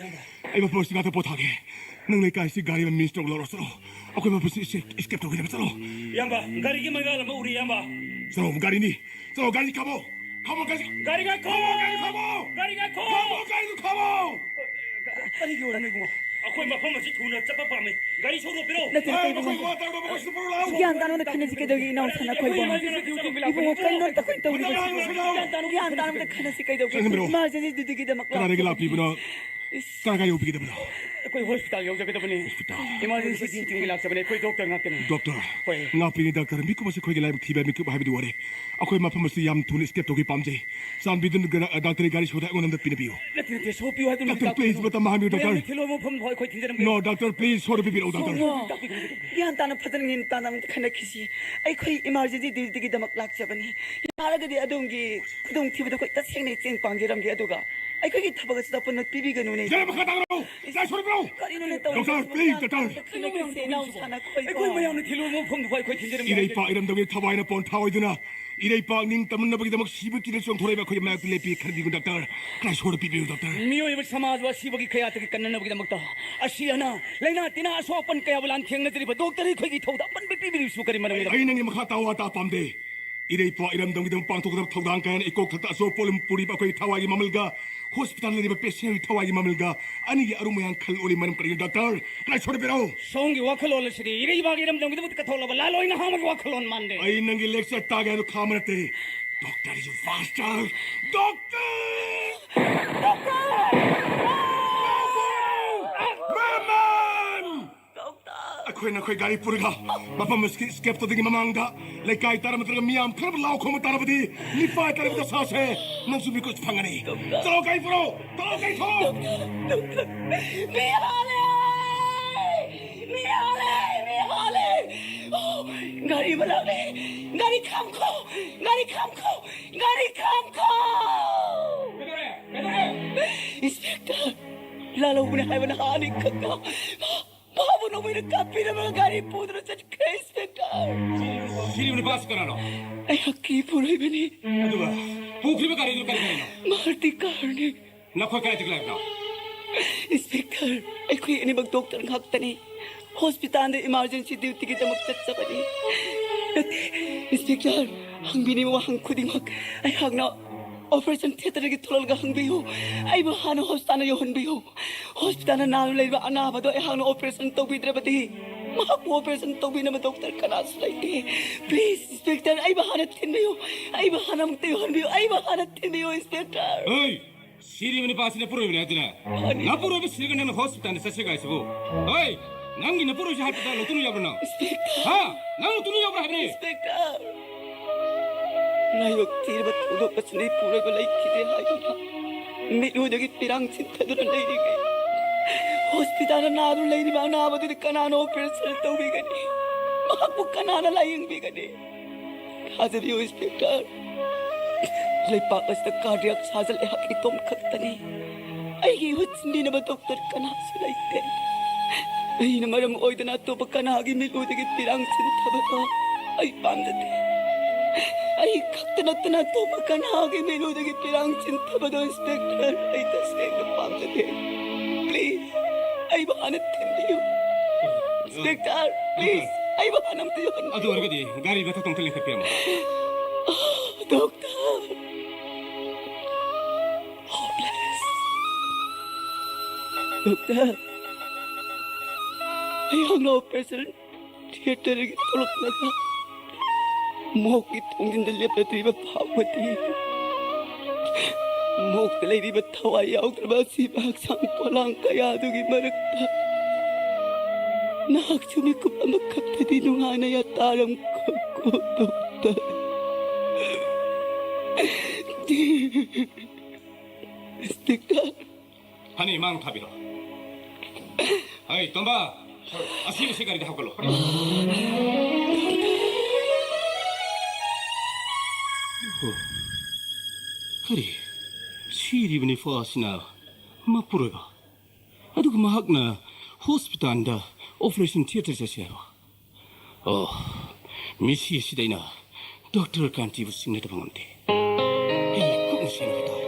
ꯑꯩ ꯃꯐꯝ ꯑꯁꯤ ꯉꯥꯛꯇ ꯄꯣꯊꯥꯒꯦ꯫ ꯅꯪ ꯂꯩꯀꯥꯏ ꯑꯁꯤ ꯒꯥꯔꯤ ꯑꯃ ꯃꯤꯟꯁ ꯇꯧꯔꯒ ꯂꯧꯔꯣ ꯆꯠꯂꯣ꯫ ꯑꯩꯈꯣꯏ ꯃꯐꯝ ꯑꯁꯤ ꯏꯁꯀꯦꯞ ꯇꯧꯈꯤꯅꯕ ꯆꯠꯂꯣ꯫ ꯏꯌꯥꯝꯕ, ꯒꯥꯔꯤꯒꯤ ꯃꯩꯉꯥꯜ ꯑꯃ ꯎꯔꯤ, ꯏꯌꯥꯝꯕ꯫ ꯆꯠꯂꯣ, ꯒꯥꯔꯤꯅꯤ꯫ ꯆꯠꯂꯣ, ꯒꯥꯔꯤ ꯈꯥꯝꯃꯣ꯫ ꯈꯥꯝꯃꯣ, ꯒꯥꯔꯤ꯫ ꯒꯥꯔꯤ ꯉꯥꯏꯈꯣ! ꯈꯥꯝꯃꯣ, ꯒꯥꯔꯤ ꯈꯥꯝꯃꯣ! ꯒꯥꯔꯤ ꯉꯥꯏꯈꯣ! ꯈꯥꯝꯃꯣ, ꯒꯥꯔꯤꯗꯨ ꯈꯥꯝꯃꯣ! ꯀꯔꯤꯒꯤ ꯑꯣꯏꯔꯝꯅꯣ, ꯏꯕꯨꯡꯉꯣ? ꯑꯩꯈꯣꯏ ꯃꯐꯝ ꯑꯁꯤ ꯊꯨꯅ ꯆꯠꯄ ꯄꯥꯝꯃꯤ꯫ ꯒꯥꯔꯤ ꯁꯣꯔꯣ ꯄꯤꯔꯛꯑꯣ꯫ ꯅꯠꯇꯦ, ꯑꯦ, ꯅꯠꯇꯦ, ꯃꯈꯣꯏ ꯏꯕꯨꯡꯉꯣ꯫ ꯋꯥ ꯇꯥꯔꯨꯅꯨ, ꯃꯈꯣꯏ ꯁꯤꯗ ꯄꯨꯔꯛꯑꯣ ꯂꯥꯛꯑꯣ꯫ ꯒ꯭ꯌꯥꯟ ꯇꯥꯅ ꯈꯟꯅꯁꯤ ꯀꯩꯗꯧꯒꯦ, ꯏꯅꯥꯎ ꯁꯅꯥ ꯑꯩꯈꯣꯏ ꯈꯣꯏꯕꯣ? ꯏꯃꯥꯔꯖꯦꯟꯁꯤ ꯗ꯭ꯌꯨꯇꯤ ꯑꯃ ꯂꯥꯛꯄꯅꯤ꯫ ꯏꯕꯨꯡꯉꯣ, ꯀꯩꯅꯣ ꯑꯝꯇ ꯈꯣꯏ ꯇꯧꯔꯤꯕꯁꯤꯕꯣ? ꯒ꯭ꯌꯥꯟ ꯇꯥꯅ ꯑꯝꯇ ꯈꯟꯅꯁꯤ ꯀꯩꯗꯧꯒꯦ? ꯆꯪꯍꯟꯕꯤꯔꯣ꯫ ꯏꯃꯥꯔꯖꯦꯟꯁꯤ ꯗ꯭ꯌꯨꯇꯤꯒꯤꯗꯃꯛ ꯀꯅꯥꯗꯒꯤ ꯂꯥꯛꯄꯤꯕꯅꯣ? ꯏꯁ꯫ ꯀꯅꯥ ꯀꯥꯏ ꯌꯧꯕꯤꯒꯗꯕꯅꯣ? ꯑꯩꯈꯣꯏ ꯍꯣꯁꯄꯤꯇꯥꯜ ꯌꯧꯖꯒꯗꯕꯅꯤ꯫ ꯍꯣꯁꯄꯤꯇꯥꯜ꯫ ꯏꯃꯥꯔꯖꯦꯟꯁꯤ ꯗ꯭ꯌꯨꯇꯤꯒꯤ ꯂꯥꯛꯆꯕꯅꯤ꯫ ꯑꯩꯈꯣꯏ ꯗꯣꯛꯇꯔ ꯉꯥꯛꯇꯅꯤ꯫ ꯗꯣꯛꯇꯔ꯫ ꯍꯣꯏ꯫ ꯉꯥꯛꯄꯤꯒꯦ ꯗꯣꯛꯇꯔ꯫ ꯃꯤꯀꯨꯞ ꯑꯁꯤ ꯑꯩꯈꯣꯏꯒꯤ ꯂꯥꯏꯕꯛ ꯊꯤꯕ ꯃꯤꯀꯨꯞ ꯍꯥꯏꯕꯗꯨ ꯑꯣꯏꯔꯦ꯫ ꯑꯩꯈꯣꯏ ꯃꯐꯝ ꯑꯁꯤ ꯌꯥꯝ ꯊꯨꯅ ꯏꯁꯀꯦꯞ ꯇꯧꯒꯦ ꯄꯥꯝꯖꯩ꯫ ꯆꯥꯟꯕꯤꯗꯨꯅ ꯒ-, ꯗꯥꯛꯇꯔꯒꯤ ꯒꯥꯔꯤ ꯁꯣꯗ ꯑꯩꯉꯣꯟꯗ ꯑꯝꯇ ꯄꯤꯅꯕꯤꯌꯨ꯫ ꯅꯠꯇꯦ, ꯅꯠꯇꯦ, ꯁꯣ ꯄꯤꯌꯨ ꯍꯥꯏꯗꯨꯅ ꯗꯥꯛꯇꯔ, ꯇꯥꯛꯄꯤꯒꯅꯨ꯫ ꯄ꯭ꯂꯤꯖ, ꯃꯇꯝ ꯃꯥꯡꯍꯟꯕꯤꯌꯨ, ꯗꯥꯛꯇꯔ꯫ ꯃꯌꯥꯝꯅ ꯊꯤꯜꯂꯣ ꯃꯐꯝ ꯐꯥꯎ ꯑꯩꯈꯣꯏ ꯊꯤꯟꯖꯔꯝꯒꯦ꯫ ꯅꯣ, ꯗꯥꯛꯇꯔ, ꯄ꯭ꯂꯤꯖ, ꯁꯣꯗ ꯄꯤꯕꯤꯔꯛꯎ, ꯁꯣ ꯗꯥꯛꯇꯔ꯫ ꯄꯤꯌꯨ, ꯇꯥꯛꯄꯤꯒꯅꯨ꯫ ꯒ꯭ꯌꯥꯟ ꯇꯥꯅ, ꯐꯖꯅ ꯒ꯭ꯌꯥꯟ ꯇꯥꯅ ꯑꯝꯇ ꯈꯟꯅꯈꯤꯁꯤ꯫ ꯑꯩꯈꯣꯏ ꯏꯃꯥꯔꯖꯦꯟꯁꯤ ꯗ꯭ꯌꯨꯇꯤꯒꯤꯗꯃꯛ ꯂꯥꯛꯆꯕꯅꯤ꯫ ꯌꯥꯔꯒꯗꯤ ꯑꯗꯣꯝꯒꯤ ꯈꯨꯗꯣꯡꯊꯤꯕꯗꯣ ꯑꯩꯈꯣꯏ ꯇꯁꯦꯡꯅ ꯆꯦꯡ ꯄꯥꯡꯖꯔꯝꯒꯦ, ꯑꯗꯨꯒ ꯑꯩꯈꯣꯏꯒꯤ ꯊꯕꯛ ꯑꯁꯤꯗ ꯑꯄꯟꯕ ꯄꯤꯕꯤꯒꯅꯨꯅꯦ꯫ ꯌꯥꯔꯦ, ꯃꯈꯥ ꯇꯥꯡꯉꯣ! ꯂꯥꯏ ꯁꯣꯏꯕ꯭ꯔꯣ? ꯀꯔꯤꯅꯣꯅꯦ ꯇꯧꯔꯤꯁꯤꯕꯣ? Doctor, please, doctor! ꯀꯔꯤꯅꯣ ꯇꯧꯔꯤꯁꯤꯕꯣ? ꯏꯅꯥꯎ ꯁꯅꯥ ꯈꯣꯏꯕꯣ꯫ ꯑꯩꯈꯣꯏ ꯃꯌꯥꯝꯅ ꯊꯤꯜꯂꯨꯕ ꯃꯐꯝꯗꯨ ꯑꯩꯈꯣꯏ ꯊꯤꯟꯖꯔꯝꯒꯦ꯫ ꯏꯔꯩꯄꯥꯛ ꯏꯔꯝꯗꯝꯒꯤ ꯊꯋꯥꯏꯅ ꯄꯣꯟꯊꯥ ꯑꯣꯏꯗꯨꯅ ꯏꯔꯩꯄꯥꯛ ꯅꯤꯡꯇꯝꯅꯕꯒꯤꯗꯃꯛ ꯁꯤꯕ ꯀꯤꯗ ꯆꯣꯡꯊꯣꯔꯛꯏꯕ ꯑꯩꯈꯣꯏꯒꯤ ꯃꯥꯌꯣꯛꯇ ꯂꯦꯞꯄꯤ ꯈꯟꯕꯤꯌꯨ, ꯗꯣꯛꯇꯔ꯫ ꯂꯥꯏ ꯁꯣꯏꯗ ꯄꯤꯕꯤꯌꯨ, ꯗꯣꯛꯇꯔ꯫ ꯃꯤꯑꯣꯏꯕ ꯁꯃꯥꯖꯕꯨ ꯑꯁꯤꯕꯒꯤ ꯀꯌꯥꯠꯇꯒꯤ ꯀꯟꯅꯅꯕꯒꯤꯗꯃꯛꯇ ꯑꯁꯤ ꯑꯅꯥ, ꯂꯥꯏꯅꯥ ꯇꯤꯟꯅꯥ, ꯑꯁꯣꯛ ꯑꯄꯟ ꯀꯌꯥꯕꯨ ꯂꯥꯟꯊꯦꯡꯅꯖꯔꯤꯕ ꯗꯣꯛꯇꯔ ꯑꯩꯈꯣꯏꯒꯤ ꯊꯧꯗꯥꯡ ꯑꯄꯟꯕ ꯄꯤꯕꯤꯔꯤꯕꯁꯨ ꯀꯔꯤ ꯃꯔꯝꯒꯤꯗꯃꯛ? ꯑꯩ ꯅꯪꯒꯤ ꯃꯈꯥ ꯇꯥꯎ ꯋꯥ ꯇꯥ ꯄꯥꯝꯗꯦ꯫ ꯏꯔꯩꯄꯥꯛ ꯏꯔꯝꯗꯝꯒꯤꯗꯃꯛ ꯄꯥꯡꯊꯣꯛꯀꯗꯕ ꯊꯧꯗꯥꯡ ꯀꯌꯥꯅ ꯏꯀꯣꯛ ꯊꯛꯇ ꯑꯆꯧꯕ ꯄꯣꯠꯂꯨꯝ ꯄꯨꯔꯤꯕ ꯑꯩꯈꯣꯏꯒꯤ ꯊꯋꯥꯏꯒꯤ ꯃꯃꯜꯒ ꯍꯣꯁꯄꯤꯇꯥꯜꯗ ꯂꯩꯔꯤꯕ ꯄꯦꯁꯦꯟꯒꯤ ꯊꯋꯥꯏꯒꯤ ꯃꯃꯜꯒ ꯑꯅꯤꯒꯤ ꯑꯔꯨꯝ ꯑꯌꯥꯡ ꯈꯜ ꯑꯣꯜꯂꯤ꯫ ꯃꯔꯝ ꯀꯔꯤꯒꯤꯅꯣ, ꯗꯣꯛꯇꯔ? ꯀꯗꯥꯏ ꯁꯣꯏꯗꯕꯤꯔꯣ? ꯁꯣꯝꯒꯤ ꯋꯥꯈꯜꯂꯣꯟ ꯑꯁꯤꯗꯤ ꯏꯔꯩꯕꯥꯛ ꯏꯔꯝꯗꯝꯒꯤꯗꯃꯛꯇ ꯀꯠꯊꯣꯛꯂꯕ ꯂꯥꯂꯣꯏ ꯅꯍꯥꯃꯒꯤ ꯋꯥꯈꯜꯂꯣꯟ ꯃꯥꯟꯗꯦ꯫ ꯑꯩ ꯅꯪꯒꯤ lecture ꯇꯥꯒꯦ ꯍꯥꯏꯅ ꯈꯥꯝꯕ ꯅꯠꯇꯦ꯫ Doctor is a bastard! Doctor! Doctor! ꯃꯃꯟ! ꯗꯣꯛꯇꯔ! ꯑꯩꯈꯣꯏꯅ ꯑꯩꯈꯣꯏ ꯒꯥꯔꯤ ꯄꯨꯔꯒ ꯃꯐꯝ ꯑꯁꯤꯒꯤ ꯏꯁꯀꯦꯞ ꯇꯧꯗ꯭ꯔꯤꯉꯩ ꯃꯃꯥꯡꯗ ꯂꯩꯀꯥꯏ ꯇꯥꯔ ꯅꯠꯇ꯭ꯔꯒ ꯃꯤꯌꯥꯝ ꯈꯔ ꯂꯥꯎ ꯈꯣꯡꯕ ꯇꯥꯔꯕꯗꯤ ꯅꯤꯄꯥꯏ ꯇꯥꯔꯕꯗ ꯁꯥꯁꯦ ꯅꯪꯁꯨ ꯃꯤꯀꯨꯠ ꯐꯪꯒꯅꯤ꯫ ꯗꯣꯛꯇꯔ! ꯆꯠꯂꯣ, ꯒꯥꯔꯤ ꯄꯨꯔꯣ! ꯆꯠꯂꯣ, ꯒꯥꯔꯤ ꯊꯧ! ꯗꯣꯛꯇꯔ! ꯗꯣꯛꯇꯔ! ꯃꯤ ꯍꯥꯠꯂꯦ! ꯃꯤ ꯍꯥꯠꯂꯦ! ꯃꯤ ꯍꯥꯠꯂꯦ! ꯑꯣ, ꯒꯥꯔꯤ ꯑꯃ ꯂꯥꯛꯂꯦ! ꯒꯥꯔꯤ ꯈꯥꯝꯈꯣ! ꯒꯥꯔꯤ ꯈꯥꯝꯈꯣ! ꯒꯥꯔꯤ ꯈꯥꯝꯈꯣ! ꯀꯩꯗꯧꯔꯦ? ꯀꯩꯗꯧꯔꯦ? ꯏꯟꯁꯄꯦꯛꯇꯔ! ꯂꯥꯜꯍꯧꯕꯅꯦ ꯍꯥꯏꯕ ꯅꯍꯥ ꯑꯅꯤꯈꯛꯇ ꯃꯥꯕꯨ ꯅꯣꯡꯃꯩꯅ ꯀꯥꯞꯄꯤꯔꯝꯃꯒ ꯒꯥꯔꯤ ꯄꯨꯗꯨꯅ ꯆꯠꯈ꯭ꯔꯦ, ꯏꯟꯁꯄꯦꯛꯇꯔ꯫ ꯁꯤꯔꯤꯕ ꯅꯨꯄꯥꯁꯤ ꯀꯅꯥꯅꯣ? ꯑꯩꯍꯥꯛꯀꯤ ꯏꯄꯨꯔꯣꯏꯕꯅꯤ꯫ ꯑꯗꯨꯒ ꯄꯨꯈ꯭ꯔꯤꯕ ꯒꯥꯔꯤꯗꯨ ꯀꯔꯤ ꯒꯥꯔꯤꯅꯣ? ꯃꯥꯔꯇꯤ ꯀꯥꯔꯅꯤ꯫ ꯅꯈꯣꯏ ꯀꯗꯥꯏꯗꯒꯤ ꯂꯥꯛꯏꯕꯅꯣ? ꯏꯟꯁꯄꯦꯛꯇꯔ, ꯑꯩꯈꯣꯏ ꯑꯅꯤꯃꯛ ꯗꯣꯛꯇꯔ ꯉꯥꯛꯇꯅꯤ꯫ ꯍꯣꯁꯄꯤꯇꯥꯜꯗ ꯏꯃꯥꯔꯖꯦꯟꯁꯤ ꯗ꯭ꯌꯨꯇꯤꯒꯤꯗꯃꯛ ꯆꯠꯆꯕꯅꯤ꯫ ꯅꯠꯇꯦ, ꯏꯟꯁꯄꯦꯛꯇꯔ, ꯍꯪꯕꯤꯅꯤꯡꯕ ꯋꯥꯍꯪ ꯈꯨꯗꯤꯡꯃꯛ ꯑꯩꯍꯥꯛꯅ ꯑꯣꯄꯔꯦꯁꯟ ꯊꯤꯌꯦꯇꯔꯗꯒꯤ ꯊꯣꯛꯂꯛꯂꯒ ꯍꯪꯕꯤꯌꯨ꯫ ꯑꯩꯕꯨ ꯍꯥꯟꯅ ꯍꯣꯁꯄꯤꯇꯥꯜꯗ ꯌꯧꯍꯟꯕꯤꯌꯨ꯫ ꯍꯣꯁꯄꯤꯇꯥꯜꯗ ꯅꯥꯗꯨꯅ ꯂꯩꯔꯤꯕ ꯑꯅꯥꯕꯗꯣ ꯑꯩꯍꯥꯛꯅ ꯑꯣꯄꯔꯦꯁꯟ ꯇꯧꯕꯤꯗ꯭ꯔꯕꯗꯤ ꯃꯍꯥꯛꯄꯨ ꯑꯣꯄꯔꯦꯁꯟ ꯇꯧꯕꯤꯅꯕ ꯗꯣꯛꯇꯔ ꯀꯅꯥꯁꯨ ꯂꯩꯇꯦ꯫ ꯄ꯭ꯂꯤꯖ ꯏꯟꯁꯄꯦꯛꯇꯔ, ꯑꯩꯕꯨ ꯍꯥꯟꯅ ꯊꯤꯟꯕꯤꯌꯨ꯫ ꯑꯩꯕꯨ ꯍꯥꯟꯅ ꯑꯃꯨꯛꯇ ꯌꯧꯍꯟꯕꯤꯌꯨ꯫ ꯑꯩꯕꯨ ꯍꯥꯟꯅ ꯊꯤꯟꯕꯤꯌꯨ ꯏꯟꯁꯄꯦꯛꯇꯔ꯫ ꯍꯩ! ꯁꯤꯔꯤꯕ ꯅꯨꯄꯥꯁꯤ ꯅꯄꯨꯔꯣꯏꯕꯅꯦ ꯍꯥꯏꯗꯨꯅ? ꯃꯥꯅꯤ꯫ ꯅꯄꯨꯔꯣꯏꯕ ꯁꯤꯔꯒ ꯅꯪꯅ ꯍꯣꯁꯄꯤꯇꯥꯜꯗ ꯆꯠꯁꯦ ꯀꯥꯏꯁꯤꯕꯨ? ꯍꯣꯏ! ꯅꯪꯒꯤ ꯅꯄꯨꯔꯣꯏꯕꯁꯦ ꯍꯥꯠꯄꯗ ꯂꯧꯇꯨꯅ ꯌꯥꯕ꯭ꯔꯥ ꯅꯪ? ꯏꯟꯁꯄꯦꯛꯇꯔ! ꯍꯥ? ꯅꯪ ꯂꯧꯇꯨꯅ ꯌꯥꯕ꯭ꯔꯥ ꯍꯥꯏꯕꯅꯤ? ꯏꯟꯁꯄꯦꯛꯇꯔ! ꯂꯥꯏꯕꯛ ꯊꯤꯔꯕ ꯊꯧꯗꯣꯛ ꯑꯁꯤꯅ ꯏꯄꯨꯔꯣꯏꯕ ꯂꯩꯈꯤꯗꯦ ꯍꯥꯏꯗꯨꯅ ꯃꯤꯠꯂꯨꯗꯒꯤ ꯄꯤꯔꯥꯡ ꯆꯤꯟꯊꯗꯨꯅ ꯂꯩꯔꯤꯉꯩ ꯍꯣꯁꯄꯤꯇꯥꯜꯗ ꯅꯥꯗꯨꯅ ꯂꯩꯔꯤꯕ ꯑꯅꯥꯕꯗꯨꯗꯤ ꯀꯅꯥꯅ ꯑꯣꯄꯔꯦꯁꯟ ꯇꯧꯕꯤꯒꯅꯤ? ꯃꯍꯥꯛꯄꯨ ꯀꯅꯥꯅ ꯂꯥꯌꯦꯡꯕꯤꯒꯅꯤ? ꯊꯥꯖꯕꯤꯌꯨ ꯏꯟꯁꯄꯦꯛꯇꯔ, ꯂꯩꯄꯥꯛ ꯑꯁꯤꯗ ꯀꯥꯔꯗꯤꯌꯥꯛ ꯁꯥꯖꯜ ꯑꯩꯍꯥꯛ ꯏꯇꯣꯝ ꯈꯛꯇꯅꯤ꯫ ꯑꯩꯒꯤ ꯏꯍꯨꯠ ꯁꯤꯟꯕꯤꯅꯕ ꯗꯣꯛꯇꯔ ꯀꯅꯥꯁꯨ ꯂꯩꯇꯦ꯫ ꯑꯩꯅ ꯃꯔꯝ ꯑꯣꯏꯗꯅ ꯑꯇꯣꯞꯄ ꯀꯅꯥꯒꯤ ꯃꯤꯠꯂꯨꯗꯒꯤ ꯄꯤꯔꯥꯡ ꯆꯤꯟꯊꯕꯗꯣ ꯑꯩ ꯄꯥꯝꯖꯗꯦ꯫ ꯑꯩ ꯈꯛꯇ ꯅꯠꯇꯅ ꯑꯇꯣꯞꯄ ꯀꯅꯥꯒꯤ ꯃꯤꯠꯂꯨꯗꯒꯤ ꯄꯤꯔꯥꯡ ꯆꯤꯟꯊꯕꯗꯣ ꯏꯟꯁꯄꯦꯛꯇꯔ ꯑꯩ ꯇꯁꯦꯡꯅ ꯄꯥꯝꯖꯗꯦ꯫ ꯄ꯭ꯂꯤꯖ, ꯑꯩꯕꯨ ꯍꯥꯟꯅ ꯊꯤꯟꯕꯤꯌꯨ꯫ ꯏꯟꯁꯄꯦꯛꯇꯔ, ꯄ꯭ꯂꯤꯖ, ꯑꯩꯕꯨ ꯍꯥꯟꯅ ꯑꯝꯇ ꯌꯧꯍꯟꯕꯤꯌꯨ꯫ ꯑꯗꯨ ꯑꯣꯏꯔꯒꯗꯤ ꯒꯥꯔꯤ ꯃꯊꯛꯇ ꯑꯃꯨꯛꯇ ꯂꯦꯡꯈꯠꯄꯤꯔꯝꯃꯣ꯫ ꯗꯣꯛꯇꯔ! ꯍꯣꯞꯂꯦꯁ! ꯗꯣꯛꯇꯔ! ꯑꯩꯍꯥꯛꯅ ꯑꯣꯄꯔꯦꯁꯟ ꯊꯤꯌꯦꯇꯔꯗꯒꯤ ꯊꯣꯛꯂꯛꯂꯒ ꯃꯣꯛꯀꯤ ꯊꯣꯡꯖꯤꯟꯗ ꯂꯦꯞꯂꯗ꯭ꯔꯤꯕ ꯐꯥꯎꯕꯗꯤ ꯃꯣꯛꯇ ꯂꯩꯔꯤꯕ ꯊꯋꯥꯏ ꯌꯥꯎꯗ꯭ꯔꯕ ꯑꯁꯤꯕ ꯍꯛꯆꯥꯡ ꯄꯣꯂꯥꯡ ꯀꯌꯥꯗꯨꯒꯤ ꯃꯔꯛꯇ ꯅꯍꯥꯛꯁꯨ ꯃꯤꯀꯨꯞ ꯑꯃꯈꯛꯇꯗꯤ ꯅꯨꯡꯉꯥꯏꯅ ꯌꯥꯇꯥꯔꯝꯈꯣꯀꯣ ꯗꯣꯛꯇꯔ꯫ ꯏꯟꯁꯄꯦꯛꯇꯔ꯫ ꯍꯅꯤ, ꯃꯥꯡ ꯊꯥꯕꯤꯔꯣ꯫ ꯍꯩ, ꯇꯣꯝꯕ, ꯑꯁꯤꯕꯁꯤ ꯒꯥꯔꯤꯗ ꯍꯥꯞꯀꯠꯂꯣ꯫ ꯀꯔꯤ? ꯁꯤꯔꯤꯕ ꯅꯤꯐꯥ ꯑꯁꯤꯅ ꯃꯄꯨꯔꯣꯏꯕ? ꯑꯗꯨꯒ ꯃꯍꯥꯛꯅ ꯍꯣꯁꯄꯤꯇꯥꯜꯗ ꯑꯣꯄꯔꯦꯁꯟ ꯊꯤꯌꯦꯇꯔ ꯆꯠꯁꯦ ꯍꯥꯏꯕ? ꯑꯣ, ꯃꯤꯁꯤ ꯑꯁꯤꯗ ꯑꯩꯅ ꯗꯣꯛꯇꯔ ꯀꯥꯟꯇꯤꯕꯨ ꯆꯤꯡꯅꯗꯕ ꯉꯝꯗꯦ꯫ ꯑꯩ ꯀꯨꯞꯅ ꯁꯦꯟꯅꯕ ꯇꯥꯔꯦ꯫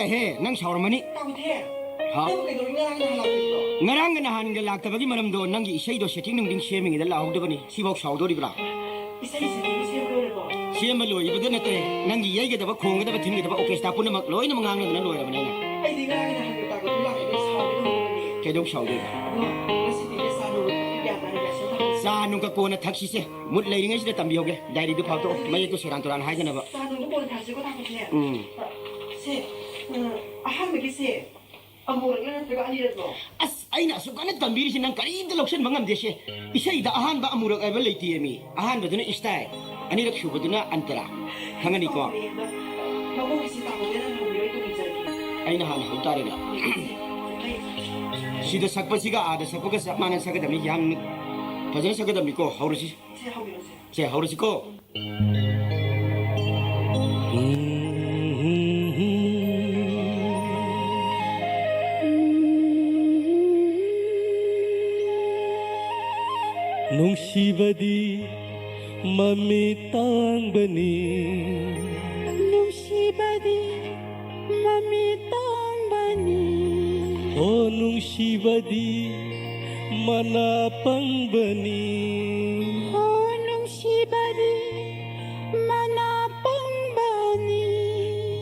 ꯑꯦꯍꯦ, ꯅꯪ ꯁꯥꯎꯔꯝꯃꯅꯤ꯫ ꯇꯧꯗꯦ꯫ ꯍꯥ? ꯅꯪ ꯀꯩꯗꯧꯔꯤ ꯉꯔꯥꯡ ꯅꯍꯥꯟ ꯂꯥꯛꯇꯕꯗꯣ? ꯉꯔꯥꯡꯒ ꯅꯍꯥꯟꯒ ꯂꯥꯛꯇꯕꯒꯤ ꯃꯔꯝꯗꯣ ꯅꯪꯒꯤ ꯏꯁꯩꯗꯣ setting ꯅꯨꯡꯗꯤꯡ ꯁꯦꯝꯃꯤꯉꯩꯗ ꯂꯥꯛꯍꯧꯗꯕꯅꯤ꯫ ꯁꯤꯐꯥꯎ ꯁꯥꯎꯗꯣꯔꯤꯕ꯭ꯔꯥ? ꯏꯁꯩꯁꯤꯗꯤ ꯁꯦꯝꯕ ꯂꯣꯏꯔꯕꯣ? ꯁꯦꯝꯕ ꯂꯣꯏꯕꯗ ꯅꯠꯇꯦ, ꯅꯪꯒꯤ ꯌꯩꯒꯗꯕ, ꯈꯣꯡꯒꯗꯕ, ꯊꯤꯟꯒꯗꯕ orchestra ꯄꯨꯝꯅꯃꯛ ꯂꯣꯏꯅꯃꯛ ꯉꯥꯡꯅꯗꯅ ꯂꯣꯏꯔꯕꯅꯦ ꯑꯩꯅ꯫ ꯑꯩꯗꯤ ꯉꯔꯥꯡ ꯅꯍꯥꯟꯒ ꯇꯥꯛꯄꯗꯣ ꯂꯥꯛꯑꯦ, ꯅꯪ ꯁꯥꯎꯒꯦ ꯇꯧꯔꯝꯕꯅꯦ꯫ ꯀꯩꯗꯧ ꯁꯥꯎꯗꯣꯏꯕ? ꯑꯗꯣ ꯉꯁꯤꯗꯤ ꯆꯥ ꯅꯨꯡ ꯀꯌꯥ ꯇꯥꯔꯦ? ꯆꯥ ꯅꯨꯡꯒ ꯀꯣꯟꯅ ꯊꯛꯁꯤꯁꯦ꯫ ꯃꯨꯠ ꯂꯩꯔꯤꯉꯩꯁꯤꯗ ꯇꯝꯕꯤꯍꯧꯒꯦ꯫ ꯗꯥꯏꯔꯤꯗꯨ ꯐꯥꯛꯇꯣꯛꯑꯣ꯫ ꯃꯌꯦꯛꯇꯣ ꯁꯦꯔꯥꯟ ꯇꯨꯔꯥꯟ ꯍꯥꯏꯗꯅꯕ꯫ ꯆꯥ ꯅꯨꯡꯗꯣ ꯀꯣꯟꯅ ꯊꯛꯁꯤꯀꯣ, ꯊꯛꯄꯁꯦ꯫ ꯎꯝ꯫ ꯁꯦ, ꯎꯝ, ꯑꯍꯥꯟꯕꯒꯤꯁꯦ ꯑꯃꯨꯔꯛꯂ ꯅꯠꯇ꯭ꯔꯒ ꯑꯅꯤꯔꯛꯂꯣ? ꯑꯁ, ꯑꯩꯅ ꯑꯁꯨꯛ ꯀꯟꯅ ꯇꯝꯕꯤꯔꯤꯁꯤ ꯅꯪ ꯀꯔꯤꯝꯇ ꯂꯧꯁꯟꯕ ꯉꯝꯗꯦꯁꯦ꯫ ꯏꯁꯩꯗ ꯑꯍꯥꯟꯕ ꯑꯃꯨꯔꯛ ꯍꯥꯏꯕ ꯂꯩꯇꯦ ꯃꯤ꯫ ꯑꯍꯥꯟꯕꯗꯨꯅ style, ꯑꯅꯤꯔꯛ ꯁꯨꯕꯗꯨꯅ ꯑꯟꯇꯔꯥ꯫ ꯈꯪꯉꯅꯤꯀꯣ? ꯃꯀꯣꯛꯀꯤꯁꯤ ꯇꯥꯃꯣꯗ ꯅꯪ ꯍꯪꯕꯤꯔꯣ, ꯑꯩ ꯇꯧꯕꯤꯖꯔꯒꯦ꯫ ꯑꯩꯅ ꯍꯥꯟꯅ ꯍꯧ ꯇꯥꯔꯦꯅ꯫ ꯁꯤꯗ ꯁꯛꯄꯁꯤꯒ ꯑꯥꯗ ꯁꯛꯄꯒ ꯆꯞ ꯃꯥꯟꯅ ꯁꯛꯀꯗꯕꯅꯤ꯫ ꯌꯥꯝ ꯐꯖꯅ ꯁꯛꯀꯗꯕꯅꯤꯀꯣ꯫ ꯍꯧꯔꯁꯤ꯫ ꯁꯦ, ꯍꯧꯕꯤꯔꯣꯁꯦ꯫ ꯁꯦ, ꯍꯧꯔꯁꯤꯀꯣ꯫ ꯅꯨꯡꯁꯤꯕꯗꯤ ꯃꯃꯤꯠ ꯇꯥꯡꯕꯅꯤ꯫ ꯅꯨꯡꯁꯤꯕꯗꯤ ꯃꯃꯤꯠ ꯇꯥꯡꯕꯅꯤ꯫ ꯑꯣ ꯅꯨꯡꯁꯤꯕꯗꯤ ꯃꯅꯥ ꯄꯪꯕꯅꯤ꯫ ꯑꯣ ꯅꯨꯡꯁꯤꯕꯗꯤ ꯃꯅꯥ ꯄꯪꯕꯅꯤ꯫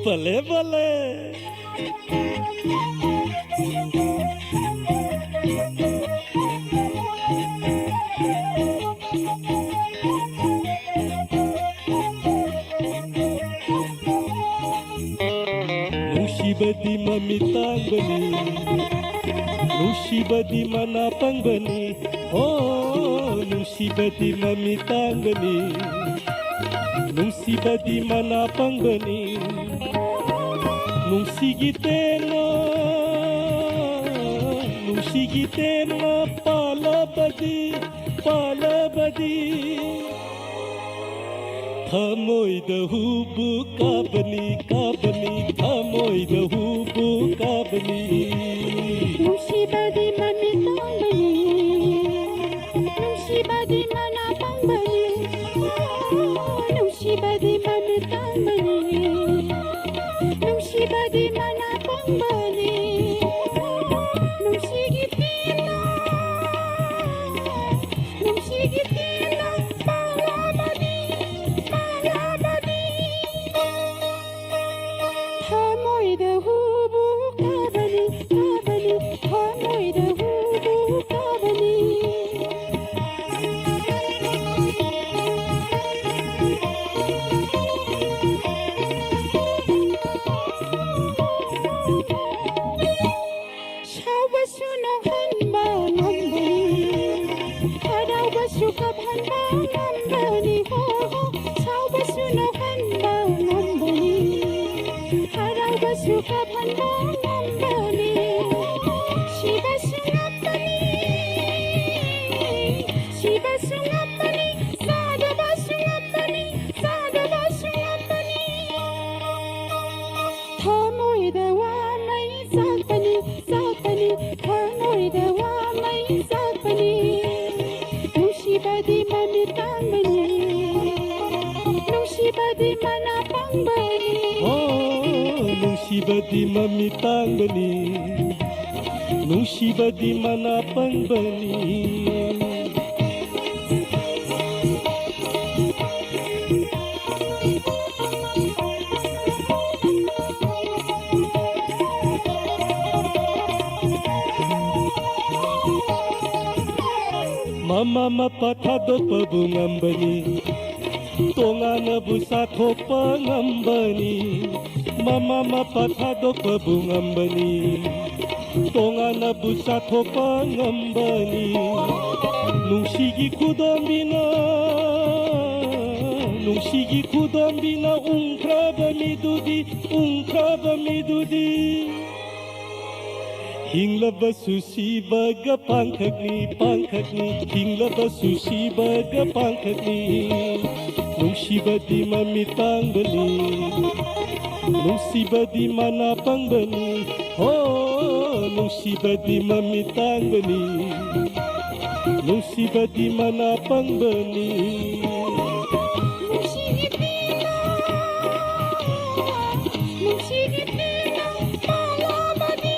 ꯕꯂꯦ ꯕꯂꯦ꯫ ꯅꯨꯡꯁꯤꯕꯗꯤ ꯃꯃꯤꯠ ꯇꯥꯡꯕꯅꯤ, ꯅꯨꯡꯁꯤꯕꯗꯤ ꯃꯅꯥ ꯄꯪꯕꯅꯤ꯫ ꯍꯣ, ꯅꯨꯡꯁꯤꯕꯗꯤ ꯃꯃꯤꯠ ꯇꯥꯡꯕꯅꯤ, ꯅꯨꯡꯁꯤꯕꯗꯤ ꯃꯅꯥ ꯄꯪꯕꯅꯤ꯫ ꯅꯨꯡꯁꯤꯒꯤ ꯇꯦꯡꯅ, ꯅꯨꯡꯁꯤꯒꯤ ꯇꯦꯡꯅ ꯄꯥꯜꯂꯕꯗꯤ, ꯄꯥꯜꯂꯕꯗꯤ ꯊꯃꯣꯏꯗ ꯍꯨꯕꯨ ꯀꯥꯕꯅꯤ, ꯀꯥꯕꯅꯤ, ꯊꯃꯣꯏꯗ ꯍꯨꯕꯨ ꯀꯥꯕꯅꯤ꯫ ꯅꯨꯡꯁꯤꯕꯗꯤ ꯃꯃꯤꯠ ꯇꯥꯡꯕꯅꯤ, ꯅꯨꯡꯁꯤꯕꯗꯤ ꯃꯅꯥ ꯄꯪꯕꯅꯤ꯫ ꯅꯨꯡꯁꯤꯕꯗꯤ ꯃꯃꯤꯠ ꯇꯥꯡꯕꯅꯤ, ꯅꯨꯡꯁꯤꯕꯗꯤ ꯃꯅꯥ ꯉꯝꯕꯅꯤ, ꯁꯤꯕꯁꯨ ꯉꯝꯕꯅꯤ, ꯁꯤꯕꯁꯨ ꯉꯝꯕꯅꯤ, ꯁꯥꯗꯕꯁꯨ ꯉꯝꯕꯅꯤ, ꯁꯥꯗꯕꯁꯨ ꯉꯝꯕꯅꯤ꯫ ꯊꯃꯣꯏꯗ ꯋꯥ ꯃꯩ ꯆꯥꯛꯄꯅꯤ, ꯆꯥꯛꯄꯅꯤ, ꯊꯃꯣꯏꯗ ꯋꯥ ꯃꯩ ꯆꯥꯛꯄꯅꯤ꯫ ꯅꯨꯡꯁꯤꯕꯗꯤ ꯃꯃꯤꯠ ꯇꯥꯡꯕꯅꯤ, ꯅꯨꯡꯁꯤꯕꯗꯤ ꯃꯅꯥ ꯄꯪꯕꯅꯤ꯫ ꯑꯣ, ꯅꯨꯡꯁꯤꯕꯗꯤ ꯃꯃꯤꯠ ꯇꯥꯡꯕꯅꯤ, ꯅꯨꯡꯁꯤꯕꯗꯤ ꯃꯅꯥ ꯄꯪꯕꯅꯤ꯫ ꯃꯃꯥ ꯃꯄꯥ ꯊꯥꯗꯣꯛꯄꯕꯨ ꯉꯝꯕꯅꯤ, ꯇꯣꯉꯥꯟꯅꯕꯨ ꯆꯥꯊꯣꯛꯄ ꯉꯝꯕꯅꯤ꯫ ꯃꯃꯥ ꯃꯄꯥ ꯊꯥꯗꯣꯛꯄꯕꯨ ꯉꯝꯕꯅꯤ, ꯇꯣꯉꯥꯟꯅꯕꯨ ꯆꯥꯊꯣꯛꯄ ꯉꯝꯕꯅꯤ꯫ ꯅꯨꯡꯁꯤꯒꯤ ꯈꯨꯗꯣꯝꯕꯤꯅ, ꯅꯨꯡꯁꯤꯒꯤ ꯈꯨꯗꯣꯝꯕꯤꯅ ꯎꯪꯈ꯭ꯔꯕ ꯃꯤꯗꯨꯗꯤ, ꯎꯪꯈ꯭ꯔꯕ ꯃꯤꯗꯨꯗꯤ꯫ ꯍꯤꯡꯂꯕꯁꯨ ꯁꯤꯕꯒ ꯄꯥꯡꯈꯛꯅꯤ, ꯄꯥꯡꯈꯛꯅꯤ, ꯍꯤꯡꯂꯕꯁꯨ ꯁꯤꯕꯒ ꯄꯥꯡꯈꯛꯅꯤ꯫ ꯅꯨꯡꯁꯤꯕꯗꯤ ꯃꯃꯤꯠ ꯇꯥꯡꯕꯅꯤ, ꯅꯨꯡꯁꯤꯕꯗꯤ ꯃꯅꯥ ꯄꯪꯕꯅꯤ꯫ ꯍꯣ, ꯅꯨꯡꯁꯤꯕꯗꯤ ꯃꯃꯤꯠ ꯇꯥꯡꯕꯅꯤ, ꯅꯨꯡꯁꯤꯕꯗꯤ ꯃꯅꯥ ꯄꯪꯕꯅꯤ꯫ ꯅꯨꯡꯁꯤꯒꯤ ꯄꯦꯟꯅ, ꯅꯨꯡꯁꯤꯒꯤ ꯄꯦꯟꯅ ꯄꯥꯜꯂꯕꯗꯤ,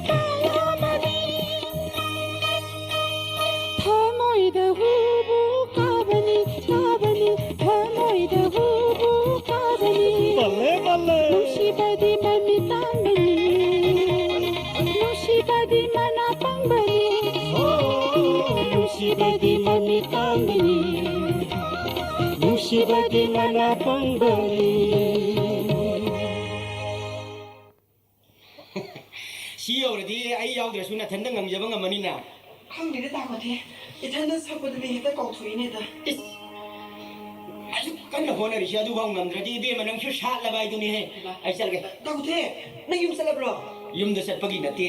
ꯄꯥꯜꯂꯕꯗꯤ꯫ ꯊꯃꯣꯏꯗ ꯍꯨꯕꯨ ꯀꯥꯕꯅꯤ, ꯀꯥꯕꯅꯤ, ꯊꯃꯣꯏꯗ ꯍꯨꯕꯨ ꯀꯥꯕꯅꯤ꯫ ꯃꯥꯜꯂꯦ, ꯃꯥꯜꯂꯦ꯫ ꯅꯨꯡꯁꯤꯕꯗꯤ ꯃꯃꯤꯠ ꯇꯥꯡꯕꯅꯤ, ꯅꯨꯡꯁꯤꯕꯗꯤ ꯃꯅꯥ ꯄꯪꯕꯅꯤ꯫ ꯅꯨꯡꯁꯤꯕꯗꯤ ꯃꯃꯤꯠ ꯇꯥꯡꯕꯅꯤ, ꯅꯨꯡꯁꯤꯕꯗꯤ ꯃꯅꯥ ꯄꯪꯕꯅꯤ꯫ ꯁꯤ ꯌꯧꯔꯗꯤ ꯑꯩ ꯌꯥꯎꯗ꯭ꯔꯁꯨ ꯅꯊꯟꯗ ꯉꯝꯖꯕ ꯉꯝꯃꯅꯤꯅ꯫ ꯈꯪꯗꯦꯗ, ꯇꯥꯃꯣꯗꯤ ꯏꯊꯟꯗ ꯁꯛꯄꯗꯨꯗꯤ ꯍꯦꯛꯇ ꯀꯥꯎꯊꯣꯛꯏꯅꯦꯗ꯫ ꯏꯁ! ꯑꯩꯁꯨ ꯀꯟꯅ ꯍꯣꯠꯅꯔꯤꯁꯦ ꯑꯗꯨꯐꯥꯎ ꯉꯝꯗ꯭ꯔꯗꯤ, ꯏꯕꯦꯝꯃ, ꯅꯪꯁꯨ ꯁꯥꯠꯂꯕ ꯍꯥꯏꯗꯨꯅꯤꯍꯦ꯫ ꯏꯃꯥ꯫ ꯑꯩ ꯆꯠꯂꯒꯦ꯫ ꯇꯥꯃꯣꯊꯦ, ꯅꯪ ꯌꯨꯝ ꯆꯠꯂꯕ꯭ꯔꯣ? ꯌꯨꯝꯗ ꯆꯠꯄꯒꯤ ꯅꯠꯇꯦ,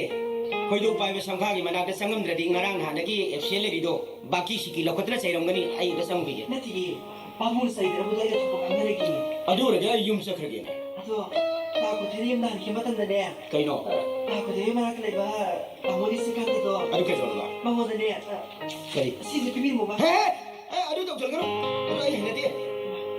ꯈꯣꯏꯗꯧ ꯄꯥꯏꯕ ꯁꯝꯈꯥꯒꯤ ꯃꯅꯥꯛꯇ ꯆꯪꯉꯝꯗ꯭ꯔꯗꯤ ꯉꯔꯥꯡ ꯅꯍꯥꯟꯗꯒꯤ ꯑꯦꯞꯁꯦꯟ ꯂꯩꯔꯤꯗꯣ ꯕꯥꯀꯤ ꯁꯤꯀꯤ ꯂꯧꯈꯠꯇꯅ ꯆꯩꯔꯝꯒꯅꯤ꯫ ꯑꯩ ꯑꯝꯇ ꯆꯪꯉꯨꯈꯤꯒꯦ꯫ ꯅꯠꯇꯦꯌꯦ, ꯄꯥꯕꯨꯡꯅ ꯆꯩꯗ꯭ꯔꯕꯗꯣ ꯑꯩꯅ ꯊꯣꯛꯄ ꯉꯥꯡꯅꯔꯣꯏꯒꯦ꯫ ꯑꯗꯨ ꯑꯣꯏꯔꯗꯤ ꯑꯩ ꯌꯨꯝ ꯆꯠꯈ꯭ꯔꯒꯦꯅꯦ꯫ ꯑꯗꯣ ꯇꯥ ꯀꯣꯊꯤꯅ ꯌꯨꯝꯗ ꯍꯟꯈꯤꯕ ꯃꯇꯝꯗꯅꯦ, ꯀꯩꯅꯣ? ꯇꯥ ꯀꯣꯊꯤꯒꯤ ꯃꯅꯥꯛꯇ ꯂꯩꯕ ꯇꯥꯃꯣꯒꯤ ꯁꯤꯀꯥꯟꯇꯗꯣ, ꯑꯗꯨ ꯀꯩꯗꯧꯔꯕ? ꯃꯉꯣꯟꯗꯅꯦ, ꯀꯔꯤ? ꯁꯤꯁꯦ ꯄꯤꯕꯤꯔꯝꯃꯣꯕ꯫ ꯍꯦ! ꯑꯦ, ꯑꯗꯨ ꯇꯧꯁꯟꯒꯅꯨ꯫ ꯑꯗꯨ ꯑꯩ ꯍꯩꯅꯗꯦ꯫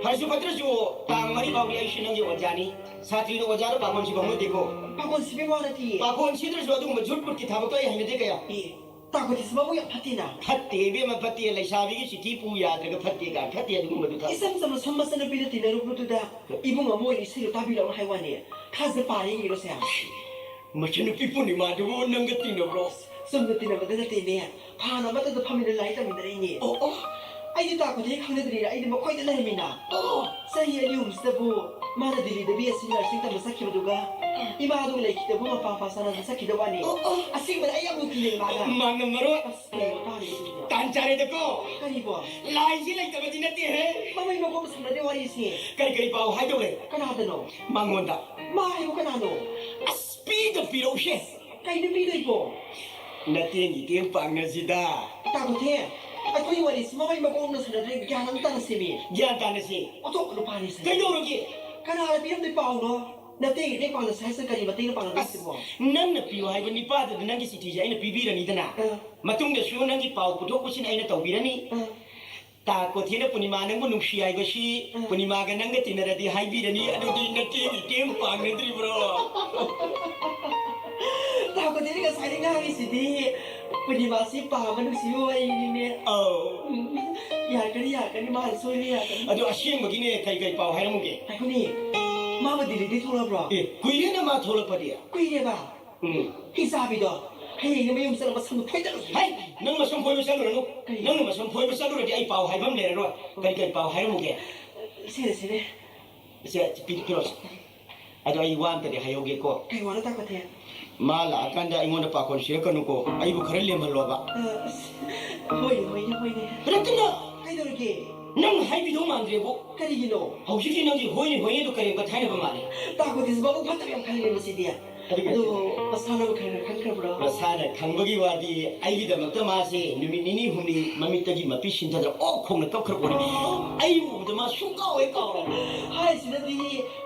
ꯐꯔꯁꯨ ꯐꯠꯇ꯭ꯔꯁꯨ, ꯇꯥꯡ ꯃꯔꯤ ꯐꯥꯎꯗꯤ ꯑꯩꯁꯨ ꯅꯪꯒꯤ ꯑꯣꯖꯥꯅꯤ꯫ ꯁꯥꯇ꯭ꯔꯤꯅ ꯑꯣꯖꯥꯗ ꯄꯥꯈꯣꯟ ꯁꯤꯕ ꯍꯧꯅꯗꯦꯀꯣ꯫ ꯄꯥꯈꯣꯟ ꯁꯤꯕꯩ ꯋꯥ ꯅꯠꯇꯤꯌꯦ꯫ ꯄꯥꯈꯣꯟ ꯁꯤꯗ꯭ꯔꯁꯨ ꯑꯗꯨꯒꯨꯝꯕ ꯖꯨꯠ ꯄꯨꯠꯀꯤ ꯊꯕꯛꯇꯣ ꯑꯩ ꯍꯩꯅꯗꯦ ꯀꯌꯥ꯫ ꯑꯦ, ꯇꯥ ꯀꯣꯊꯤꯁꯤ ꯃꯕꯨꯛ ꯌꯥꯝ ꯐꯠꯇꯦꯅ꯫ ꯐꯠꯇꯦ ꯏꯕꯦꯝꯃ, ꯐꯠꯇꯦ꯫ ꯂꯩꯁꯥꯕꯤꯒꯤ ꯆꯤꯊꯤ ꯄꯨ ꯌꯥꯗ꯭ꯔꯒ ꯐꯠꯇꯦ ꯀꯥꯏ, ꯐꯠꯇꯦ ꯑꯗꯨꯒꯨꯝꯕꯗꯨ ꯊꯕꯛ꯫ ꯏꯆꯝ ꯆꯝꯅ ꯁꯝ ꯃꯆꯟꯅꯨꯄꯤꯗ ꯇꯤꯟꯅꯔꯨꯕꯗꯨꯗ ꯏꯕꯨꯡ ꯑꯃ ꯑꯣꯏꯅ ꯏꯁꯩꯗꯣ ꯇꯥꯕꯤꯔꯛꯑꯣ ꯍꯥꯏ ꯋꯥꯅꯤ꯫ ꯈꯥꯁꯤꯗ ꯄꯥꯔꯦ ꯌꯦꯡꯉꯤꯔꯣꯁꯦ꯫ ꯃꯆꯟꯅꯨꯄꯤ ꯄꯨꯔꯅꯤꯃꯥꯗꯨꯕꯨ ꯅꯪꯒ ꯇꯤꯟꯅꯕ꯭ꯔꯣ? ꯆꯨꯝꯅ ꯇꯤꯟꯅꯕꯗ ꯅꯠꯇꯦꯅꯦ꯫ ꯐꯥꯟ ꯑꯃꯠꯇꯗ ꯐꯝꯃꯤꯟꯅ ꯂꯥꯏꯔꯤꯛ ꯇꯝꯃꯤꯟꯅꯔꯛꯏꯅꯦ꯫ ꯑꯣ, ꯑꯣ꯫ ꯑꯩꯗꯤ ꯇꯥ ꯀꯣꯊꯤ ꯈꯪꯅꯗ꯭ꯔꯤꯅ ꯑꯩꯗꯤ ꯃꯈꯣꯏꯗ ꯂꯩꯔꯝꯃꯤꯅ꯫ ꯑꯣ꯫ ꯆꯍꯤ ꯑꯅꯤ ꯑꯍꯨꯝꯁꯤꯗꯕꯨ ꯃꯥꯅ ꯗꯤꯜꯂꯤꯗ ꯕꯤ ꯑꯦꯁ ꯁꯤ ꯅꯔꯁꯤꯡ ꯇꯝꯕ ꯆꯠꯈꯤꯕꯗꯨꯒ ꯏꯃꯥꯗꯨ ꯂꯩꯈꯤꯗꯕ ꯃꯄꯥ ꯃꯄꯥ ꯆꯥꯅꯗ ꯆꯠꯈꯤꯗꯕ ꯋꯥꯅꯤ꯫ ꯑꯣ, ꯑꯣ꯫ ꯑꯁꯦꯡꯕꯗ ꯑꯩ ꯌꯥꯝ ꯅꯨꯡꯁꯤꯅꯩ ꯃꯥꯒ꯫ ꯃꯥꯅ ꯃꯔꯣꯏ꯫ ꯑꯁ, ꯀꯩꯅꯣ ꯇꯥꯔꯤꯁꯤꯕꯣ? ꯇꯥꯟ ꯆꯥꯔꯦꯗꯀꯣ꯫ ꯀꯔꯤꯕꯣ? ꯂꯥꯏꯟꯁꯤ ꯂꯩꯇꯕꯗꯤ ꯅꯠꯇꯦꯍꯦ꯫ ꯃꯃꯩ ꯃꯀꯣꯛ ꯁꯝꯅꯗꯦ ꯋꯥꯔꯤꯁꯤ꯫ ꯀꯔꯤ ꯀꯔꯤ ꯄꯥꯎ ꯍꯥꯏꯗꯧꯔꯦ? ꯀꯅꯥꯗꯅꯣ? ꯃꯉꯣꯟꯗ꯫ ꯃꯥ ꯍꯥꯏꯕꯨ ꯀꯅꯥꯅꯣ? ꯑꯁ, ꯄꯤꯗ ꯄꯤꯔꯛꯎꯁꯦ꯫ ꯀꯩꯅꯣ ꯄꯤꯗꯣꯏꯕꯣ? ꯅꯇꯦꯡ ꯏꯇꯦꯡ ꯄꯥꯡꯅꯁꯤꯗ꯫ ꯇꯥꯃꯣꯊꯦ, ꯑꯩꯈꯣꯏ ꯋꯥꯔꯤꯁꯤ ꯃꯃꯩ ꯃꯀꯣꯛꯅ ꯁꯥꯟꯅꯗ꯭ꯔꯦ, ꯒ꯭ꯌꯥꯟ ꯑꯃ ꯇꯥꯅꯁꯦꯃꯤ꯫ ꯒ꯭ꯌꯥꯟ ꯇꯥꯅꯁꯤ꯫ ꯑꯣꯟꯊꯣꯛꯄ ꯅꯨꯄꯥꯅꯤ ꯁꯦ꯫ ꯀꯩꯗꯧꯔꯒꯦ? ꯀꯅꯥꯅ ꯄꯤꯔꯝꯗꯣꯏ ꯄꯥꯎꯅꯣ? ꯅꯇꯦꯡ ꯏꯇꯦꯡ ꯄꯥꯡꯅꯁꯦ ꯍꯥꯏꯁꯤꯅ ꯀꯔꯤ ꯃꯇꯦꯡꯅ ꯄꯥꯡꯅꯗꯣꯏꯁꯤꯕꯣ? ꯑꯁ, ꯅꯪꯅ ꯄꯤꯌꯨ ꯍꯥꯏꯕ ꯅꯤꯄꯥꯗꯨꯗ ꯅꯪꯒꯤ ꯆꯤꯊꯤꯁꯦ ꯑꯩꯅ ꯄꯤꯕꯤꯔꯅꯤꯗꯅ꯫ ꯑ꯫ ꯃꯇꯨꯡꯗꯁꯨ ꯅꯪꯒꯤ ꯄꯥꯎ ꯄꯨꯊꯣꯛ ꯄꯨꯁꯤꯟ ꯑꯩꯅ ꯇꯧꯕꯤꯔꯅꯤ꯫ ꯑ꯫ ꯇꯥ ꯀꯣꯊꯤꯅ ꯄꯨꯔꯅꯤꯃꯥ ꯅꯪꯕꯨ ꯅꯨꯡꯁꯤ ꯍꯥꯏꯕꯁꯤ ꯎꯝ꯫ ꯄꯨꯔꯅꯤꯃꯥꯒ ꯅꯪꯒ ꯇꯤꯟꯅꯔꯗꯤ ꯍꯥꯏꯕꯤꯔꯅꯤ, ꯑꯗꯨꯗꯤ ꯅꯇꯦꯡ ꯏꯇꯦꯡ ꯄꯥꯡꯅꯗ꯭ꯔꯤꯕ꯭ꯔꯣ? ꯇꯥ ꯀꯣꯊꯤꯅ ꯉꯁꯥꯏꯗꯩ ꯉꯥꯡꯉꯤꯁꯤꯗꯤ ꯄꯨꯔꯅꯤꯃꯥꯁꯤ ꯄꯥꯝꯕ ꯅꯨꯡꯁꯤꯕ ꯋꯥꯔꯤꯅꯤꯅꯦ꯫ ꯑꯧ꯫ ꯎꯝ꯫ ꯌꯥꯔꯛꯀꯅꯤ, ꯌꯥꯔꯛꯀꯅꯤ, ꯃꯥꯅ ꯁꯣꯏꯗꯅ ꯌꯥꯔꯛꯀꯅꯤ꯫ ꯑꯗꯣ ꯑꯁꯦꯡꯕꯒꯤꯅꯦ ꯀꯩ ꯀꯩ ꯄꯥꯎ ꯍꯥꯏꯔꯝꯃꯨꯒꯦ? ꯉꯥꯏꯈꯣꯅꯦ, ꯃꯥꯕꯨ ꯗꯤꯜꯂꯤꯗꯩ ꯊꯣꯛꯂꯛꯑꯕ꯭ꯔꯣ? ꯑꯦ, ꯀꯨꯏꯔꯦꯅ ꯃꯥ ꯊꯣꯛꯂꯛꯄꯗꯤ꯫ ꯀꯨꯏꯔꯦꯕ? ꯎꯝ꯫ ꯍꯤꯡꯆꯥꯕꯤꯗꯣ, ꯍꯌꯦꯡꯗꯤ ꯃꯌꯨꯝ ꯆꯠꯂꯒ ꯃꯁꯝꯗꯣ ꯐꯣꯏꯗꯠꯂꯨꯁꯤ꯫ ꯍꯩ! ꯅꯪ ꯃꯁꯝ ꯐꯣꯏꯕ ꯆꯠꯂꯨꯔꯅꯨ꯫ ꯀꯩ? ꯅꯪꯅ ꯃꯁꯝ ꯐꯣꯏꯕ ꯆꯠꯂꯨꯔꯗꯤ ꯑꯩ ꯄꯥꯎ ꯍꯥꯏꯐꯝ ꯂꯩꯔꯔꯣꯏ꯫ ꯀꯔꯤ ꯀꯔꯤ ꯄꯥꯎ ꯍꯥꯏꯔꯝꯃꯨꯒꯦ? ꯁꯤꯔꯦ, ꯁꯤꯔꯦ꯫ ꯁꯦ, ꯄꯤ-, ꯄꯤꯔꯣꯁꯦ꯫ ꯑꯗꯣ ꯑꯩ ꯋꯥ ꯑꯝꯇꯗꯤ ꯍꯥꯏꯍꯧꯒꯦꯀꯣ꯫ ꯀꯩ ꯋꯥꯅꯣ ꯇꯥꯀꯣꯊꯦ? ꯃꯥ ꯂꯥꯛꯑꯀꯥꯟꯗ ꯑꯩꯉꯣꯟꯗ ꯄꯥꯈꯣꯟ ꯁꯤꯔꯛꯀꯅꯨꯀꯣ꯫ ꯑꯩꯕꯨ ꯈꯔ ꯂꯦꯝꯍꯜꯂꯣꯕ꯫ ꯑ, ꯑꯁ, ꯍꯣꯏꯅꯦ, ꯍꯣꯏꯅꯦ, ꯍꯣꯏꯅꯦ꯫ ꯔꯇꯅ! ꯀꯩꯗꯧꯔꯒꯦ? ꯅꯪ ꯍꯥꯏꯕꯤꯗꯧ ꯃꯥꯟꯗ꯭ꯔꯦꯕꯨ꯫ ꯀꯔꯤꯒꯤꯅꯣ? ꯍꯧꯖꯤꯛꯇꯤ ꯅꯪꯒꯤ ꯍꯣꯏꯅꯦ ꯍꯣꯏꯅꯦ ꯑꯗꯨ ꯀꯔꯦꯝ ꯀꯊꯥꯏꯅꯕ ꯃꯥꯜꯂꯦ꯫ ꯇꯥ ꯀꯣꯊꯤꯁꯤ ꯃꯕꯨꯛ ꯐꯠꯇꯕ ꯌꯥꯝ ꯈꯜꯂꯦ ꯃꯁꯤꯗꯤ꯫ ꯀꯔꯤꯒꯤ? ꯑꯗꯨ ꯃꯁꯥꯅ ꯈꯪꯅ ꯈꯟꯈ꯭ꯔꯕ꯭ꯔꯣ? ꯃꯁꯥꯅ ꯈꯪꯕꯒꯤ ꯋꯥꯗꯤ ꯑꯩꯒꯤꯗꯃꯛꯇ ꯃꯥꯁꯦ ꯅꯨꯃꯤꯠ ꯅꯤꯅꯤ ꯍꯨꯝꯅꯤ ꯃꯃꯤꯠꯇꯒꯤ ꯃꯄꯤ ꯁꯤꯟꯊꯗ꯭ꯔ ꯑꯣꯛ ꯈꯣꯡꯅ ꯀꯞꯈ꯭ꯔ ꯄꯣꯠꯅꯤ꯫ ꯑꯩ ꯎꯕꯗ ꯃꯥ ꯁꯨꯡꯀꯥꯎ ꯍꯦꯛ ꯀꯥꯎꯔꯣꯏ꯫ ꯍꯥꯏꯁꯤꯅꯗꯤ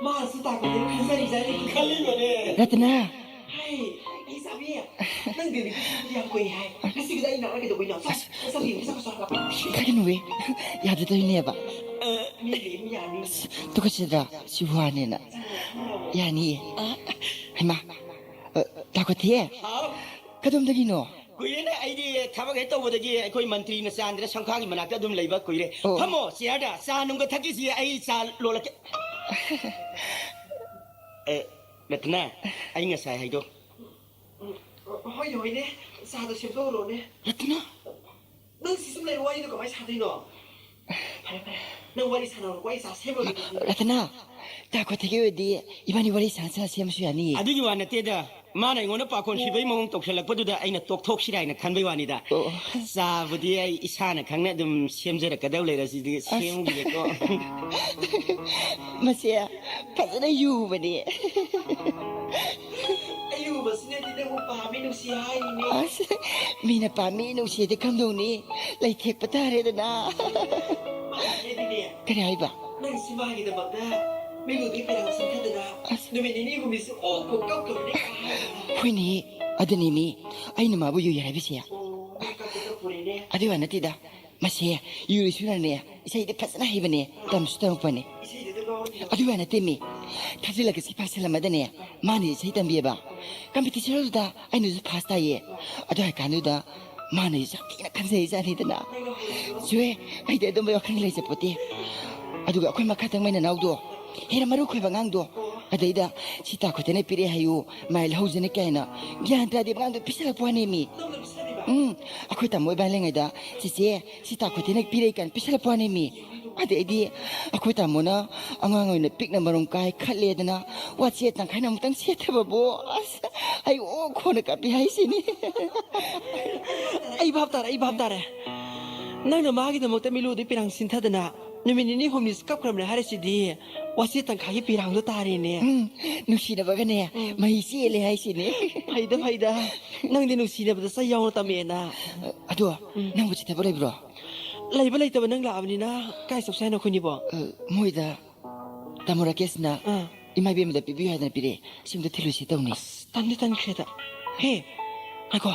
ꯃꯥꯁꯨ ꯇꯥ ꯀꯣꯊꯤꯅ ꯈꯟꯖꯔꯤꯖꯥꯠꯅꯤ꯫ ꯈꯜꯂꯤꯕꯅꯦ꯫ ꯔꯇꯅꯥ! ꯍꯥꯏ, ꯑꯩ ꯆꯥꯕꯤ, ꯅꯪ ꯗꯦꯜꯂꯤꯗ ꯆꯠꯄꯗꯤ ꯌꯥꯝ ꯀꯨꯏ ꯍꯥꯏ꯫ ꯉꯁꯤꯒꯤꯗꯤ ꯑꯩ ꯅꯥꯔ ꯀꯩꯗꯧꯕꯩꯅꯣ? ꯆꯥ, ꯆꯥ, ꯆꯥ, ꯆꯥ, ꯆꯥ, ꯆꯥ꯫ ꯀꯔꯤꯅꯣ ꯋꯦ? ꯌꯥꯗꯗꯣꯏꯅꯦꯕ꯫ ꯑ, ꯃꯤ ꯂꯩ, ꯃꯤ ꯌꯥꯅꯤ꯫ ꯑꯁ, ꯇꯨꯀꯠꯆꯗ꯭ꯔꯥ? ꯁꯤ ꯋꯥꯅꯦꯅ꯫ ꯌꯥꯅꯤꯌꯦ꯫ ꯍꯩꯃꯥ, ꯑ, ꯇꯥ ꯀꯣꯊꯤ? ꯍꯥꯎ? ꯀꯗꯣꯝꯗꯒꯤꯅꯣ? ꯀꯨꯏꯔꯦꯅꯦ, ꯑꯩꯗꯤ ꯊꯕꯛ ꯍꯦꯛ ꯇꯧꯕꯗꯒꯤ ꯑꯩꯈꯣꯏ ꯃꯟꯇ꯭ꯔꯤꯅ ꯆꯥꯟꯗ꯭ꯔ ꯁꯪꯈꯥꯒꯤ ꯃꯅꯥꯛꯇ ꯑꯗꯨꯝ ꯂꯩꯕ ꯀꯨꯏꯔꯦ꯫ ꯑꯣ꯫ ꯐꯝꯃꯣ, ꯆꯤꯌꯔꯗ꯫ ꯆꯥ ꯅꯨꯡꯒ ꯊꯛꯈꯤꯁꯤ, ꯑꯩ ꯆꯥ ꯂꯣꯜꯂꯛꯀꯦ꯫ ꯑꯦ, ꯔꯇꯅꯥ, ꯑꯩ ꯉꯁꯥꯏ ꯍꯥꯏꯗꯣ꯫ ꯎꯝ, ꯍꯣꯏꯅꯦ, ꯍꯣꯏꯅꯦ, ꯆꯥꯗꯣ ꯁꯦꯝꯗꯣꯛꯎꯔꯣꯅꯦ꯫ ꯔꯇꯅꯥ! ꯅꯪ ꯁꯤ ꯁꯨꯝ ꯂꯩꯕ ꯋꯥꯔꯤꯗꯣ ꯀꯃꯥꯏꯅ ꯁꯥꯗꯣꯏꯅꯣ? ꯐꯔꯦ, ꯐꯔꯦ, ꯅꯪ ꯋꯥꯔꯤ ꯁꯥꯟꯅꯔꯣꯀꯣ, ꯑꯩ ꯆꯥ ꯁꯦꯝꯂꯨꯔꯒꯦ꯫ ꯔꯇꯅꯥ, ꯇꯥ ꯀꯣꯊꯤꯒꯤ ꯑꯣꯏꯔꯗꯤ ꯏꯕꯥꯅꯤ ꯋꯥꯔꯤ ꯁꯥꯟꯅ ꯁꯥꯟꯅ ꯁꯦꯝꯕꯁꯨ ꯌꯥꯅꯤꯌꯦ꯫ ꯑꯗꯨꯒꯤ ꯋꯥ ꯅꯠꯇꯦꯗ, ꯃꯥꯅ ꯑꯩꯉꯣꯟꯗ ꯄꯥꯈꯣꯟ ꯁꯤꯕꯒꯤ ꯃꯑꯣꯡ ꯇꯧꯁꯜꯂꯛꯄꯗꯨꯗ ꯑꯩꯅ ꯇꯣꯛꯊꯣꯛꯁꯤꯔꯥ ꯍꯥꯏꯅ ꯈꯟꯕꯩ ꯋꯥꯅꯤꯗ꯫ ꯑꯣ꯫ ꯆꯥꯕꯨꯗꯤ ꯑꯩ ꯏꯁꯥꯅ ꯈꯪꯅ ꯑꯗꯨꯝ ꯁꯦꯝꯖꯔꯛꯀꯗꯧ ꯂꯩꯔꯁꯤꯗꯤ ꯑꯁ꯫ ꯁꯦꯝꯈꯤꯒꯦꯀꯣ꯫ ꯃꯁꯦ ꯐꯖꯅ ꯌꯨꯕꯅꯦ꯫ ꯑꯌꯨꯕꯁꯤꯅꯗꯤ ꯅꯪꯕꯨ ꯄꯥꯝꯃꯤ ꯅꯨꯡꯁꯤ ꯍꯥꯏꯔꯤꯅꯦ꯫ ꯑꯁ, ꯃꯤꯅ ꯄꯥꯝꯃꯤ ꯅꯨꯡꯁꯤꯗꯤ ꯈꯪꯗꯧꯅꯤ꯫ ꯂꯩꯊꯦꯛꯄ ꯇꯥꯔꯦꯗꯅ꯫ ꯃꯥꯅꯦ ꯑꯗꯨꯅꯦ꯫ ꯀꯔꯤ ꯍꯥꯏꯕ? ꯅꯪꯁꯤ ꯃꯥꯒꯤꯗꯃꯛꯇ ꯃꯤꯉꯣꯟꯗꯒꯤ ꯀꯌꯥꯝ ꯁꯤꯡꯊꯗꯅ ꯑꯁ꯫ ꯅꯨꯃꯤꯠ ꯅꯤꯅꯤ ꯍꯨꯝꯅꯤꯁꯤ ꯑꯣꯛ ꯈꯣꯡ ꯀꯞ ꯀꯞꯅꯦ ꯍꯥꯏꯗꯅ꯫ ꯍꯣꯏꯅꯦ, ꯑꯗꯨꯅꯤꯅꯦ꯫ ꯑꯩꯅ ꯃꯥꯕꯨ ꯌꯨꯏ ꯍꯥꯏꯕꯁꯦ꯫ ꯑꯣ, ꯅꯪ ꯀꯞꯇ ꯀꯞꯄꯨꯔꯦꯅꯦ꯫ ꯑꯗꯨꯒꯤ ꯋꯥ ꯅꯠꯇꯦꯗ꯫ ꯃꯁꯦ ꯌꯨꯔꯤꯁꯨꯅꯅꯦ, ꯏꯁꯩꯗꯤ ꯐꯖꯅ ꯍꯩꯕꯅꯦ, ꯇꯝꯁꯨ ꯇꯝꯃꯛꯄꯅꯦ꯫ ꯏꯁꯩꯗꯨꯗ ꯉꯥꯎꯔꯤꯕ꯫ ꯑꯗꯨꯒ ꯅꯠꯇꯦꯃꯤ, ꯊꯥꯖꯤꯜꯂꯛꯀꯁꯤ ꯐꯥꯁꯤꯜ ꯑꯃꯗꯅꯦ, ꯃꯥꯅ ꯏꯁꯩ ꯇꯝꯕꯤꯑꯕ꯫ ꯀꯝꯄꯤꯇꯤꯁꯟꯗꯨꯗ ꯑꯩꯅꯁꯨ ꯐꯥꯁ ꯇꯥꯏꯌꯦ꯫ ꯑꯗꯨ ꯍꯥꯏꯀꯥꯟꯗꯨꯗ ꯃꯥꯅ ꯌꯥꯝ ꯊꯤꯅ ꯈꯟꯖꯩꯖꯥꯠꯅꯤꯗꯅ꯫ ꯆꯨꯍꯦ, ꯑꯩꯗꯤ ꯑꯗꯨꯝꯕ ꯋꯥꯈꯜ ꯂꯩꯖꯄꯣꯠꯇꯦ꯫ ꯑꯗꯨꯒ ꯑꯩꯈꯣꯏ ꯃꯈꯥ ꯊꯪꯕ ꯏꯅꯥꯎꯗꯣ, ꯍꯦꯟꯅ ꯃꯔꯨ ꯈꯣꯏꯕ ꯑꯉꯥꯡꯗꯣ, ꯑꯗꯩꯗ ꯁꯤ ꯇꯥ ꯀꯣꯊꯤꯅ ꯄꯤꯔꯛꯑꯦ ꯍꯥꯏꯌꯨ, ꯃꯥꯏ ꯂꯧꯍꯧꯖꯅꯤ ꯀꯥꯏꯅ ꯒ꯭ꯌꯥꯟ ꯇꯥꯗꯦ ꯑꯉꯥꯡꯗꯣ ꯄꯤꯁꯜꯂꯛꯄ ꯋꯥꯅꯦꯃꯤ꯫ ꯎꯝ, ꯑꯩꯈꯣꯏ ꯇꯥꯃꯣ ꯏꯕꯥꯅꯤ ꯂꯩꯉꯩꯗ, "ꯆꯦꯆꯦ, ꯁꯤ ꯇꯥ ꯀꯣꯊꯤꯅ ꯄꯤꯔꯛꯏ" ꯀꯥꯏꯅ ꯄꯤꯁꯜꯂꯛꯄ ꯋꯥꯅꯦꯃꯤ꯫ ꯑꯗꯩꯗꯤ ꯑꯩꯈꯣꯏ ꯇꯥꯃꯣꯅ ꯑꯉꯥꯡ ꯑꯣꯏꯅ ꯄꯤꯛꯅ ꯃꯔꯨꯝ ꯀꯥꯏ ꯈꯠꯂꯦꯗꯅ ꯋꯥꯆꯦꯠ ꯇꯪꯈꯥꯏꯅ ꯑꯃꯨꯛꯇꯪ ꯁꯦꯠꯊꯕꯕꯨ, ꯑꯁ, ꯑꯩ ꯑꯣ ꯈꯣꯟꯅ ꯀꯥꯞꯄꯤ ꯍꯥꯏꯁꯤꯅꯤ꯫ ꯑꯩ ꯚꯥꯞ ꯇꯥꯔꯦ, ꯑꯩ ꯚꯥꯞ ꯇꯥꯔꯦ꯫ ꯅꯪꯅ ꯃꯥꯒꯤꯗꯃꯛꯇ ꯃꯤꯂꯨꯗꯨ ꯄꯤꯔꯥꯡ ꯁꯤꯟꯊꯗꯅ ꯅꯨꯃꯤꯠ ꯅꯤꯅꯤ ꯍꯨꯝꯅꯤ ꯀꯞꯈ꯭ꯔꯕꯅꯦ ꯍꯥꯏꯔꯤꯁꯤꯗꯤ, ꯋꯥꯆꯦ ꯇꯪꯈꯥꯏꯒꯤ ꯄꯤꯔꯥꯡꯗꯣ ꯇꯥꯔꯦꯅꯦ꯫ ꯎꯝ, ꯅꯨꯡꯁꯤꯅꯕꯒꯅꯦ, ꯎꯝ꯫ ꯃꯍꯤ ꯆꯦꯜꯂꯦ ꯍꯥꯏꯁꯤꯅꯦ꯫ ꯐꯩꯗ, ꯐꯩꯗ꯫ ꯅꯪꯗꯤ ꯅꯨꯡꯁꯤꯅꯕꯗ ꯆꯩ ꯌꯥꯎꯅ ꯇꯝꯃꯛꯑꯦꯅ꯫ ꯑꯗꯣ, ꯎꯝ꯫ ꯅꯪꯕꯨ ꯆꯤꯠꯊꯕ ꯂꯩꯕ꯭ꯔꯣ? ꯂꯩꯕ ꯂꯩꯇꯕ ꯅꯪ ꯂꯥꯛꯑꯕꯅꯤꯅ ꯀꯥꯏ ꯆꯧꯁꯦ ꯍꯥꯏꯅꯣ ꯑꯩꯈꯣꯏꯅꯤꯕꯣ? ꯑ, ꯃꯣꯏꯗ ꯇꯥꯃꯣ ꯔꯥꯀꯦꯁꯅ ꯑꯥ꯫ ꯏꯃꯥ ꯏꯕꯦꯝꯃꯗ ꯄꯤꯕꯤꯌꯨ ꯍꯥꯏꯗꯅ ꯄꯤꯔꯛꯑꯦ꯫ ꯁꯤꯝꯇ ꯊꯤꯜꯂꯨꯁꯤ ꯇꯧꯅꯤ꯫ ꯑꯁ, ꯇꯟꯗꯤ ꯇꯟꯈ꯭ꯔꯦꯗ꯫ ꯍꯦ, ꯉꯥꯏꯈꯣ꯫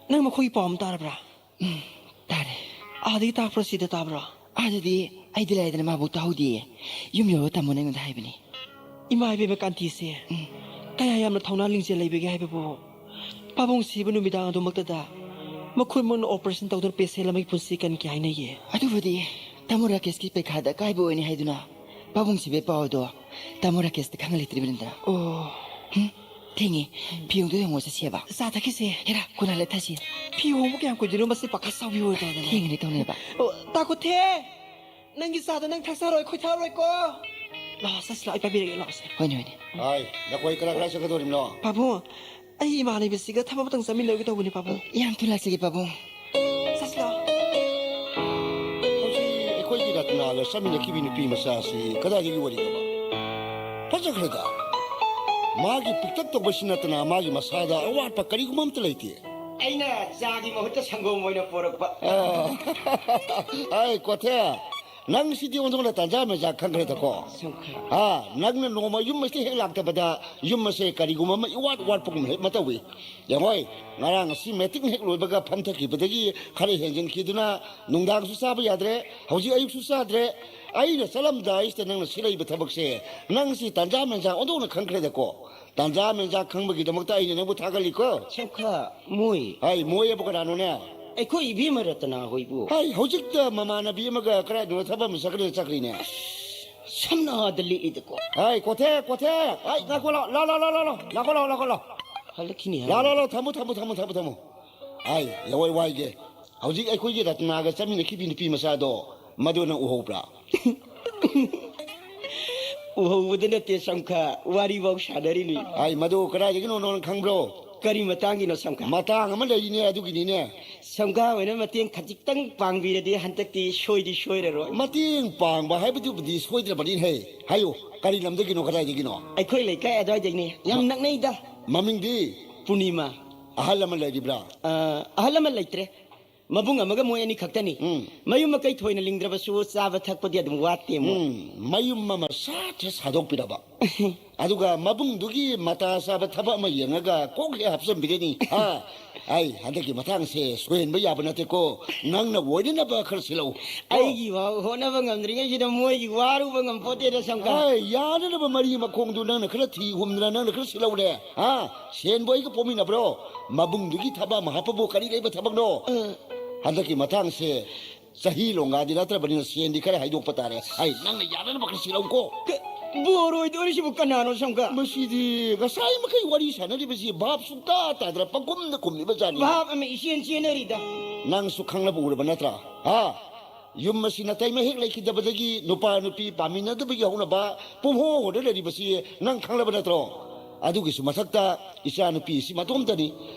ꯅꯪ ꯃꯈꯣꯏꯒꯤ ꯄꯥꯎ ꯑꯃ ꯇꯥꯔꯕ꯭ꯔꯥ? ꯎꯝ, ꯇꯥꯔꯦ꯫ ꯑꯥꯗꯒꯤ ꯇꯥꯛꯄ꯭ꯔꯣ, ꯁꯤꯗ ꯇꯥꯕ꯭ꯔꯣ? ꯑꯥꯗꯗꯤ ꯑꯩꯗꯤ ꯂꯩꯗꯅ ꯃꯥꯕꯨ ꯇꯥꯍꯧꯗꯤꯌꯦ꯫ ꯌꯨꯝ ꯌꯧꯔꯒ ꯇꯥꯃꯣꯅ ꯑꯩꯉꯣꯟꯗ ꯍꯥꯏꯕꯅꯤ꯫ ꯏꯃꯥ ꯏꯕꯦꯝꯃ ꯀꯥꯟꯇꯤꯁꯦ ꯎꯝ꯫ ꯀꯌꯥ ꯌꯥꯝꯅ ꯊꯧꯅꯥ ꯂꯤꯡꯖꯦꯜ ꯂꯩꯕꯒꯦ ꯍꯥꯏꯕꯕꯨ, ꯄꯥꯕꯨꯡ ꯁꯤꯕ ꯅꯨꯃꯤꯗꯥꯡ ꯑꯗꯨꯃꯛꯇꯗ ꯃꯈꯨꯠꯃꯛꯅ operation ꯇꯧꯗꯨꯅ patient ꯑꯃꯒꯤ ꯄꯨꯟꯁꯤ ꯀꯟꯈꯤ ꯍꯥꯏꯅꯩꯌꯦ꯫ ꯑꯗꯨꯕꯨꯗꯤ ꯇꯥꯃꯣ ꯔꯥꯀꯦꯁꯀꯤ ꯄꯩꯈꯥꯗ ꯑꯀꯥꯏꯕ ꯑꯣꯏꯅꯤ ꯍꯥꯏꯗꯨꯅ ꯄꯥꯕꯨꯡ ꯁꯤꯕꯒꯤ ꯄꯥꯎ ꯑꯗꯣ ꯇꯥꯃꯣ ꯔꯥꯀꯦꯁꯇ ꯈꯪꯍꯜꯂꯛꯇ꯭ꯔꯤꯕꯅꯤꯗ꯫ ꯑꯣ꯫ ꯍꯨꯝ? ꯊꯦꯡꯉꯦ꯫ ꯐꯤ ꯍꯣꯡꯗꯣꯛ ꯌꯦꯡꯉꯣ ꯆꯠꯁꯦꯕ꯫ ꯆꯥ ꯊꯛꯈꯤꯁꯦ꯫ ꯍꯦꯔꯥ, ꯀꯣꯟꯅ ꯂꯦꯞꯊꯁꯤ꯫ ꯐꯤ ꯍꯣꯡꯕ ꯀꯌꯥꯝ ꯀꯨꯏꯗꯣꯏꯅꯣ? ꯃꯁꯤ ꯄꯥꯈꯠ ꯆꯥꯎꯕꯤ ꯑꯣꯏꯗ꯭ꯔꯗꯅ꯫ ꯊꯦꯡꯉꯅꯤ ꯇꯧꯅꯦꯕ꯫ ꯑꯣ, ꯇꯥ ꯀꯣꯊꯦ! ꯅꯪꯒꯤ ꯆꯥꯗꯣ ꯅꯪ ꯊꯛꯆꯔꯣ, ꯑꯩꯈꯣꯏ ꯊꯛꯑꯔꯣꯏꯀꯣ꯫ ꯂꯥꯛꯑꯣ, ꯆꯠꯁꯤ ꯂꯥꯛꯑꯣ, ꯑꯩ ꯄꯥꯏꯕꯤꯔꯒꯦ, ꯂꯥꯛꯑꯣꯁꯦ꯫ ꯍꯣꯏꯅꯦ, ꯍꯣꯏꯅꯦ꯫ ꯍꯥꯏ, ꯅꯈꯣꯏ ꯀꯗꯥꯏ ꯀꯗꯥꯏ ꯆꯠꯀꯗꯧꯔꯤꯕꯅꯣ? ꯄꯥꯕꯨꯡ, ꯑꯩ ꯏꯃꯥꯟꯅꯕꯤꯁꯤꯒ ꯊꯕꯛ ꯑꯃꯇꯪ ꯆꯠꯃꯤꯟꯅꯔꯨꯒꯦ ꯇꯧꯕꯅꯦ, ꯄꯥꯕꯨꯡ꯫ ꯌꯥꯝ ꯊꯨꯅ ꯂꯥꯛꯆꯒꯦ, ꯄꯥꯕꯨꯡ꯫ ꯆꯠꯁꯤ ꯂꯥꯛꯑꯣ꯫ ꯍꯧꯖꯤꯛ ꯑꯩꯈꯣꯏꯒꯤ ꯔꯇꯅꯥꯒ ꯆꯠꯃꯤꯟꯅꯈꯤꯕꯤ ꯅꯨꯄꯤ ꯃꯆꯥꯁꯤ ꯀꯗꯥꯏꯗꯒꯤ ꯑꯣꯏꯔꯤꯕ? ꯐꯖꯈ꯭ꯔꯦꯗ꯫ ꯃꯥꯒꯤ ꯄꯤꯛꯇꯛ ꯇꯧꯕꯁꯤ ꯅꯠꯇꯅ ꯃꯥꯒꯤ ꯃꯁꯥꯗ ꯑꯋꯥꯠꯄ ꯀꯔꯤꯒꯨꯝꯕ ꯑꯝꯇ ꯂꯩꯇꯦ꯫ ꯑꯩꯅ ꯆꯥꯒꯤ ꯃꯍꯨꯠꯇ ꯁꯪꯒꯣꯝ ꯑꯣꯏꯅ ꯄꯣꯔꯛꯄ꯫ ꯑꯥ꯫ ꯑꯩ ꯀꯣꯊꯦ, ꯅꯪ ꯁꯤꯗꯤ ꯑꯣꯟꯊꯣꯛꯅ ꯇꯥꯟꯖꯥ ꯃꯦꯟꯖꯥ ꯈꯪꯈ꯭ꯔꯦꯗꯀꯣ꯫ ꯁꯪꯈ꯭ꯔꯦ꯫ ꯑꯥ, ꯅꯪꯅ ꯅꯣꯡꯃ ꯌꯨꯝ ꯑꯁꯤꯗ ꯍꯦꯛ ꯂꯥꯛꯇꯕꯗ ꯌꯨꯝ ꯑꯁꯦ ꯀꯔꯤꯒꯨꯝꯕ ꯑꯃ ꯏꯋꯥꯠ ꯋꯥꯠꯄꯒꯨꯝ ꯍꯦꯛ ꯑꯃ ꯇꯧꯏ꯫ ꯌꯦꯡꯉꯣꯏ, ꯉꯔꯥꯡ ꯑꯁꯤ meeting ꯍꯦꯛ ꯂꯣꯏꯕꯒ ꯐꯝꯊꯈꯤꯕꯗꯒꯤ ꯈꯔ ꯍꯦꯟꯖꯤꯟꯈꯤꯗꯨꯅ ꯅꯨꯡꯗꯥꯡꯁꯨ ꯆꯥꯕ ꯌꯥꯗ꯭ꯔꯦ, ꯍꯧꯖꯤꯛ ꯑꯌꯨꯛꯁꯨ ꯆꯥꯗ꯭ꯔꯦ꯫ ꯑꯩꯅ ꯆꯠꯂꯝꯗꯥꯏꯁꯤꯗ ꯅꯪꯅ ꯁꯤ ꯂꯩꯕ ꯊꯕꯛꯁꯦ, ꯅꯪ ꯁꯤ ꯇꯥꯟꯖꯥ ꯃꯦꯟꯖꯥ ꯑꯣꯟꯊꯣꯛꯅ ꯈꯪꯈ꯭ꯔꯦꯗꯀꯣ꯫ ꯇꯥꯟꯖꯥ ꯃꯦꯟꯖꯥ ꯈꯪꯕꯒꯤꯗꯃꯛꯇ ꯑꯩꯅ ꯅꯪꯕꯨ ꯊꯥꯒꯠꯂꯤꯀꯣ꯫ ꯁꯦꯝꯈꯥ, ꯃꯣꯏ꯫ ꯍꯥꯏ, ꯃꯣꯏ ꯑꯕꯨ ꯀꯅꯥꯅꯣꯅꯦ? ꯑꯩꯈꯣꯏ ꯏꯕꯦꯝꯃ ꯔꯇꯅꯥ ꯍꯣꯏꯕꯨ꯫ ꯍꯥꯏ, ꯍꯧꯖꯤꯛꯇ ꯃꯃꯥꯟꯅꯕꯤ ꯑꯃꯒ ꯀꯗꯥꯏꯗꯅꯣ ꯊꯕꯛ ꯑꯃ ꯆꯠꯈ꯭ꯔꯦ, ꯆꯠꯈ꯭ꯔꯤꯅꯦ꯫ ꯁꯝꯅ ꯑꯥꯗ ꯂꯦꯛꯏꯗꯀꯣ꯫ ꯍꯥꯏ, ꯀꯣꯊꯦ, ꯀꯣꯊꯦ꯫ ꯍꯥꯏ, ꯉꯥꯏꯈꯣ, ꯂꯥꯛꯑꯣ, ꯂꯥꯛꯑꯣ, ꯂꯥꯛꯑꯣ, ꯂꯥꯛꯑꯣ, ꯂꯥꯛꯑꯣ, ꯂꯥꯛꯑꯣ, ꯂꯥꯛꯑꯣ꯫ ꯍꯜꯂꯛꯈꯤꯅꯤ ꯍꯥꯏ꯫ ꯂꯥꯛꯑꯣ, ꯂꯥꯛꯑꯣ, ꯂꯥꯛꯑꯣ, ꯊꯝꯃꯣ, ꯊꯝꯃꯣ, ꯊꯝꯃꯣ, ꯊꯝꯃꯣ, ꯊꯝꯃꯣ꯫ ꯍꯥꯏ, ꯌꯥꯋꯥꯏ ꯋꯥꯏꯒꯦ꯫ ꯍꯧꯖꯤꯛ ꯑꯩꯈꯣꯏꯒꯤ ꯔꯇꯅꯥꯒ ꯆꯠꯃꯤꯟꯅꯈꯤꯕꯤ ꯅꯨꯄꯤ ꯃꯆꯥꯗꯣ, ꯃꯗꯨ ꯅꯪ ꯎꯍꯧꯕ꯭ꯔꯥ? ꯎꯍꯧꯕꯗ ꯅꯠꯇꯦ, ꯁꯝꯈꯥ, ꯋꯥꯔꯤꯐꯥꯎ ꯁꯥꯟꯅꯔꯤꯅꯤ꯫ ꯍꯥꯏ, ꯃꯗꯨ ꯀꯗꯥꯏꯗꯒꯤꯅꯣ ꯅꯪ ꯈꯪꯕ꯭ꯔꯣ? ꯀꯔꯤ ꯃꯇꯥꯡꯒꯤꯅꯣ, ꯁꯝꯈꯥ? ꯃꯇꯥꯡ ꯑꯃ ꯂꯩꯔꯤꯅꯦ, ꯑꯗꯨꯒꯤꯅꯤꯅꯦ꯫ ꯁꯝꯈꯥ ꯍꯣꯏꯅ ꯃꯇꯦꯡ ꯈꯖꯤꯛꯇꯪ ꯄꯥꯡꯕꯤꯔꯗꯤ ꯍꯟꯗꯛꯇꯤ ꯁꯣꯏꯗꯤ ꯁꯣꯏꯔꯔꯣꯏ꯫ ꯃꯇꯦꯡ ꯄꯥꯡꯕ ꯍꯥꯏꯕꯗꯨꯕꯨꯗꯤ ꯁꯣꯏꯗ꯭ꯔꯕꯅꯤꯍꯦ꯫ ꯍꯥꯏꯌꯨ, ꯀꯔꯤ ꯂꯝꯗꯒꯤꯅꯣ, ꯀꯗꯥꯏꯗꯒꯤꯅꯣ? ꯑꯩꯈꯣꯏ ꯂꯩꯀꯥꯏ ꯑꯗꯨꯋꯥꯏꯗꯩꯅꯦ, ꯌꯥꯝ ꯃ-, ꯅꯛꯅꯩꯗ꯫ ꯃꯃꯤꯡꯗꯤ? ꯄꯨꯔꯅꯤꯃꯥ꯫ ꯑꯍꯜ ꯑꯃ ꯂꯩꯔꯤꯕ꯭ꯔꯥ? ꯑ, ꯑꯍꯜ ꯑꯃ ꯂꯩꯇ꯭ꯔꯦ꯫ ꯃꯕꯨꯡ ꯑꯃꯒ ꯃꯣꯏ ꯑꯅꯤ ꯈꯛꯇꯅꯤ꯫ ꯎꯝ꯫ ꯃꯌꯨꯝ ꯃꯀꯩ ꯊꯣꯏꯅ ꯂꯤꯡꯗ꯭ꯔꯕꯁꯨ ꯆꯥꯕ ꯊꯛꯄꯗꯤ ꯑꯗꯨꯝ ꯋꯥꯠꯇꯦ ꯃꯣꯏ꯫ ꯎꯝ, ꯃꯌꯨꯝ ꯑꯃ ꯁꯥꯠ ꯍꯦꯛ ꯁꯥꯗꯣꯛꯄꯤꯔꯕ꯫ ꯑꯗꯨꯒ ꯃꯕꯨꯡꯗꯨꯒꯤ ꯃꯇꯥ ꯆꯥꯕ ꯊꯕꯛ ꯑꯃ ꯌꯦꯡꯉꯒ ꯀꯣꯛ ꯍꯦꯛ ꯍꯥꯞꯆꯤꯟꯕꯤꯔꯅꯤ꯫ ꯍꯥ? ꯑꯩ ꯍꯟꯗꯛꯀꯤ ꯃꯇꯥꯡꯁꯦ ꯁꯣꯏꯍꯟꯕ ꯌꯥꯕ ꯅꯠꯇꯦꯀꯣ꯫ ꯅꯪꯅ ꯑꯣꯏꯅꯅꯕ ꯈꯔ ꯁꯤꯜꯂꯛꯎ꯫ ꯑꯩꯒꯤ ꯐꯥꯎ ꯍꯣꯠꯅꯕ ꯉꯝꯗ꯭ꯔꯤꯉꯩꯁꯤꯗ ꯃꯣꯏꯒꯤ ꯋꯥꯔꯨꯕ ꯉꯝꯄꯣꯠꯇꯦꯗ, ꯁꯝꯈꯥ꯫ ꯑꯩ ꯌꯥꯅꯅꯕ ꯃꯔꯤ ꯃꯈꯣꯡꯗꯨ ꯅꯪꯅ ꯈꯔ ꯊꯤ ꯍꯨꯝꯗꯅ ꯅꯪꯅ ꯈꯔ ꯁꯤꯜꯂꯛꯎꯅꯦ꯫ ꯍꯥ? ꯁꯦꯟꯕꯨ ꯑꯩꯒ ꯄꯣꯛꯃꯤꯟꯅꯕ꯭ꯔꯣ? ꯃꯕꯨꯡꯗꯨꯒꯤ ꯊꯕꯛ ꯑꯃ ꯍꯥꯞꯄꯕꯨ ꯀꯔꯤ ꯂꯩꯕ ꯊꯕꯛꯅꯣ? ꯎꯝ꯫ ꯍꯟꯗꯛꯀꯤ ꯃꯇꯥꯡꯁꯦ ꯆꯍꯤ ꯂꯣꯡꯒꯥꯗꯤ ꯅꯠꯇ꯭ꯔꯕꯅꯤꯅ ꯁꯦꯟꯗꯤ ꯈꯔ ꯍꯥꯏꯗꯣꯛꯄ ꯇꯥꯔꯦ꯫ ꯑꯩ ꯅꯪꯅ ꯌꯥꯅꯅꯕ ꯈꯔ ꯁꯤꯜꯂꯛꯎꯀꯣ꯫ ꯀ-, ꯕꯣꯔ ꯑꯣꯏꯗꯣꯔꯤꯁꯤꯕꯨ ꯀꯅꯥꯅꯣ, ꯁꯝꯈꯥ? ꯃꯁꯤꯗꯤ ꯉꯁꯥꯏ ꯃꯈꯩ ꯋꯥꯔꯤ ꯁꯥꯟꯅꯔꯤꯕꯁꯤ ꯚꯥꯞ ꯁꯨꯡꯇꯥ ꯇꯥꯗ꯭ꯔ ꯄꯪꯈꯨꯝꯗ ꯈꯨꯝꯂꯤꯕ ꯖꯥꯠꯅꯤ꯫ ꯚꯥꯞ ꯑꯃ ꯏꯆꯦꯟ ꯆꯦꯟꯅꯔꯤꯗ꯫ ꯅꯪꯁꯨ ꯈꯪꯂꯕ ꯎꯔꯕ ꯅꯠꯇ꯭ꯔꯥ? ꯍꯥ? ꯌꯨꯝ ꯑꯁꯤ ꯅꯥꯇꯩꯃ ꯍꯦꯛ ꯂꯩꯈꯤꯗꯕꯗꯒꯤ ꯅꯨꯄꯥ ꯅꯨꯄꯤ ꯄꯥꯝꯃꯤꯟꯅꯗꯕꯒꯤ ꯍꯧꯅꯕ ꯄꯨꯡꯍꯣ ꯍꯣꯗ ꯂꯩꯔꯤꯕꯁꯤ ꯅꯪ ꯈꯪꯂꯕ ꯅꯠꯇ꯭ꯔꯣ? ꯑꯗꯨꯒꯤꯁꯨ ꯃꯊꯛꯇ ꯏꯆꯥꯅꯨꯄꯤ ꯑꯁꯤ ꯃꯇꯣꯝꯇꯅꯤ꯫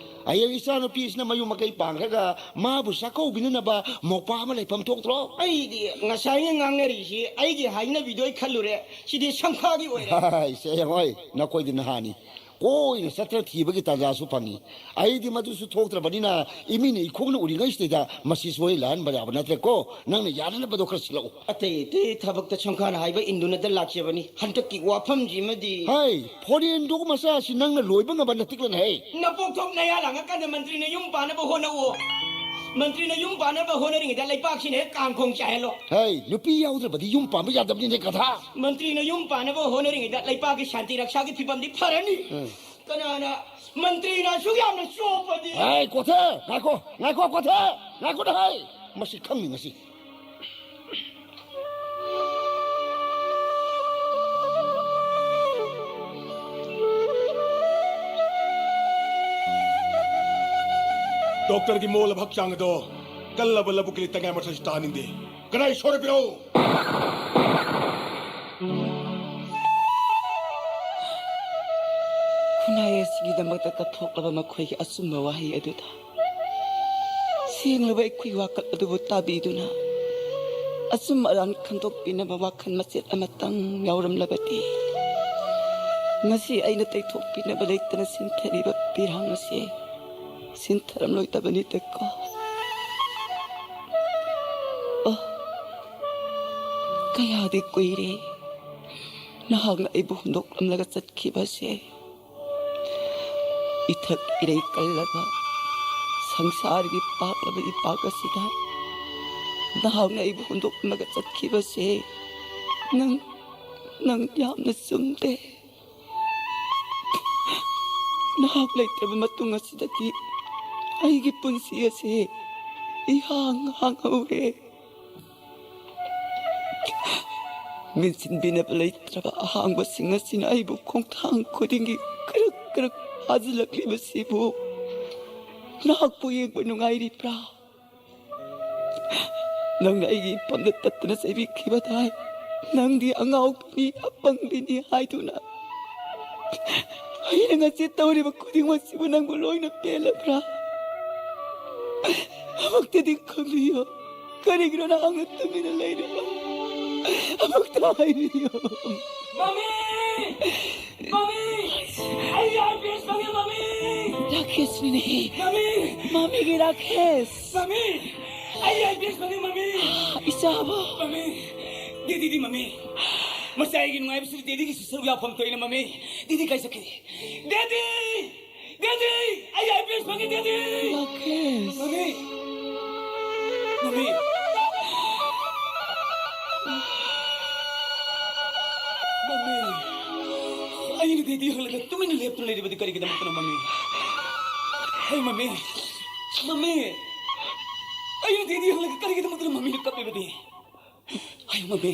ꯍꯌꯦꯡ ꯏꯆꯥꯅꯨꯄꯤ ꯑꯁꯤꯅ ꯃꯌꯨꯝ ꯃꯀꯩ ꯄꯥꯡꯈ꯭ꯔꯒ ꯃꯥꯕꯨ ꯆꯥꯛꯀꯧꯕꯤꯅꯅꯕ ꯃꯧꯄꯥ ꯑꯃ ꯂꯩꯐꯝ ꯊꯣꯛꯇ꯭ꯔꯣ? ꯑꯩꯗꯤ ꯉꯁꯥꯏꯅ ꯉꯥꯡꯅꯔꯤꯁꯤ ꯑꯩꯒꯤ ꯍꯥꯏꯅꯕꯤꯗꯣ ꯑꯩ ꯈꯜꯂꯨꯔꯦ, ꯁꯤꯗꯤ ꯁꯝꯈꯥꯒꯤ ꯑꯣꯏꯔꯦ꯫ ꯍꯥꯏ, ꯁꯦ ꯌꯦꯡꯉꯣꯏ, ꯅꯈꯣꯏꯗꯤ ꯅꯍꯥꯅꯤ꯫ ꯀꯣꯏꯅ ꯆꯠꯇꯅ ꯊꯤꯕꯒꯤ ꯇꯥꯟꯖꯥꯁꯨ ꯐꯪꯉꯤ꯫ ꯑꯩꯗꯤ ꯃꯗꯨꯁꯨ ꯊꯣꯛꯇ꯭ꯔꯕꯅꯤꯅ ꯏꯃꯤꯅ ꯏꯈꯣꯡꯅ ꯎꯔꯤꯉꯩꯁꯤꯗꯩꯗ ꯃꯁꯤ ꯁꯣꯏ ꯂꯥꯟꯕ ꯌꯥꯕ ꯅꯠꯇ꯭ꯔꯦꯀꯣ꯫ ꯅꯪꯅ ꯌꯥꯅꯅꯕꯗꯣ ꯈꯔ ꯁꯤꯜꯂꯛꯎ꯫ ꯑꯇꯩ ꯑꯇꯩ ꯊꯕꯛꯇ ꯁꯝꯈꯥꯅ ꯍꯥꯏꯕ ꯏꯟꯗꯨꯅꯗ ꯂꯥꯛꯆꯕꯅꯤ꯫ ꯍꯟꯗꯛꯀꯤ ꯋꯥꯐꯝꯁꯤꯃꯗꯤ꯫ ꯍꯥꯏ, ꯐꯣꯔꯦꯟ ꯗꯣꯛ ꯃꯆꯥꯁꯤ ꯅꯪꯅ ꯂꯣꯏꯕ ꯉꯝꯕ ꯅꯇꯤꯛꯂꯅꯦ ꯍꯦ꯫ ꯅꯄꯣꯛꯊꯣꯛ ꯅꯌꯥ ꯂꯥꯡꯉꯀꯥꯟꯗ ꯃꯟꯇ꯭ꯔꯤꯅ ꯌꯨꯝ ꯄꯥꯟꯅꯕ ꯍꯣꯠꯅꯧꯑꯣ꯫ ꯃꯟꯇ꯭ꯔꯤꯅ ꯌꯨꯝ ꯄꯥꯟꯅꯕ ꯍꯣꯠꯅꯔꯤꯉꯩꯗ ꯂꯩꯄꯥꯛꯁꯤꯅ ꯍꯦꯛ ꯀꯥꯡꯈꯣꯡ ꯆꯥꯏꯍꯜꯂꯣ꯫ ꯍꯦ, ꯅꯨꯄꯤ ꯌꯥꯎꯗ꯭ꯔꯕꯗꯤ ꯌꯨꯝ ꯄꯥꯟꯕ ꯌꯥꯗꯕꯅꯤꯅꯦ, ꯒꯙꯥ꯫ ꯃꯟꯇ꯭ꯔꯤꯅ ꯌꯨꯝ ꯄꯥꯟꯅꯕ ꯍꯣꯠꯅꯔꯤꯉꯩꯗ ꯂꯩꯄꯥꯛꯀꯤ ꯁꯥꯟꯇꯤ ꯔꯛꯁꯥꯒꯤ ꯐꯤꯕꯝꯗꯤ ꯐꯔꯅꯤ꯫ ꯎꯝ꯫ ꯀꯅꯥꯅ ꯃꯟꯇ꯭ꯔꯤꯅ ꯑꯁꯨꯛ ꯌꯥꯝꯅ ꯆꯣꯞꯄꯗꯤ? ꯍꯦ, ꯀꯣꯊꯦ, ꯉꯥꯏꯈꯣ, ꯉꯥꯏꯈꯣ, ꯀꯣꯊꯦ, ꯉꯥꯏꯈꯣ ꯍꯦ꯫ ꯃꯁꯤ ꯈꯪꯅꯤ ꯉꯁꯤ꯫ ꯗꯣꯛꯇꯔꯒꯤ ꯃꯣꯜꯂꯕ ꯍꯛꯆꯥꯡ ꯑꯗꯣ ꯀꯜꯂꯕ ꯂꯧꯕꯨꯛꯀꯤ ꯂꯤꯇ ꯉꯥꯏ ꯃꯊꯛꯁꯤ ꯇꯥꯅꯤꯡꯗꯦ꯫ ꯀꯅꯥꯏ ꯁꯣꯔ ꯄꯤꯔꯛꯎ? ꯈꯨꯟꯅꯥꯏ ꯑꯁꯤ ꯒꯤꯗꯃꯛꯇ ꯀꯠꯊꯣꯛꯂꯕ ꯃꯈꯣꯏꯒꯤ ꯑꯆꯨꯝꯕ ꯋꯥꯍꯩ ꯑꯗꯨꯗ ꯁꯦꯡꯂꯕ ꯑꯩꯈꯣꯏ ꯋꯥꯀꯠ ꯑꯗꯨꯕꯨ ꯇꯥꯕꯤꯗꯨꯅ, ꯑꯆꯨꯝ ꯑꯔꯥꯟ ꯈꯟꯗꯣꯛꯄꯤꯅꯕ ꯋꯥꯈꯜ ꯃꯆꯦꯠ ꯑꯃꯇꯪ ꯌꯥꯎꯔꯝꯂꯕꯗꯤ, ꯉꯁꯤ ꯑꯩꯅ ꯇꯩꯊꯣꯛꯄꯤꯅꯕ ꯂꯩꯇꯅ ꯁꯤꯟꯊꯔꯤꯕ ꯄꯤꯔꯥꯡ ꯑꯁꯤ ꯁꯤꯟꯊꯔꯝꯂꯣꯏꯗꯕꯅꯤꯗꯀꯣ꯫ ꯑꯣ, ꯀꯌꯥꯗꯤ ꯀꯨꯏꯔꯦ ꯅꯍꯥꯛꯅ ꯑꯩꯕꯨ ꯍꯨꯟꯗꯣꯛꯂꯝꯂꯒ ꯆꯠꯈꯤꯕꯁꯦ꯫ ꯏꯊꯛ ꯏꯔꯩ ꯀꯜꯂꯕ ꯁꯪꯁꯥꯔꯒꯤ ꯄꯥꯛꯂꯕ ꯏꯄꯥꯛ ꯑꯁꯤꯗ ꯅꯍꯥꯛꯅ ꯑꯩꯕꯨ ꯍꯨꯟꯗꯣꯛꯂꯝꯂꯒ ꯆꯠꯈꯤꯕꯁꯦ, ꯅꯪ, ꯅꯪ ꯌꯥꯝꯅ ꯆꯨꯝꯗꯦ꯫ ꯅꯍꯥꯛ ꯂꯩꯇ꯭ꯔꯕ ꯃꯇꯨꯡ ꯑꯁꯤꯗꯗꯤ ꯑꯩꯒꯤ ꯄꯨꯟꯁꯤ ꯑꯁꯤ ꯏꯍꯥꯡ ꯍꯥꯡꯍꯧꯔꯦ꯫ ꯃꯦꯟꯁꯤꯟꯕꯤꯅꯕ ꯂꯩꯇ꯭ꯔꯕ ꯑꯍꯥꯡꯕꯁꯤꯡ ꯑꯁꯤꯅ ꯑꯩꯕꯨ ꯈꯣꯡꯊꯥꯡ ꯈꯨꯗꯤꯡꯒꯤ ꯀꯔꯛ ꯀꯔꯛ ꯐꯥꯖꯤꯜꯂꯛꯂꯤꯕꯁꯤꯕꯨ ꯅꯍꯥꯛꯄꯨ ꯌꯦꯡꯕ ꯅꯨꯡꯉꯥꯏꯔꯤꯕ꯭ꯔꯥ? ꯅꯪꯅ ꯑꯩꯒꯤ ꯏꯐꯝꯗ ꯇꯠꯇꯅ ꯆꯩꯕꯤꯈꯤꯕ ꯇꯥꯏ꯫ ꯅꯪꯗꯤ ꯑꯉꯥꯎꯕꯤꯅꯤ, ꯑꯄꯪꯕꯤꯅꯤ ꯍꯥꯏꯗꯨꯅ ꯑꯩꯅ ꯉꯁꯤ ꯇꯧꯔꯤꯕ ꯈꯨꯗꯤꯡꯃꯛꯁꯤꯕꯨ ꯅꯪꯕꯨ ꯂꯣꯏꯅ ꯄꯦꯜꯂꯕ꯭ꯔꯥ? ꯑꯃꯨꯛꯇꯗꯤ ꯈꯨꯝꯕꯤꯌꯨ꯫ ꯀꯔꯤꯒꯤꯅꯣ ꯅꯍꯥꯛꯅ ꯇꯨꯃꯤꯟꯅ ꯂꯩꯔꯤꯕ? ꯑꯃꯨꯛꯇ ꯍꯥꯏꯕꯤꯌꯨ꯫ ꯃꯃꯤ! ꯃꯃꯤ! ꯑꯩ ꯑꯥꯏ ꯄꯤ ꯑꯦꯁ ꯐꯪꯉꯦ, ꯃꯃꯤ! ꯔꯥꯀꯦꯁꯅꯤꯅꯦ꯫ ꯃꯃꯤ! ꯃꯃꯤꯒꯤ ꯔꯥꯀꯦꯁ꯫ ꯃꯃꯤ! ꯑꯩ ꯑꯥꯏ ꯄꯤ ꯑꯦꯁ ꯐꯪꯉꯦ, ꯃꯃꯤ! ꯏꯆꯥꯕꯨ꯫ ꯃꯃꯤ! ꯗꯦꯗꯤꯗꯤ, ꯃꯃꯤ! ꯃꯆꯥ ꯑꯩꯒꯤ ꯅꯨꯡꯉꯥꯏꯕꯁꯤꯗ ꯗꯦꯗꯤꯒꯤꯁꯨ ꯁꯔꯨꯛ ꯌꯥꯐꯝ ꯊꯣꯛꯏꯅ, ꯃꯃꯤ! ꯗꯦꯗꯤ ꯀꯥꯏ ꯆꯠꯈ꯭ꯔꯦ? ꯗꯦꯗꯤ! ꯗꯦꯗꯤ! ꯑꯩ ꯑꯥꯏ ꯄꯤ ꯑꯦꯁ ꯐꯪꯉꯦ, ꯗꯦꯗꯤ! ꯔꯥꯀꯦꯁ! ꯃꯃꯤ! ꯃꯃꯤ! ꯃꯃꯤ! ꯑꯩꯅ ꯗꯦꯗꯤ ꯍꯪꯂꯒ ꯇꯨꯃꯤꯟꯅ ꯂꯦꯞꯇꯨꯅ ꯂꯩꯔꯤꯕꯗꯤ ꯀꯔꯤꯒꯤꯗꯃꯛꯇꯅꯣ, ꯃꯃꯤ? ꯍꯦ, ꯃꯃꯤ! ꯃꯃꯤ! ꯑꯩꯅ ꯗꯦꯗꯤ ꯍꯪꯂꯒ ꯀꯔꯤꯒꯤꯗꯃꯛꯇꯅꯣ ꯃꯃꯤꯅ ꯀꯞꯂꯤꯕꯗꯤ? ꯍꯥꯏꯌꯨ, ꯃꯃꯤ꯫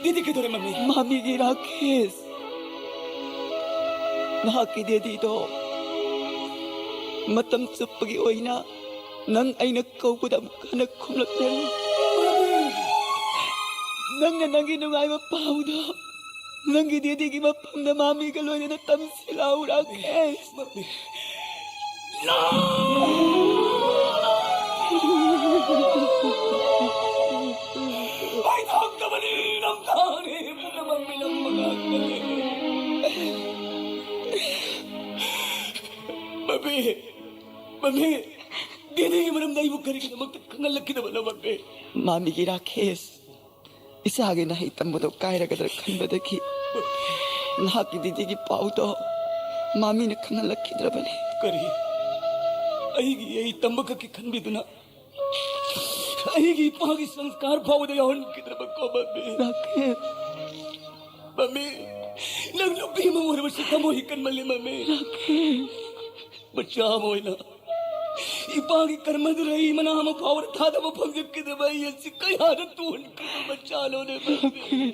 ꯗꯦꯗꯤ ꯀꯩꯗꯧꯔꯦ, ꯃꯃꯤ? ꯃꯃꯤꯒꯤ ꯔꯥꯀꯦꯁ, ꯅꯍꯥꯛꯀꯤ ꯗꯦꯗꯤꯗꯣ ꯃꯇꯝ ꯆꯨꯞꯄꯒꯤ ꯑꯣꯏꯅ ꯅꯪ ꯑꯩꯅ ꯀꯧꯕꯗ ꯑꯃꯨꯛ ꯍꯟꯅ ꯈꯨꯝꯂꯛꯇꯦ꯫ ꯃꯃꯤ! ꯅꯪꯅ ꯅꯪꯒꯤ ꯅꯨꯡꯉꯥꯏꯕ ꯄꯥꯎꯗꯣ ꯅꯪꯒꯤ ꯗꯦꯗꯤꯒꯤ ꯃꯐꯝꯗ ꯃꯥꯃꯤꯒ ꯂꯣꯏꯅꯅ ꯇꯝꯁꯤ ꯂꯥꯎ, ꯔꯥꯀꯦꯁ꯫ ꯃꯥꯃꯤ꯫ No! ꯑꯩ ꯊꯣꯛꯇꯕꯅꯤ, ꯅꯪ ꯇꯥꯔꯦ, ꯄꯨꯝꯅꯃꯛ ꯃꯤꯅꯝꯕ ꯉꯥꯛꯇꯅꯤ꯫ ꯃꯥꯃꯤ, ꯃꯥꯃꯤ, ꯗꯦꯗꯤꯒꯤ ꯃꯔꯝꯗ ꯑꯩꯕꯨ ꯀꯔꯤꯒꯤꯗꯃꯛꯇ ꯈꯪꯍꯜꯂꯛꯈꯤꯗꯕꯅꯣ, ꯃꯥꯃꯤ? ꯃꯥꯃꯤꯒꯤ ꯔꯥꯀꯦꯁ, ꯏꯆꯥꯒꯤ ꯅꯍꯩ ꯇꯝꯕꯗꯣ ꯀꯥꯏꯔꯒꯗ꯭ꯔꯥ ꯈꯟꯕꯗꯒꯤ ꯅꯍꯥꯛꯀꯤ ꯗꯦꯗꯤꯒꯤ ꯄꯥꯎꯗꯣ ꯃꯥꯃꯤꯅ ꯈꯪꯍꯜꯂꯛꯈꯤꯗ꯭ꯔꯕꯅꯤ꯫ ꯀꯔꯤ? ꯑꯩꯒꯤ ꯏꯍꯩ ꯇꯝꯕ ꯈꯛꯀꯤ ꯈꯟꯕꯤꯗꯨꯅ ꯑꯩꯒꯤ ꯏꯄꯥꯒꯤ ꯁꯪꯁꯀꯥꯔ ꯐꯥꯎꯕꯗ ꯌꯥꯎꯍꯟꯈꯤꯗ꯭ꯔꯕꯀꯣ, ꯃꯥꯃꯤ? ꯔꯥꯀꯦꯁ꯫ ꯃꯥꯃꯤ, ꯅꯪ ꯅꯨꯄꯤ ꯑꯃ ꯑꯣꯏꯔꯕꯁꯨ ꯊꯃꯣꯏ ꯀꯟꯃꯜꯂꯤ, ꯃꯥꯃꯤ꯫ ꯔꯥꯀꯦꯁ꯫ ꯃꯆꯥ ꯑꯃ ꯑꯣꯏꯅ ꯏꯄꯥꯒꯤ ꯀꯔꯃꯗꯨꯗ ꯑꯩ ꯃꯅꯥ ꯑꯃ ꯐꯥꯎꯕ ꯊꯥꯗꯕ ꯐꯪꯖꯈꯤꯗꯕ ꯑꯩ ꯑꯁꯤ ꯀꯌꯥꯗ ꯇꯣꯟꯈ꯭ꯔꯕ ꯃꯆꯥꯅꯣꯅꯦ, ꯃꯥꯃꯤ?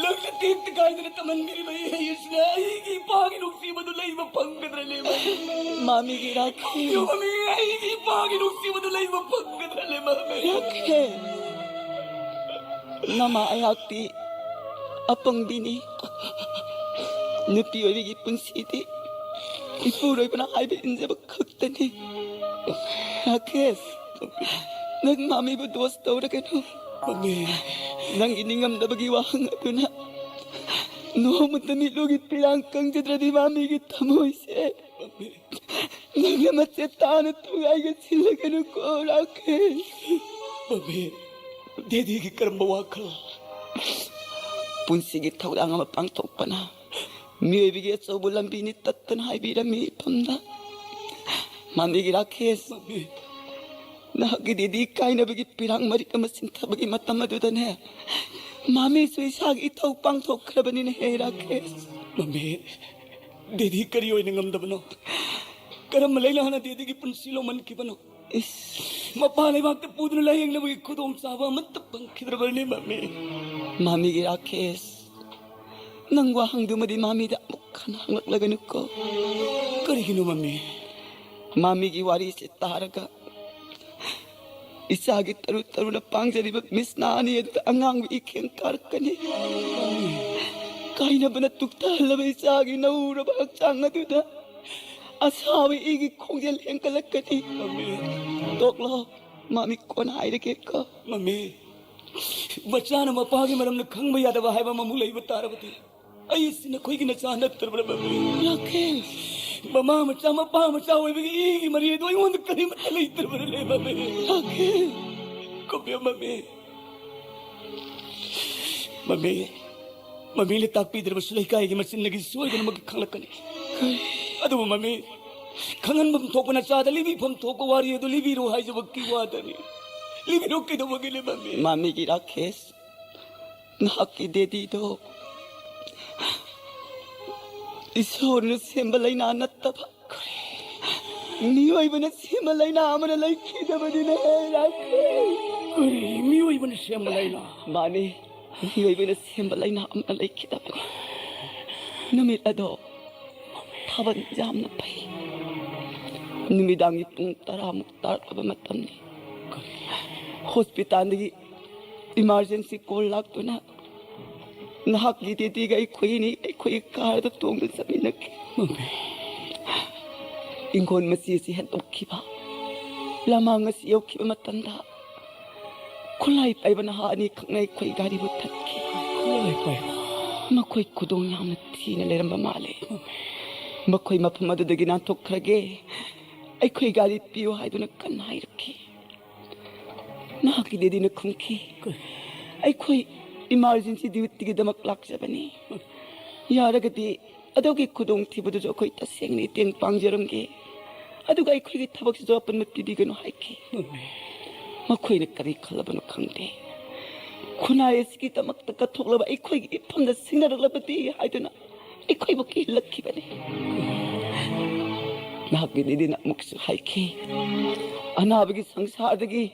ꯂꯪꯅ ꯇꯦꯛꯇ ꯀꯥꯏꯗꯅ ꯇꯝꯍꯟꯕꯤꯔꯤꯕ ꯏꯍꯩ ꯑꯁꯤꯅ ꯑꯩꯒꯤ ꯏꯄꯥꯒꯤ ꯅꯨꯡꯁꯤꯕꯗꯨ ꯂꯩꯕ ꯐꯪꯒꯗ꯭ꯔꯅꯦ, ꯃꯥꯃꯤ? ꯃꯥꯃꯤꯒꯤ ꯔꯥꯀꯦꯁ꯫ ꯃꯥꯃꯤ, ꯑꯩꯒꯤ ꯏꯄꯥꯒꯤ ꯅꯨꯡꯁꯤꯕꯗꯨ ꯂꯩꯕ ꯐꯪꯒꯗ꯭ꯔꯅꯦ, ꯃꯥꯃꯤ? ꯔꯥꯀꯦꯁ꯫ ꯅꯃꯥ ꯑꯩꯍꯥꯛꯇꯤ ꯑꯄꯪꯕꯤꯅꯤ꯫ ꯅꯨꯄꯤ ꯑꯣꯏꯕꯤꯒꯤ ꯄꯨꯟꯁꯤꯗꯤ ꯏꯄꯨꯔꯣꯏꯕꯅ ꯍꯥꯏꯕ ꯏꯟꯖꯕ ꯈꯛꯇꯅꯤ꯫ ꯔꯥꯀꯦꯁ, ꯅꯪ ꯃꯥꯃꯤꯕꯨ ꯗꯣꯁ ꯇꯧꯔꯒꯅꯨ꯫ ꯃꯥꯃꯤ꯫ ꯅꯪꯒꯤ ꯅꯤꯡꯉꯝꯗꯕꯒꯤ ꯋꯥꯍꯪ ꯑꯗꯨꯅ ꯅꯣꯡꯃꯇ ꯃꯤꯠꯂꯨꯒꯤ ꯄꯤꯔꯥꯡ ꯀꯪꯖꯗ꯭ꯔꯗꯤ ꯃꯥꯃꯤꯒꯤ ꯊꯃꯣꯏꯁꯦ ꯃꯥꯃꯤ꯫ ꯅꯪꯅ ꯃꯆꯦꯠ ꯇꯥꯅ ꯊꯨꯒꯥꯏꯒ ꯁꯤꯜꯂꯒꯅꯨꯀꯣ, ꯔꯥꯀꯦꯁ꯫ ꯃꯥꯃꯤ, ꯗꯦꯗꯤꯒꯤ ꯀꯔꯝꯕ ꯋꯥꯈꯜ? ꯄꯨꯟꯁꯤꯒꯤ ꯊꯧꯗꯥꯡ ꯑꯃ ꯄꯥꯡꯊꯣꯛꯄꯅ ꯃꯤꯑꯣꯏꯕꯒꯤ ꯑꯆꯧꯕ ꯂꯝꯕꯤꯅꯤ ꯇꯠꯇꯅ ꯍꯥꯏꯕꯤꯔꯝꯃꯤ ꯏꯄꯝꯗ꯫ ꯃꯥꯃꯤꯒꯤ ꯔꯥꯀꯦꯁ, ꯃꯥꯃꯤ꯫ ꯅꯍꯥꯛꯀꯤ ꯗꯦꯗꯤ ꯀꯥꯏꯅꯕꯒꯤ ꯄꯤꯔꯥꯡ ꯃꯔꯤꯛ ꯑꯃ ꯆꯤꯟꯊꯕꯒꯤ ꯃꯇꯝ ꯑꯗꯨꯗꯅꯦ, ꯃꯥꯃꯤꯁꯨ ꯏꯁꯥꯒꯤ ꯏꯊꯧ ꯄꯥꯡꯊꯣꯛꯈ꯭ꯔꯕꯅꯤꯅꯦ ꯍꯦ, ꯔꯥꯀꯦꯁ꯫ ꯃꯥꯃꯤ, ꯗꯦꯗꯤ ꯀꯔꯤ ꯑꯣꯏꯅ ꯉꯝꯗꯕꯅꯣ? ꯀꯔꯝꯕ ꯂꯩꯅꯥꯅ ꯗꯦꯗꯤꯒꯤ ꯄꯨꯟꯁꯤ ꯂꯧꯃꯟꯈꯤꯕꯅꯣ? ꯏꯁ꯫ ꯃꯄꯥꯟ ꯂꯩꯕꯥꯛꯇ ꯄꯨꯗꯨꯅ ꯂꯥꯌꯦꯡꯅꯕꯒꯤ ꯈꯨꯗꯣꯡꯆꯥꯕ ꯑꯃꯠꯇ ꯐꯪꯈꯤꯗ꯭ꯔꯕꯅꯤ, ꯃꯥꯃꯤ꯫ ꯃꯥꯃꯤꯒꯤ ꯔꯥꯀꯦꯁ, ꯅꯪ ꯋꯥꯍꯪꯗꯨꯃꯗꯤ ꯃꯥꯃꯤꯗ ꯑꯃꯨꯛ ꯍꯟꯅ ꯍꯪꯂꯛꯂꯒꯅꯨꯀꯣ꯫ ꯀꯔꯤꯒꯤꯅꯣ, ꯃꯥꯃꯤ? ꯃꯥꯃꯤꯒꯤ ꯋꯥꯔꯤꯁꯦ ꯇꯥꯔꯒ ꯏꯆꯥꯒꯤ ꯇꯔꯨ ꯇꯔꯨꯅ ꯄꯥꯡꯖꯔꯤꯕ ꯃꯤꯁꯅꯥ ꯑꯅꯤ ꯑꯗꯨꯗ ꯑꯉꯥꯡꯕ ꯏꯈꯦꯡ ꯀꯥꯔꯛꯀꯅꯤ꯫ ꯀꯥꯏꯅꯕꯅ ꯇꯨꯛꯇꯍꯜꯂꯕ ꯏꯆꯥꯒꯤ ꯅꯧꯔꯕ ꯍꯛꯆꯥꯡ ꯑꯗꯨꯗ ꯑꯁꯥꯕ ꯏꯒꯤ ꯈꯣꯡꯖꯦꯜ ꯍꯦꯟꯒꯠꯂꯛꯀꯅꯤ꯫ ꯇꯣꯛꯂꯣ, ꯃꯃꯤ ꯀꯣꯟꯅ ꯍꯥꯏꯔꯒꯦꯀꯣ꯫ ꯃꯃꯤ, ꯃꯆꯥꯅ ꯃꯄꯥꯒꯤ ꯃꯔꯝꯗ ꯈꯪꯕ ꯌꯥꯗꯕ ꯍꯥꯏꯕ ꯑꯃꯃꯨꯛ ꯂꯩꯕ ꯇꯥꯔꯕꯗꯤ, ꯑꯩꯁꯤ ꯅꯈꯣꯏꯒꯤ ꯅꯆꯥ ꯅꯠꯇ꯭ꯔꯕ꯭ꯔꯥ, ꯃꯃꯤ? ꯔꯥꯀꯦꯁ! ꯃꯃꯥ ꯃꯆꯥ, ꯃꯄꯥ ꯃꯆꯥ ꯑꯣꯏꯕꯒꯤ ꯏꯒꯤ ꯃꯔꯤ ꯑꯗꯨ ꯑꯩꯉꯣꯟꯗ ꯀꯔꯤꯃꯠꯇ ꯂꯩꯇ꯭ꯔꯕ꯭ꯔꯅꯦ, ꯃꯃꯤ? ꯔꯥꯀꯦꯁ! ꯀꯨꯝꯕꯤꯌꯣ, ꯃꯃꯤ꯫ ꯃꯃꯤ, ꯃꯃꯤꯅ ꯇꯥꯛꯄꯤꯗ꯭ꯔꯕꯁꯨ ꯂꯩꯀꯥꯏꯒꯤ ꯃꯆꯤꯟꯗꯒꯤ ꯁꯣꯏꯗꯅꯃꯛꯀꯤ ꯈꯪꯂꯛꯀꯅꯤ꯫ ꯑꯗꯨꯕꯨ ꯃꯃꯤ, ꯈꯪꯍꯟꯐꯝ ꯊꯣꯛꯄ ꯅꯆꯥꯗ ꯂꯤꯕꯤꯐꯝ ꯊꯣꯛꯄ ꯋꯥꯔꯤ ꯑꯗꯨ ꯂꯤꯕꯤꯔꯣ ꯍꯥꯏꯖꯕꯒꯤ ꯋꯥꯗꯅꯤ꯫ ꯂꯤꯕꯤꯔꯣ, ꯀꯩꯗꯧꯕꯒꯤꯅꯦ, ꯃꯃꯤ? ꯃꯃꯤꯒꯤ ꯔꯥꯀꯦꯁ, ꯅꯍꯥꯛꯀꯤ ꯗꯦꯗꯤꯗꯣ ꯏꯁꯣꯔꯅ ꯁꯦꯝꯕ ꯂꯥꯏꯅꯥ ꯅꯠꯇꯕ, ꯃꯤꯑꯣꯏꯕꯅ ꯁꯦꯝꯕ ꯂꯥꯏꯅꯥ ꯑꯃꯅ ꯂꯩꯈꯤꯗꯕꯅꯤꯅꯦ, ꯔꯥꯀꯦꯁ꯫ ꯀꯔꯤ? ꯃꯤꯑꯣꯏꯕꯅ ꯁꯦꯝꯕ ꯂꯥꯏꯅꯥ? ꯃꯥꯅꯤ, ꯃꯤꯑꯣꯏꯕꯅ ꯁꯦꯝꯕ ꯂꯥꯏꯅꯥ ꯑꯃꯅ ꯂꯩꯈꯤꯗꯕꯅꯤ꯫ ꯅꯨꯃꯤꯠ ꯑꯗꯣ ꯊꯥꯕꯜ ꯌꯥꯝꯅ ꯐꯩ꯫ ꯅꯨꯃꯤꯗꯥꯡꯒꯤ ꯄꯨꯡ ꯇꯔꯥꯃꯨꯛ ꯇꯥꯔꯛꯂꯕ ꯃꯇꯝꯅꯤ꯫ ꯍꯣꯁꯄꯤꯇꯥꯜꯗꯒꯤ ꯏꯃꯥꯔꯖꯦꯟꯁꯤ ꯀꯣꯜ ꯂꯥꯛꯇꯨꯅ ꯅꯍꯥꯛꯀꯤ ꯗꯦꯗꯤꯒ ꯑꯩꯈꯣꯏ ꯑꯅꯤ ꯑꯩꯈꯣꯏꯒꯤ ꯀꯥꯔꯗ ꯇꯣꯡꯗꯨꯅ ꯆꯠꯃꯤꯟꯅꯈꯤ꯫ ꯏꯪꯈꯣꯜ ꯃꯆꯤ ꯑꯁꯤ ꯍꯦꯟꯗꯣꯛꯈꯤꯕ ꯂꯃꯥꯡ ꯑꯁꯤ ꯌꯧꯈꯤꯕ ꯃꯇꯝꯗ ꯈꯨꯠꯂꯥꯏ ꯄꯥꯏꯕ ꯅꯍꯥ ꯑꯅꯤꯈꯛꯅ ꯑꯩꯈꯣꯏ ꯒꯥꯔꯤꯕꯨ ꯊꯠꯈꯤ꯫ ꯈꯨꯠꯂꯥꯏ ꯄꯥꯏꯕ? ꯃꯈꯣꯏ ꯈꯨꯗꯣꯡ ꯌꯥꯝꯅ ꯊꯤꯅ ꯂꯩꯔꯝꯕ ꯃꯥꯜꯂꯦ꯫ ꯃꯈꯣꯏ ꯃꯐꯝ ꯑꯗꯨꯗꯒꯤ ꯅꯥꯟꯊꯣꯛꯈ꯭ꯔꯒꯦ, ꯑꯩꯈꯣꯏ ꯒꯥꯔꯤ ꯄꯤꯌꯨ ꯍꯥꯏꯗꯨꯅ ꯀꯟꯅ ꯍꯥꯏꯔꯛꯈꯤ꯫ ꯅꯍꯥꯛꯀꯤ ꯗꯦꯗꯤꯅ ꯈꯨꯝꯈꯤ, "ꯑꯩꯈꯣꯏ ꯏꯃꯥꯔꯖꯦꯟꯁꯤ ꯗ꯭ꯌꯨꯇꯤꯒꯤꯗꯃꯛ ꯂꯥꯛꯆꯕꯅꯤ꯫ ꯌꯥꯔꯒꯗꯤ ꯑꯗꯨꯒꯤ ꯈꯨꯗꯣꯡꯊꯤꯕꯗꯨꯁꯨ ꯑꯩꯈꯣꯏ ꯇꯁꯦꯡꯅ ꯃꯇꯦꯡ ꯄꯥꯡꯖꯔꯝꯒꯦ꯫ ꯑꯗꯨꯒ ꯑꯩꯈꯣꯏꯒꯤ ꯊꯕꯛꯁꯤꯁꯨ ꯑꯄꯟꯕ ꯄꯤꯕꯤꯒꯅꯨ" ꯍꯥꯏꯈꯤ꯫ ꯃꯈꯣꯏꯅ ꯀꯔꯤ ꯈꯜꯂꯕꯅꯣ ꯈꯪꯗꯦ꯫ ꯈꯨꯟꯅꯥꯏ ꯑꯁꯤꯒꯤꯗꯃꯛꯇ ꯀꯠꯊꯣꯛꯂꯕ ꯑꯩꯈꯣꯏꯒꯤ ꯏꯐꯝꯗ ꯁꯤꯡꯅꯔꯛꯂꯕꯗꯤ ꯍꯥꯏꯗꯨꯅ ꯑꯩꯈꯣꯏꯕꯨ ꯀꯤꯍꯜꯂꯛꯈꯤꯕꯅꯤ꯫ ꯅꯍꯥꯛꯀꯤ ꯗꯦꯗꯤꯅ ꯑꯃꯨꯛꯁꯨ ꯍꯥꯏꯈꯤ, "ꯑꯅꯥꯕꯒꯤ ꯁꯪꯁꯥꯔꯗꯒꯤ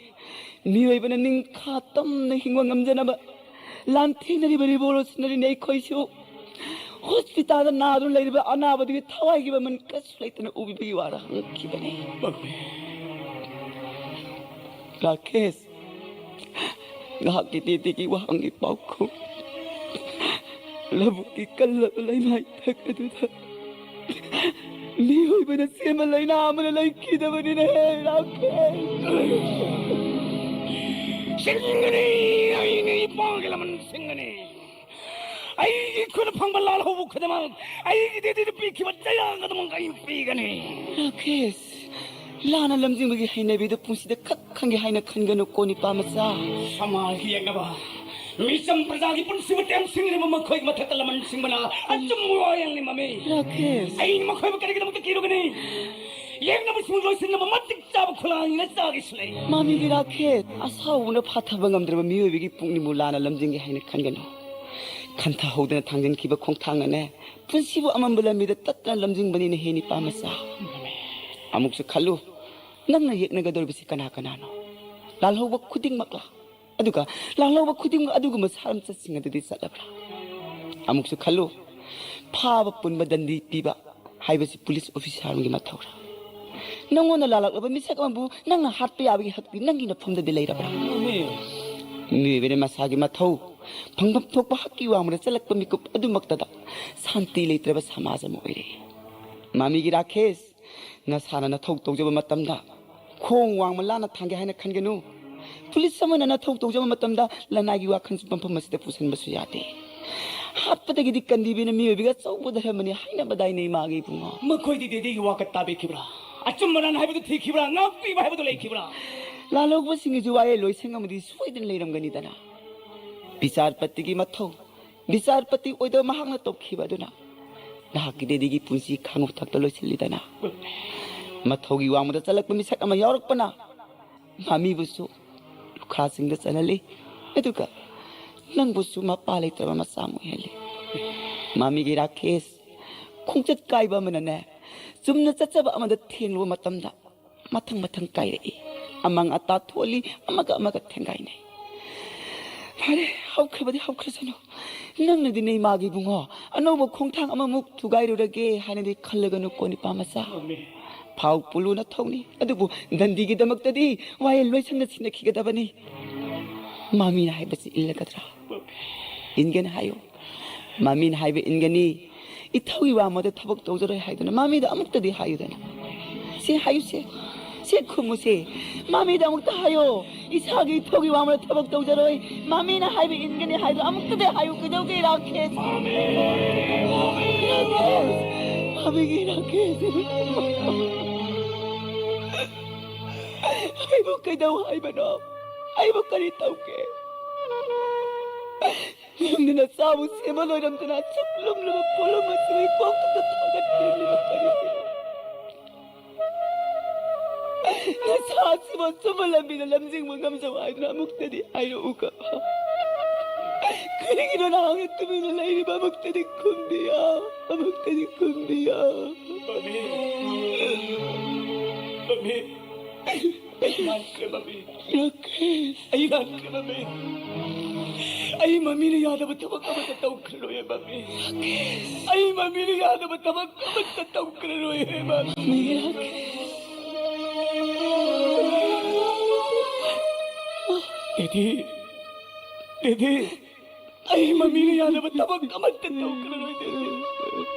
ꯃꯤꯑꯣꯏꯕꯅ ꯅꯤꯡꯈꯥ ꯇꯝꯅ ꯍꯤꯡꯕ ꯉꯝꯖꯅꯕ ꯂꯥꯟꯊꯦꯡꯅꯔꯤꯕ ꯔꯤꯚꯣꯂꯨꯁꯅꯔꯤꯅꯤ ꯑꯩꯈꯣꯏꯁꯨ꯫ ꯍꯣꯁꯄꯤꯇꯥꯜꯗ ꯅꯥꯗꯨꯅ ꯂꯩꯔꯤꯕ ꯑꯅꯥꯕꯗꯨꯒꯤ ꯊꯋꯥꯏꯒꯤ ꯃꯃꯜ ꯀꯔꯤꯁꯨ ꯂꯩꯇꯅ ꯎꯕꯤꯕꯒꯤ ꯋꯥꯔ ꯍꯪꯉꯛꯈꯤꯕꯅꯤ"꯫ ꯔꯥꯀꯦꯁ, ꯉꯥꯏꯍꯥꯛꯀꯤ ꯗꯦꯗꯤꯒꯤ ꯋꯥꯍꯪꯒꯤ ꯄꯥꯎꯈꯨꯝ꯫ ꯂꯧꯕꯨꯛꯀꯤ ꯀꯜꯂꯕ ꯂꯩꯃꯥꯏꯊꯛ ꯑꯗꯨꯗ ꯃꯤꯑꯣꯏꯕꯅ ꯁꯦꯝꯕ ꯂꯩꯅꯥ ꯑꯃꯅ ꯂꯩꯈꯤꯗꯕꯅꯤꯅꯦ, ꯔꯥꯀꯦꯁ꯫ ꯁꯤꯡꯒꯅꯤ, ꯑꯩꯅ ꯏꯄꯥꯒꯤ ꯂꯃꯟ ꯁꯤꯡꯒꯅꯤ꯫ ꯑꯩꯒꯤ ꯈꯨꯠꯅ ꯐꯪꯕ ꯂꯥꯜꯍꯧꯕ ꯈꯨꯗꯤꯡꯃꯛ, ꯑꯩꯒꯤ ꯗꯦꯗꯤꯗ ꯄꯤꯈꯤꯕ ꯆꯩꯔꯥꯛ ꯑꯗꯨꯃꯛ ꯑꯩ ꯄꯤꯒꯅꯤ꯫ ꯔꯥꯀꯦꯁ, ꯂꯥꯟꯅ ꯂꯝꯖꯤꯡꯕꯒꯤ ꯍꯩꯅꯕꯤꯗꯨ ꯄꯨꯟꯁꯤꯗ ꯈꯛ ꯈꯪꯒꯦ ꯍꯥꯏꯅ ꯈꯟꯒꯅꯨꯀꯣ, ꯅꯤꯄꯥ ꯃꯆꯥ꯫ ꯁꯃꯥꯖꯒꯤ ꯌꯦꯛꯅꯕ, ꯃꯤꯆꯝ ꯄ꯭ꯔꯖꯥꯒꯤ ꯄꯨꯟꯁꯤꯕꯨ ꯇꯦꯝꯁꯤꯡꯂꯤꯕ ꯃꯈꯣꯏꯒꯤ ꯃꯊꯛꯇ ꯂꯃꯟ ꯁꯤꯡꯕꯅ ꯑꯆꯨꯝꯕ ꯋꯥꯌꯦꯜꯅꯤ, ꯃꯃꯤ꯫ ꯔꯥꯀꯦꯁ꯫ ꯑꯩꯅ ꯃꯈꯣꯏꯕꯨ ꯀꯔꯤꯒꯤꯗꯃꯛꯇ ꯀꯤꯔꯨꯒꯅꯤ? ꯌꯦꯛꯅꯕꯁꯤꯡ ꯂꯣꯏꯁꯤꯟꯅꯕ ꯃꯇꯤꯛ ꯆꯥꯕ ꯈꯨꯂꯥꯡ ꯏꯆꯥꯒꯤꯁꯨ ꯂꯩ꯫ ꯃꯃꯤꯒꯤ ꯔꯥꯀꯦꯁ, ꯑꯁꯥꯎꯕꯅ ꯐꯥꯊꯕ ꯉꯝꯗ꯭ꯔꯕ ꯃꯤꯑꯣꯏꯕꯒꯤ ꯄꯨꯛꯅꯤꯡꯕꯨ ꯂꯥꯟꯅ ꯂꯝꯖꯤꯡꯒꯦ ꯍꯥꯏꯅ ꯈꯟꯒꯅꯨ꯫ ꯈꯟꯊꯍꯧꯗꯅ ꯊꯥꯡꯖꯤꯟꯈꯤꯕ ꯈꯣꯡꯊꯥꯡꯅꯅꯦ, ꯄꯨꯟꯁꯤꯕꯨ ꯑꯃꯝꯕ ꯂꯝꯕꯤꯗ ꯇꯠꯇꯅ ꯂꯝꯖꯤꯡꯕꯅꯤꯅꯦ ꯍꯦ, ꯅꯤꯄꯥ ꯃꯆꯥ꯫ ꯑꯃꯨꯛꯁꯨ ꯈꯜꯂꯨ, ꯅꯪꯅ ꯌꯦꯛꯅꯒꯗꯧꯔꯤꯕꯁꯤ ꯀꯅꯥ ꯀꯅꯥꯅꯣ? ꯂꯥꯜꯍꯧꯕ ꯈꯨꯗꯤꯡꯃꯛꯂ? ꯑꯗꯨꯒ ꯂꯥꯜꯍꯧꯕ ꯈꯨꯗꯤꯡꯃꯛ ꯑꯗꯨꯒꯨꯝꯕ ꯁꯥꯔꯝꯆꯠꯁꯤꯡ ꯑꯗꯨꯗꯤ ꯆꯠꯂꯕ꯭ꯔꯥ? ꯑꯃꯨꯛꯁꯨ ꯈꯜꯂꯨ, ꯐꯥꯕ ꯄꯨꯟꯕ ꯗꯟꯗꯤ ꯄꯤꯕ ꯍꯥꯏꯕꯁꯤ ꯄꯨꯂꯤꯁ ꯑꯣꯐꯤꯁꯥꯔ ꯑꯃꯒꯤ ꯃꯊꯧꯔꯥ? ꯅꯪꯉꯣꯟꯗ ꯂꯥꯜꯂꯛꯂꯕ ꯃꯤꯁꯛ ꯑꯃꯕꯨ ꯅꯪꯅ ꯍꯥꯠꯄ ꯌꯥꯕꯒꯤ ꯍꯛꯇꯤ ꯅꯪꯒꯤ ꯅꯐꯝꯗꯗꯤ ꯂꯩꯔꯕ꯭ꯔꯥ? ꯃꯤꯑꯣꯏꯕꯅ ꯃꯁꯥꯒꯤ ꯃꯊꯧ, ꯐꯪꯐꯝ ꯊꯣꯛꯄ ꯍꯛꯀꯤ ꯋꯥꯡꯃꯗ ꯆꯠꯂꯛꯄ ꯃꯤꯀꯨꯞ ꯑꯗꯨꯃꯛꯇꯗ ꯁꯥꯟꯇꯤ ꯂꯩꯇ꯭ꯔꯕ ꯁꯃꯥꯖ ꯑꯃ ꯑꯣꯏꯔꯦ꯫ ꯃꯃꯤꯒꯤ ꯔꯥꯀꯦꯁ, ꯅꯁꯥꯅ ꯅꯊꯧ ꯇꯧꯖꯕ ꯃꯇꯝꯗ ꯈꯣꯡ ꯋꯥꯡꯃ ꯂꯥꯟꯅ ꯊꯥꯡꯒꯦ ꯍꯥꯏꯅ ꯈꯟꯒꯅꯨ꯫ ꯄꯨꯂꯤꯁ ꯑꯃꯅ ꯅꯊꯧ ꯇꯧꯖꯕ ꯃꯇꯝꯗ ꯂꯅꯥꯏꯒꯤ ꯋꯥꯈꯜꯁꯨ ꯃꯐꯝ ꯑꯁꯤꯗ ꯄꯨꯁꯤꯟꯕꯁꯨ ꯌꯥꯗꯦ꯫ ꯍꯥꯠꯄꯗꯒꯤꯗꯤ ꯀꯟꯕꯤꯕꯅ ꯃꯤꯑꯣꯏꯕꯒꯤ ꯑꯆꯧꯕ ꯙꯔꯃꯅꯤ ꯍꯥꯏꯅꯕꯗꯥꯏꯅꯦ, ꯏꯃꯥꯒꯤ ꯏꯕꯨꯡꯉꯣ꯫ ꯃꯈꯣꯏꯗꯤ ꯗꯦꯗꯤꯒꯤ ꯋꯥꯀꯠ ꯇꯥꯕꯤꯈꯤꯕ꯭ꯔꯥ? ꯑꯆꯨꯝꯕ ꯂꯥꯟ ꯍꯥꯏꯕꯗꯨ ꯊꯤꯈꯤꯕ꯭ꯔꯥ? ꯉꯥꯛꯄꯤꯕ ꯍꯥꯏꯕꯗꯨ ꯂꯩꯈꯤꯕ꯭ꯔꯥ? ꯂꯥꯜꯍꯧꯕꯁꯤꯡꯒꯤꯁꯨ ꯋꯥꯌꯦꯜ ꯂꯣꯏꯁꯪ ꯑꯃꯗꯤ ꯁꯣꯏꯗꯅ ꯂꯩꯔꯝꯒꯅꯤꯗꯅ꯫ ꯕꯤꯆꯥꯔꯄꯇꯤꯒꯤ ꯃꯊꯧ, ꯕꯤꯆꯥꯔꯄꯇꯤ ꯑꯣꯏꯗꯕ ꯃꯍꯥꯛꯅ ꯇꯧꯈꯤꯕ ꯑꯗꯨꯅ ꯅꯍꯥꯛꯀꯤ ꯗꯦꯗꯤꯒꯤ ꯄꯨꯟꯁꯤ ꯈꯥꯉꯨ ꯊꯛꯇ ꯂꯣꯏꯁꯤꯜꯂꯤꯗꯅ꯫ ꯃꯊꯧꯒꯤ ꯋꯥꯡꯃꯗ ꯆꯠꯂꯛꯄ ꯃꯤꯁꯛ ꯑꯃ ꯌꯥꯎꯔꯛꯄꯅ ꯃꯃꯤꯕꯨꯁꯨ ꯂꯨꯈꯥꯁꯤꯡꯗ ꯆꯜꯍꯜꯂꯤ, ꯑꯗꯨꯒ ꯅꯪꯕꯨꯁꯨ ꯃꯄꯥ ꯂꯩꯇ꯭ꯔꯕ ꯃꯆꯥ ꯑꯃ ꯑꯣꯏꯍꯜꯂꯤ꯫ ꯃꯃꯤꯒꯤ ꯔꯥꯀꯦꯁ, ꯈꯣꯡꯆꯠ ꯀꯥꯏꯕ ꯑꯃꯅꯅꯦ, ꯆꯨꯝꯅ ꯆꯠꯆꯕ ꯑꯃꯗ ꯊꯦꯡꯂꯨꯕ ꯃꯇꯝꯗ ꯃꯊꯪ ꯃꯊꯪ ꯀꯥꯏꯔꯛꯏ꯫ ꯑꯃꯥꯡ ꯑꯇꯥ ꯊꯣꯛꯍꯜꯂꯤ, ꯑꯃꯒ ꯑꯃꯒ ꯊꯦꯡꯒꯥꯏꯅꯩ꯫ ꯐꯔꯦ, ꯍꯧꯈ꯭ꯔꯕꯗꯤ ꯍꯧꯈ꯭ꯔꯁꯅꯨ꯫ ꯅꯪꯅꯗꯤ ꯅꯩꯃꯥꯒꯤ ꯏꯕꯨꯡꯉꯣ, ꯑꯅꯧꯕ ꯈꯣꯡꯊꯥꯡ ꯑꯃꯃꯨꯛ ꯊꯨꯒꯥꯏꯔꯨꯔꯒꯦ ꯍꯥꯏꯅꯗꯤ ꯈꯜꯂꯒꯅꯨꯀꯣ, ꯅꯤꯄꯥ ꯃꯆꯥ꯫ ꯃꯃꯤ꯫ ꯐꯥꯎ ꯄꯨꯂꯨꯅ ꯊꯧꯅꯤ, ꯑꯗꯨꯕꯨ ꯗꯟꯗꯤꯒꯤꯗꯃꯛꯇꯗꯤ ꯋꯥꯌꯦꯜ ꯂꯣꯏꯁꯪꯅ ꯁꯤꯟꯅꯈꯤꯒꯗꯕꯅꯤ꯫ ꯃꯃꯤꯅ ꯍꯥꯏꯕꯁꯤ ꯏꯜꯂꯒꯗ꯭ꯔꯥ? ꯏꯟꯒꯅꯤ ꯍꯥꯏꯌꯨ꯫ ꯃꯃꯤꯅ ꯍꯥꯏꯕ ꯏꯟꯒꯅꯤ꯫ ꯏꯊꯧꯒꯤ ꯋꯥꯃꯗ ꯊꯕꯛ ꯇꯧꯖꯔꯣꯏ ꯍꯥꯏꯗꯨꯅ ꯃꯃꯤꯗ ꯑꯃꯨꯛꯇꯗꯤ ꯍꯥꯏꯌꯨꯗꯅ꯫ ꯁꯤ ꯍꯥꯏꯌꯨꯁꯦ꯫ ꯁꯦ ꯈꯨꯝꯃꯨꯁꯦ꯫ ꯃꯃꯤꯗ ꯑꯃꯨꯛꯇ ꯍꯥꯏꯌꯣ꯫ ꯏꯁꯥꯒꯤ ꯏꯊꯧꯒꯤ ꯋꯥꯃꯗ ꯊꯕꯛ ꯇꯧꯖꯔꯣꯏ꯫ ꯃꯃꯤꯅ ꯍꯥꯏꯕ ꯏꯟꯒꯅꯤ ꯍꯥꯏꯗꯣ ꯑꯃꯨꯛꯇꯗꯤ ꯍꯥꯏꯌꯨ꯫ ꯀꯩꯗꯧꯒꯦ ꯔꯥꯀꯦꯁ? ꯔꯥꯀꯦꯁ! ꯃꯃꯤꯒꯤ ꯔꯥꯀꯦꯁ! ꯑꯩꯕꯨ ꯀꯩꯗꯧ ꯍꯥꯏꯕꯅꯣ? ꯑꯩꯕꯨ ꯀꯔꯤ ꯇꯧꯒꯦ? ꯌꯨꯝꯗ ꯅꯆꯥꯕꯨ ꯁꯦꯝꯕ ꯂꯣꯏꯔꯝꯗꯅ ꯑꯁꯨꯛ ꯂꯨꯝꯂꯕ ꯄꯣꯠꯂꯨꯝ ꯑꯁꯤꯕꯨ ꯀꯣꯛꯇꯨꯗ ꯊꯥꯡꯒꯠꯄꯤꯔꯝꯂꯤꯕ ꯀꯔꯤꯒꯤꯅꯣ? ꯅꯆꯥ ꯑꯁꯤꯕꯨ ꯑꯆꯨꯝꯕ ꯂꯝꯕꯤꯗ ꯂꯝꯖꯤꯡꯕ ꯉꯝꯖꯧ ꯍꯥꯏꯗꯨꯅ ꯑꯃꯨꯛꯇꯗꯤ ꯍꯥꯏꯔꯛꯎꯀꯣ꯫ ꯀꯔꯤꯒꯤꯅꯣ ꯅꯍꯥꯛꯅ ꯇꯨꯃꯤꯟꯅ ꯂꯩꯔꯤꯕ? ꯑꯃꯨꯛꯇꯗꯤ ꯈꯨꯝꯕꯤꯌꯣ, ꯑꯃꯨꯛꯇꯗꯤ ꯈꯨꯝꯕꯤꯌꯣ꯫ ꯃꯃꯤ꯫ ꯃꯃꯤ꯫ ꯑꯩ ꯂꯥꯟꯈ꯭ꯔꯦ, ꯃꯃꯤ꯫ ꯔꯥꯀꯦꯁ꯫ ꯑꯩ ꯂꯥꯟꯈ꯭ꯔꯦ, ꯃꯃꯤ꯫ ꯑꯩ ꯃꯃꯤꯅ ꯌꯥꯗꯕ ꯊꯕꯛ ꯑꯃꯠꯇ ꯇꯧꯈ꯭ꯔꯔꯣꯏ, ꯃꯃꯤ꯫ ꯔꯥꯀꯦꯁ꯫ ꯑꯩ ꯃꯃꯤꯅ ꯌꯥꯗꯕ ꯊꯕꯛ ꯑꯃꯠꯇ ꯇꯧꯈ꯭ꯔꯔꯣꯏ, ꯃꯃꯤ꯫ ꯃꯃꯤ, ꯔꯥꯀꯦꯁ꯫ Daddy, daddy. ꯑꯩ ꯃꯃꯤꯅ ꯌꯥꯗꯕ ꯊꯕꯛ ꯑꯃꯠꯇ ꯇꯧꯈ꯭ꯔꯔꯣꯏ, ꯗꯦꯗꯤ꯫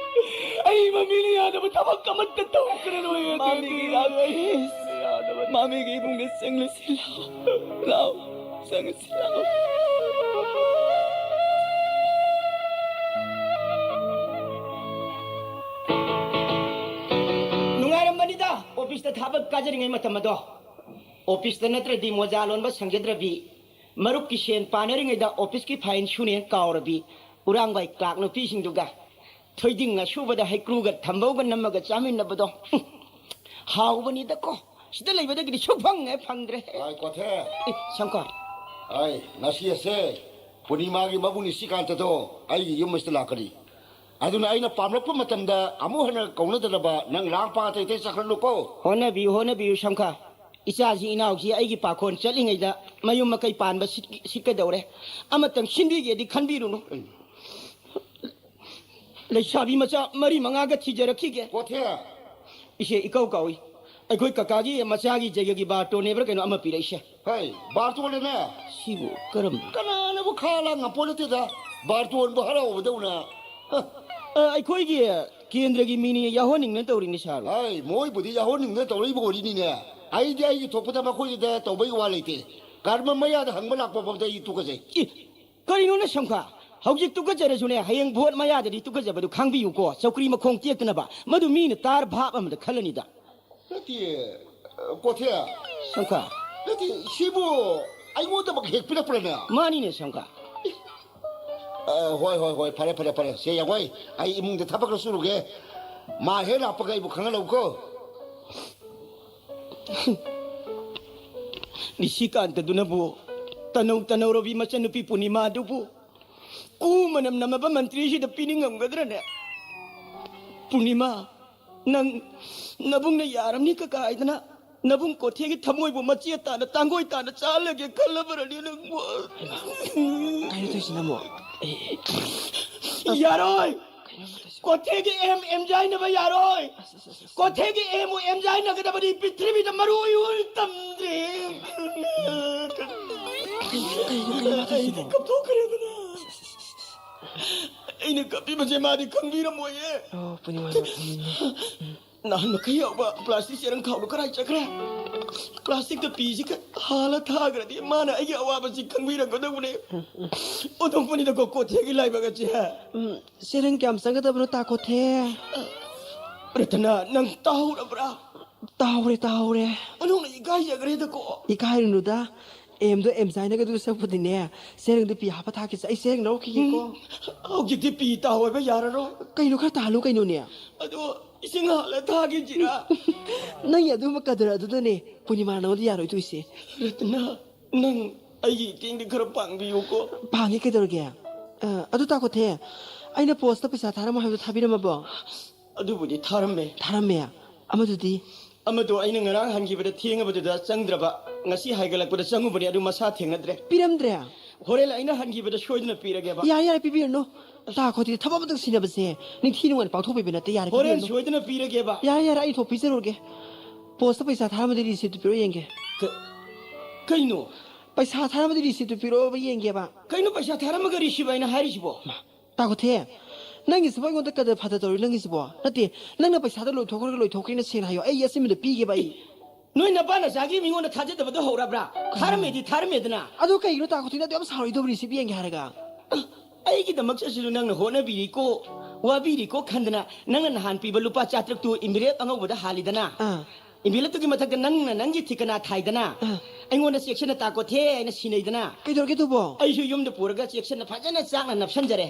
ꯑꯩ ꯃꯃꯤꯅ ꯌꯥꯗꯕ ꯊꯕꯛ ꯑꯃꯠꯇ ꯇꯧꯈ꯭ꯔꯔꯣꯏ, ꯃꯃꯤꯒꯤ ꯗꯦꯗꯤ꯫ ꯔꯥꯀꯦꯁ꯫ ꯌꯥꯗꯕ꯫ ꯃꯃꯤꯒꯤ ꯏꯃꯨꯡꯗ ꯆꯪꯂꯁꯤ, ꯂꯥꯎ꯫ ꯂꯥꯎ꯫ ꯆꯪꯂꯁꯤ, ꯂꯥꯎ꯫ ꯅꯨꯡꯉꯥꯏꯔꯝꯕꯅꯤꯗ, ꯑꯣꯐꯤꯁꯇ ꯊꯕꯛ ꯀꯥꯖꯔꯤꯉꯩ ꯃꯇꯝ ꯑꯗꯣ꯫ ꯑꯣꯐꯤꯁꯇ ꯅꯠꯇ꯭ꯔꯗꯤ ꯃꯣꯖꯥ ꯂꯣꯟꯕ ꯁꯪꯖꯗ꯭ꯔꯕꯤ, ꯃꯔꯨꯞꯀꯤ ꯁꯦꯟ ꯄꯥꯅꯔꯤꯉꯩꯗ ꯑꯣꯐꯤꯁꯀꯤ ꯐꯥꯏꯟ ꯁꯨꯅꯦꯅ ꯀꯥꯎꯔꯕꯤ, ꯎꯔꯥꯡꯕꯥꯏ ꯀ꯭ꯂꯥꯛ ꯅꯨꯄꯤꯁꯤꯡꯗꯨꯒ ꯊꯣꯏꯗꯤꯡ ꯑꯁꯨꯕꯗ ꯍꯩꯀ꯭ꯔꯨꯒ ꯊꯝꯕꯧꯒ ꯅꯝꯃꯒ ꯆꯥꯃꯤꯟꯅꯕꯗꯣ, ꯎꯝ, ꯍꯥꯎꯕꯅꯤꯗꯀꯣ꯫ ꯁꯤꯗ ꯂꯩꯕꯗꯒꯤꯗꯤ ꯁꯨꯐꯪ ꯍꯦꯛ ꯐꯪꯗ꯭ꯔꯦ꯫ ꯍꯥꯏ, ꯀꯣꯊꯦ꯫ ꯑꯦ, ꯁꯪꯀꯔ꯫ ꯍꯥꯏ, ꯉꯁꯤ ꯑꯁꯦ ꯄꯨꯔꯅꯤꯃꯥꯒꯤ ꯃꯕꯨꯡ ꯅꯤꯁꯤꯀꯥꯟꯇꯗꯣ ꯑꯩꯒꯤ ꯌꯨꯝ ꯑꯁꯤꯗ ꯂꯥꯛꯀꯅꯤ꯫ ꯑꯗꯨꯅ ꯑꯩꯅ ꯄꯥꯝꯂꯛꯄ ꯃꯇꯝꯗ ꯑꯃꯨꯛ ꯍꯟꯅ ꯀꯧꯅꯗꯅꯕ ꯅꯪ ꯂꯥꯡ ꯄꯥ ꯑꯇꯩ ꯑꯇꯩ ꯆꯠꯈ꯭ꯔꯅꯨꯀꯣ꯫ ꯍꯣꯠꯅꯕꯤꯌꯨ, ꯍꯣꯠꯅꯕꯤꯌꯨ, ꯁꯝꯈꯥ꯫ ꯏꯆꯥꯁꯤ ꯏꯅꯥꯎꯁꯤ ꯑꯩꯒꯤ ꯄꯥꯈꯣꯟ ꯆꯠꯂꯤꯉꯩꯗ ꯃꯌꯨꯝ ꯃꯀꯩ ꯄꯥꯟꯕ ꯁꯤꯠ-, ꯁꯤꯠꯀꯗꯧꯔꯦ꯫ ꯑꯃꯇꯪ ꯁꯤꯟꯕꯤꯒꯦꯗꯤ ꯈꯟꯕꯤꯔꯨꯅꯨ꯫ ꯂꯩꯁꯥꯕꯤ ꯃꯆꯥ ꯃꯔꯤ ꯃꯉꯥꯒ ꯊꯤꯖꯔꯛꯈꯤꯒꯦ꯫ ꯀꯣꯊꯦ, ꯏꯆꯦ, ꯏꯀꯧ ꯀꯥꯎꯏ꯫ ꯑꯩꯈꯣꯏ ꯀꯀꯥꯒꯤ ꯃꯆꯥꯒꯤ ꯖꯒꯒꯤ ꯕꯥꯔꯇꯣꯟ ꯍꯥꯏꯕ꯭ꯔꯥ ꯀꯩꯅꯣ ꯑꯃ ꯄꯤꯔꯛꯏꯁꯦ꯫ ꯍꯩ, ꯕꯥꯔꯇꯣꯟ ꯑꯅꯦ? ꯁꯤꯕꯨ ꯀꯔꯝ- ꯀꯅꯥꯅꯕꯨ ꯈꯥ ꯂꯥꯡ ꯉꯝꯄꯣꯠ ꯅꯠꯇꯦꯗ꯫ ꯕꯥꯔꯇꯣꯟꯕꯨ ꯍꯔꯥꯎꯕꯗꯧꯅ꯫ ꯍ꯫ ꯑ, ꯑꯩꯈꯣꯏꯒꯤ ꯀꯦꯟꯗ꯭ꯔꯒꯤ ꯃꯤꯅꯤ, ꯌꯥꯎꯍꯟꯅꯤꯡꯅ ꯇꯧꯔꯤꯅꯤ ꯁꯥꯔ꯫ ꯍꯩ, ꯃꯣꯏꯕꯨꯗꯤ ꯌꯥꯎꯍꯟꯅꯤꯡꯅ ꯇꯧꯔꯛꯏꯕ ꯑꯣꯏꯔꯤꯅꯤꯅꯦ꯫ ꯑꯩꯗꯤ ꯑꯩꯒꯤ ꯊꯣꯛꯄꯗ ꯃꯈꯣꯏꯒꯤꯗ ꯇꯧꯕꯩ ꯋꯥ ꯂꯩꯇꯦ꯫ ꯀꯔꯃ ꯃꯌꯥꯗ ꯍꯪꯕ ꯂꯥꯛꯄ ꯐꯥꯎꯗ ꯑꯩ ꯇꯨꯀꯠꯆꯩ꯫ ꯏ, ꯀꯔꯤꯅꯣꯅꯦ ꯁꯝꯈꯥ? ꯍꯧꯖꯤꯛ ꯇꯨꯀꯠꯆꯔꯁꯨꯅꯦ, ꯍꯌꯦꯡ ꯚꯣꯠ ꯃꯌꯥꯗꯗꯤ ꯇꯨꯀꯠꯆꯕꯗꯨ ꯈꯪꯕꯤꯌꯨꯀꯣ, ꯆꯧꯀ꯭ꯔꯤ ꯃꯈꯣꯡ ꯇꯦꯛꯇꯅꯕ꯫ ꯃꯗꯨ ꯃꯤꯅ ꯇꯥꯔ ꯚꯥꯞ ꯑꯃꯗ ꯈꯜꯂꯅꯤꯗ꯫ ꯅꯠꯇꯦ, ꯀꯣꯊꯦ꯫ ꯁꯝꯈꯥ꯫ ꯅꯠꯇꯦ, ꯁꯤꯕꯨ ꯑꯩꯉꯣꯟꯗꯃꯛ ꯍꯦꯛ ꯄꯤꯔꯛꯄ꯭ꯔꯅꯦ? ꯃꯥꯅꯤꯅꯦ ꯁꯝꯈꯥ꯫ ꯑ, ꯍꯣꯏ, ꯍꯣꯏ, ꯍꯣꯏ, ꯐꯔꯦ, ꯐꯔꯦ, ꯐꯔꯦ꯫ ꯁꯦ, ꯌꯥꯡꯒꯣꯏ, ꯑꯩ ꯏꯃꯨꯡꯗ ꯊꯕꯛ ꯈꯔ ꯁꯨꯔꯨꯒꯦ꯫ ꯃꯥ ꯍꯦꯛ ꯂꯥꯛꯄꯒ ꯑꯩꯕꯨ ꯈꯪꯍꯜꯂꯧꯀꯣ꯫ ꯅꯤꯁꯤꯀꯥꯟꯇꯗꯨꯅꯕꯨ ꯇꯅꯧ ꯇꯅꯧꯔꯕꯤ ꯃꯆꯟꯅꯨꯄꯤ ꯄꯨꯔꯅꯤꯃꯥꯗꯨꯕꯨ ꯀꯨ ꯃꯅꯝ ꯅꯝꯃꯕ ꯃꯟꯇ꯭ꯔꯤꯁꯤꯗ ꯄꯤꯅꯤꯡꯉꯝꯒꯗ꯭ꯔꯅꯦ? ꯄꯨꯔꯅꯤꯃꯥ, ꯅꯪ ꯅꯕꯨꯡꯅ ꯌꯥꯔꯝꯅꯤ ꯀꯀꯥ ꯍꯥꯏꯗꯅ ꯅꯕꯨꯡ ꯀꯣꯊꯦꯒꯤ ꯊꯃꯣꯏꯕꯨ ꯃꯆꯦ ꯇꯥꯅ ꯇꯥꯡꯒꯣꯏ ꯇꯥꯅ ꯆꯥꯍꯜꯂꯒꯦ ꯈꯜꯂꯕ꯭ꯔꯅꯦ ꯅꯪꯕꯨ? ꯀꯩꯅꯣ ꯇꯧꯏꯁꯤꯅ ꯑꯃꯨꯛ? ꯑꯦ, ꯑꯦ, ꯌꯥꯔꯣꯏ! ꯀꯩꯅꯣ ꯇꯧꯏꯁꯤꯕꯣ? ꯀꯣꯊꯦꯒꯤ ꯑꯦꯝ ꯑꯦꯝꯖꯥꯏꯅꯕ ꯌꯥꯔꯣꯏ! ꯑꯁ, ꯑꯁ, ꯑꯁ, ꯑꯁ꯫ ꯀꯣꯊꯦꯒꯤ ꯑꯦꯝ ꯑꯦꯝꯖꯥꯏꯅꯒꯗꯕꯗꯤ ꯄ꯭ꯔꯤꯊꯤꯕꯤꯗ ꯃꯔꯨ ꯑꯣꯏꯅ ꯇꯝꯗ꯭ꯔꯦ꯫ ꯀꯩꯅꯣ, ꯀꯩꯅꯣ ꯃꯥ ꯇꯧꯏꯁꯤꯕꯣ? ꯑꯩꯗꯤ ꯀꯞꯊꯣꯛꯈ꯭ꯔꯦꯗꯅ꯫ ꯑꯩꯅ ꯀꯞꯄꯤꯕꯁꯦ ꯃꯥꯗꯤ ꯈꯪꯕꯤꯔꯝꯃꯣꯏꯌꯦ꯫ ꯑꯣ, ꯄꯨꯔꯅꯤꯃꯥꯗꯣ, ꯎꯝ, ꯎꯝ꯫ ꯅꯍꯥꯟ ꯃꯈꯩ ꯌꯥꯎꯕ ꯄ꯭ꯂꯥꯁꯇꯤꯛ ꯆꯦꯔꯪ ꯈꯥꯎꯗꯣ ꯀꯗꯥꯏ ꯆꯠꯈ꯭ꯔꯦ? ꯄ꯭ꯂꯥꯁꯇꯤꯛꯇ ꯄꯤꯁꯤ ꯈ-, ꯍꯥꯜꯂ ꯊꯥꯈ꯭ꯔꯗꯤ ꯃꯥꯅ ꯑꯩꯒꯤ ꯑꯋꯥꯕꯁꯤ ꯈꯪꯕꯤꯔꯝꯒꯗꯧꯕꯅꯦ꯫ ꯑꯣꯟꯊꯣꯛꯄꯅꯤꯗꯀꯣ ꯀꯣꯊꯦꯒꯤ ꯂꯥꯏꯕꯛ ꯑꯁꯦ꯫ ꯎꯝ, ꯆꯦꯔꯪ ꯀꯌꯥꯝ ꯆꯪꯒꯗꯕꯅꯣ ꯇꯥ ꯀꯣꯊꯦ? ꯔꯇꯅꯥ, ꯅꯪ ꯇꯥꯍꯧꯔꯕ꯭ꯔꯥ? ꯇꯥꯍꯧꯔꯦ, ꯇꯥꯍꯧꯔꯦ꯫ ꯑꯣꯟꯊꯣꯛꯅ ꯏꯀꯥꯏꯖꯈ꯭ꯔꯦꯗꯀꯣ꯫ ꯏꯀꯥꯏꯔꯨꯅꯨꯗ꯫ ꯑꯦꯝꯗꯣ ꯑꯦꯝꯖꯥꯏꯅꯒꯗꯨ ꯁꯛꯄꯗꯤꯅꯦ, ꯆꯦꯔꯪꯗꯨ ꯄꯤ ꯍꯥꯞꯄ ꯊꯥꯈꯤꯁꯦ꯫ ꯑꯩ ꯆꯦꯔꯪ ꯂꯧꯔꯛꯈꯤꯒꯦꯀꯣ꯫ ꯎꯝ, ꯍꯧꯖꯤꯛꯇꯤ ꯄꯤ ꯇꯥꯍꯧ ꯍꯥꯏꯕ ꯌꯥꯔꯔꯣꯏ꯫ ꯀꯩꯅꯣ ꯈꯔ ꯇꯥꯍꯜꯂꯨ ꯀꯩꯅꯣꯅꯦ? ꯑꯗꯣ ꯏꯁꯤꯡ ꯍꯥꯜꯂ ꯊꯥꯈꯤꯁꯤꯔꯥ? ꯅꯪꯒꯤ ꯑꯗꯨꯒꯨꯝꯕ ꯀꯗꯔ ꯑꯗꯨꯗꯅꯦ ꯄꯨꯔꯅꯤꯃꯥ ꯅꯉꯣꯟꯗ ꯌꯥꯔꯣꯏꯗꯣꯏꯁꯦ꯫ ꯔꯇꯅꯥ, ꯅꯪ ꯑꯩꯒꯤ ꯏꯇꯦꯡꯗꯤ ꯈꯔ ꯄꯥꯡꯕꯤꯌꯨꯀꯣ꯫ ꯄꯥꯡꯒꯦ ꯀꯩꯗꯧꯔꯒꯦ? ꯑ, ꯑꯗꯨ ꯇꯥ ꯀꯣꯊꯦ, ꯑꯩꯅ ꯄꯣꯁꯇ ꯄꯩꯁꯥ ꯊꯥꯔꯝꯃꯣ ꯍꯥꯏꯕꯗꯣ ꯊꯥꯕꯤꯔꯝꯃꯕꯣ? ꯑꯗꯨꯕꯨꯗꯤ ꯊꯥꯔꯝꯃꯦ꯫ ꯊꯥꯔꯝꯃꯦ? ꯑꯃꯗꯨꯗꯤ? ꯑꯃꯗꯣ ꯑꯩꯅ ꯉꯔꯥꯡ ꯍꯟꯈꯤꯕꯗ ꯊꯦꯡꯉꯕꯗꯨꯗ ꯆꯪꯗ꯭ꯔꯕ, ꯉꯁꯤ ꯍꯥꯏꯒꯠꯂꯛꯄꯗ ꯆꯪꯉꯨꯕꯅꯦ, ꯑꯗꯨ ꯃꯁꯥ ꯊꯦꯡꯅꯗ꯭ꯔꯦ꯫ ꯄꯤꯔꯝꯗ꯭ꯔꯦ? ꯍꯣꯔꯦꯟ ꯑꯩꯅ ꯍꯟꯈꯤꯕꯗ ꯁꯣꯏꯗꯅ ꯄꯤꯔꯒꯦꯕ꯫ ꯌꯥꯔꯦ, ꯌꯥꯔꯦ, ꯄꯤꯕꯤꯔꯅꯨ꯫ ꯇꯥ ꯈꯣꯠꯇꯤ ꯊꯕꯛ ꯑꯃꯇꯪ ꯁꯤꯟꯅꯕꯁꯦ ꯅꯤꯡꯊꯤ ꯅꯨꯡꯉꯥꯏꯅ ꯄꯥꯡꯊꯣꯛꯄꯤꯕ ꯅꯠꯇꯦ꯫ ꯌꯥꯔꯦ, ꯍꯣꯔꯦꯟ ꯄꯤꯕꯤꯔꯅꯨ꯫ ꯁꯣꯏꯗꯅ ꯄꯤꯔꯒꯦꯕ꯫ ꯌꯥꯔꯦ, ꯌꯥꯔꯦ, ꯑꯩ ꯊꯣꯛ ꯄꯤꯖꯔꯨꯔꯒꯦ꯫ ꯄꯣꯁꯇ ꯄꯩꯁꯥ ꯊꯥꯔꯝꯕꯗꯤ ꯔꯤꯁꯤꯞꯇꯨ ꯄꯤꯔꯛꯑꯣ ꯌꯦꯡꯒꯦ꯫ ꯀ- ꯀꯩꯅꯣ? ꯄꯩꯁꯥ ꯊꯥꯔꯝꯕꯗꯤ ꯔꯤꯁꯤꯞꯇꯨ ꯄꯤꯔꯛꯑꯣ ꯌꯦꯡꯒꯦꯕ꯫ ꯀꯩꯅꯣ ꯄꯩꯁꯥ ꯊꯥꯔꯝꯃꯒ ꯔꯤꯁꯤꯞ ꯍꯥꯏꯅ ꯍꯥꯏꯔꯤꯁꯤꯕꯣ? ꯇꯥꯈꯣꯊꯦ, ꯅꯪꯒꯤꯁꯤꯕꯨ ꯑꯩꯉꯣꯟꯗ ꯀꯗꯔ ꯐꯗꯔ ꯇꯧꯔꯤ ꯅꯪꯒꯤꯁꯤꯕꯣ? ꯅꯠꯇꯦ, ꯅꯪꯅ ꯄꯩꯁꯥꯗꯣ ꯂꯣꯏꯊꯣꯛꯈ꯭ꯔꯒ ꯂꯣꯏꯊꯣꯛꯈ꯭ꯔꯦꯅ ꯁꯦꯡꯅ ꯍꯥꯏꯌꯣ, ꯑꯩ ꯑꯆꯤꯟꯕꯗ ꯄꯤꯒꯦꯕ ꯑꯩ꯫ ꯅꯣꯏ ꯅꯄꯥ ꯅꯆꯥꯒꯤ ꯃꯤꯉꯣꯟꯗ ꯊꯥꯖꯗꯕꯗꯣ ꯍꯧꯔꯕ꯭ꯔꯥ? ꯊꯥꯔꯝꯃꯦꯗꯤ ꯊꯥꯔꯝꯃꯦꯗꯅ꯫ ꯑꯗꯣ ꯀꯩꯒꯤꯅꯣ ꯇꯥꯈꯣꯊꯦ, ꯅꯪ ꯑꯗꯨ ꯌꯥꯝ ꯁꯥꯎꯔꯤꯗꯣ ꯔꯤꯁꯤꯞ ꯌꯦꯡꯒꯦ ꯍꯥꯏꯔꯒ? ꯑꯩꯒꯤꯗꯃꯛꯇꯁꯨ ꯅꯪꯅ ꯍꯣꯠꯅꯕꯤꯔꯤꯀꯣ, ꯋꯥꯕꯤꯔꯤꯀꯣ ꯈꯟꯗꯅ ꯅꯪꯅ ꯅꯍꯥꯟ ꯄꯤꯕ ꯂꯨꯄꯥ ꯆꯥꯇ꯭ꯔꯨꯛꯇꯨ ꯏꯝꯕꯤꯔꯦꯞ ꯑꯉꯧꯕꯗ ꯍꯥꯜꯂꯤꯗꯅ꯫ ꯑꯥ꯫ ꯏꯝꯕꯤꯔꯦꯞꯇꯨꯒꯤ ꯃꯊꯛꯇ ꯅꯪꯅ ꯅꯪꯒꯤ ꯊꯤꯀꯅꯥ ꯊꯥꯏꯗꯅ꯫ ꯑꯥ꯫ ꯑꯩꯉꯣꯟꯗ ꯆꯦꯛꯁꯤꯟꯅ ꯇꯥꯛꯀꯣꯊꯦ ꯍꯥꯏꯅ ꯁꯤꯟꯅꯩꯗꯅ꯫ ꯀꯩꯗꯧꯔꯒꯦ ꯑꯗꯨꯕꯣ? ꯑꯩꯁꯨ ꯌꯨꯝꯗ ꯄꯨꯔꯒ ꯆꯦꯛꯁꯤꯟꯅ ꯐꯖꯅ ꯆꯥꯛꯅ ꯅꯞꯁꯟꯖꯔꯦ꯫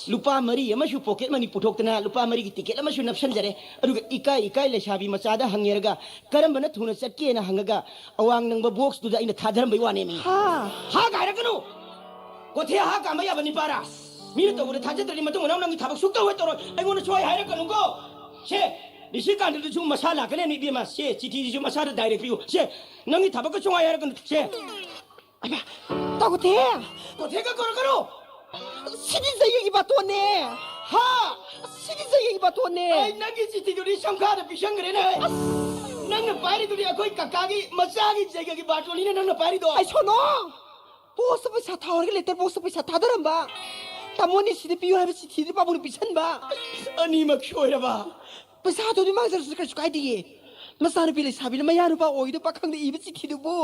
ꯂꯨꯄꯥ ꯃꯔꯤ ꯑꯃꯁꯨ ꯄꯣꯀꯦꯠ ꯃꯅꯤ ꯄꯨꯊꯣꯛꯇꯅ ꯂꯨꯄꯥ ꯃꯔꯤꯒꯤ ꯇꯤꯀꯦꯠ ꯑꯃꯁꯨ ꯅꯞꯁꯟꯖꯔꯦ꯫ ꯑꯗꯨꯒ ꯏꯀꯥꯏ ꯏꯀꯥꯏ ꯂꯩꯁꯥꯕꯤ ꯃꯆꯥꯗ ꯍꯪꯉꯦꯔꯒ ꯀꯔꯝꯕꯅ ꯊꯨꯅ ꯆꯠꯀꯦꯅ ꯍꯪꯉꯒ ꯑꯋꯥꯡ ꯅꯪꯕ ꯕꯣꯛꯁꯇꯨꯗ ꯑꯩꯅ ꯊꯥꯗꯔꯝꯕꯩ ꯋꯥꯅꯦꯃꯤ꯫ ꯍꯥ? ꯍꯥ ꯀꯥꯏꯔꯛꯀꯅꯨ꯫ ꯀꯣꯊꯦ ꯍꯥ ꯀꯥꯝꯕ ꯌꯥꯕ ꯅꯤꯄꯥꯔꯥ? ꯃꯤꯅ ꯇꯧꯕꯗ ꯊꯥꯖꯗ꯭ꯔꯗꯤ ꯃꯇꯨꯡ ꯃꯅꯥꯎ ꯅꯪꯒꯤ ꯊꯕꯛ ꯁꯨꯛꯇꯧ ꯍꯦꯛ ꯇꯧꯔꯣꯏ꯫ ꯑꯩꯉꯣꯟꯗ ꯁꯨꯡꯍꯥꯏ ꯍꯥꯏꯔꯛꯀꯅꯨꯀꯣ꯫ ꯁꯦ, ꯔꯤꯁꯤꯀꯥꯟꯗꯗꯁꯨ ꯃꯁꯥ ꯂꯥꯛꯀꯅꯦ ꯏꯕꯦꯝꯃ꯫ ꯁꯦ, ꯆꯤꯊꯤꯁꯤꯁꯨ ꯃꯁꯥꯗ ꯗꯥꯏꯔꯦꯛ ꯄꯤꯌꯨ꯫ ꯁꯦ, ꯅꯪꯒꯤ ꯊꯕꯛꯀ ꯁꯨꯡꯍꯥꯏ ꯍꯥꯏꯔꯛꯀꯅꯨ꯫ ꯁꯦ꯫ ꯑꯩꯃꯥ, ꯇꯥꯈꯣꯊꯦ! ꯀꯣꯊꯦꯒ ꯀꯧꯔꯛꯀꯅꯨ꯫ ꯁꯤꯗꯤ ꯖꯩꯒꯒꯤ ꯕꯥꯇꯣꯟꯅꯦ! ꯍꯥ? ꯁꯤꯗꯤ ꯖꯩꯒꯒꯤ ꯕꯥꯇꯣꯟꯅꯦ! ꯑꯩ ꯅꯪꯒꯤ ꯆꯤꯊꯤꯗꯨꯗꯤ ꯁꯝꯈꯥꯗ ꯄꯤꯁꯟꯈ꯭ꯔꯦꯅꯦ꯫ ꯅꯪꯅ ꯄꯥꯏꯔꯤꯗꯨꯗꯤ ꯑꯩꯈꯣꯏ ꯀꯀꯥꯒꯤ ꯃꯆꯥꯒꯤ ꯖꯩꯒꯒꯤ ꯕꯥꯇꯣꯟꯅꯤꯅꯦ ꯅꯪꯅ ꯄꯥꯏꯔꯤꯗꯣ꯫ ꯑꯩ ꯁꯣꯅꯣ! ꯄꯣꯁꯇ ꯄꯩꯁꯥ ꯊꯥꯎꯔꯒ ꯂꯦꯇꯔ ꯕꯣꯛꯁꯇ ꯄꯩꯁꯥ ꯊꯥꯗꯔꯝꯕ꯫ ꯇꯥꯃꯣꯅꯤ ꯁꯤꯗ ꯄꯤꯌꯨ ꯍꯥꯏꯕ ꯆꯤꯊꯤꯗꯨ ꯄꯥꯕꯨꯡꯅ ꯄꯤꯁꯟꯕ꯫ ꯑꯅꯤꯃꯛ ꯁꯣꯏꯔꯕ? ꯄꯩꯁꯥꯗꯨꯗꯤ ꯃꯥꯡꯖꯔꯁꯨ ꯀꯩꯁꯨ ꯀꯥꯏꯗꯦꯌꯦ꯫ ꯃꯆꯥꯅꯨꯄꯤ ꯂꯩꯁꯥꯕꯤꯅ ꯃꯌꯥ ꯅꯨꯄꯥ ꯑꯣꯏꯗꯣ ꯄꯥꯈꯪꯗ ꯏꯕ ꯆꯤꯊꯤꯗꯨꯕꯨ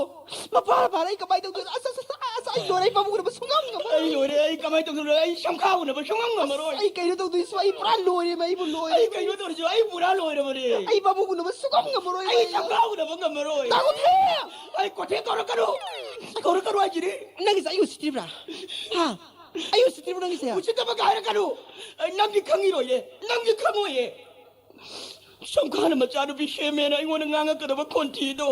ꯃꯄꯥ ꯃꯄꯥꯅ ꯑꯩ ꯀꯃꯥꯏꯅ ꯇꯧꯗꯣꯏꯅꯣ? ꯑꯁ, ꯑꯁ, ꯑꯁ, ꯑꯁ, ꯑꯩ ꯂꯣꯏꯔꯦ, ꯑꯩ ꯄꯥꯕꯨꯡ ꯎꯅꯕ ꯁꯨꯡꯉꯝ ꯉꯝꯃꯔꯣꯏ꯫ ꯑꯩ ꯂꯣꯏꯔꯦ, ꯑꯩ ꯀꯃꯥꯏꯅ ꯇꯧꯗꯣꯏꯅꯣ? ꯑꯩ ꯁꯝꯈꯥ ꯎꯅꯕ ꯁꯨꯡꯉꯝ ꯉꯝꯃꯔꯣꯏ꯫ ꯑꯩ ꯀꯩꯅꯣ ꯇꯧꯗꯣꯏꯁꯤꯕꯣ? ꯑꯩ ꯄꯨꯔꯥ ꯂꯣꯏꯔꯦ, ꯑꯩꯕꯨ ꯂꯣꯏꯔꯦ꯫ ꯑꯩ ꯀꯩꯅꯣ ꯇꯧꯔꯤꯁꯤꯕꯣ? ꯑꯩ ꯄꯨꯔꯥ ꯂꯣꯏꯔꯕꯅꯦ꯫ ꯑꯩ ꯄꯥꯕꯨꯡ ꯎꯅꯕ ꯁꯨꯡꯉꯝ ꯉꯝꯃꯔꯣꯏ꯫ ꯑꯩ ꯁꯝꯈꯥ ꯎꯅꯕ ꯉꯝꯃꯔꯣꯏ꯫ ꯇꯥꯈꯣꯊꯦ! ꯑꯩ ꯀꯣꯊꯦ ꯀꯧꯔꯛꯀꯅꯨ꯫ ꯀꯧꯔꯛꯀꯅꯨ ꯍꯥꯏꯁꯤꯗꯤ꯫ ꯅꯪꯒꯤꯁꯦ ꯑꯩ ꯎꯁꯤꯠꯇ꯭ꯔꯤꯕ꯭ꯔꯥ? ꯍꯥ? ꯑꯩ ꯎꯁꯤꯠꯇ꯭ꯔꯤꯕ꯭ꯔꯥ ꯅꯪꯒꯤꯁꯦ? ꯎꯁꯤꯠꯇꯕꯒ ꯍꯥꯏꯔꯛꯀꯅꯨ꯫ ꯑꯩ ꯅꯪꯗꯤ ꯈꯪꯉꯤꯔꯣꯏꯌꯦ, ꯅꯪꯗꯤ ꯈꯪꯉꯣꯏꯌꯦ꯫ ꯁꯝꯈꯥꯅ ꯃꯆꯥꯅꯨꯄꯤ ꯁꯦꯝꯃꯦꯅ ꯑꯩꯉꯣꯟꯗ ꯉꯥꯡꯉꯛꯀꯗꯕ ꯈꯣꯟꯊꯤꯗꯣ,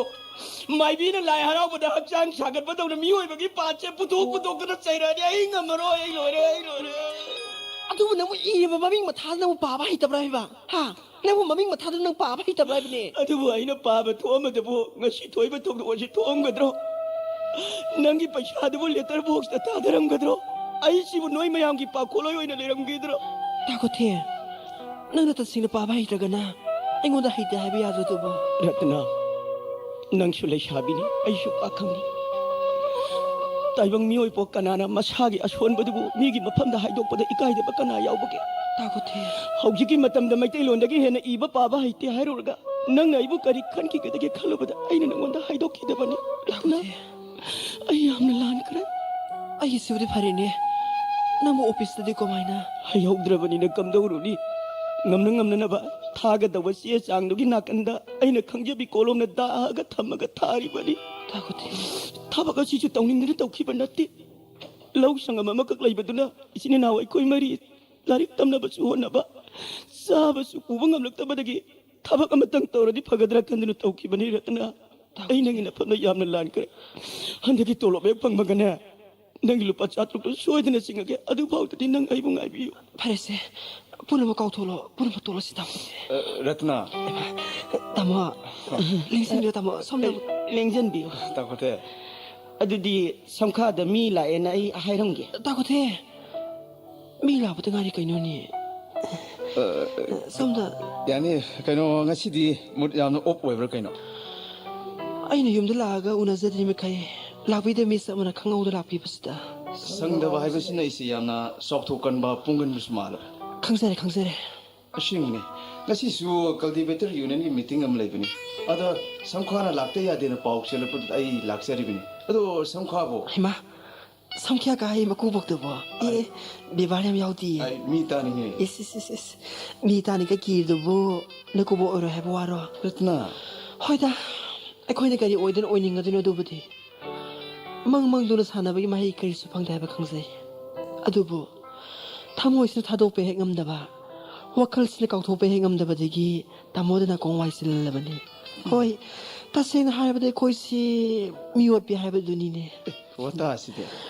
ꯃꯥꯏꯕꯤꯅ ꯂꯥꯏ ꯍꯔꯥꯎꯕꯗ ꯍꯛꯆꯥꯡ ꯁꯥꯒꯠꯄꯗꯧꯅ ꯃꯤꯑꯣꯏꯕꯒꯤ ꯄꯥꯠꯁꯦ ꯄꯨꯊꯣꯛ ꯄꯨꯊꯣꯛꯇꯅ ꯆꯩꯔꯛꯑꯗꯤ ꯑꯩ ꯉꯝꯃꯔꯣꯏ, ꯑꯩ ꯂꯣꯏꯔꯦ, ꯑꯩ ꯂꯣꯏꯔꯦ꯫ ꯑꯗꯨꯕꯨ ꯅꯪꯕꯨ ꯏꯔꯤꯕ ꯃꯃꯤꯡ ꯃꯊꯥꯗ ꯅꯪꯕꯨ ꯄꯥꯕ ꯍꯩꯇꯕ꯭ꯔꯥ ꯍꯥꯏꯕ? ꯍꯥ? ꯅꯪꯕꯨ ꯃꯃꯤꯡ ꯃꯊꯥꯗ ꯅꯪ ꯄꯥꯕ ꯍꯩꯇꯕ꯭ꯔꯥ ꯍꯥꯏꯕꯅꯦ? ꯑꯗꯨꯕꯨ ꯑꯩꯅ ꯄꯥꯕ ꯊꯣꯛꯑꯝꯕꯗꯨꯕꯨ ꯉꯁꯤ ꯊꯣꯛꯏꯕ ꯊꯧꯗꯣꯛ ꯑꯁꯤ ꯊꯣꯛꯑꯝꯒꯗ꯭ꯔꯣ? ꯅꯪꯒꯤ ꯄꯩꯁꯥꯗꯨꯕꯨ ꯂꯦꯇꯔ ꯕꯣꯛꯁꯇ ꯊꯥꯗꯔꯝꯒꯗ꯭ꯔꯣ? ꯑꯩꯁꯤꯕꯨ ꯅꯣꯏ ꯃꯌꯥꯝꯒꯤ ꯄꯥꯈꯣꯜꯂꯣꯏ ꯑꯣꯏꯅ ꯂꯩꯔꯝꯈꯤꯗ꯭ꯔꯣ? ꯇꯥꯈꯣꯊꯦ, ꯅꯪꯅ ꯇꯁꯦꯡꯅ ꯄꯥꯕ ꯍꯩꯇ꯭ꯔꯒꯅ ꯑꯩꯉꯣꯟꯗ ꯍꯩꯇꯦ ꯍꯥꯏꯕ ꯌꯥꯗ꯭ꯔꯗꯨꯕꯨ? ꯔꯠꯅ, ꯅꯪꯁꯨ ꯂꯩꯁꯥꯕꯤꯅꯤ, ꯑꯩꯁꯨ ꯄꯥꯈꯪꯅꯤ꯫ ꯇꯥꯏꯕꯪ ꯃꯤꯑꯣꯏꯕ ꯀꯅꯥꯅ ꯃꯁꯥꯒꯤ ꯑꯁꯣꯟꯕꯗꯨꯕꯨ ꯃꯤꯒꯤ ꯃꯐꯝꯗ ꯍꯥꯏꯗꯣꯛꯄꯗ ꯏꯀꯥꯏꯗꯕ ꯀꯅꯥ ꯌꯥꯎꯕꯒꯦ? ꯇꯥꯈꯣꯊꯦ꯫ ꯍꯧꯖꯤꯛꯀꯤ ꯃꯇꯝꯗ ꯃꯩꯇꯩꯂꯣꯟꯗꯒꯤ ꯍꯦꯟꯅ ꯏꯕ ꯄꯥꯕ ꯍꯩꯇꯦ ꯍꯥꯏꯔꯨꯔꯒ ꯅꯪꯅ ꯑꯩꯕꯨ ꯀꯔꯤ ꯈꯟꯈꯤꯒꯗꯒꯦ ꯈꯜꯂꯨꯕꯗ ꯑꯩꯅ ꯅꯪꯉꯣꯟꯗ ꯍꯥꯏꯗꯣꯛꯈꯤꯗꯕꯅꯤ꯫ ꯔꯠꯅ, ꯇꯥꯈꯣꯊꯦ꯫ ꯑꯩ ꯌꯥꯝꯅ ꯂꯥꯟꯈ꯭ꯔꯦ꯫ ꯑꯩꯒꯤꯁꯤꯕꯨꯗꯤ ꯐꯔꯦꯅꯦ꯫ ꯅꯪꯕꯨ ꯑꯣꯐꯤꯁꯇꯗꯤ ꯀꯃꯥꯏꯅ? ꯍꯩꯍꯧꯗ꯭ꯔꯕꯅꯤꯅ ꯀꯝꯗꯧꯔꯨꯅꯤ? ꯉꯝꯅ ꯉꯝꯅꯅꯕ ꯊꯥꯒꯗꯧꯕ ꯆꯦ ꯆꯥꯡꯗꯨꯒꯤ ꯅꯥꯀꯟꯗ ꯑꯩꯅ ꯈꯪꯖꯕꯤ ꯀꯣꯂꯣꯝꯅ ꯗꯥꯛꯑꯒ ꯊꯝꯃꯒ ꯊꯥꯔꯤꯕꯅꯤ꯫ ꯇꯥꯈꯣꯊꯦ꯫ ꯊꯕꯛ ꯑꯁꯤꯁꯨ ꯇꯧꯅꯤꯡꯗꯅ ꯇꯧꯈꯤꯕ ꯅꯠꯇꯦ꯫ ꯂꯧ ꯁꯪꯒꯝ ꯑꯃꯈꯛ ꯂꯩꯕꯗꯨꯅ ꯏꯆꯤꯟ ꯏꯅꯥꯎ ꯑꯩꯈꯣꯏ ꯃꯔꯤ ꯂꯥꯏꯔꯤꯛ ꯇꯝꯅꯕꯁꯨ ꯍꯣꯠꯅꯕ, ꯆꯥꯕꯁꯨ ꯄꯨꯕ ꯉꯝꯂꯛꯇꯕꯗꯒꯤ ꯊꯕꯛ ꯑꯃꯇꯪ ꯇꯧꯔꯗꯤ ꯐꯒꯗ꯭ꯔꯥ ꯈꯟꯗꯨꯅ ꯇꯧꯈꯤꯕꯅꯤ ꯔꯇꯅꯥ꯫ ꯑꯩ ꯅꯪꯒꯤ ꯅꯐꯝꯗ ꯌꯥꯝꯅ ꯂꯥꯟꯈ꯭ꯔꯦ꯫ ꯍꯟꯗꯛꯀꯤ ꯇꯣꯂꯣꯞ ꯍꯦꯛ ꯐꯪꯕꯒꯅꯦ, ꯅꯪꯒꯤ ꯂꯨꯄꯥ ꯆꯥꯇ꯭ꯔꯨꯛꯇꯨ ꯁꯣꯏꯗꯅ ꯆꯤꯡꯉꯒꯦ꯫ ꯑꯗꯨꯐꯥꯎꯗꯗꯤ ꯅꯪ ꯑꯩꯕꯨ ꯉꯥꯏꯕꯤꯌꯨ꯫ ꯐꯔꯦꯁꯦ, ꯄꯨꯝꯅꯃꯛ ꯀꯥꯎꯊꯣꯛꯂꯣ, ꯄꯨꯝꯅꯃꯛ ꯇꯣꯛꯂꯁꯤ ꯇꯥꯃꯣ꯫ ꯑ, ꯔꯇꯅꯥ꯫ ꯇꯥꯃꯣ, ꯂꯦꯡꯁꯤꯟꯕꯤꯌꯨ ꯇꯥꯃꯣ, ꯁꯣꯝꯗ꯫ ꯂꯦꯡꯁꯤꯟꯕꯤꯌꯨ꯫ ꯇꯥꯈꯣꯊꯦ꯫ ꯑꯗꯨꯗꯤ ꯁꯝꯈꯥꯗ ꯃꯤ ꯂꯥꯛꯑꯦꯅ ꯑꯩ ꯍꯥꯏꯔꯝꯒꯦ꯫ ꯇꯥꯈꯣꯊꯦ, ꯃꯤ ꯂꯥꯛꯄꯗ ꯉꯥꯏꯔꯤ ꯀꯩꯅꯣꯅꯦ꯫ ꯑ, ꯁꯣꯝꯗ꯫ ꯌꯥꯅꯤ, ꯀꯩꯅꯣ, ꯉꯁꯤꯗꯤ ꯃꯨꯠ ꯌꯥꯝꯅ ꯑꯣꯞ ꯑꯣꯏꯕ꯭ꯔꯥ ꯀꯩꯅꯣ? ꯑꯩꯅ ꯌꯨꯝꯗ ꯂꯥꯛꯑꯒ ꯎꯅꯖꯗ꯭ꯔꯤ ꯃꯈꯩ ꯂꯥꯛꯄꯤꯗ ꯃꯤꯁ ꯑꯃꯅ ꯈꯪꯍꯧꯗ ꯂꯥꯛꯄꯤꯕꯁꯤꯗ꯫ ꯁꯪꯗꯕ ꯍꯥꯏꯕꯁꯤꯅ ꯑꯩꯁꯦ ꯌꯥꯝꯅ ꯆꯥꯎꯊꯣꯛꯀꯟꯕ, ꯄꯣꯡꯒꯟꯕꯁꯨ ꯃꯥꯜꯂꯦ꯫ ꯈꯪꯖꯔꯦ, ꯈꯪꯖꯔꯦ꯫ ꯑꯁꯦꯡꯕꯅꯤ, ꯉꯁꯤꯁꯨ ꯀꯜꯇꯤꯚꯦꯇꯔ ꯌꯨꯅꯤꯌꯟꯒꯤ ꯃꯤꯇꯤꯡ ꯑꯃ ꯂꯩꯕꯅꯤ꯫ ꯑꯗ ꯁꯝꯈꯥꯅ ꯂꯥꯛꯇ ꯌꯥꯗꯦꯅ ꯄꯥꯎ ꯆꯦꯜꯂꯛꯄꯗꯨꯗ ꯑꯩ ꯂꯥꯛꯆꯔꯤꯕꯅꯤ꯫ ꯑꯗꯣ ꯁꯝꯈꯥꯕꯨ? ꯍꯩꯃꯥ, ꯁꯝꯈꯤꯌꯥ ꯀꯥꯏ ꯃꯀꯨꯕꯣꯛꯇꯨꯕꯣ? ꯑꯦ, ꯑꯩ ꯑꯦ, ꯕꯦꯕꯥꯔ ꯌꯥꯝ ꯌꯥꯎꯗꯤꯌꯦ꯫ ꯑꯩ ꯃꯤ ꯇꯥꯅꯤꯡꯉꯦ꯫ ꯏꯁ, ꯏꯁ, ꯏꯁ, ꯏꯁ꯫ ꯃꯤ ꯇꯥꯅꯤꯡꯉꯦ ꯀꯤꯔꯤꯗꯨꯕꯨ ꯅꯀꯨꯕꯣꯛ ꯑꯣꯏꯔꯣꯏ ꯍꯥꯏꯕ ꯋꯥꯔꯣ? ꯔꯠꯅꯥ꯫ ꯍꯣꯏꯗ, ꯑꯩꯈꯣꯏꯅ ꯀꯔꯤ ꯑꯣꯏꯗꯅ ꯑꯣꯏꯅꯤꯡꯒꯗꯣꯏꯅꯣ ꯑꯗꯨꯕꯨꯗꯤ? ꯃꯪ ꯃꯪꯗꯨꯅ ꯁꯥꯟꯅꯕꯒꯤ ꯃꯍꯩ ꯀꯔꯤꯁꯨ ꯐꯪꯗꯦ ꯍꯥꯏꯕ ꯈꯪꯖꯩ꯫ ꯑꯗꯨꯕꯨ ꯊꯃꯣꯏꯁꯤꯅ ꯊꯥꯗꯣꯛꯄ ꯍꯦꯛ ꯉꯝꯗꯕ, ꯋꯥꯈꯜꯁꯤꯅ ꯀꯥꯎꯊꯣꯛꯄ ꯍꯦꯛ ꯉꯝꯗꯕꯗꯒꯤ ꯇꯥꯃꯣꯗ ꯅꯥꯀꯣꯡ ꯋꯥꯏ ꯆꯤꯜꯍꯜꯂꯕꯅꯤ꯫ ꯍꯣꯏ, ꯇꯁꯦꯡꯅ ꯍꯥꯏꯔꯕꯗ ꯑꯩꯈꯣꯏꯁꯤ ꯃꯤꯑꯣꯠꯄꯤ ꯍꯥꯏꯕꯗꯨꯅꯤꯅꯦ꯫ ꯋꯥꯇꯥꯁꯤꯗꯤ꯫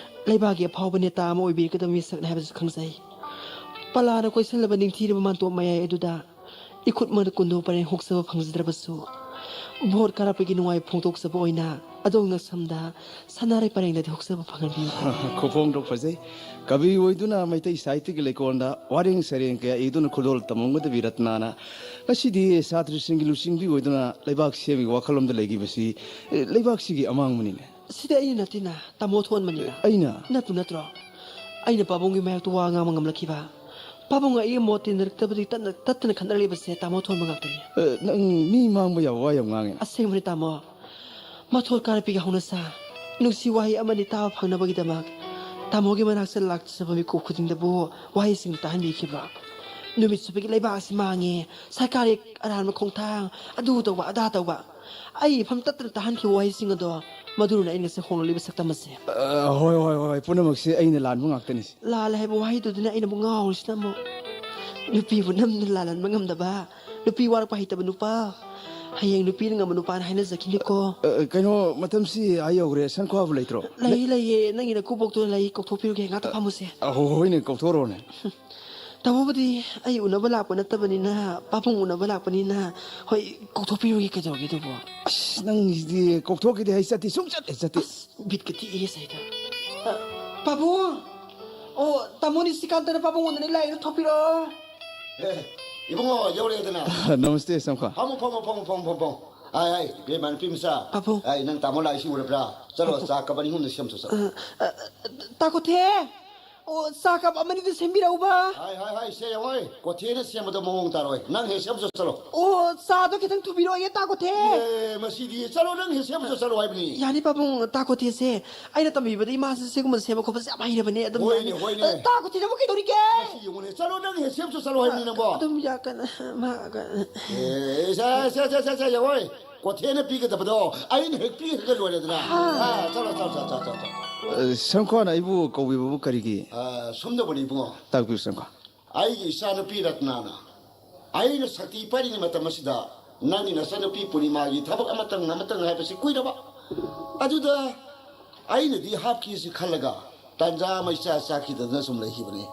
ꯂꯩꯕꯥꯛꯀꯤ ꯑꯐꯥꯎꯕ ꯅꯦꯇꯥ ꯑꯃ ꯑꯣꯏꯕꯤꯔꯛꯀꯗꯕ ꯃꯤꯁꯛꯅꯤ ꯍꯥꯏꯕꯁꯨ ꯈꯪꯖꯩ꯫ ꯄꯂꯥꯅ ꯀꯣꯏꯁꯤꯜꯂꯕ ꯅꯤꯡꯊꯤꯔꯕ ꯃꯥꯟꯇꯣꯞ ꯃꯌꯥꯏ ꯑꯗꯨꯗ ꯏꯈꯨꯠꯃꯛꯅ ꯀꯨꯟꯗꯣ ꯄꯔꯦꯡ ꯍꯨꯛꯆꯕ ꯐꯪꯖꯗ꯭ꯔꯕꯁꯨ, ꯚꯣꯠ ꯀꯥꯔꯛꯄꯒꯤ ꯅꯨꯡꯉꯥꯏ ꯐꯣꯡꯗꯣꯛꯆꯕ ꯑꯣꯏꯅ ꯑꯗꯣꯝ ꯉꯛꯁꯝꯗ ꯁꯅꯥꯔꯩ ꯄꯔꯦꯡꯗꯗꯤ ꯍꯧꯖꯕ ꯐꯪꯍꯟꯕꯤꯌꯨ꯫ ꯈꯨꯐꯣꯡꯗꯣ ꯐꯖꯩ꯫ ꯀꯕꯤ ꯑꯣꯏꯗꯨꯅ ꯃꯩꯇꯩ ꯁꯥꯍꯤꯇ꯭ꯌꯒꯤ ꯂꯩꯀꯣꯜꯗ ꯋꯥꯔꯦꯡ ꯁꯩꯔꯦꯡ ꯀꯌꯥ ꯏꯗꯨꯅ ꯈꯨꯗꯣꯜ ꯇꯝꯃꯝꯒꯗꯕꯤ ꯔꯠꯅꯥꯅ ꯉꯁꯤꯗꯤ ꯁꯥꯇ꯭ꯔꯁꯤꯡꯒꯤ ꯂꯨꯆꯤꯡꯕꯤ ꯑꯣꯏꯗꯨꯅ ꯂꯩꯕꯥꯛ ꯁꯦꯝꯕꯒꯤ ꯋꯥꯈꯜꯂꯣꯝꯗ ꯂꯩꯈꯤꯕꯁꯤ, ꯑꯦ, ꯂꯩꯕꯥꯛꯁꯤꯒꯤ ꯑꯃꯥꯡꯕꯅꯤꯅꯦ꯫ ꯁꯤꯗꯤ ꯑꯩꯅ ꯅꯠꯇꯦꯅ, ꯇꯥꯃꯣ ꯊꯣꯟꯕꯅꯤꯅ꯫ ꯑꯩꯅ? ꯅꯠꯇꯨ ꯅꯠꯇ꯭ꯔꯣ? ꯑꯩꯅ ꯄꯥꯕꯨꯡꯒꯤ ꯃꯥꯌꯣꯛꯇ ꯋꯥ ꯉꯥꯡꯕ ꯉꯝꯂꯛꯈꯤꯕ? ꯄꯥꯕꯨꯡꯒ ꯑꯩꯒ ꯃꯣꯠ ꯇꯤꯟꯅꯔꯛꯇꯕꯗꯒꯤ ꯇꯠꯅ, ꯇꯠꯇꯅ ꯈꯠꯅꯔꯛꯂꯤꯕꯁꯦ ꯇꯥꯃꯣ ꯊꯣꯟꯕ ꯉꯥꯛꯇꯅꯤ꯫ ꯑꯦ, ꯅꯪ ꯃꯤ ꯃꯥꯡꯕ ꯌꯥꯕ ꯋꯥ ꯌꯥꯝ ꯉꯥꯡꯉꯦ꯫ ꯑꯁꯦꯡꯕꯅꯤ ꯇꯥꯃꯣ꯫ ꯃꯊꯣꯜ ꯀꯥꯔꯛꯄꯤꯒ ꯍꯧꯅ ꯁꯥ, ꯅꯨꯡꯁꯤ ꯋꯥꯍꯩ ꯑꯃꯅꯤ ꯇꯥꯕ ꯐꯪꯅꯕꯒꯤꯗꯃꯛ ꯇꯥꯃꯣꯒꯤ ꯃꯅꯥꯛꯇ ꯂꯥꯛꯆꯕ ꯃꯤꯀꯨꯞ ꯈꯨꯗꯤꯡꯗꯕꯨ ꯋꯥꯍꯩꯁꯤꯡ ꯇꯥꯍꯟꯕꯤꯈꯤꯕ꯫ ꯅꯨꯃꯤꯠ ꯆꯨꯞꯄꯒꯤ ꯂꯩꯕꯥꯛ ꯑꯁꯤ ꯃꯥꯡꯉꯦ, ꯁꯔꯀꯥꯔꯒꯤ ꯑꯔꯥꯟꯕ ꯈꯣꯡꯊꯥꯡ, ꯑꯗꯨ ꯇꯧꯕ, ꯑꯗꯥ ꯇꯧꯕ꯫ ꯑꯩ ꯏꯐꯝ ꯇꯠꯇꯅ ꯇꯥꯍꯟꯈꯤꯕ ꯋꯥꯍꯩꯁꯤꯡ ꯑꯗꯣ, ꯃꯗꯨꯅ ꯑꯩꯅ ꯉꯁꯤ ꯍꯣꯡꯂꯛꯂꯤꯕ ꯁꯛꯇꯝ ꯑꯁꯦ꯫ ꯑ, ꯍꯣꯏ, ꯍꯣꯏ, ꯍꯣꯏ, ꯄꯨꯝꯅꯃꯛꯁꯦ ꯑꯩꯅ ꯂꯥꯟꯕ ꯉꯥꯛꯇꯅꯤ꯫ ꯂꯥꯜꯂꯦ ꯍꯥꯏꯕ ꯋꯥꯍꯩꯗꯨꯗꯅ ꯑꯩꯅ ꯑꯃꯨꯛ ꯉꯥꯎꯔꯤꯁꯤꯅ ꯑꯃꯨꯛ꯫ ꯅꯨꯄꯤꯕꯨ ꯅꯝꯅ ꯂꯥꯜꯍꯟꯕ ꯉꯝꯗꯕ, ꯅꯨꯄꯤ ꯋꯥꯔꯛꯄ ꯍꯩꯇꯕ ꯅꯨꯄꯥ, ꯍꯌꯦꯡ ꯅꯨꯄꯤꯅ ꯉꯝꯕ ꯅꯨꯄꯥꯅ ꯍꯥꯏꯅꯖꯈꯤꯅꯤꯀꯣ꯫ ꯑ, ꯑ, ꯀꯩꯅꯣ, ꯃꯇꯝꯁꯤ ꯑꯥ ꯌꯧꯈ꯭ꯔꯦ, ꯁꯟꯈ꯭ꯋꯥꯕꯨ ꯂꯩꯇ꯭ꯔꯣ? ꯂꯩ, ꯂꯩꯌꯦ, ꯅꯪꯒꯤ ꯅꯀꯨꯕꯣꯛꯇꯣ ꯂꯩ, ꯀꯧꯊꯣꯛꯄꯤꯔꯨꯒꯦ, ꯉꯥꯛꯇ ꯐꯝꯃꯨꯁꯦ꯫ ꯑ, ꯍꯣ-, ꯍꯣꯏꯅꯦ, ꯀꯧꯊꯣꯔꯛꯑꯣꯅꯦ꯫ ꯇꯧꯕꯕꯨꯗꯤ ꯑꯩ ꯎꯅꯕ ꯂꯥꯛꯄ ꯅꯠꯇꯕꯅꯤꯅ, ꯄꯥꯕꯨꯡ ꯎꯅꯕ ꯂꯥꯛꯄꯅꯤꯅ, ꯍꯣꯏ, ꯀꯧꯊꯣꯛꯄꯤꯔꯨꯒꯦ, ꯀꯩꯗꯧꯔꯒꯦ ꯑꯗꯨꯕꯨ? ꯑꯁ, ꯅꯪꯁꯤꯗꯤ ꯀꯧꯊꯣꯛꯈꯤꯗꯦ ꯍꯥꯏ ꯆꯠꯇꯦ, ꯁꯨꯡꯆꯠ ꯍꯦꯛ ꯆꯠꯇꯦ꯫ ꯑꯁ, ꯕꯤꯠꯀ ꯇꯦꯛꯏꯍꯦ ꯁꯩꯗ꯫ ꯑ, ꯄꯥꯕꯨꯡ! ꯑꯣ, ꯇꯥꯃꯣ ꯅꯤꯁꯤꯀꯥꯟꯇꯅ ꯄꯥꯕꯨꯡ ꯎꯅꯅꯤ ꯂꯥꯛꯑꯦꯅ ꯊꯣꯛꯄꯤꯔꯛꯑꯣ꯫ ꯑꯦ, ꯏꯕꯨꯡꯉꯣ, ꯌꯧꯔꯛꯑꯦꯗꯅ꯫ ꯅꯃꯁꯇꯦ, ꯁꯝꯈꯥ꯫ ꯐꯝꯃꯣ, ꯐꯝꯃꯣ, ꯐꯝꯃꯣ, ꯐꯝꯃꯣ, ꯐꯝꯃꯣ꯫ ꯑꯥꯏ, ꯑꯥꯏ, ꯏꯕꯦꯝꯃ, ꯅꯨꯄꯤ ꯃꯆꯥ꯫ ꯄꯥꯕꯨꯡ꯫ ꯑꯥꯏ, ꯅꯪ ꯇꯥꯃꯣ ꯂꯥꯛꯏꯁꯤ ꯎꯔꯕ꯭ꯔꯥ? ꯆꯠꯂꯣ, ꯄꯥꯕꯨꯡ꯫ ꯆꯥ ꯀꯞ ꯑꯅꯤ ꯑꯍꯨꯝꯗ ꯁꯦꯝ ꯆꯣ, ꯆꯠꯂꯣ꯫ ꯑ, ꯑ, ꯑ, ꯇꯥ ꯀꯣꯊꯦ! ꯑꯣ, ꯆꯥ ꯀꯞ ꯑꯃꯅꯤꯗ ꯁꯦꯝꯕꯤꯔꯛꯎꯕ꯫ ꯍꯥꯏ, ꯍꯥꯏ, ꯍꯥꯏ, ꯁꯦ ꯌꯦꯡꯉꯣꯏ꯫ ꯀꯣꯊꯦꯅ ꯁꯦꯝꯕꯗꯣ ꯃꯑꯣꯡ ꯇꯥꯔꯣꯏ꯫ ꯅꯪ ꯍꯦꯛ ꯁꯦꯝ ꯆꯣ, ꯆꯠꯂꯣ꯫ ꯑꯣ, ꯆꯥꯗꯣ ꯈꯤꯇꯪ ꯊꯨꯕꯤꯔꯛꯑꯣ, ꯇꯥ ꯀꯣꯊꯦ꯫ ꯑꯦ, ꯃꯁꯤꯗꯤ ꯆꯠꯂꯣ, ꯅꯪ ꯍꯦꯛ ꯁꯦꯝ ꯆꯣ, ꯆꯠꯂꯣ ꯍꯥꯏꯕꯅꯤ꯫ ꯌꯥꯅꯤ ꯄꯥꯕꯨꯡ, ꯇꯥ ꯀꯣꯊꯦꯁꯦ ꯑꯩꯅ ꯇꯝꯕꯤꯕꯗ ꯏꯃꯥꯁꯦ ꯁꯤꯒꯨꯝꯕ ꯁꯦꯝꯕ ꯈꯣꯠꯄꯁꯦ ꯌꯥꯝ ꯍꯩꯔꯕꯅꯦ꯫ ꯑꯗꯨꯝ ꯍꯣꯏꯅꯦ, ꯌꯥꯅꯤ꯫ ꯍꯣꯏꯅꯦ꯫ ꯑ, ꯇꯥ ꯀꯣꯊꯦꯅꯕꯨ ꯀꯩꯗꯧꯔꯤꯒꯦ? ꯃꯁꯤ ꯌꯦꯡꯉꯨꯅꯦ, ꯆꯠꯂꯣ, ꯅꯪ ꯍꯦꯛ ꯁꯦꯝ ꯆꯣ, ꯆꯠꯂꯣ ꯍꯥꯏꯕꯅꯤ ꯅꯪꯕꯣ꯫ ꯑꯗꯨꯝ ꯌꯥꯀꯅ-, ꯃꯥ-, ꯀ-, ꯑꯦ, ꯁꯦ, ꯁꯦ, ꯁꯦ, ꯁꯦ, ꯁꯦ, ꯌꯦꯡꯉꯣꯏ꯫ ꯀꯣꯊꯦꯅ ꯄꯤꯒꯗꯕꯗꯣ ꯑꯩꯅ ꯍꯦꯛ ꯄꯤꯈ꯭ꯔꯒ ꯂꯣꯏꯔꯦꯗꯅ꯫ ꯍꯥ꯫ ꯑꯥ, ꯆꯠꯂꯣ, ꯆꯠꯂꯣ, ꯆꯠꯂꯣ, ꯆꯠꯂꯣ, ꯆꯠꯂꯣ꯫ ꯑ, ꯁꯝꯈ꯭ꯋꯥꯅ ꯑꯩꯕꯨ ꯀꯧꯕꯤꯕꯕꯨ ꯀꯔꯤꯒꯤ? ꯑ, ꯁꯣꯝꯗꯕꯨꯅꯤ ꯏꯕꯨꯡꯉꯣ꯫ ꯇꯥꯛꯄꯤꯌꯨ, ꯁꯝꯈ꯭ꯋꯥ꯫ ꯑꯩꯒꯤ ꯏꯆꯥꯅꯨꯄꯤ ꯔꯠꯅꯥꯅ ꯑꯩꯅ ꯁꯛꯇꯤ ꯄꯥꯏꯔꯤꯉꯩ ꯃꯇꯝ ꯑꯁꯤꯗ ꯅꯪꯒꯤ ꯅꯆꯥꯅꯨꯄꯤ ꯄꯨꯔꯅꯤꯃꯥꯒꯤ ꯊꯕꯛ ꯑꯃꯇꯪ, ꯑꯃꯇꯪ ꯍꯥꯏꯕꯁꯤ ꯀꯨꯏꯔꯕ꯫ ꯑꯗꯨꯗ ꯑꯩꯅꯗꯤ ꯍꯥꯞꯀꯦꯁꯤ ꯈꯜꯂꯒ ꯇꯥꯟꯖꯥ ꯑꯃ ꯏꯆꯥ ꯆꯥꯈꯤꯗꯗꯅ ꯁꯨꯝ ꯂꯩꯈꯤꯕꯅꯤ꯫